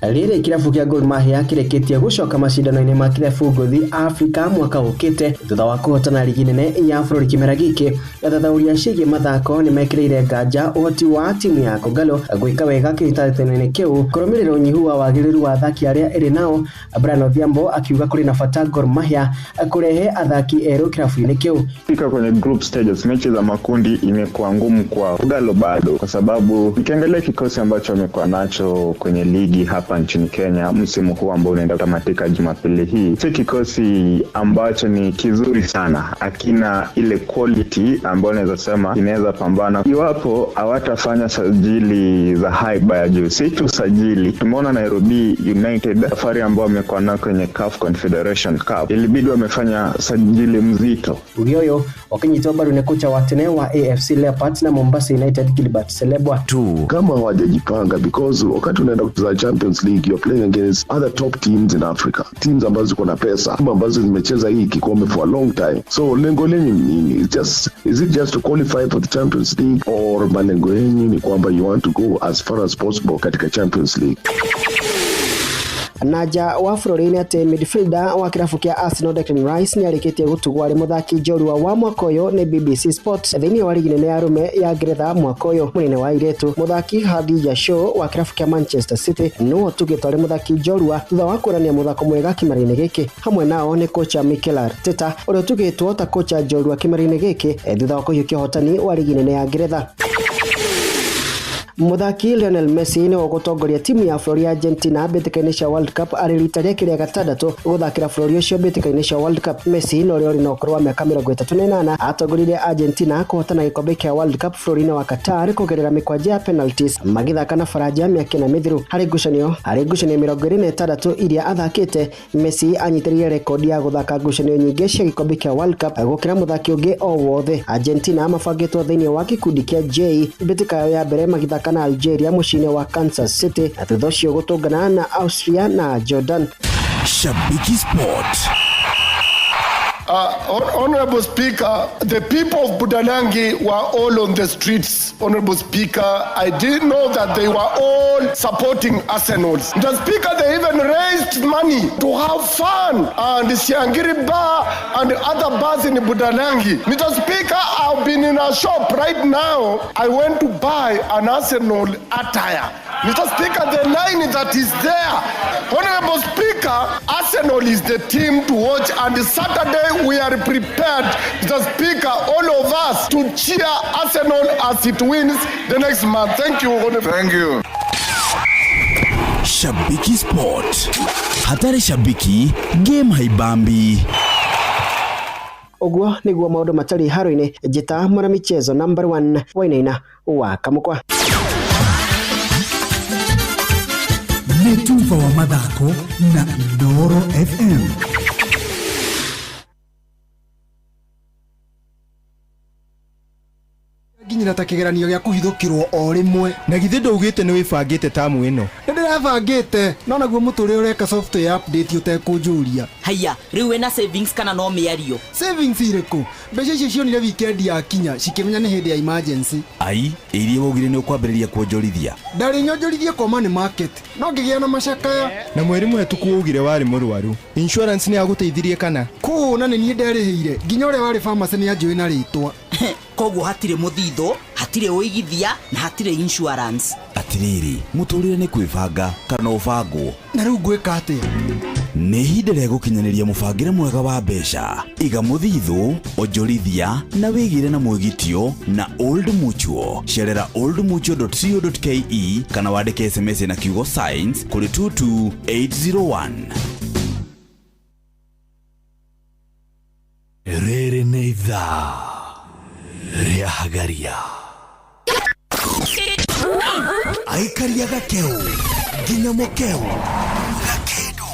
Rĩrĩ kĩrabu kĩa Gor Mahia kĩrĩkĩtie gũcoka macindano-inĩ ma kĩrabu ngũthi Afrika mwaka ũkĩte thutha wa kũhotana rigi nene ya bũrũri kĩmera gĩkĩ. Athathaũri ciĩgiĩ mathako nĩmekĩrĩire nganja ũhoti wa timu ya Kogalo gwĩka wega kĩhĩtahĩtano-inĩ kĩu kũrũmĩrĩra ũnyihu wa wagĩrĩru wa athaki arĩa ĩrĩ nao. Brian Odhiambo akiuga kũrĩ na bata Gor Mahia kũrehe athaki erũ kĩrabu-inĩ kĩu. Fika kwenye group stages, mechi za makundi imekuwa ngumu kwa Kogalo bado, kwa sababu nikiangalia kikosi ambacho wamekuwa nacho kwenye ligi hapa nchini Kenya msimu huu ambao unaenda kutamatika Jumapili hii, si kikosi ambacho ni kizuri sana, hakina ile quality ambayo naweza sema inaweza pambana iwapo hawatafanya sajili za haiba ya juu. Si tu sajili, tumeona Nairobi United safari ambao wamekuwa nayo kwenye CAF Confederation Cup, ilibidi wamefanya sajili mzito. Uge ũyũ ũkĩnyitwo mbaru nĩ kocha wa tene wa AFC Leopards na Mombasa United Gilbert Selebwa. Tu kama hawajajipanga, because wakati unaenda kucheza Champions League you're playing against other top teams in Africa, teams ambazo ziko na pesa, timu ambazo zimecheza hii kikombe for a long time. So lengo lenyu ni nini? Is it just to qualify for the Champions League, or malengo yenyu ni kwamba you want to go as far as possible katika Champions League? Na nja wa bũrũri nĩ atĩ midfielder wa kĩrabu kĩa Arsenal Declan Rice nĩ arĩkĩtie gũtugwo arĩ mũthaki njorua wa mwaka ũyũ nĩ BBC Sports thĩinĩ wa rigi nene ya arũme ya Ngeretha mwaka ũyũ. Mũnene wa airĩtu mũthaki Khadija Shaw wa kĩrabu kĩa Manchester City nĩwe ũtugĩtwo arĩ mũthaki njorua thutha wa kuonania mũthako mwega kĩmera-inĩ gĩkĩ. Hamwe nao nĩ kocha Mikel Arteta ũrĩa ũtugĩtwo ta kocha njorua kĩmera-inĩ gĩkĩ thutha wa kũhiũkia ũhotani wa rigi nene ya Ngeretha. Mũthaki Lionel Messi nĩwe ũgũtongoria timu ya bũrũri ya Argentina mbĩtĩka-inĩ cia World Cup arĩ rita rĩake rĩa gatandatũ gũthakĩra bũrũri ũcio mbĩtĩka-inĩ cia World Cup. Messi na ũrĩa ũrĩ na ũkũrũ wa mĩaka 38 atongoririe Argentina kũhotana gĩkombe kĩa World Cup bũrũri-inĩ wa Qatar kũgerera mĩkwanja ya penalties magĩthaka na Faranja mĩaka ĩna mĩthiru. Harĩ ngucanio 26 iria athakĩte, Messi anyitĩrĩire rekondi ya gũthaka ngucanio nyingĩ cia gĩkombe kĩa World Cup gũkĩra mũthaki ũngĩ o wothe. Argentina mabangĩtwo thĩinĩ wa gĩkundi kĩa J mbĩtĩka yao ya mbere magĩthaka na Algeria mũciĩ-inĩ wa Kansas City na thutha ũcio gũtũngana na Austria na Jordan. Shabiki Sport. Honorable Speaker, the people of Budalangi were all on the streets. Honorable Speaker, I didn't know that they were all supporting Arsenal. The Speaker, they even raised money to have fun and Siangiri Bar and other bars in Budalangi. Mr. Speaker, I've been in a shop right now. I went to buy an Arsenal attire. Mr. Speaker, the line that is there. Honorable Speaker, Arsenal is the team to watch, and Saturday we are prepared, Mr. Speaker, all of us to cheer Arsenal as it wins the next month. Thank you. Honorable. Thank you. Shabiki Sport. Hatari shabiki, game haibambi. Ũguo nĩguo maũndũ matariĩ haro-inĩ. Njĩta mwana michezo number 1 Wainaina wa Kamũkwa. Nĩ tuba wa mathako na Inooro FM. Nginyĩra ta kĩgeranio gĩa kũhithũkĩrwo o rĩmwe. Na githĩ ndũugĩte nĩ wĩbangĩte tamu ĩno? Nĩ ndĩrebangĩte, no naguo mũtũrĩre ũreka software update ũtekũnjũria. Haiya, rĩu wĩna savings kana no mĩario? Savings irĩkũ? Mbeca icio cionire weekend yakinya cikĩmenya nĩ hĩndĩ ya emergency. Ai, iria waugire nĩ ũkwambĩrĩria kuonjorithia. Ndarĩ nyonjorithie kwa money market, no ngĩgĩa na macakaya. Na mweri mũhetũku waugire warĩ mũrwaru. Insurance nĩ yagũteithirie kana? Kũũ na nĩ niĩ nderĩhĩire, nginya ũrĩa warĩ pharmacy nĩ anjũĩ na rĩtwa. Koguo hatirĩ mũthithũ, hatirĩ ũigithia na hatirĩ insurance. Atirĩrĩ, mũtũrĩre nĩ kwĩbanga kana ũbangwo. Na rĩu ngwĩka atĩa? Nĩ ihinda rĩa gũkinyanĩria mũbangĩre mwega wa mbeca. Iga mũthithũ, onjorithia na wĩgĩre na mwĩgitio na Old Mutual. Cerera oldmutual.co.ke kana wandĩke SMS na kiugo science kũrĩ 22801. Rĩrĩ nĩ ithaa rĩa Hagaria. Aikaria gakeu nginya mukeu gakindu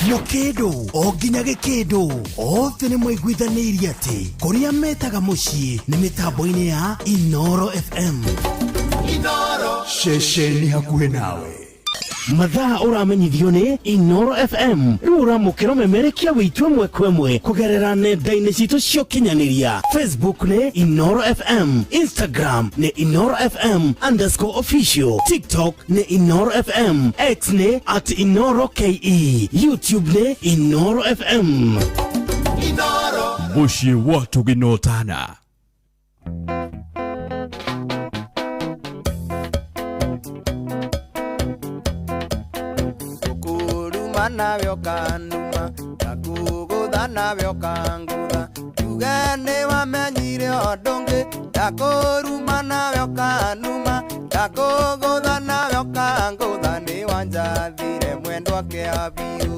mukindu o nginya gikindu othe nĩ maiguithanĩirie atĩ kũrĩa metaga mũciĩ nĩ mĩtambo-inĩ ya Inooro FM. Inooro ceceni hakuhĩ nawe. Mathaa ũramenyithio nĩ Inooro FM. Rĩu ũramũkĩra ũmemerekia witũ ĩmwe kwa ĩmwe kũgerera nenda-inĩ citũ cia ũkinyanĩria. Facebook nĩ Inooro FM, Instagram nĩ Inooro FM _official, TikTok nĩ Inooro FM, X nĩ @InooroKE, YouTube nĩ Inooro FM. Inooro mũciĩ wa tũginotana. Nawe ũkanuma ndakũgũtha nawe ũkangũtha tuge nĩ wamenyire ũndũ ũngĩ ndakũruma nawe ũkanuma ndakũgũtha nawe ũkangũtha nĩ wanjathire mwendwa kĩa biũ.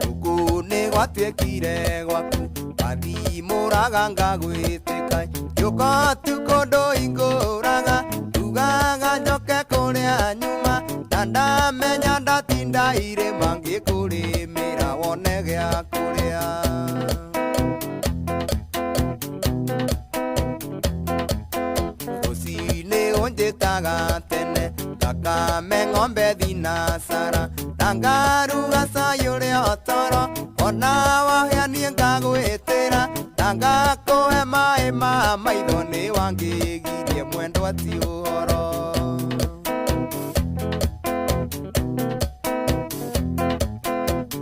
Gũkũ nĩ gwatuĩkire gwaku wathimũraga ngagwĩtĩka njũka ũtukũ ndũhingũraga tugaga njoke kũrĩa nyuma na ndamenya ndatinda irĩma ngĩkũrĩmĩra wone gĩa kũrĩa. Rũcinĩ ũnjĩtaga tene ngakame ng'ombe thinacara na ngaruga cai ũrĩa toro ona wahĩa niĩ ngagwĩtĩra na ngakũhe maĩ ma maitho nĩ wangĩgirie mwendwa ti ũhoro.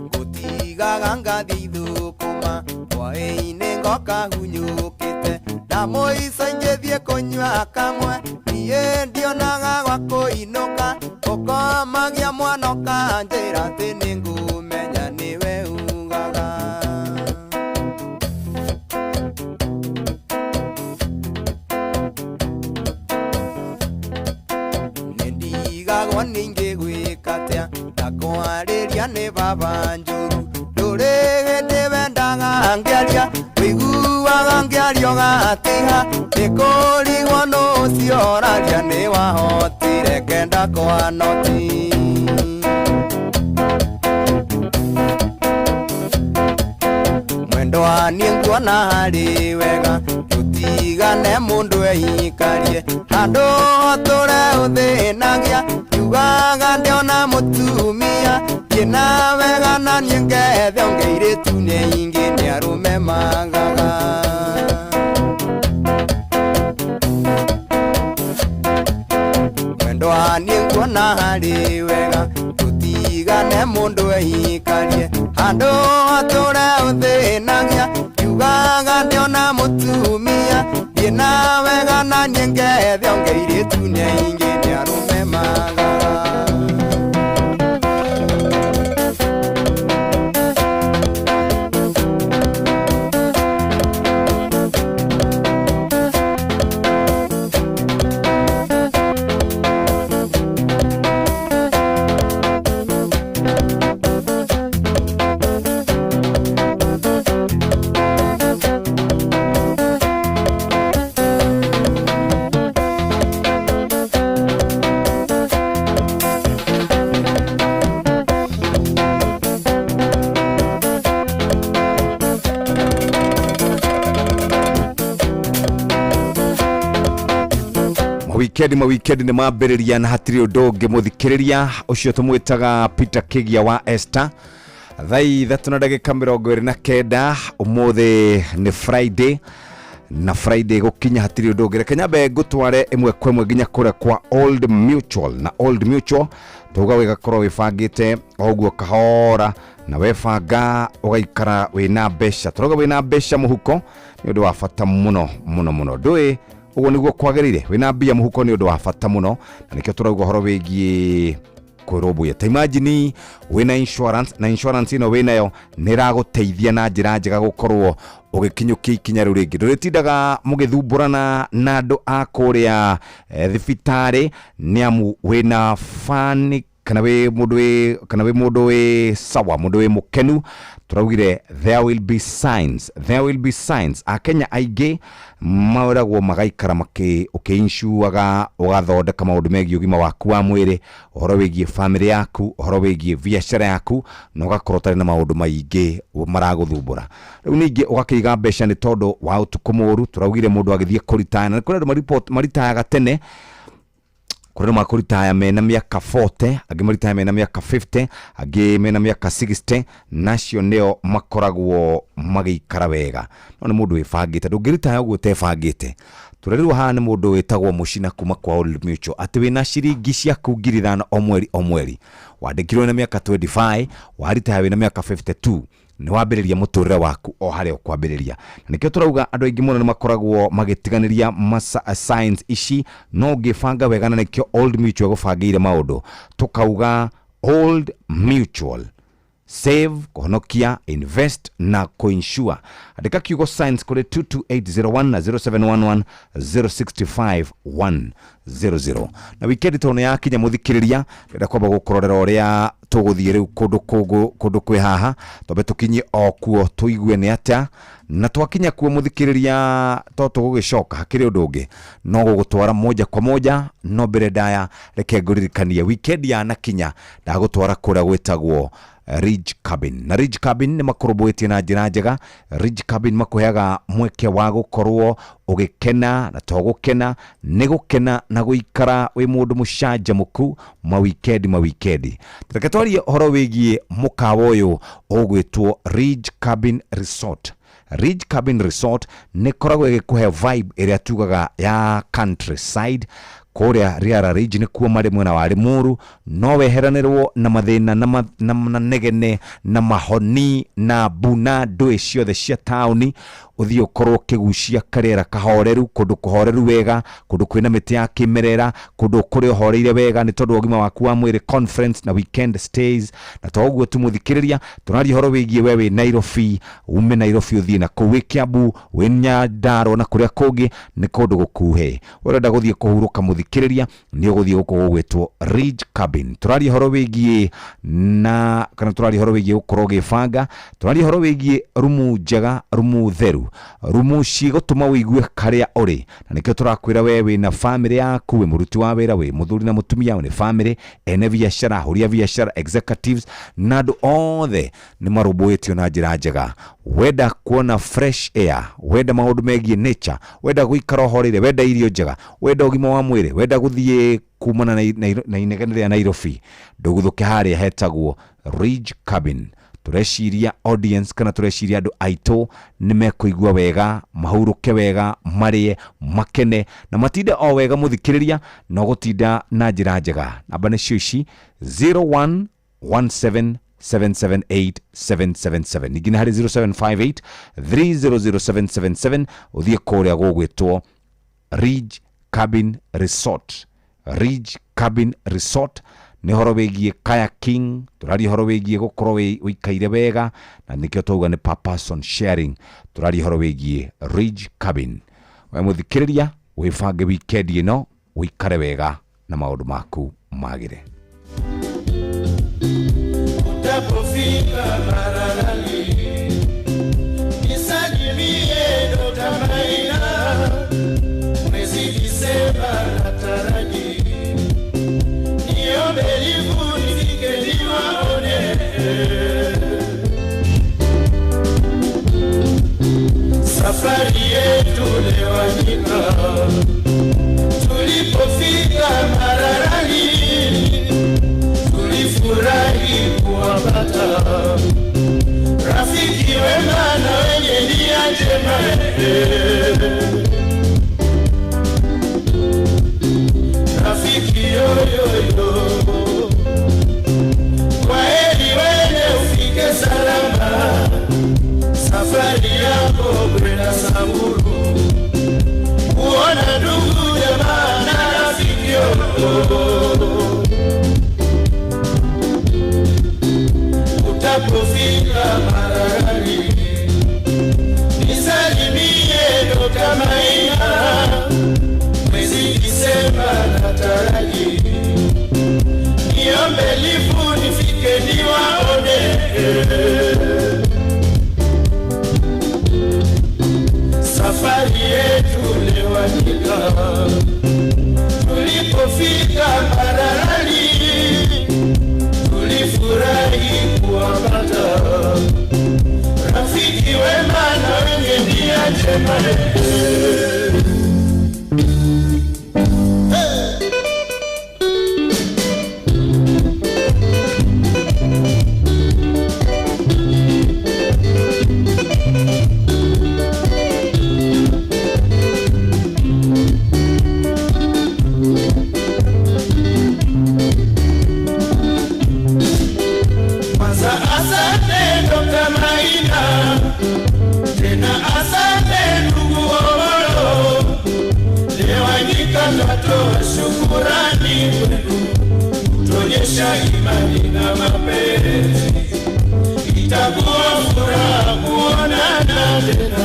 Ngũtigaga ngathiĩ thũkũma hwaĩ-inĩ ngoka hunyũkĩte na mũico ingĩthiĩ kũnyua kamwe niĩ ndionaga gwa kũinũka ũkomagia mwana ũkanjĩra atĩ nĩngũmenya nĩwe ugaga. Nĩndigagwo ningĩ gwĩka atĩa ndakwarĩria nĩ baba njũru ndũrĩ hĩndĩ wendaga ngĩaria ũiguaga ngĩaria ũgatiga nĩkũrigwo nũ ũcio ũraria nĩ wahotire kenda kwa noti. Mwendwa niĩ nguona harĩ wega tũtigane mũndũ eikarie handũ tũre ũthĩnagia. Njugaga ndĩona mũtumia thiĩ na wega na niĩ ngethe ongeirĩtu nĩ aingĩ nĩ arũme magaga. Mwendwa niĩ nguona harĩ wega tũtigane mũndũ eikarie handũ hatũre ũthĩnagia. Njugaga ndĩona mũtumia thiĩ na wega na niĩ ngethe ongeirĩtu nĩ aingĩ nĩ arũme magaga. Mawikendi mawikendi nĩ mambĩrĩria na hatirĩ ũndũ ũngĩ mũthikĩrĩria ũcio tũmwĩtaga Peter Kigia wa Esther. Thaa 3:29 ũmũthĩ nĩ Friday na Friday gũkinya hatirĩ ũndũ ũngĩ. Reke nyambe ngũtware ĩmwe kwa ĩmwe nginya kũrĩa kwa Old Mutual, na Old Mutual tuga wĩgakorwo wĩbangĩte o ũguo kahora na webanga ũgaikara wĩna mbeca. Tũrauga wĩna mbeca mũhuko nĩ ũndũ wa bata mũno mũno mũno. Ndũĩ ũguo nĩguo kwagĩrĩire, wĩna mbia mũhuko nĩ ũndũ wa bata mũno, na nĩkĩo tũrauga ũhoro wĩgiĩ kwĩrũmbũiya. Ta imagine wĩna insurance, na insurance ĩno wĩnayo nĩ ĩragũteithia na njĩra njega gũkorwo ũgĩkinyũkia ikinya rĩu rĩngĩ. Ndũrĩtindaga mũgĩthumbũrana na andũ a kũrĩa thibitarĩ nĩ amu wĩna fani kana wĩ mũndũ wĩ kana wĩ mũndũ wĩ sawa, mũndũ wĩ mũkenu. Tũraugire there will be signs, there will be signs. Akenya aingĩ maragwo magaikara ũkĩincuaga ũgathondeka maũndũ megiĩ ũgima waku wa mwĩrĩ, ũhoro wĩgiĩ family yaku, ũhoro wĩgiĩ biacara yaku, na ũgakorwo ũtarĩ na maũndũ maingĩ maragũthumbũra. Rĩu ningĩ ũgakĩiga mbeca nĩ tondũ wa ũtukũ mũũru. Tũraugire mũndũ agĩthiĩ kũritaya, na kũrĩ andũ maritayaga tene, kũrĩ andũ makũritaya mena mĩaka 40, angĩ maritaya mena mĩaka 50, angĩ mena mĩaka 60, nacio nĩo makoragwo magĩikara wega. No nĩ mũndũ wĩbangĩte, ndũngĩritaya ũguo ũtebangĩte. Tũrerirwo haha nĩ mũndũ wĩtagwo Mũcina kuma kwa Old Mutual atĩ wĩna ciringi ciaku 5,000 o mweri o mweri, wandĩkirwo na mĩaka 25, waritaya wĩna mĩaka 52, nĩ wambĩrĩria mũtũrĩre waku o harĩa ũkwambĩrĩria. Na nĩkĩo tũrauga andũ aingĩ mũno nĩ makoragwo magĩtiganĩria signs ici, no ũngĩbanga wega, na nĩkĩo Old Mutual ĩgũbangĩire maũndũ. Tũkauga Old Mutual, save, kũhonokia, invest na kũinsure. Andĩka kiugo signs kũrĩ 22801 na 0711 065 100. Na wikendi tondũ nĩ yakinya mũthikĩrĩria, ndĩrenda kwamba gũkũrorera ũrĩa tũgũthiĩ rĩu kũndũ kwĩ haha, twambe tũkinyie o kuo tũigue nĩ atĩa, na twakinya kuo mũthikĩrĩria to tũgũgĩcoka hakĩrĩ ũndũ ũngĩ no gũgũtwara moja kwa moja. No mbere ndaya reke ngũririkanie wikendi yanakinya ndagũtwara kũrĩa gwĩtagwo Ridge Cabin. Na Ridge Cabin nĩ makũrũmbũĩtie na njĩra njega. Ridge Cabin makũheaga mweke wa gũkorwo ũgĩkena, na to gũkena, nĩ gũkena na gũikara wĩ mũndũ mũcanjamũku mawikendi mawikendi. Reke twarie ũhoro wĩgiĩ mũkawa ũyũ ũgwĩtwo Ridge Cabin Resort. Ridge Cabin Resort nĩ ĩkoragwo ĩgĩkũhe vibe ĩrĩa tugaga ya countryside. Kũrĩa Riara Ridge nĩkuo marĩ mwena wa Limuru, no weheranĩrwo na mathĩna na negene na mahoni na mbuna ndũĩ ciothe cia taũni, ũthiĩ ũkorwo ũkĩgucia karĩera kahoreru, kũndũ kũhoreru wega, kũndũ kwĩna mĩtĩ ya kĩmerera, kũndũ kũrĩa ũhoreire wega nĩ tondũ wa ũgima waku wa mwĩrĩ, conference na weekend stays. Na to ũguo tu mũthikĩrĩria, tũraria ũhoro wĩgiĩ we wĩ Nairobi, ume Nairobi ũthiĩ na kũu wĩ Kiambu, wĩ Nyandarua na kũrĩa kũngĩ nĩ kũndũ gũkuhĩ. Ũrenda gũthiĩ kũhurũka mũthikĩrĩria, nĩ ũgũthiĩ gũkũ gũgwĩtwo Ridge Cabin. Tũraria ũhoro wĩgiĩ na kana tũraria ũhoro wĩgiĩ gũkorwo ũgĩbanga, tũraria ũhoro wĩgiĩ rumu njega, rumu theru, rumu cigũtũma ũigue karĩa ũrĩ. Na nĩkĩo tũrakwĩra we wĩna family yaku, wĩ mũruti wa wĩra, wĩ mũthuri na mũtumia, wĩ family, ene biacara, ahũri a biacara, executives na andũ othe nĩ marũmbũĩtio na njĩra njega. Wenda kuona fresh air, wenda maũndũ megiĩ nature, wenda gũikara ũhoreire, wenda irio njega, wenda ũgima wa mwĩrĩ, Wenda gũthiĩ kumana na inegene rĩa Nairobi, ndũguthũke harĩa hetagwo Ridge Cabin. Tũreciria audience kana tũreciria andũ aitũ nĩ mekũigua wega, mahurũke wega, marĩe, makene na matinde o wega mũthikĩrĩria, no gũtinda na njĩra njega. Namba nĩcio ici 0117 778 777, ningĩ nĩ harĩ 0758 300777. Ũthiĩ kũrĩa gũgwĩtwo Ridge Cabin Resort. Ridge Cabin Resort nĩ ũhoro wĩgiĩ kayaking, tũraria ũhoro wĩgiĩ gũkorwo wĩikaire wega, na nĩkĩo twauga nĩ per person sharing. Tũraria ũhoro wĩgiĩ Ridge Cabin. We mũthikĩrĩria, wĩbange weekend ĩno, ũikare wega na maũndũ maku magĩre. Utapofika Maralali, nisalimie Dr. Maina, mwezi Disemba nataraji, niombe livu nifike niwaone. Safari yetu Lewanyika, tulipofika Maralali, tulifurahi kuwapata rafiki wema na wenye nia njema. Rafiki yoyoyo, kwaheri wene ufike salama, safari yako kwenda Samburu, kuona ndugu jamaa na rafiki yoyo. Utapofika Maralali, nisalimie Dr. Maina, mwezi Disemba nataraji, niombe lifu nifike niwaone. Safari yetu Lewanyika, tulipofika Maralali, tulifurahi kuwapata rafiki wema na wenye nia njema. Kwanza asante Dr. Maina, tena asante ndugu Omolo, Lewanyika twatoa shukurani kwenu, kutuonyesha imani na mapenzi. Itakuwa furaha kuonana tena,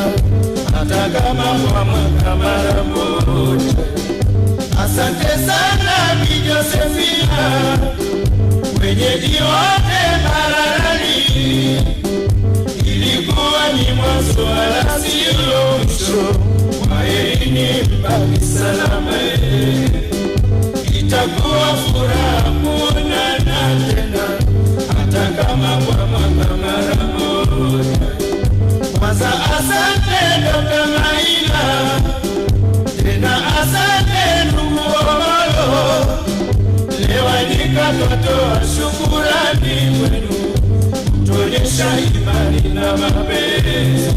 hata kama kwa mwaka mara moja. Asante sana Bi Josephina, wenyeji wote Maralali, ilikuwa ni mwanzo wala sio mwisho. Kwaherini mbaki salama, itakuwa furaha kuonana tena, hata kama kwa mwaka mara moja. Kwanza asante Dr. Maina, tena asante ndugu Omolo, Lewanyika twatoa shukurani kwenu, kutuonyesha imani na mapenzi.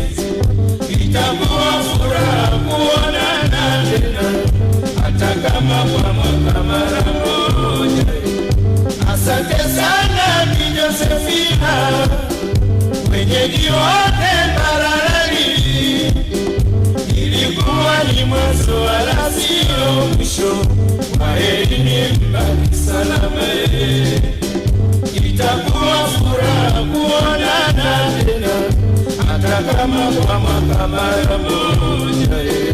Itakuwa furaha kuonana tena, hata kama kwa mwaka mara moja. Asante sana Bi Josephina, wenyeji wote Maralali, ilikuwa ni mwanzo wala sio mwisho. Kwaherini mbaki salama, itakuwa furaha kuonana tena, hata kama kwa mwaka mara moja.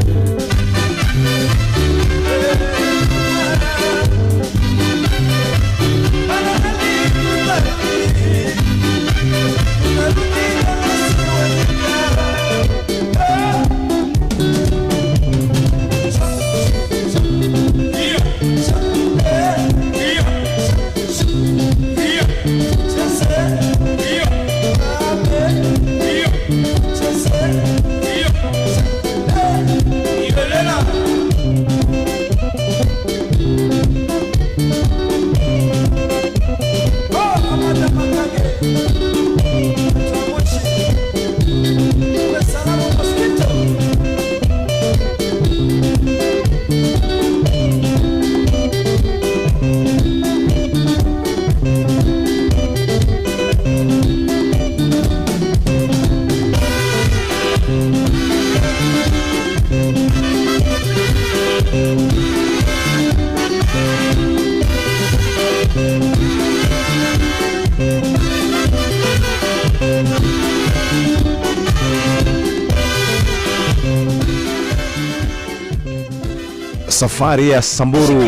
Safari ya Samburu,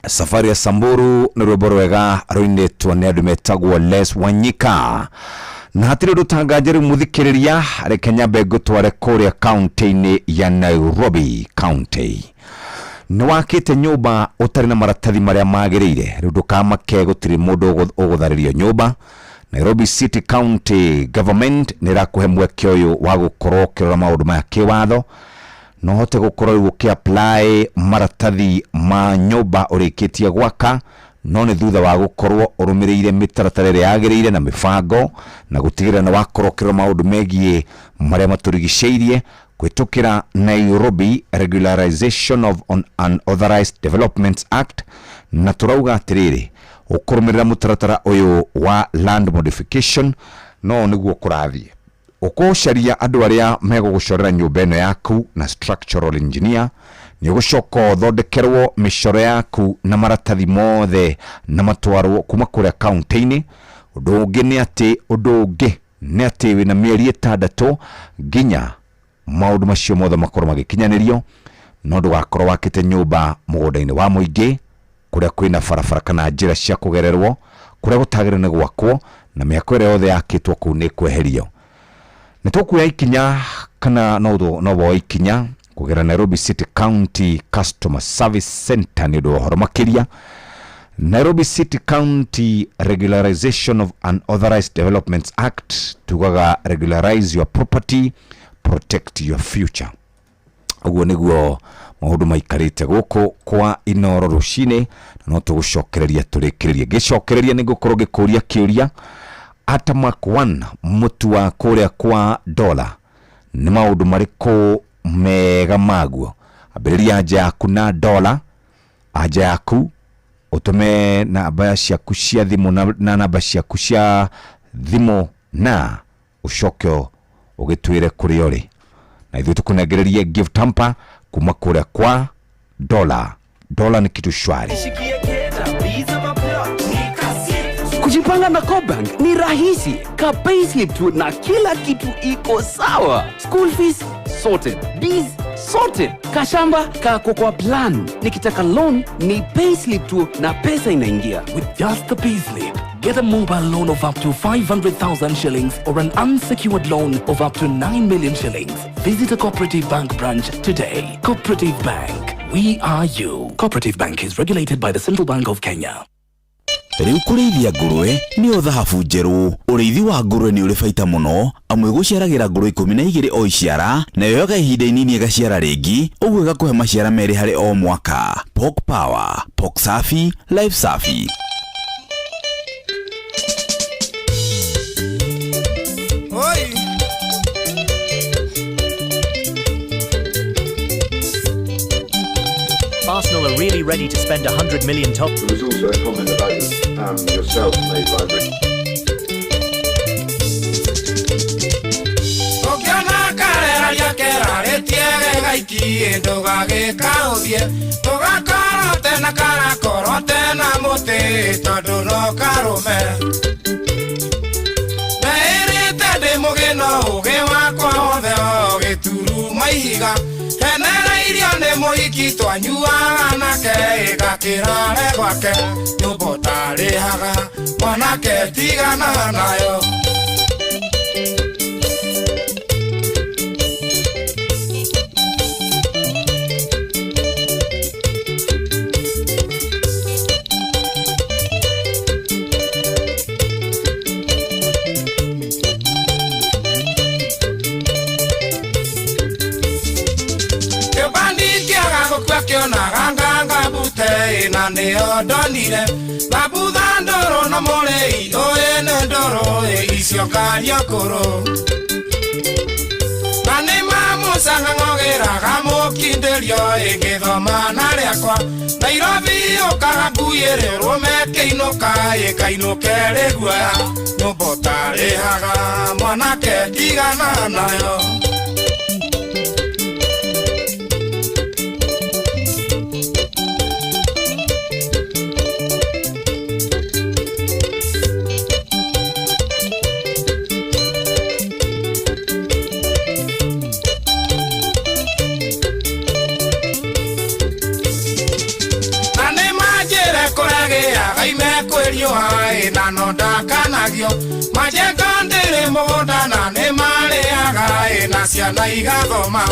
Safari ya Samburu nĩ rwĩmbo rwega rũinĩtwo nĩ andũ metagwo Les Wanyika. Na hatirĩ ũndũ tanganja rĩu mũthikĩrĩria, reke nyambe ngũtware kũrĩa kaunti-inĩ ya Nairobi County. Nĩ wakĩte nyũmba ũtarĩ na maratathi marĩa magĩrĩire, rĩu ndũkamake, gũtirĩ mũndũ ũgũtharĩrio nyũmba. Nairobi City County Government nĩ ĩrakũhe mweke ũyũ wa gũkorwo ũkĩrora maũndũ maya kĩwatho, no hote gũkorwo rĩu ũkĩ-apply maratathi ma nyũmba ũrĩkĩtie gwaka, no nĩ thutha wa gũkorwo ũrũmĩrĩire mĩtaratara ĩrĩa yagĩrĩire na mĩbango, na gũtigĩrĩra nĩ wakorwo ũkĩrora maũndũ megiĩ marĩa matũrigicĩirie kũhĩtũkĩra Nairobi Regularization of Unauthorized Developments Act. Na tũrauga atĩrĩrĩ, ũkũrũmĩrĩra mũtaratara ũyũ wa land modification, no nĩguo kũrathiĩ ũkũcaria andũ arĩa megũgũcorera nyũmba ĩno yaku na structural engineer. Nĩ ũgũcoka ũthondekerwo mĩcoro yaku na maratathi mothe na matwarwo kuma kũrĩa kaunti-inĩ. Ũndũ ũngĩ nĩ atĩ wĩna mĩeri 6 nginya maũndũ macio mothe makorwo magĩkinyanĩrio. No ndũgakorwo wakĩte nyũmba mũgũnda-inĩ wa mũingĩ, kũrĩa kwĩna barabara kana njĩra cia kũgererwo, kũrĩa gũtagĩrĩire nĩ gwakwo, na mĩako ĩrĩa yothe yakĩtwo kũu nĩ kweherio. Nĩ tũkuoya ikinya kana no woe ikinya kũgerera Nairobi City County Customer Service Center nĩ ũndũ wa ũhoro makĩria. Nairobi City County Regularization of Unauthorized Developments Act, tugaga regularize your property, protect your future. Ũguo nĩguo maũndũ maikarĩte gũkũ kwa Inoro rũcinĩ, na no tũgũcokereria tũrĩkĩrĩrie. Ngĩcokereria nĩ ngũkorwo ngĩkũria kĩũria, Atamark 1 mũtu wa kũrĩa kwa Dola, nĩ maũndũ marĩkũ mega maguo? Ambĩrĩria anja yaku na Dola, anja yaku ũtũme namba ciaku cia thimũ na namba ciaku cia thimũ, na ũcoke ũgĩtwĩre kũrĩa ũrĩ, na ithuĩ tũkũnengererie gift hamper kuma kũrĩa kwa Dola. Dola ni kitu shwari. Kujipanga na CoBank ni rahisi. Ka payslip tu na kila kitu iko sawa. School fees sorted, biz sorted, kashamba kako kwa plan. Nikitaka loan ni payslip tu na pesa inaingia. With just the payslip, get a mobile loan of up to 500,000 shillings or an unsecured loan of up to 9 million shillings. Visit a Cooperative Bank branch today. Cooperative Bank. We are you. Cooperative Bank is regulated by the Central Bank of Kenya. Rĩu kũrĩithia ngũrwe nĩyo thahabu njerũ. Ũrĩithi wa ngũrwe nĩ ũrĩ baita mũno, amu ĩgũciaragĩra ngũrwe 12 o iciara, na yoyaga ihinda inini ĩgaciara rĩngĩ, ũguo ĩgakũhe maciara merĩ harĩ o mwaka. Pork Power, Pork Safi, Life Safi. Oi. Arsenal are really ready to spend 100 million top. There was also a comment about yourself made by Rick. Ũngĩona kareraria kerarĩtie gaiki, ndũgagĩkaũthie, tũgakorwo tena karakorwo tena mũtĩ, tondũ no karũme meĩrĩte ndĩ mũgĩ no ũgĩ wakwa wothe o gĩturuma ihiga henereirio nĩ mũhiki twanyuaga nake ĩgakĩrare gwake nyũmba ũtarĩhaga mwanake tigana nayo. Kĩbandi kĩaga gũkua kĩonaga nganga mbute, na nĩyo ndonire babutha ndũrũ na mũrĩi ũyĩ nĩ ndũrũ icio karia kũrũ na nĩ mamũcang'ang'ogĩraga mũkindĩrio ĩngĩthoma na rĩakwa Nairobi ũkaga nguĩrĩrwo mekĩinũka ĩkainũke rĩguoya nyũmba ũtarĩhaga mwanake tigana nayo. riũa ĩ na no ndakanagio majenga ndĩrĩ mũgũnda na nĩ marĩaga ĩ na ciana igathoma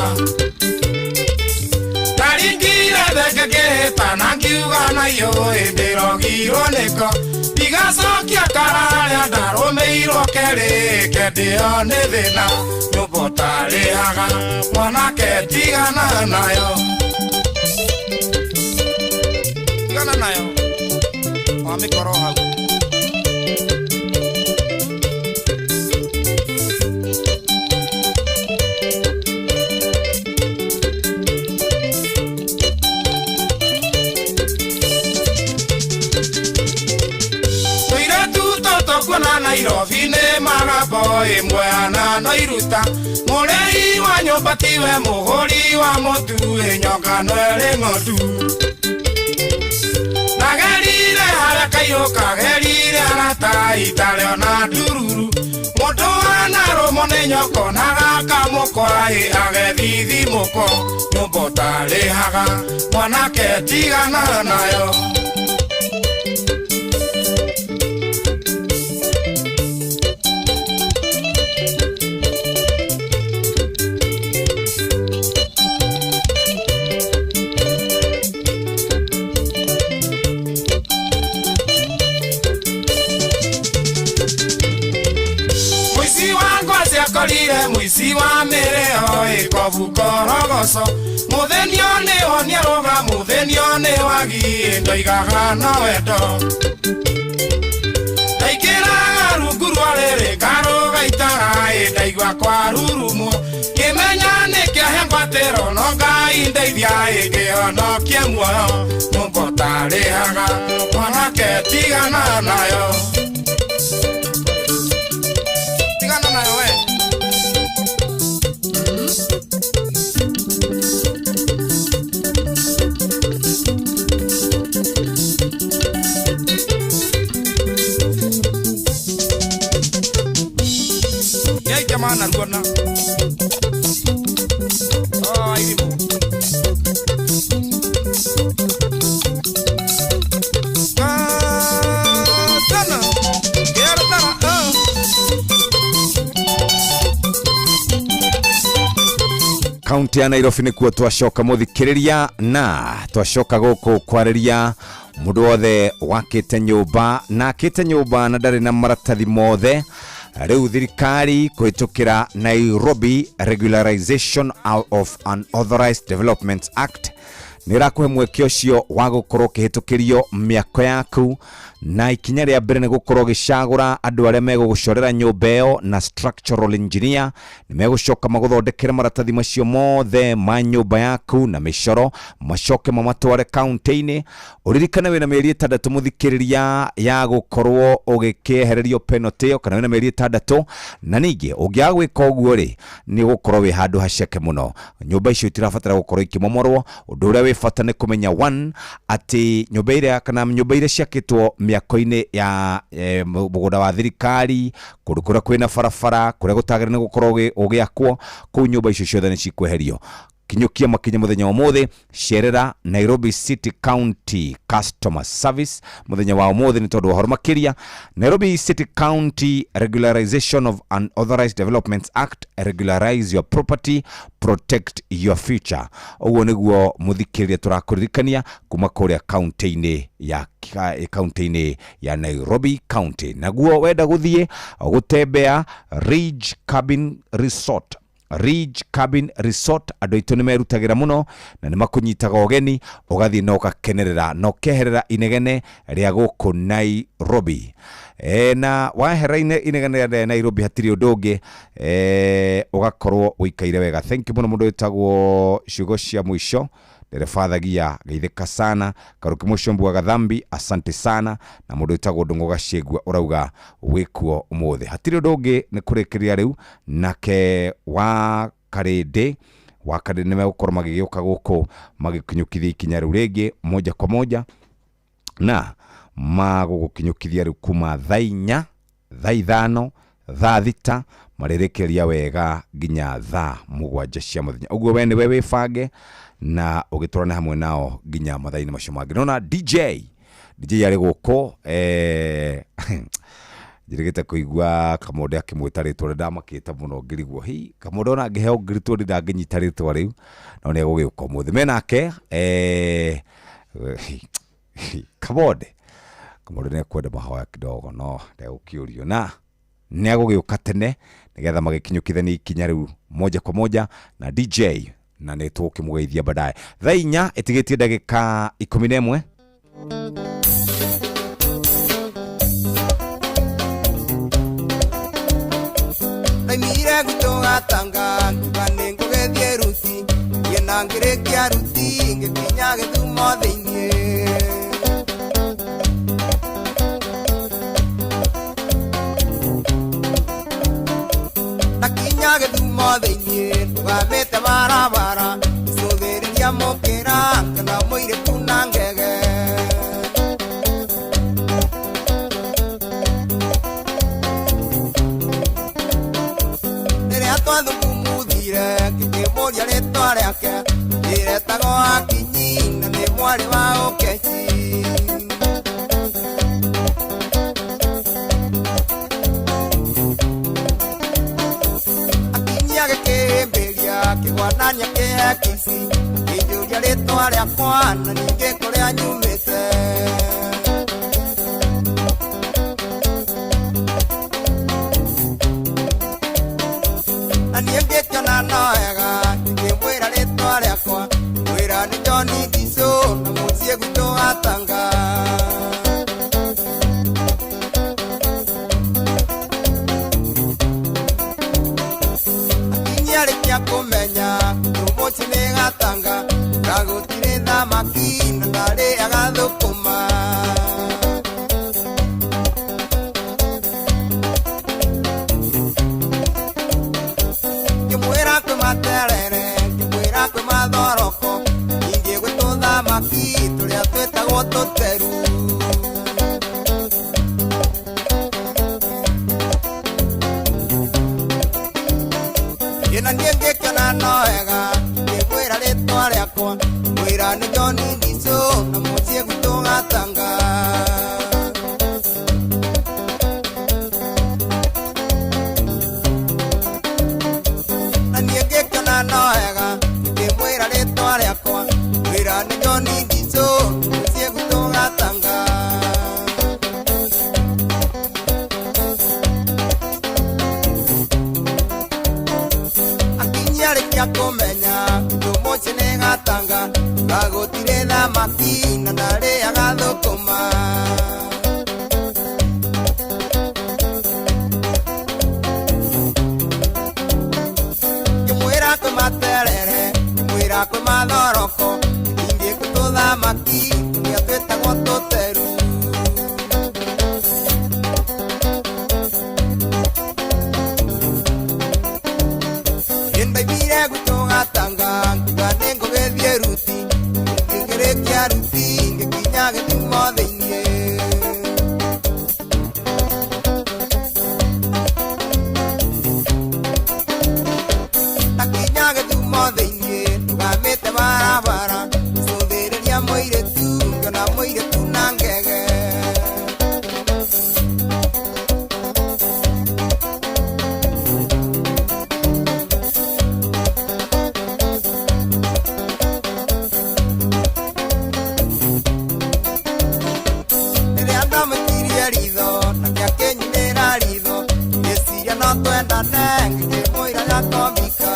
ndaringire thenge ngĩhĩta na ngiuga nayo ĩ ndĩrogirwo nĩko ndigacokia kararĩa ndarũmĩirwo kerĩ kendĩo nĩ thĩna nyũmba ũtarĩhaga mwanake tigana nayo tigana nayo wamĩkorwo hau. Kuona Nairobi nĩ magambo ĩmwe ana no iruta mũrĩi wa nyũmba tiwe mũgũri wa mũtu ĩ nyongano ĩrĩ ng'ondu ndagerire harĩa kairũ kagerire arata itarĩ ona ndururu mũndũ anarũmwo nĩ nyoko na gakamũkwa ĩ agethithimũko nyũmba ũtarĩhaga mwanake tigana nayo. Akorire mũici wa mĩrĩo ĩkobu korogoco mũthĩnio nĩ wonia rũga mũthĩnio nĩ wagi ndoigaga no wendo ndaingĩraga rungu rwa rĩrĩ ngarũga itara ĩ ndaigua kwarurumwo ngĩmenya nĩ kĩahe ngwatĩro no Ngai ndeithia ĩ ngĩhonokie muoyo nyũmba ũtarĩhaga mwanake tigana nayo tigana nayo we. Mana ruona oh irimo tana gertara Kaunti ya Nairobi nĩkuo twacoka mũthikĩrĩria na twacoka gũkũ kwarĩria mũndũ wothe wakĩte nyũmba na akĩte nyũmba na ndarĩ na maratathi mothe. Rĩu thirikari kũhĩtũkĩra Nairobi Regularization of Unauthorized Developments Act nĩ ĩrakũhe mweke ũcio wa gũkorwo ũkĩhĩtũkĩrio mĩako yaku, na ikinya rĩa mbere nĩ gũkorwo ũgĩcagũra andũ arĩa megũgũcorera nyũmba ĩyo na structural engineer nĩ megũcoka magũthondekere maratathi macio mothe ma nyũmba yaku na mĩcoro macoke mamatware kaunti-inĩ. Ũririkane wĩna mĩeri 6 mũthikĩrĩria ya gũkorwo ũgĩkĩehererio penalty ĩyo, kana wĩna mĩeri 6, na ningĩ ũngĩaga gwĩka ũguo rĩ nĩ ũgũkorwo wĩ handũ haceke mũno. Nyũmba icio itirabatara gũkorwo ikĩmomorwo. Ũndũ ũrĩa wĩ bata nĩ kũmenya one atĩ nyũmba iria kana nyũmba iria ciakĩtwo mĩako-inĩ ya mũgũnda wa thirikari kũndũ kũrĩa kwĩna barabara kũrĩa gũtagĩrĩire nĩ gũkorwo ũgĩakwo kũu nyũmba icio ciothe nĩ cikweherio. Kinyũkia makinya mũthenya wa ũmũthĩ, cerera Nairobi City County Customer Service mũthenya wa ũmũthĩ nĩ tondũ wa ũhoro makĩria. Nairobi City County Regularization of Unauthorized Developments Act, regularize your property, protect your future. Ũguo nĩguo mũthikĩrĩria tũrakũririkania kuma kũrĩa kaunti-inĩ ya kaunti-inĩ ya Nairobi County. Naguo wenda gũthiĩ gũtembea Ridge Cabin Resort, Ridge Cabin Resort, andũ aitũ nĩ merutagĩra mũno na nĩ makũnyitaga ũgeni ũgathiĩ na ũgakenerera na ũkeherera inegene rĩa gũkũ Nairobi. Na wahera inegene rĩa Nairobi hatirĩ ũndũ ũngĩ, ũgakorwo ũikaire wega. Thank you mũno mũndũ wĩtagwo ciugo cia mũico nderebathagia geithĩka sana Karuki Mũcombu wa Gathambi, asante sana. Na mũndũ wĩtagwo Ndũng'ũ Gacĩngua ũrauga wĩkuo ũmũthĩ. Hatirĩ ũndũ ũngĩ nĩ kũrĩkĩrĩria rĩu nake wa Karĩndĩ nĩ megũkorwo magĩgĩũka gũkũ magĩkinyũkithia ikinya rĩu rĩngĩ moja kwa moja na magũgũkinyũkithia rĩu kuma thaa 4, thaa 5, thaa 6 marĩrĩkĩria wega nginya thaa 7 cia mũthenya. Ũguo we nĩwe wĩbange na ũgĩtwarane hamwe nao nginya mathaa-inĩ macio mangĩ. Nona DJ DJ arĩ gũkũ njĩrĩgĩte kũigua Kamonde akĩmwĩta rĩtwa rĩ ndamakĩte mũno ngĩrigwo hi Kamonde ona angĩheo ngiri twendi ndangĩnyita rĩtwa rĩu no nĩ egũgĩũka ũmũthĩ menake Kamonde Kamonde nĩ ekwenda mahoya kidogo no ndegũkĩũrio na nĩ agũgĩũka tene nĩgetha magĩkinyũkithania ikinya rĩu moja kwa moja na DJ na nĩ tũkĩmũgeithia baadaye thaa 4 ĩtigĩtie ndagĩka 11. Ndaimire gwitũ Gatanga ngiuga nĩngũgĩthiĩ Ruti niĩ na ngĩrĩkia Ruti ngĩkinya Gĩthumo thĩiniĩ. Ndakinya Gĩthumo thĩiniĩ ndũgamĩte barabara ngĩcũthĩrĩria mũkĩra ngĩona mũirĩtu na ngege. Twathukumuthire ngĩkĩmũria rĩtwa rĩake ndĩretagwo Akinyi na nĩ mwarĩ wa Ũkeci. Akinyi agĩkĩhĩmbĩria akĩgwanania kĩhe kici akĩnjũria rĩtwa rĩakwa na ningĩ kũrĩa nyumĩte. Na niĩ ngĩkĩona no wega ngĩmwĩra rĩtwa rĩakwa mwĩra nĩ John Ndicũ na mũciĩ gwitũ Gatanga. Akinyi arĩkia kũmenya mũciĩ nĩ Gatanga gagũtirĩ thamaki na ndarĩaga thũkũma. Ngĩmwĩra kwĩ materere ngĩmwĩra kwĩ mathoroko ningĩ gwĩ tũthamaki tũrĩa twĩtagwo tũteru. Ĩna niĩ ngĩkĩona no wega ngĩmwĩra rĩtwa rĩakwa mwĩra nĩ John Ndicũ na mũciĩ gwitũ Gatanga. Na niĩ ngĩkĩona no wega ngĩmwĩra rĩtwa rĩakwa mwĩra nĩ John Ndicũ mũciĩ gwitũ Gatanga. Akinyi arĩkia kũmenya gwitũ mũciĩ nĩ Gatanga gagũtirĩ thamaki na ndarĩaga thũkũma. Ngĩmwĩra kwĩ materere ngĩmwĩra kwĩ mathoroko ningĩ kwĩ tũthamaki tũrĩa twĩtagwo tũteru. Nĩndaimire gwitũ Gatanga ngiuga nĩngũgĩthiĩ Ruti ngĩrĩkia Ruti ngĩkinya Gĩthumo thĩiniĩ. Ndakinya Gĩthumo thĩiniĩ ndũgamĩte barabara ngĩcũthĩrĩria mũirĩtu ngĩona mũirĩtu na ngege. Rĩrĩa ndamũtirie ritho nake akĩnyumĩra ritho ngĩciria no twendane ngĩkĩmwĩra Jakobika.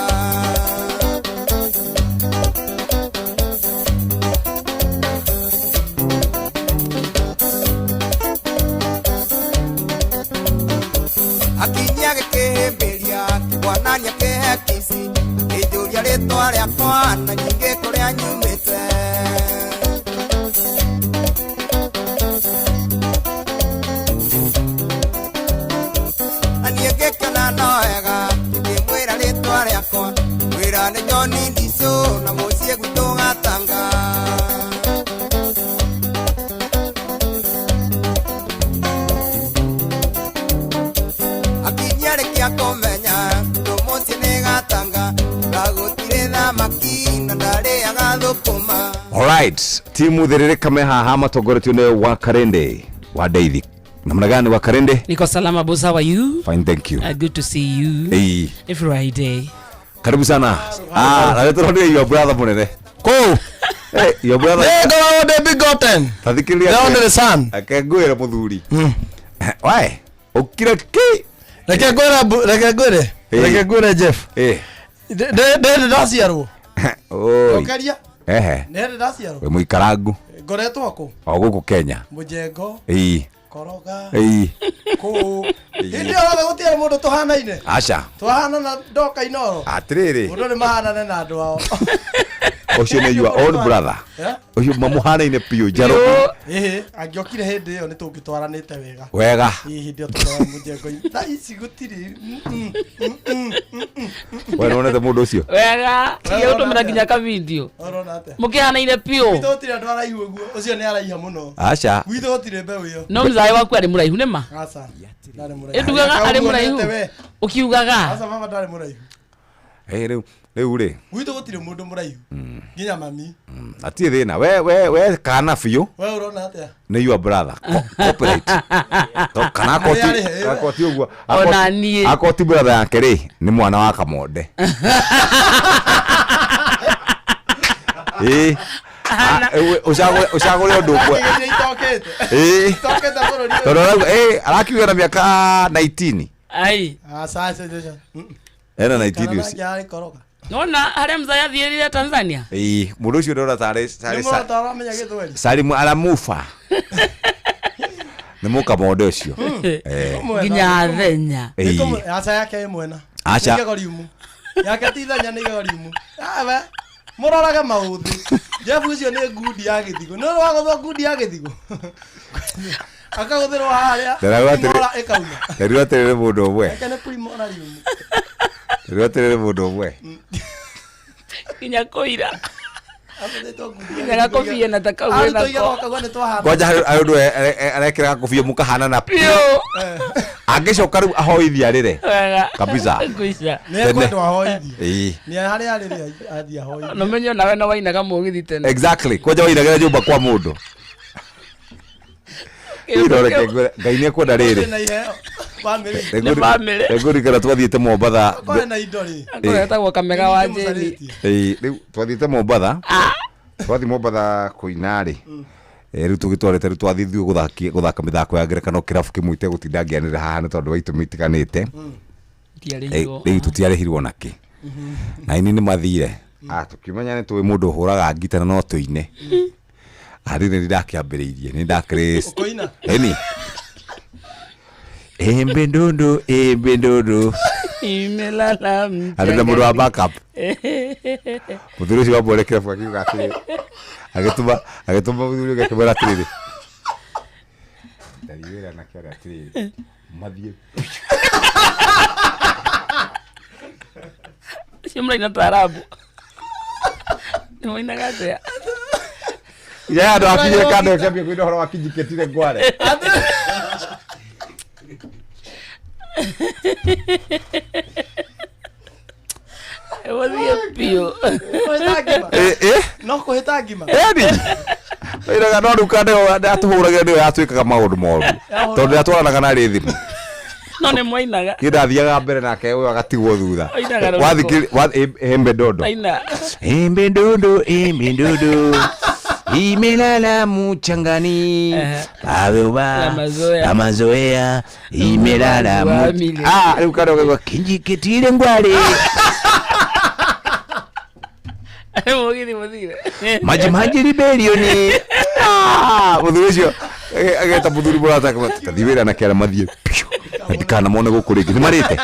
Akinyi agĩkĩhĩmbĩria akĩgwanania kĩhe kici akĩnjũria rĩtwa rĩakwa na ningĩ kũrĩa nyumĩte. Na niĩ ngĩkĩona no wega ngĩmwĩra rĩtwa rĩakwa mwĩra nĩ John Ndicũ na mũciĩ gwitũ Gatanga. Akinyi arĩkia kũmenya gwitũ mũciĩ nĩ Gatanga gagũtirĩ thamaki na ndarĩaga thũkũma. Alright, timu thĩrĩrĩka me haha matongoretio nĩ Wakarende wa Ndeithi. Namna gani Wakarende? Niko salama boss, how are you? Fine, thank you. Good to see you. Hey. Ni Friday. Karibu sana. Ah, na tũronire your brother mũnene. Kũu. Hey, your brother. Nĩngoragwo ndĩ begotten. Tathikĩrĩria. The only son. Reke ngwĩre mũthuri. Wae, ũkire ki. Reke ngwĩre reke ngwĩre. Eh. Reke ngwĩre Jeff. Eh. Ndĩ ndaciarwo. Oi. Cokeria. Ehe. Nĩ ndaciarwo. Wĩ mũikarangu Ngoretwo kũ? o gũkũ Kenya. Mũjengo. Ĩĩ. Koroga. Ĩĩ. Kũũ. Hĩndĩ ĩyo yothe gũtirĩ mũndũ tũhanaine. Aca. Twahanana ndoka Inoro. Atĩrĩrĩ. Mũndũ nĩ mahanane na andũ ao. Ũcio nĩ your own brother. Eh? Ũcio mamũhanaine biũ njarũ. Ĩhĩ, angĩokire hĩndĩ ĩyo nĩ tũngĩtwaranĩte wega. Wega. Ĩĩ, hĩndĩ ĩyo tũkoragwo mũjengo-inĩ. Thaa ici gũtirĩ. We nĩwonete mũndũ ũcio? Wega, tiga ũtũmĩra nginya ka video. Ũrona atĩa? Mũkĩhanaine biũ. Gwitũ gũtirĩ andũ araihu ũguo. Ũcio nĩ araiha mũno. Aca. Gwitũ gũtirĩ mbeũ ĩyo. No mzae waku arĩ mũraihu nĩ ma? Aca. Ndarĩ mũraihu. Ĩndugaga arĩ mũraihu. Ũguo we. Ũkiugaga. Aca baba ndarĩ mũraihu. Eh, rĩu rĩu rĩ Gwitũ gũtirĩ mũndũ mũraihu. Nginya mami. hatirĩ thĩna we we we kana biũ We ũrona atĩa? nĩ your brother copyright To- kana akoti Arĩa arĩhe, akoti ũguo Ona niĩ. akoti brother yake rĩ nĩ mwana wa kamonde ĩĩ ũcagũre ũcagũre ũndũ ũmwe Iria itokĩte. ĩĩ Itokĩte bũrũri ũyũ. tondũ arauga ĩĩ arakiuga na mĩaka 19 Ai. Aca, aca, aca. ena 19 Kana ũcio nake arĩ koroga. Nona harĩa mzae athiĩrire Tanzania? ĩĩ mũndũ ũcio ndona tarĩ Nĩ tarĩ mũrata ũramenya gĩthweri. Salimu aramufa nĩ mũkamonde ũcio Eh. Nginya thenya. Ĩĩ. Aca yake ĩ mwena. Aca. Nĩ igegoriumu. Yake ti thenya nĩ igegoriumu. Awe. Mũrorage maũthĩ. Jeff ũcio nĩ ngundi ya gĩthigo. Nĩ ũrĩ wagũthwo ngundi ya gĩthigo. Akagũthĩrwo harĩa. Ndĩrauga atĩrĩ- Primora ĩkauma. Nderirwo atĩrĩrĩ mũndũ ũmwe Yake nĩ primora riumu. nderirwo atĩrĩrĩ mũndũ ũmwe Nginya kũira. Agũthĩtwo ngundi ya Nginya gakobia na ta kau Arutwo wĩnako. igego kaguo nĩ twahana. kwanja harĩ harĩ ũndũ arekĩra gakobia mũkahanana Biũ. angĩcoka rĩu ahoithia arĩre Wega. Kabisa. Ngũica. Nĩ ekwendwo ahoithie. Ĩĩ. Nĩ harĩa arĩ rĩ athiĩ ahoithie. No menye onawe no wainaga mũgithi tene. exactly kwanja wainagĩra nyũmba kwa mũndũ Ĩno reke ngwĩre, ngai nĩ ekwenda rĩrĩ Na iheo. Family. ngũrikana twathiĩte mombatha Kore na indo rĩ. Kũrĩa etagwo Kamega wa Njeri. Ĩĩ, rĩu twathiĩte mombatha twathiĩ mombatha kũina rĩ rĩu tũgĩtwarĩte rĩu twathiĩ ithuĩ gũthaka mĩthako ya ngerekano kĩrabu kĩmwe itegũtinda ngĩanĩrĩra haha nĩ tondũ wa itũmi itiganĩte Ndiarĩhirwo. rĩu tũtiarĩhirwo nakĩ na ini nĩ mathire Ah, tũkĩmenya nĩ tũĩ mũndũ ũhũraga ngita na no tũine arĩ nĩ ndakĩambĩrĩirie nĩ ndakĩrĩ Ũkũina? ĩni ĩmbe ndundu ĩmbe ndundu Imelala arĩ na mũndũ wa backup mũthuri ũcio wamwone kĩrabu akiuga atĩrĩrĩ agĩtũma agĩtũma mũthuri ũngĩ akĩmwĩra atĩrĩrĩ ndathiĩ wĩra nake arĩa atĩrĩrĩ mathiĩ Ũcio mũraina taarabu. Nĩ mũinaga atĩa? ya andũ akinyire kando kĩambia kwĩna ũhoro wa kinjikĩtire ngware Gũthiĩ biũ. Kũhĩta ngima. Ĩ, ĩ? No kũhĩta ngima. ĩni oiraga no rĩu kande atũhũragĩra nĩyo yatuĩkaga maũndũ moru tondũ yatwaranaga na rĩthimũ No nĩ mwainaga. niĩ ndathiaga mbere nake ũyũ agatigwo thutha Oinaga rũrĩkũ? Wathi embe ndondo Aina. embe ndondo embe ndondo imelala mchangani La mazoea. la mazoea imelala Family. Ah, rĩu kando kaigua kinjikĩtire ngware Mũgithi mũthire. maji maji ribelioni Ah, mũthuri ũcio ageta mũthuri mũrata tathiĩ wĩra na kĩara mathiĩ piũ na ndikanamone gũkũ rĩngĩ nĩ marĩte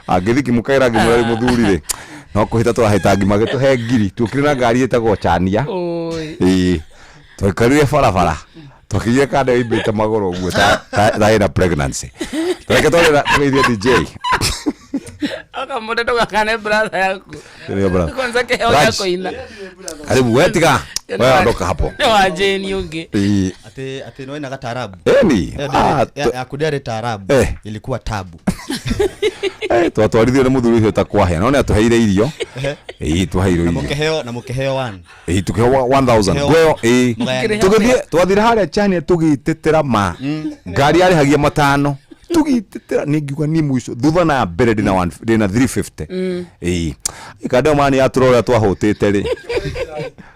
angĩthi ngĩmũkaĩra ngĩmwĩra rĩu mũthuri rĩ no kũhĩta tũrahĩta ngima gĩtũhe ngiri tuokire na ngari ĩtagwo chania Oi. ĩĩ twaikarire barabara twakinyire kanda ĩimbĩte magũrũ ũguo ta ĩna pregnancy reke twarĩra tũgeithie DJ Oka Kamũte ndũgakane brother yaku. Ndio brother. Kwanza kĩheo Raj. gĩa kũina. Karibu wewe tiga. Wewe ondoka hapo. Nĩ wa Jane ũngĩ. Ii. Ati ati noinaga taarabu. Eni. Eh, Ah, ya kudere taarabu Eh. ilikuwa tabu. Eh, twatwarithio nĩ mũthuri ũcio takwahĩa no nĩ atũheire irio. Ehe. Ĩĩ twaheirwo Na irio. mũkĩheo na mũkĩheo one. Ĩĩ tukĩheo 1000 Mũkĩheo- ngweo ĩĩ Mũgayani. tũgĩthiĩ twathire harĩa chania tũgĩtetera ma ngari yarĩhagia matano tũgĩtetera nĩ ngiuga niĩ mũico thutha na mbere ndĩna ndĩna 350 ĩĩ kandeo mani yatũra ũrĩa twahũtĩte rĩ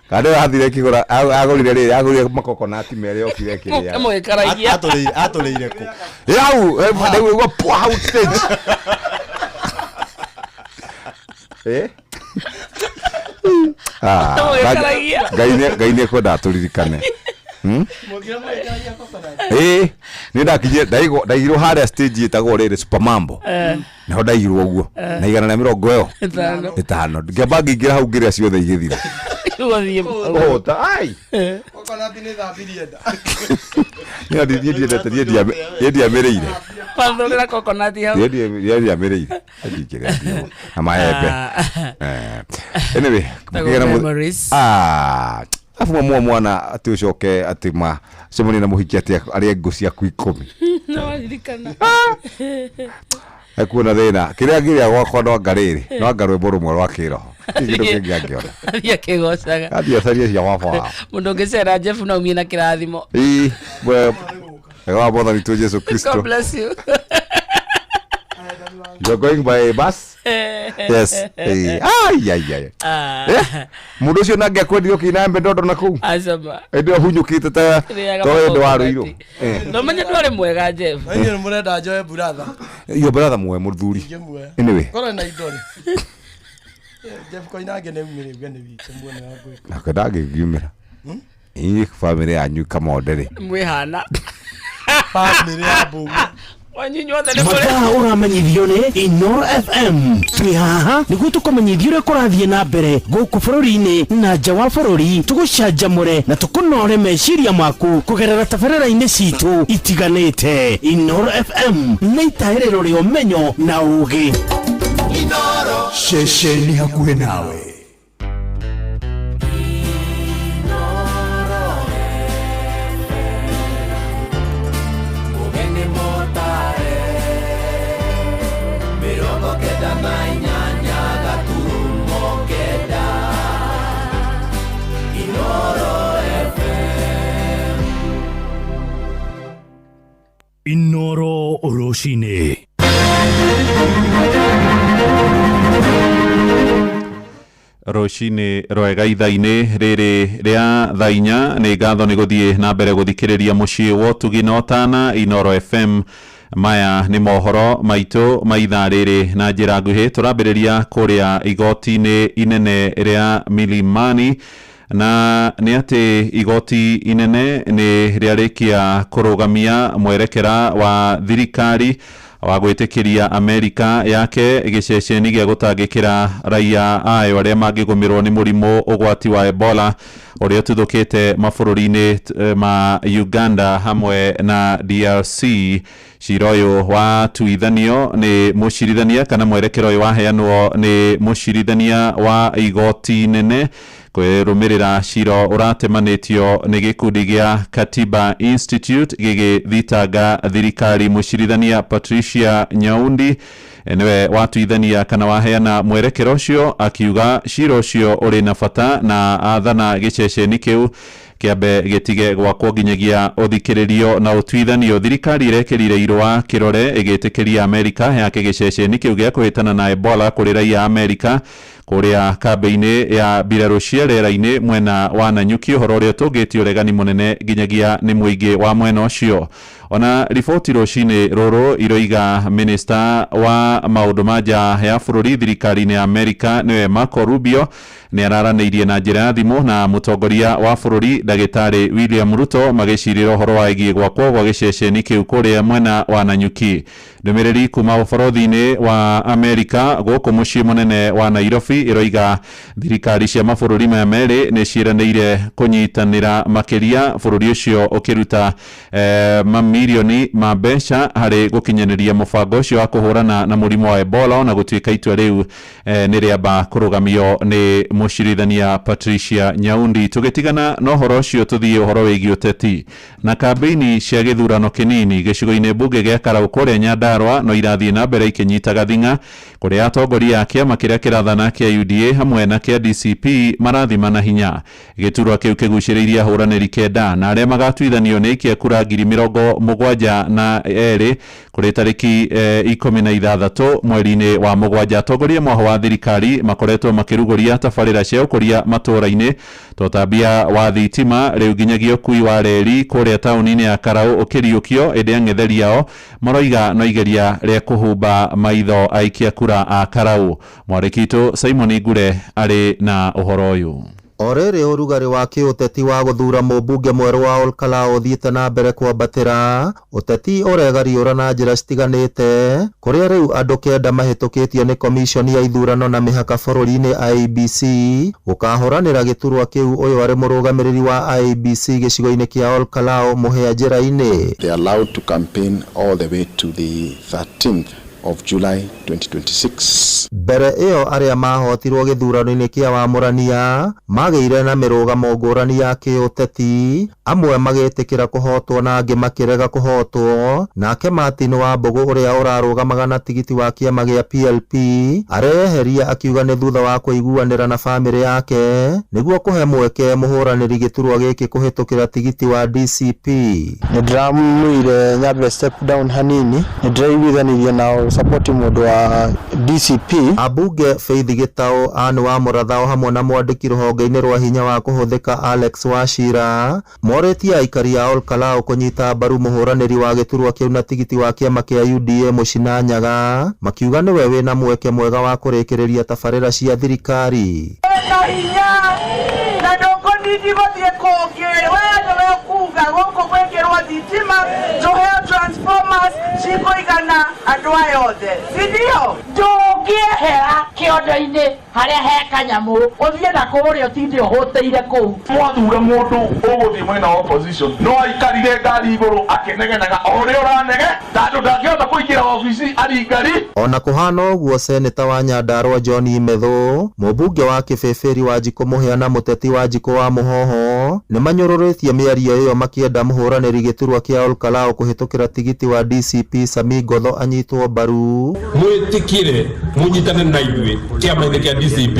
kandeo athire kĩgũra agũrire rĩrĩ agũrire makokonati merĩ okire kĩrĩa Mũgĩkaragia. Atũrĩire atũrĩire kũ? Ĩ hau ndaigua pwa hau stage Eh? Ah, Mũgĩkaragia. Ngai Ngai nĩ ekwenda atũririkane. Hmm? Ĩĩ, nĩ ndakinyire ndaigwo ndaigirwo harĩa stage ĩtagwo rĩrĩ Super Mambo. Eh. Niho ndaigirwo ũguo. Eh. Na 150 Ĩtano. ĩtano. Ngĩamba ngĩingĩra hau ngĩrĩa ciothe igĩthira. Ũgathiĩ. Kũhũta, ai. Coconut nĩ thambirie nda. Niĩ niĩ ndiendete niĩ ndiamĩrĩire. Wathũrĩra coconut hau. Niĩ ndiamĩrĩire. Ndingĩrĩa ndiũ. Na maembe. Eh. Anyway, Tagwo mũkĩgĩa na memories. Ah, afu mamua mwana atĩ ũcoke atĩ ma cemanie na mũhiki atĩ arĩe ngũ ciaku ikũmi No waririkana. ekuona thĩna kĩrĩa ngĩrĩa gwakwa no anga rĩrĩ no anga rwĩmbo rũmwe rwa kĩroho Gũtirĩ kĩndũ kĩngĩ angĩona Athiĩ akĩgocaga. athiĩ acarie cia baba wao Mũndũ ũngĩcera Jeff no aumie na kĩrathimo. Ĩĩ, wega wa mwathani witũ Jesu Kristo. God bless you. You are going by bus? Yes. Ĩĩ. Ai, ai, ai. Ah. Eh, mũndũ ũcio nangĩ akwendire ũkĩina mbe ndondo na kũu Acama. ĩndĩ ahunyũkĩte ta Rĩaga ta hĩndĩ wa makokonati. rũirũ Eh. No menye ndwarĩ mwega Jeff. Na inyuĩ nĩ mũrenda njoe brother. Your brother muwe mũthuri. Ingĩmuoya. Anyway. Korwo na indo rĩ. Jeff Koinange nĩ umĩre uge nĩ witũ muone wa gwĩka. Nake ndangĩngiumĩra. Inyuĩ bamĩrĩ yanyu kamonde rĩ. Mwĩhana. Bamĩrĩ ya Mbũgũ. Wanyu inyuothe nĩ mũrĩ. Mathaa ũramenyithio nĩ Inoro FM twĩ haha nĩguo tũkũmenyithia ũrĩa kũrathiĩ na mbere gũkũ bũrũri-inĩ na nja wa bũrũri tũgũcanjamũre na tũkũnore meciria maku kũgerera tabarĩra-inĩ citũ itiganĩte. Inoro FM nĩ itaĩrĩro rĩa ũmenyo na ũũgĩ. Ceceni hakuhĩ nawe. Mũgeni mũtare 98 gaturumo 9 Inoro FM. Inoro rũcinĩ. Rũcinĩ rwega ithaa-inĩ rĩrĩ rĩa thaa 4 nĩ ngatho nĩ gũthiĩ na mbere gũthikĩrĩria mũciĩ wa ũtugi na ũtana Inoro FM. Maya nĩ mohoro maitũ ma ithaa rĩrĩ na njĩra nguhĩ. Tũrambĩrĩria kũrĩa igoti-inĩ inene rĩa Milimani, na nĩ atĩ igoti inene nĩ rĩarĩkia kũrũgamia mwerekera wa thirikari wa gwĩtĩkĩria Amerika yake gĩceceni gĩa gũtangĩkĩra raia ayo arĩa mangĩgũmĩrwo nĩ mũrimũ ũgwati wa Ebola ũrĩa ũtuthũkĩte mabũrũri-inĩ ma Uganda hamwe na DRC. Cira ũyũ watuithanio nĩ mũcirithania kana mwerekero ũyũ waheanwo nĩ mũcirithania wa igoti nene kwĩrũmĩrĩra cira ũratemanĩtio nĩ gĩkundi gĩa Katiba Institute gĩgĩthitanga thirikari. Mũcirithania Patricia Nyaundi nĩwe watuithania kana waheana mwerekero ũcio akiuga cira ũcio ũrĩ na bata na athana gĩceceni kĩu kĩambe gĩtige gwakwo nginyagia ũthikĩrĩrio na ũtuithanio. Thirikari ĩrekĩrire irũa kĩrore ĩgĩtĩkĩria Amerika yake gĩceceni kĩu gĩa kũhĩtana na Ebola kũrĩ raia a Amerika kũrĩa kambĩ-inĩ ya mbirarũ cia rĩera-inĩ mwena wa Nanyuki, ũhoro ũrĩa ũtũngĩtie ũregani mũnene nginyagia nĩ mũingĩ wa mwena ũcio. Ona riboti rũcinĩ rũrũ iroiga minista wa maũndũ ma nja ya bũrũri thirikari-inĩ ya Amerika nĩwe Marco Rubio Nĩ araranĩirie na njĩra ya thimũ na mũtongoria wa bũrũri ndagĩtarĩ William Ruto magĩcirĩra ũhoro wa ĩgiĩ gwakwo gwa gĩceceni kĩu kũrĩa mwena wa Nanyuki. Ndũmĩrĩri kuma ũbarũthi-inĩ wa Amerika gũkũ mũciĩ mũnene wa Nairobi ĩroiga thirikari cia mabũrũri maya merĩ nĩ ciĩranĩire kũnyitanĩra makĩria bũrũri ũcio ũkĩruta mamirioni ma mbeca harĩ gũkinyanĩria mũbango ũcio wa kũhũrana na mũrimũ wa Ebola, ona gũtuĩka itua rĩu nĩ rĩamba kũrũgamio nĩ mũcirithania Patricia Nyaundi. Tũgĩtigana na ũhoro ũcio tũthiĩ ũhoro wĩgiĩ ũteti na kambĩini cia gĩthurano kĩnini gĩcigo-inĩ mbunge gĩa Karau kũrĩa Nyandarua no irathiĩ na mbere ikĩnyitaga thing'a kũrĩa atongoria a kĩama kĩrĩa kĩrathana kĩa UDA hamwe na kĩa DCP marathimana hinya. Gĩturwa kĩu kĩgucĩrĩirie ahũranĩri 9 na arĩa magatuithanio nĩ aikia kura 72,000 kũrĩ tarĩki 16 mweri-inĩ wa 7. Atongoria mwaho wa thirikari makoretwo makĩrugũria tabarĩra cia ũkũria matũũra-inĩ tũtambia wa thitima rĩu nginyagia ũkui wa reri kũrĩa taũni-inĩ ya Karau ũkĩriũkio, ĩndĩ ang'etheri ao maroiga no igeria rĩa kũhumba maitho aikia kura a Karau. Mwarĩki witũ Simon Ngure arĩ na ũhoro ũyũ. O rĩrĩ ũrugarĩ wa kĩũteti wa gũthura mũmbunge mwerũ wa Olkalau ũthiĩte na mbere kwambatĩra, ũteti ũregariũra na njĩra citiganĩte kũrĩa rĩu andũ 9 mahĩtũkĩtio nĩ komishoni ya ithurano na mĩhaka bũrũri-inĩ IEBC gũkahũranĩra gĩturwa kĩu. Ũyũ arĩ mũrũgamĩrĩri wa IEBC gĩcigo-inĩ kĩa Olkalau Mũhĩa njĩra-inĩ. They are allowed to campaign all the way to the 13th of July 2026. Mbere ĩyo arĩa mahotirwo gĩthurano-inĩ kĩa wamũrania magĩire na mĩrũgamo ngũrani ya kĩũteti, amwe magĩtĩkĩra kũhotwo na angĩ makĩrega kũhotwo. Nake Martin Wambũgũ ũrĩa ũrarũgamaga na tigiti wa kĩama gĩa PLP areyeheria akiuga nĩ thutha wa kũiguanĩra na bamĩrĩ yake nĩguo kũhe mweke mũhũranĩri gĩturwa gĩkĩ kũhĩtũkĩra tigiti wa DCP. Nĩ ndĩramwĩire nyambe step down hanini, nĩ ndĩraiguithanirie nao support mũndũ wa DCP. Ambunge Faith Gitau, Anne wa Mũrathao hamwe na mwandĩki rũhonge-inĩ rwa hinya wa kũhũthĩka Alex Wachira morĩtie aikari a Olkalau kũnyita mbaru mũhũranĩri wa gĩturwa kĩu na tigiti wa kĩama kĩa UDA Mũcina Nyaga, makiuga nĩwe wĩna mweke mwega wa kũrĩkĩrĩria tabarĩra cia thirikari. Na hinya na ndũkũnindi gũthiĩ kũngĩ, we nĩwe ũkuga gũkũ gwĩkĩrwo thitima tũheo transformers cikũigana andũ aya othe, si ndio? Ndũngĩehera kĩondo-inĩ harĩa he kanyamũ ũthiĩ na kũrĩa ũtinde ũhũtĩire kũu. Mwathura mũndũ ũgũthiĩ mwena wa opposition no aikarire ngari igũrũ akĩnegenaga o ũrĩa ũranege tondũ ndangĩhota kũingĩra obici aringari. Ona kũhana ũguo, seneta wa Nyandarua John Imethu, mũmbunge wa Kĩbĩbĩri Wanjikũ Mũhĩa na mũteti Wanjikũ wa Mũhoho nĩ manyũrũrĩtie mĩario ĩyo makĩenda mũhũranĩri gĩturwa kĩa Olkalau kũhĩtũkĩra tigiti wa DCP Sami Ngotho anyitwo mbaru. Mwĩtĩkĩre mũnyitane na ithuĩ kĩama-inĩ kĩa DCP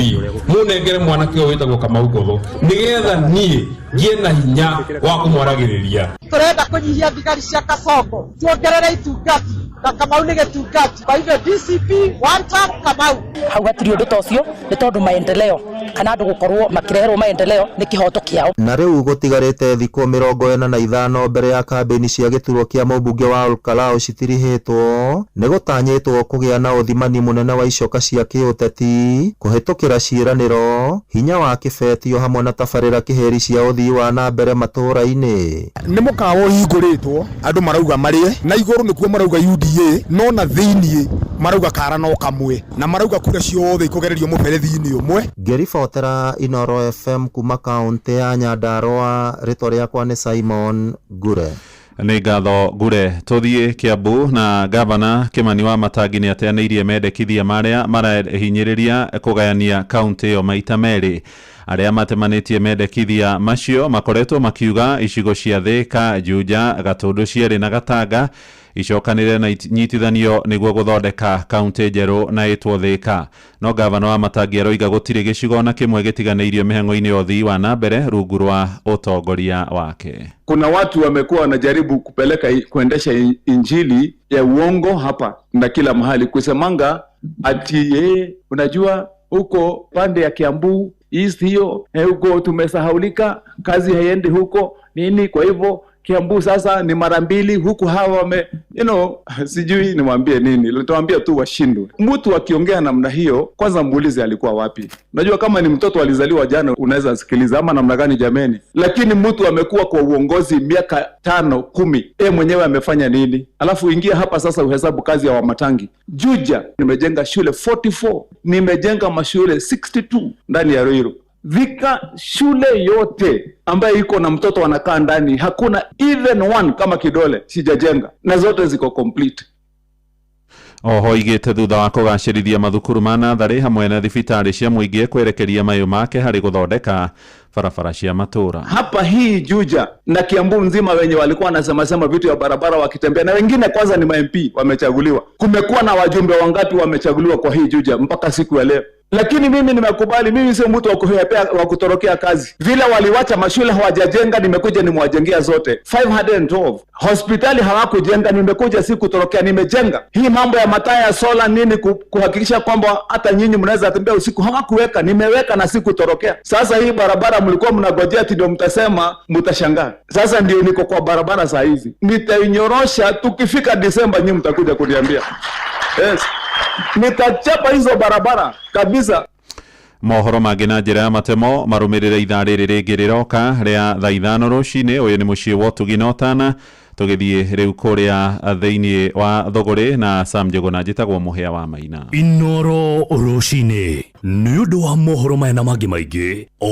mũnengere mwanake ũyũ wĩtagwo Kamau Ngotho nĩgetha niĩ ngĩe na hinya wa kũmwaragĩrĩria. Tũrenda kũnyihia thigari cia Kasongo, tuongerere itungati na Kamau nĩ gĩtungati. Kwa hivyo DCP one term Kamau. Hau hatirĩ ũndũ ta ũcio nĩ tondũ maendeleo kana andũ gũkorwo makĩreherwo maendeleo nĩ kĩhoto kĩao. Na rĩu gũtigarĩte thikũ 45 mbere ya kambĩini cia gĩturwa kĩa mũmbunge wa Olkalau citirihĩtwo, nĩ gũtanyĩtwo kũgĩa na ũthimani mũnene wa icoka cia kĩũteti kũhĩtũkĩra ciĩranĩro, hinya wa kĩbetio hamwe na tabarĩra kĩhĩri cia ũthii wa na mbere matũũra-inĩ. Nĩ mũkawa ũhingũrĩtwo andũ marauga marĩe na igũrũ nĩkuo marauga UDA no na thĩiniĩ marauga kara no kamwe na marauga kura ciothe ikũgererio mũberethi-inĩ ũmwe. Ngĩribotera Inoro FM kuma kaũntĩ ya Nyandarua, rĩtwa rĩakwa nĩ Simon Ngure. Nĩ ngatho Ngure. Tũthiĩ Kiambu na gavana Kimani wa Matangi nĩ ateanĩirie mendekithia marĩa marahinyĩrĩria kũgayania kaũntĩ ĩyo maita merĩ. Arĩa matemanĩtie mendekithia macio makoretwo makiuga icigo cia Thika, Juja, Gatũndũ cierĩ na Gatanga icokanĩrĩre na nyitithanio nĩguo gũthondeka kaũntĩ njerũ na ĩtwo Thika. No gavana wa Matangi aroiga gũtirĩ gĩcigo ona kĩmwe gĩtiganĩirio mĩhang'o-inĩ ya ũthii wa na mbere rungu rwa ũtongoria wake. Kuna watu wamekuwa wanajaribu kupeleka kuendesha injili ya uongo hapa na kila mahali kusemanga ati unajua huko pande ya Kiambu East hiyo huko tumesahaulika, kazi haiendi huko nini, kwa hivyo Kiambu sasa ni mara mbili huku hawa wame sijui niwaambie nini, nitawaambia tu washindwe. Mtu akiongea namna hiyo, kwanza muulize alikuwa wapi. Najua kama ni mtoto alizaliwa jana unaweza sikiliza ama namna gani jameni, lakini mtu amekuwa kwa uongozi miaka 5 10, yeye mwenyewe amefanya nini? Alafu ingia hapa sasa uhesabu kazi ya Wamatangi. Juja nimejenga shule 44, nimejenga mashule 62 ndani ya Ruiru. Thika shule yote ambayo iko na mtoto anakaa ndani, hakuna even one kama kidole sijajenga, na zote ziko complete. Oho igĩte thutha wa kũgacĩrithia mathukuru ma natharĩ hamwe na thibitarĩ cia mũingĩ kwerekeria mayũ make harĩ gũthondeka barabara cia matũra. Hapa hii Juja na Kiambu nzima wenye walikuwa wanasema sema vitu ya barabara wakitembea, na wengine kwanza ni ma MP wamechaguliwa. Kumekuwa na wajumbe wangapi wamechaguliwa kwa hii Juja mpaka siku ya leo? Lakini mimi nimekubali, mimi sio mtu wa kutorokea kazi. Vile waliwacha mashule hawajajenga, nimekuja nimewajengea zote 512. Hospitali hawakujenga, nimekuja si kutorokea, nimejenga. Hii mambo ya mataa ya sola nini, kuhakikisha kwamba hata nyinyi mnaweza tembea usiku, hawakuweka, nimeweka na si kutorokea. Sasa hii barabara mlikuwa mnagojea ati ndio mtasema, mtashangaa. Sasa ndio niko kwa barabara saa hizi, nitainyorosha. Tukifika Disemba nyinyi mtakuja kuniambia. Yes. Nitachapa hizo barabara kabisa. Mohoro mangĩ na njĩra ya matemo marũmĩrĩre ithaa rĩrĩ rĩngĩ rĩroka rĩa thaa 5 rũcinĩ. Ũyũ nĩ mũciĩ wa ũtugi na ũtana. Tũgĩthiĩ rĩu kũrĩa thĩinĩ wa Thũgũrĩ na Sam Njũgũna, njĩtagwo Mũhĩa wa Maina. Inoro rũcinĩ nĩ ũndũ wa mohoro maya na mangĩ maingĩ o